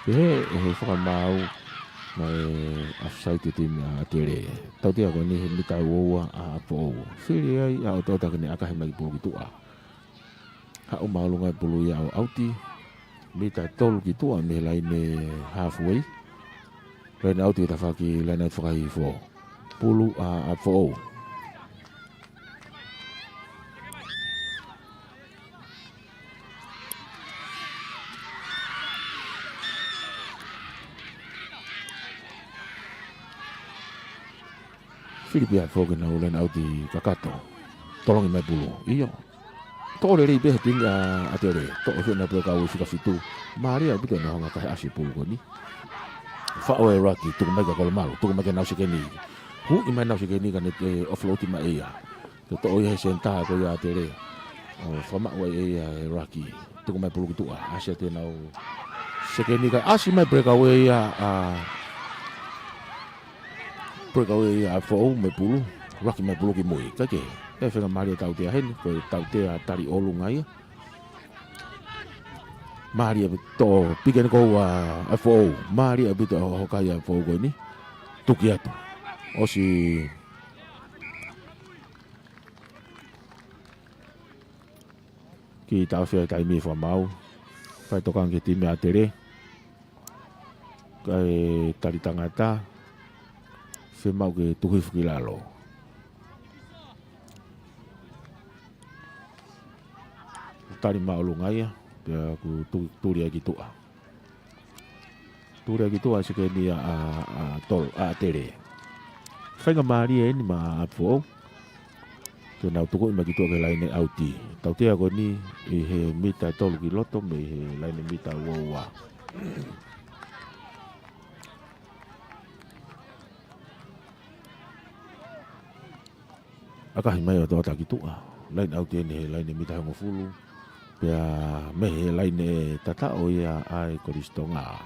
Pehē ʻe he fakamaau mai ʻa e offside e timi ʻa Tele. Tautea ko eni he mita ua ua ʻa Foʻou. Fili ai ʻa Otaota ke ne ʻakahi mai ki pulu ki tuʻa. Haʻu māʻolunga e pulu ia ʻo ʻauti. Mita tolu ki tuʻa mei he laine halfway. Laine ʻauti e tafaʻaki, laine ʻauti fakahihifo. Pulu ʻa, ʻa Foʻou. Fili pē ʻa Foʻou ke nau laine ʻauti kakato. Tolongi mai pulu. ʻIo. Toʻo lelei pē he timi ʻa, ʻa Tele. Toʻo fena pē kau fika fitu. Mālie ʻaupito ʻenau hanga ʻo kahe ʻasi pulu ko eni. Faʻu e ruck, tuku mai kia Kolomalu, tuku mai ki he nau sekeni. Huʻi mai nau sekeni ka ne, e, offload mai ia. Ke toʻo ia he senitā ko ia ʻa Tele. ʻO fakamaʻu ai ʻe ia e ruck. Tuku mai pulu ki tuʻa. ʻAsi atu e nau sekeni ka ʻasi mai breakaway ia ʻa, breakaway ia ʻa Foʻou mei pulu. Ruck mai pulu ki mui. Kae kehe. ʻE fenga mālie tautea heni. Ko e tautea tali ʻolunga ia. Mālie ʻaupito piki eni ko ua ʻa Foʻou. Mālie ʻaupito hokai ʻa Foʻou ko eni. Tuki atu. ʻOsi kiʻi taʻofi e taimi fakamaau. Fai tokanga ki he timi ʻa Tele. Kae tali tangata. Fiemaʻu ke tuku hifo ki lalo. Tali māʻolunga ia, pea kuo tu-, tuli ai ki tuʻa. Tuli ai ki tuʻa sekeni ʻa, ʻa, ʻa Tele. Faingamālie eni maʻa Foʻou. Ke nau tukuʻi mai ki tuʻa ki he laine ʻauti. Tautea ko eni ʻi he mita tolu ki loto mei he laine mita ua ua. ʻAkahi mai ʻo Otaota ki tuʻa. Laine ʻauti eni he laine mita hongofulu. Pea mei he laine tataʻo ia ʻa e Kolisi Tonga.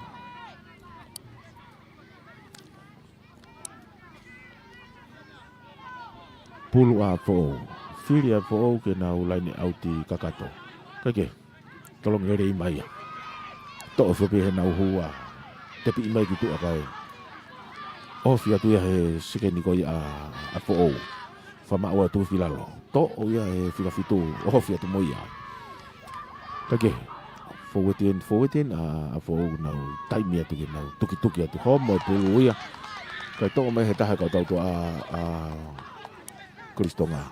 Pulu ʻa Foʻou. Fili ʻa Foʻou ke nau laine ʻauti kakato. Kae kehe. Tolongi lelei mai ia. Toʻo foki pē he nau hua. Tepiʻi mai ki tuʻa kae ʻohofi atu ia he sekeni ko ia ʻa, ʻa Foʻou. Fakamaʻu atu ki lalo. Toʻo ia he fika fitu. ʻOhofi atu mo ia. Kae kehe. Fōueti eni, fōueti eni ʻa, ʻa Foʻou nau taimi atu ke nau tukituki atu. Homo e pulu ia. Kae toʻo mai he taha kau tautua ʻa, ʻa Kolisi Tonga.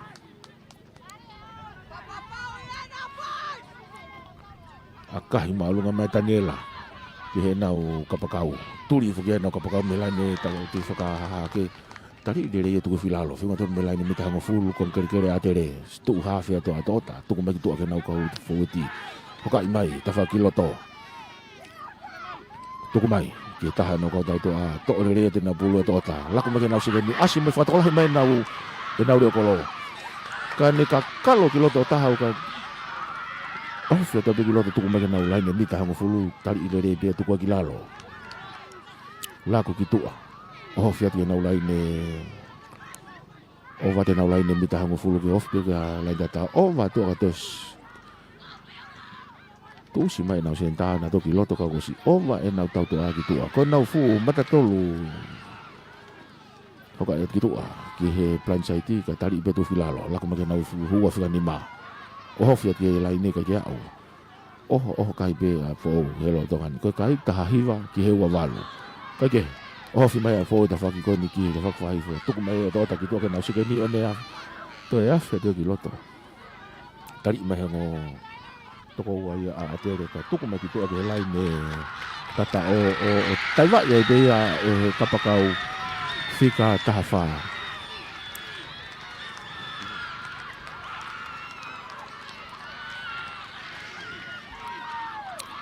ʻAkahi māʻolunga mai Taniela. Pehē ʻenau kapakau. Tuli foki ʻenau kapakau mei he laine, tau te fakahahake. Tali lelei ʻe Tukuʻifilalo. Feinga tonu mei he laine mita hongofulu, konga kelekele ʻa ʻAtele. Tuʻu hafe atu ʻa Toʻota. Tuku mai ki tuʻa ki heʻenau kau fōueti. Hokaʻi mai, tafaʻaki ki loto. Tuku mai, ki he taha ʻenau kau tautoʻa. Toʻo lelei atu ʻenau pulu ʻa Toʻota. Laku mai ki heʻenau sekeni. ʻAsi mai fakatokolahi mai ʻenau, ʻenau leʻo kolo. Ka ne kakalo ki loto ʻo taha ʻo ka ʻohofi atu pē ki loto, tuku mai ki heʻenau laine mita hongofulu. Tali lelei pē ʻa Tukuʻa ki lalo. Laku ki tuʻa. ʻOhofi atu ki heʻenau laine. ʻOhovate ʻenau laine mita hongofulu ke ofi pē ki he laine tata. ʻOhovate atu ʻo ka tosi. Tuʻusi mai ʻenau senitā naʻa toki loto ka kuo ʻosi ʻova ʻenau tautoʻa ki tuʻa. Ko ʻenau fuʻu mata tolu. Hokaʻi atu ki tuʻa. Ki he blindside ka tali pē Tukuʻifilalo. Laku mai ki heʻenau fuʻu hua fika nima. ʻOhofi atu ki he laine ka ke aʻu. ʻOho, ʻoho kai pē ʻa Foʻou he loto ngani. Ko e kai taha hiva ki he ua valu. Kai ke. ʻOhofi mai ʻa Foʻou tafaʻaki ko eni ki he tafaʻaki fakaʻofoʻofa. Tuku mai ʻe Toʻota ki tuʻa ki heʻenau sekeni ʻo ne afe. Toe afe atu ki loto. Tali mai he ongo tokoua ia ʻa ʻAtele ka tuku mai ki tuʻa ki he laine. Kata ʻo, ʻo, ʻo taivaʻi ai pē ia ʻe he kapakau fika taha fā.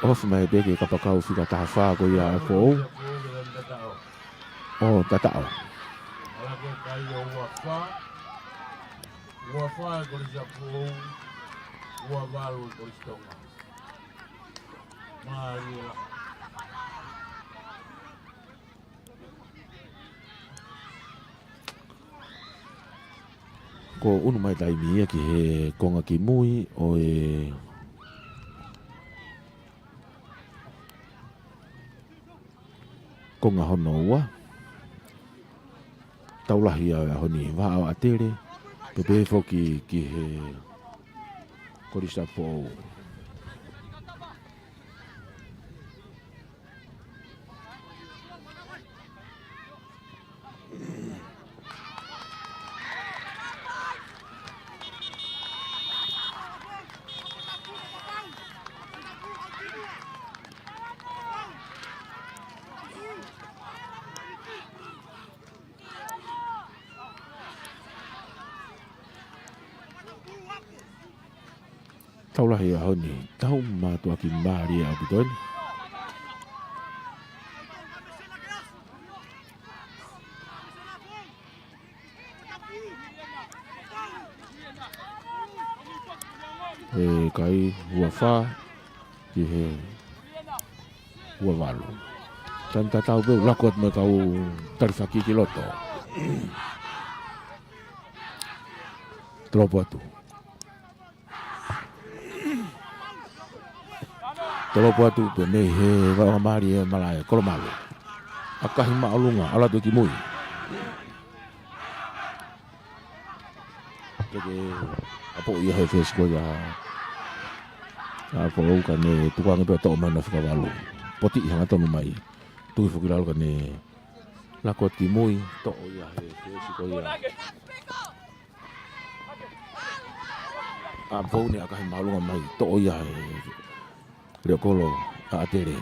ʻOhofi mai pē ki he kapakau fika taha fā ko ia ʻa Foʻou. ʻO tataʻo. Ua fā ʻe Kolisi ʻa Foʻou, ua valu ʻe Kolisi Tonga. Mālie. Ko e ʻunu mai taimi ia ki he konga kimui ʻo e konga hono ua. Tau lahi ʻa e ʻaho ni, vahaʻa ʻo ʻAtele, pehē foki ki he Kolisi ʻa Foʻou. Tau lahi ʻaho ni, tau mātuʻaki mālie ʻaupito eni. ʻE kai ua fā ki he ua valu. Taimi tatau pē ʻoku laku atu mai kau talifaki ki loto. Tolopo atu. Tolopo atu pē mei he vaʻa mālie ʻa e malaʻe, Kolomalu. ʻAkahi māʻolunga, ʻalu atu ki mui. Teke ʻapoʻi ia he fesi ko ia ʻa Foʻou ka ne tukuange pē toʻo mai ʻa e fika valu. Potiʻi hangatonu mai. Tuʻu foki lalo ka ne laku atu ki mui, toʻo ia he fesi ko ia ʻa Foʻou ne ʻakahi māʻolunga mai, toʻo ia he leʻo kolo ʻa ʻAtele.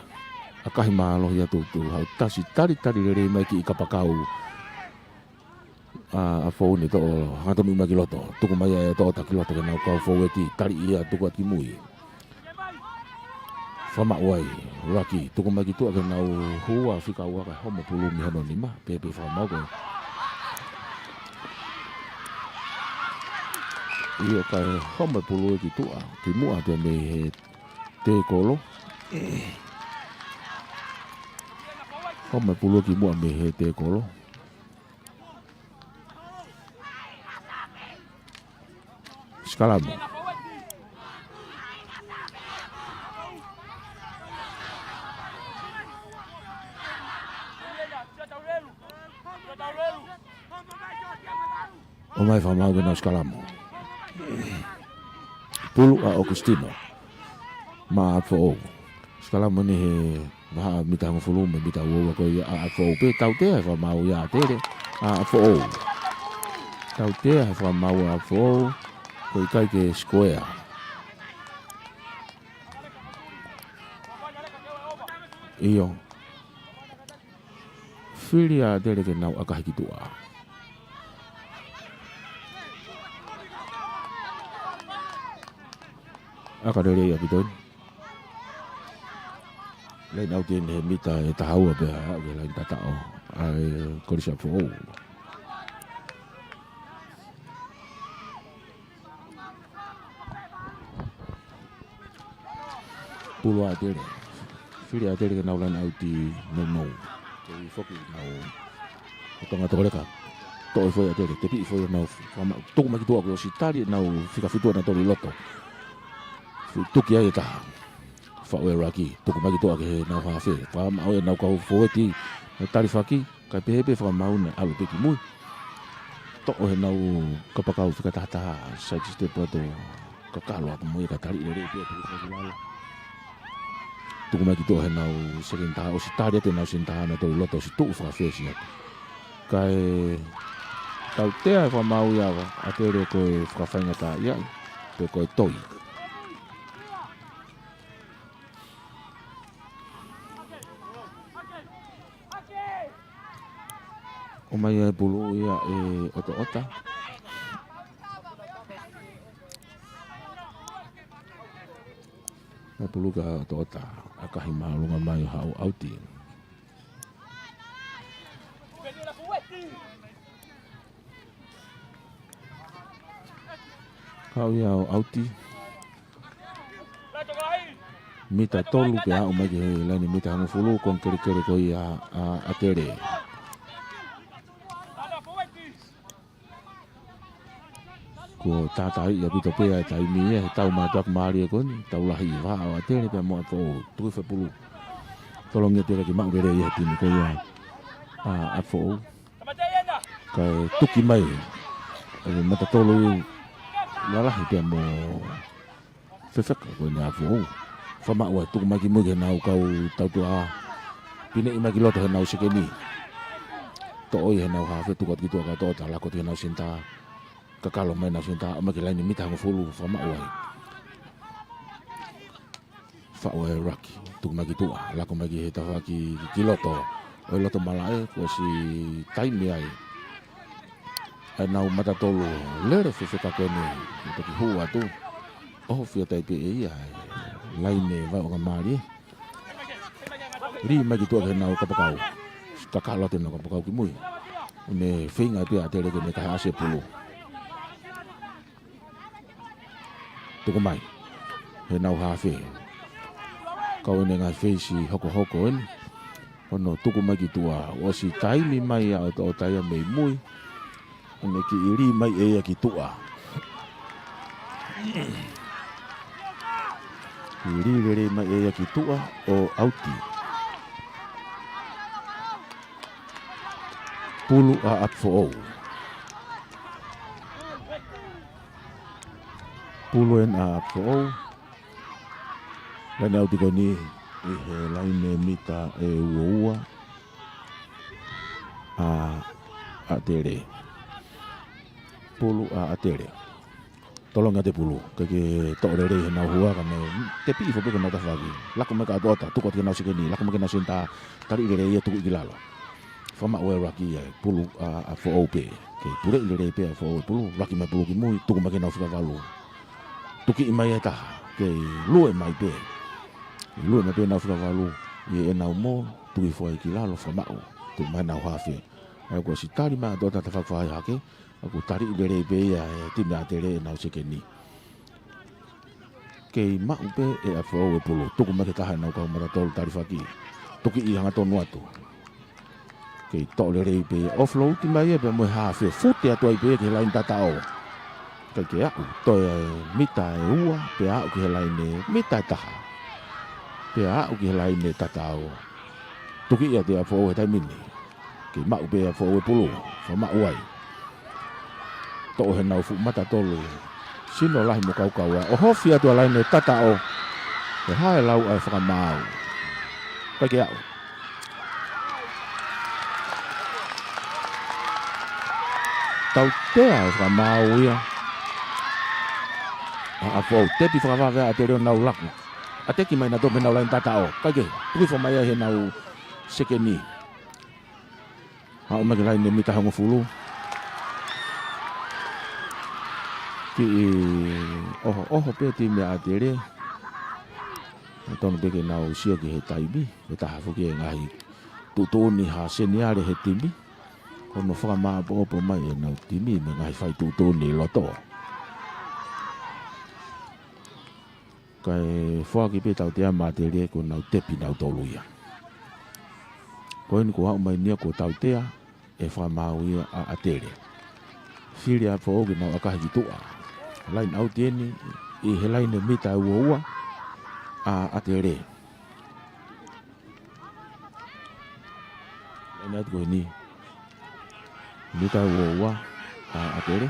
ʻAkahi mālohi atu, tuʻu hau tasi, talitali lelei mai ki he kapakau ʻa, ʻa Foʻou ne toʻo hangatonu mai ki loto. Tuku mai ʻe Toʻota ki loto ki heʻenau kau fōueti, tali ia tuku atu ki mui. Fakamaʻu ai, ʻuluaki, tuku mai ki tuʻa ki heʻenau hua fika ua ka homo pulu mei hono nima, pēpē fakamaʻu ko ē. ʻIo ka homo pulu ki tuʻa, ki muʻa pē mei he tēkolo. Homo pulu ki muʻa mei he tēkolo. Sikalamu. ʻOmai fakamaʻu ke nau sikalamu. Pulu ʻa ʻOkusitino maʻa Foʻou. Sikalamu ni he vahaʻa mita hongofulu mo e mita ua ua ko ia ʻa, ʻa Foʻou pē tautea he fakamaʻu ia ʻa ʻAtele ʻa, ʻa Foʻou. Tautea he fakamaʻu ʻa Foʻou ko e ʻikai ke sikoea. ʻIo. Fili ʻa ʻAtele ke nau ʻakahi ki tuʻa. ʻAka lelei ʻaupito. Laine ʻauti eni he mita ʻe taha ua pea aʻu ki he laine tataʻo ʻa e Kolisi ʻa Foʻou. Pulu ʻa ʻAtele. Fili ʻa ʻAtele ke nau laine ʻauti nounou. Kei foki nau ʻo Tonga Tokoleka. Toʻo foʻi ʻa ʻAtele, tepiʻi foʻi ʻenau fama-, tuku mai ki tuʻa kuo ʻosi tali ʻenau fika fitu ʻa nautolu ʻi loto. Fuʻu tuki ai e taha. Faʻu ʻe Raki, tuku mai ki tuʻa ki heʻenau hafe. Fakamaʻu ʻenau kau fōueti, ʻe tali faki, kae pehē pē fakamaau naʻe ʻalu pē ki mui. Toʻo heʻenau kapakau fika taha taha, side step atu, kakalo atu mo ia ka tali lelei pē, tuku foki ki lalo. Tuku mai ki tuʻa heʻenau sekeni taha, ʻosi tali atu ʻenau sekeni taha, nautolu ʻi loto ʻosi tuʻu fakafesi atu. Kae tautea e fakamaau ia ʻa ʻAtele ko e fakafaingataʻaʻia, pe ko e toi. ʻOmai e pulu ia ʻe ʻOtoʻota. E pulu kia ʻOtoʻota, ʻakahi māʻolunga mai ʻo haʻu ʻauti. Kau ia ʻo ʻauti. Mita tolu ke aʻu mai ki he laine mita hongofulu, konga kelekele ko ia ʻa ʻAtele. Kuo tātaaʻi ʻaupito pē ʻa e taimi ia, he tau mātuʻaki mālie ko eni, tau lahi ʻi he vahaʻa ʻo ʻAtele pea mo ʻApifoʻou, tuku e pulu. Tolongi ʻAtele ke maʻu lelei ia he timi ko ia ʻa ʻApifoʻou. Kae tuki mai e mata tolu lalahi pea mo fefeka ko eni ʻa ʻApifoʻou. Fakamaʻu ai, tuku mai ki mui ki heʻenau kau tautuʻa. Pineʻi mai ki loto heʻenau sekeni. Toʻo ia heʻenau hafe, tuku atu ki tuʻa kia ʻOtoʻota, lako atu ki heʻenau senitā. Kakalo mai ʻenau senitā, ʻomai ki he laine mita hongofulu, fakamaʻu ai. Faʻu ʻe Raki, tuku mai ki tuʻa, lako mai ki he tafaʻaki ki loto. ʻOi loto malaʻe, kuo ʻosi taimi ai. ʻEnau mata tolu lele fefeka ko eni, ʻo toki hū atu. ʻOho fiataʻi pē ʻe ia, laine vaʻu anga mālie. Lī mai ki tuʻa ki heʻenau kapakau. Kakalo atu ʻenau kapakau ki mui. ʻO ne feinga pē ʻa ʻAtele ke ne kahaʻasi e pulu. Tuku mai. Heʻenau hafe. Kau ʻene ngaahi feisi hokohoko eni. Hono tuku mai ki tuʻa. ʻOsi taimi mai ʻa ʻOtoʻota ia mei mui. ʻO ne kiʻi lī mai ʻe ia ki tuʻa. Kiʻi lī lelei mai ʻe ia ki tuʻa ʻo ʻauti. Pulu ʻa ʻApifoʻou. Pulu ena ʻa ʻApifoʻou. Laine ʻauti ko eni ʻi he laine mita ʻe ua ua ʻa ʻAtele. Pulu ʻa ʻAtele. Tolongi atu e pulu, ʻikai ke toʻo lelei heʻenau hua ka ne tepiʻi foki pē ki heʻenau tafaʻaki. Lako mai kia ʻOtoʻota, tuku atu ki heʻenau sekeni, lako mai ki heʻenau senitā, tali lelei ia tuku ki lalo. Fakamaʻu ʻe Raki ia e pulu ʻa ʻApifoʻou pē. Kei puleʻi lelei pē ʻa ʻApifoʻou e pulu, Raki mai pulu ki mui, tuku mai ki heʻenau fika valu. Tukiʻi mai e taha, kei lue mai pē. Lue mai pē ʻenau fika valu, ʻi heʻenau mō, tuki foki ki lalo fakamaʻu, tuku mai ʻenau hafe. ʻA ia kuo ʻosi tali mai ʻa ʻOtoʻota tafaʻaki fakahahake, ʻoku tali lelei pē ia ʻe he timi ʻa ʻAtele ʻenau sekeni. Kei maʻu pē ʻe ʻApifoʻou e pulu. Tuku mai ki he taha ʻenau kau mata tolu tali faki. Tukiʻi hangatonu atu. Kei toʻo lelei pē ia. Offload mai ia pea mo e hafe. Fute atu ai pē ia ki he laine tataʻo. ʻIkai ke aʻu. Toe mita ʻe ua. Pea aʻu ki he laine mita ʻe taha. Pea aʻu ki he laine tataʻo. Tukiʻi atu ʻe ʻApifoʻou he taimi ni. Kei maʻu pē ʻe ʻApifoʻou e pulu, fakamaʻu ai. Toʻo heʻenau fuʻu mata tolu. Sino lahi mo kaukaua. ʻOhofi atu ʻa e laine tataʻo. ʻE hae lau ʻa e fakamaau. ʻIkai ke aʻu. Tautea e fakamaau ia. ʻA ʻApifoʻou tepi fakavave ʻa ʻAtele ʻo nau laku. ʻAteki mai nautolu mei heʻenau laine tataʻo. Kae kehe, tuku hifo mai ai heʻenau sekeni. Haʻu mai ki he laine mita hongofulu. Kiʻi ʻohoʻoho pē timi ʻa ʻAtele. Naʻe tonu pē ke nau sio ki he taimi, pea taha foki e ngaahi tuʻutuʻuni ha seniale he timi. Ko hono fakamāʻopoʻopo mai ʻenau timi mei he ngaahi fai tuʻutuʻuni ʻi loto. Kae foaki pē tautea maʻa ʻAtele kuo nau tepi nautolu ia. Ko eni kuo haʻu mai eni ia kuo tautea e fakamaau ia ʻa ʻAtele. Fili ʻa Foʻou ke nau ʻakahi ki tuʻa. Laine ʻauti eni ʻi he laine mita ua ua ʻa ʻAtele. Laine ʻauti ko eni. Mita ua ua ʻa ʻAtele.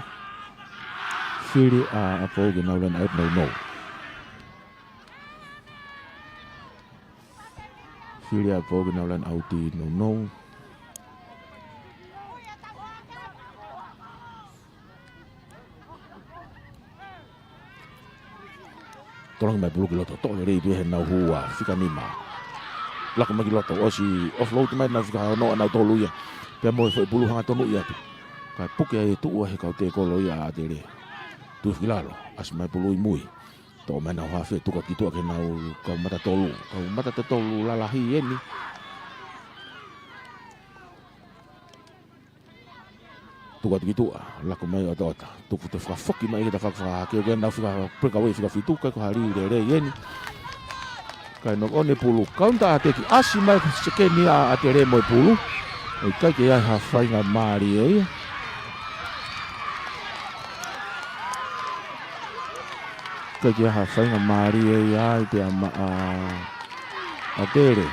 Fili ʻa Foʻou ke nau laine ʻauti nounou. Fili ʻa Foʻou ke nau laine ʻauti nounou. Tolongi mai pulu ki loto, toʻo lelei pē heʻenau hū ʻa fika nima. Laka mai ki loto, ʻosi offload mai ʻenau fika ono ʻanautolu ia. Pea mo e foʻi pulu hangatonu ia atu. Kae puke ai e tuʻu ʻa e kau tekolo ia ʻa ʻAtele. Tuʻu ki lalo, ʻasi mai pulu ʻi mui. Toʻo mai ʻenau hafe, tuku atu ki tuʻa ki heʻenau kau mata tolu. Kau mata tolu lalahi eni. Tuku atu ki tuʻa, laka mai ʻotaʻota. Tuku te fakafoki mai ki he tafaʻaki fakahake, ʻoku ʻi ai ʻenau fika breakaway fika fitu, ʻikai ko ha lī lelei eni. Kae knock on e pulu, kaunta ʻa ʻAtele, ʻasi mai sekeni ʻa ʻAtele mo e pulu. ʻOku ʻikai ke ʻi ai ha faingamālie ia. ʻIkai ke ʻi ai ha faingamālie ia ai pea maʻa ʻAtele.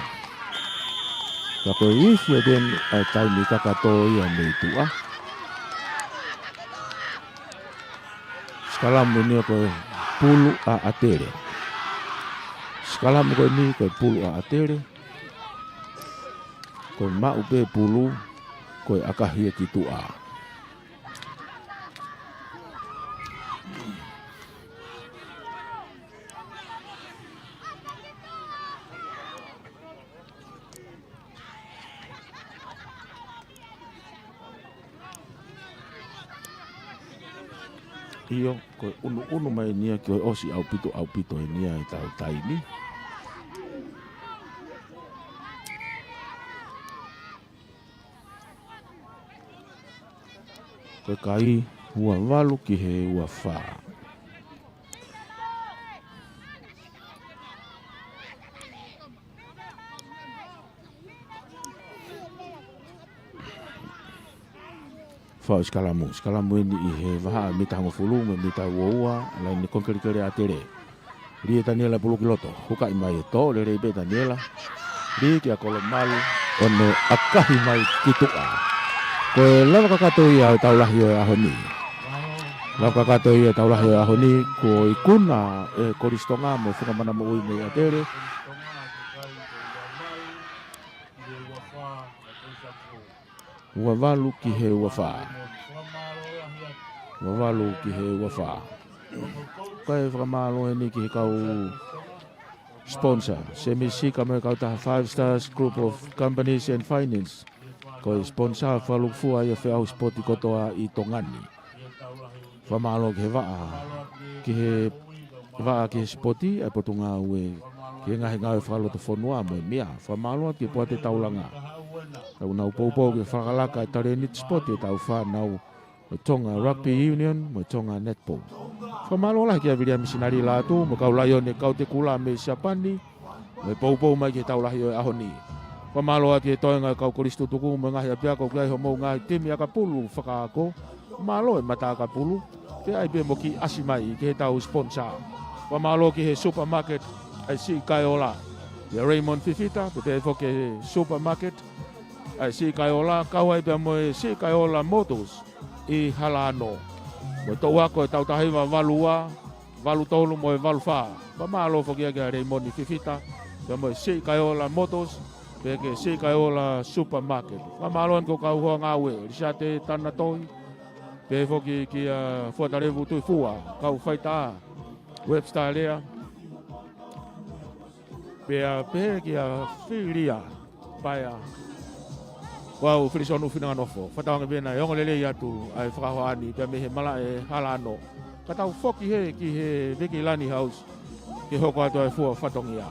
Ka ko e ifi ʻa ʻAtele ʻa e taimi kakato ia mei tuʻa. Sikalamu eni ko e pulu ʻa ʻAtele. Sikalamu ko eni ko e pulu ʻa ʻAtele. Ko e maʻu pē pulu, ko e ʻakahi ia ki tuʻa. ʻIo, ko e ʻunuʻunu mai eni ia ke ʻosi ʻaupito, ʻaupito eni ia ʻetau taimi. Ko e kai ua valu ki he ua fā. Fā ʻo e sikalamu. Sikalamu eni ʻi he vahaʻa mita hongofulu mo e mita ua ua, laine kongelekele ʻa ʻAtele. Lī ʻe Taniela pulu ki loto. Hukaʻi mai e toʻo lelei pē ʻe Taniela. Lī kia Kolomalu, ʻo ne ʻakahi mai ki tuʻa. Ko e lava kakato ia ʻo e tau lahi ʻo e ʻaho ni. Lava kakato ia ʻo e tau lahi ʻo e ʻaho ni, kuo ikuna ʻe Kolisi Tonga mo Funga Mana Moʻui mei ʻAtele. Ua valu ki he ua fā. Ua valu ki he ua fā. Kae fakamālō eni ki he kau sponsor, Semi Sika mo e kautaha Five Stars Group of Companies and Finance. Ko e sponsor fakalūkufua ia ʻo e feʻauhi sipoti kotoa ʻi Tonga ni. Fakamālō ki he vaʻa, ki he vaʻa ki he sipoti, ʻa e Potungāue ki he ngaahi ngāue fakalotofonua mo e meʻa. Fakamālō ki he Poate Taulanga. ʻOku nau poupou ke fakalakalaka e talēniti sipoti ʻetau fānau, mo e Tonga Rugby Union, mo e Tonga Netball. Fakamālō lahi kia Viliami Sinali Lātū, mo e kau Laione Kautekula mei Siapani, mo e poupou mai ki he tau lahi ʻo e ʻaho ni. Fakamālō atu ki he toenga ʻo e kau kolisi tutuku mo e ngaahi ʻapiako ʻoku ʻi ai hoʻomou ngaahi timi ʻakapulu fakaako. Mālō e mata ʻakapulu. Pea ʻai pē mo e kiʻi ʻasi mai ki he tau sponsor. Fakamālō ki he supermarket ʻa e Siʻi Kaeola, ʻia Raymond Fifita, pea pehē foki ki he supermarket ʻa e Siʻi Kaeola, kau ai pea mo e Siʻi Kaeola Motors ʻi Halaano. Mo e toʻu ako ʻo e tau taha hiva valu ua, valu tolu mo e valu fā. Fakamālō foki ia kia Raymond Fifita, pea mo e Siʻi Kaeola Motors, pea ki he Siʻi Kaeola Supermarket. Fakamālō atu ki he kau hoa ngāue, Lisiate Tanatohi, pehē foki kia Fuatalevu Tuifua, kau faitā, Webster Lea, Pea pehē kia Filia Paea, ko au Filisonu Finanganofo, fakatauange pē naʻe ongo lelei atu ʻa e fakahoa ni pea mei he malaʻe hala ano. Ka tau foki hē ki he Vekilani House ke hoko atu ʻa e fua fatongia.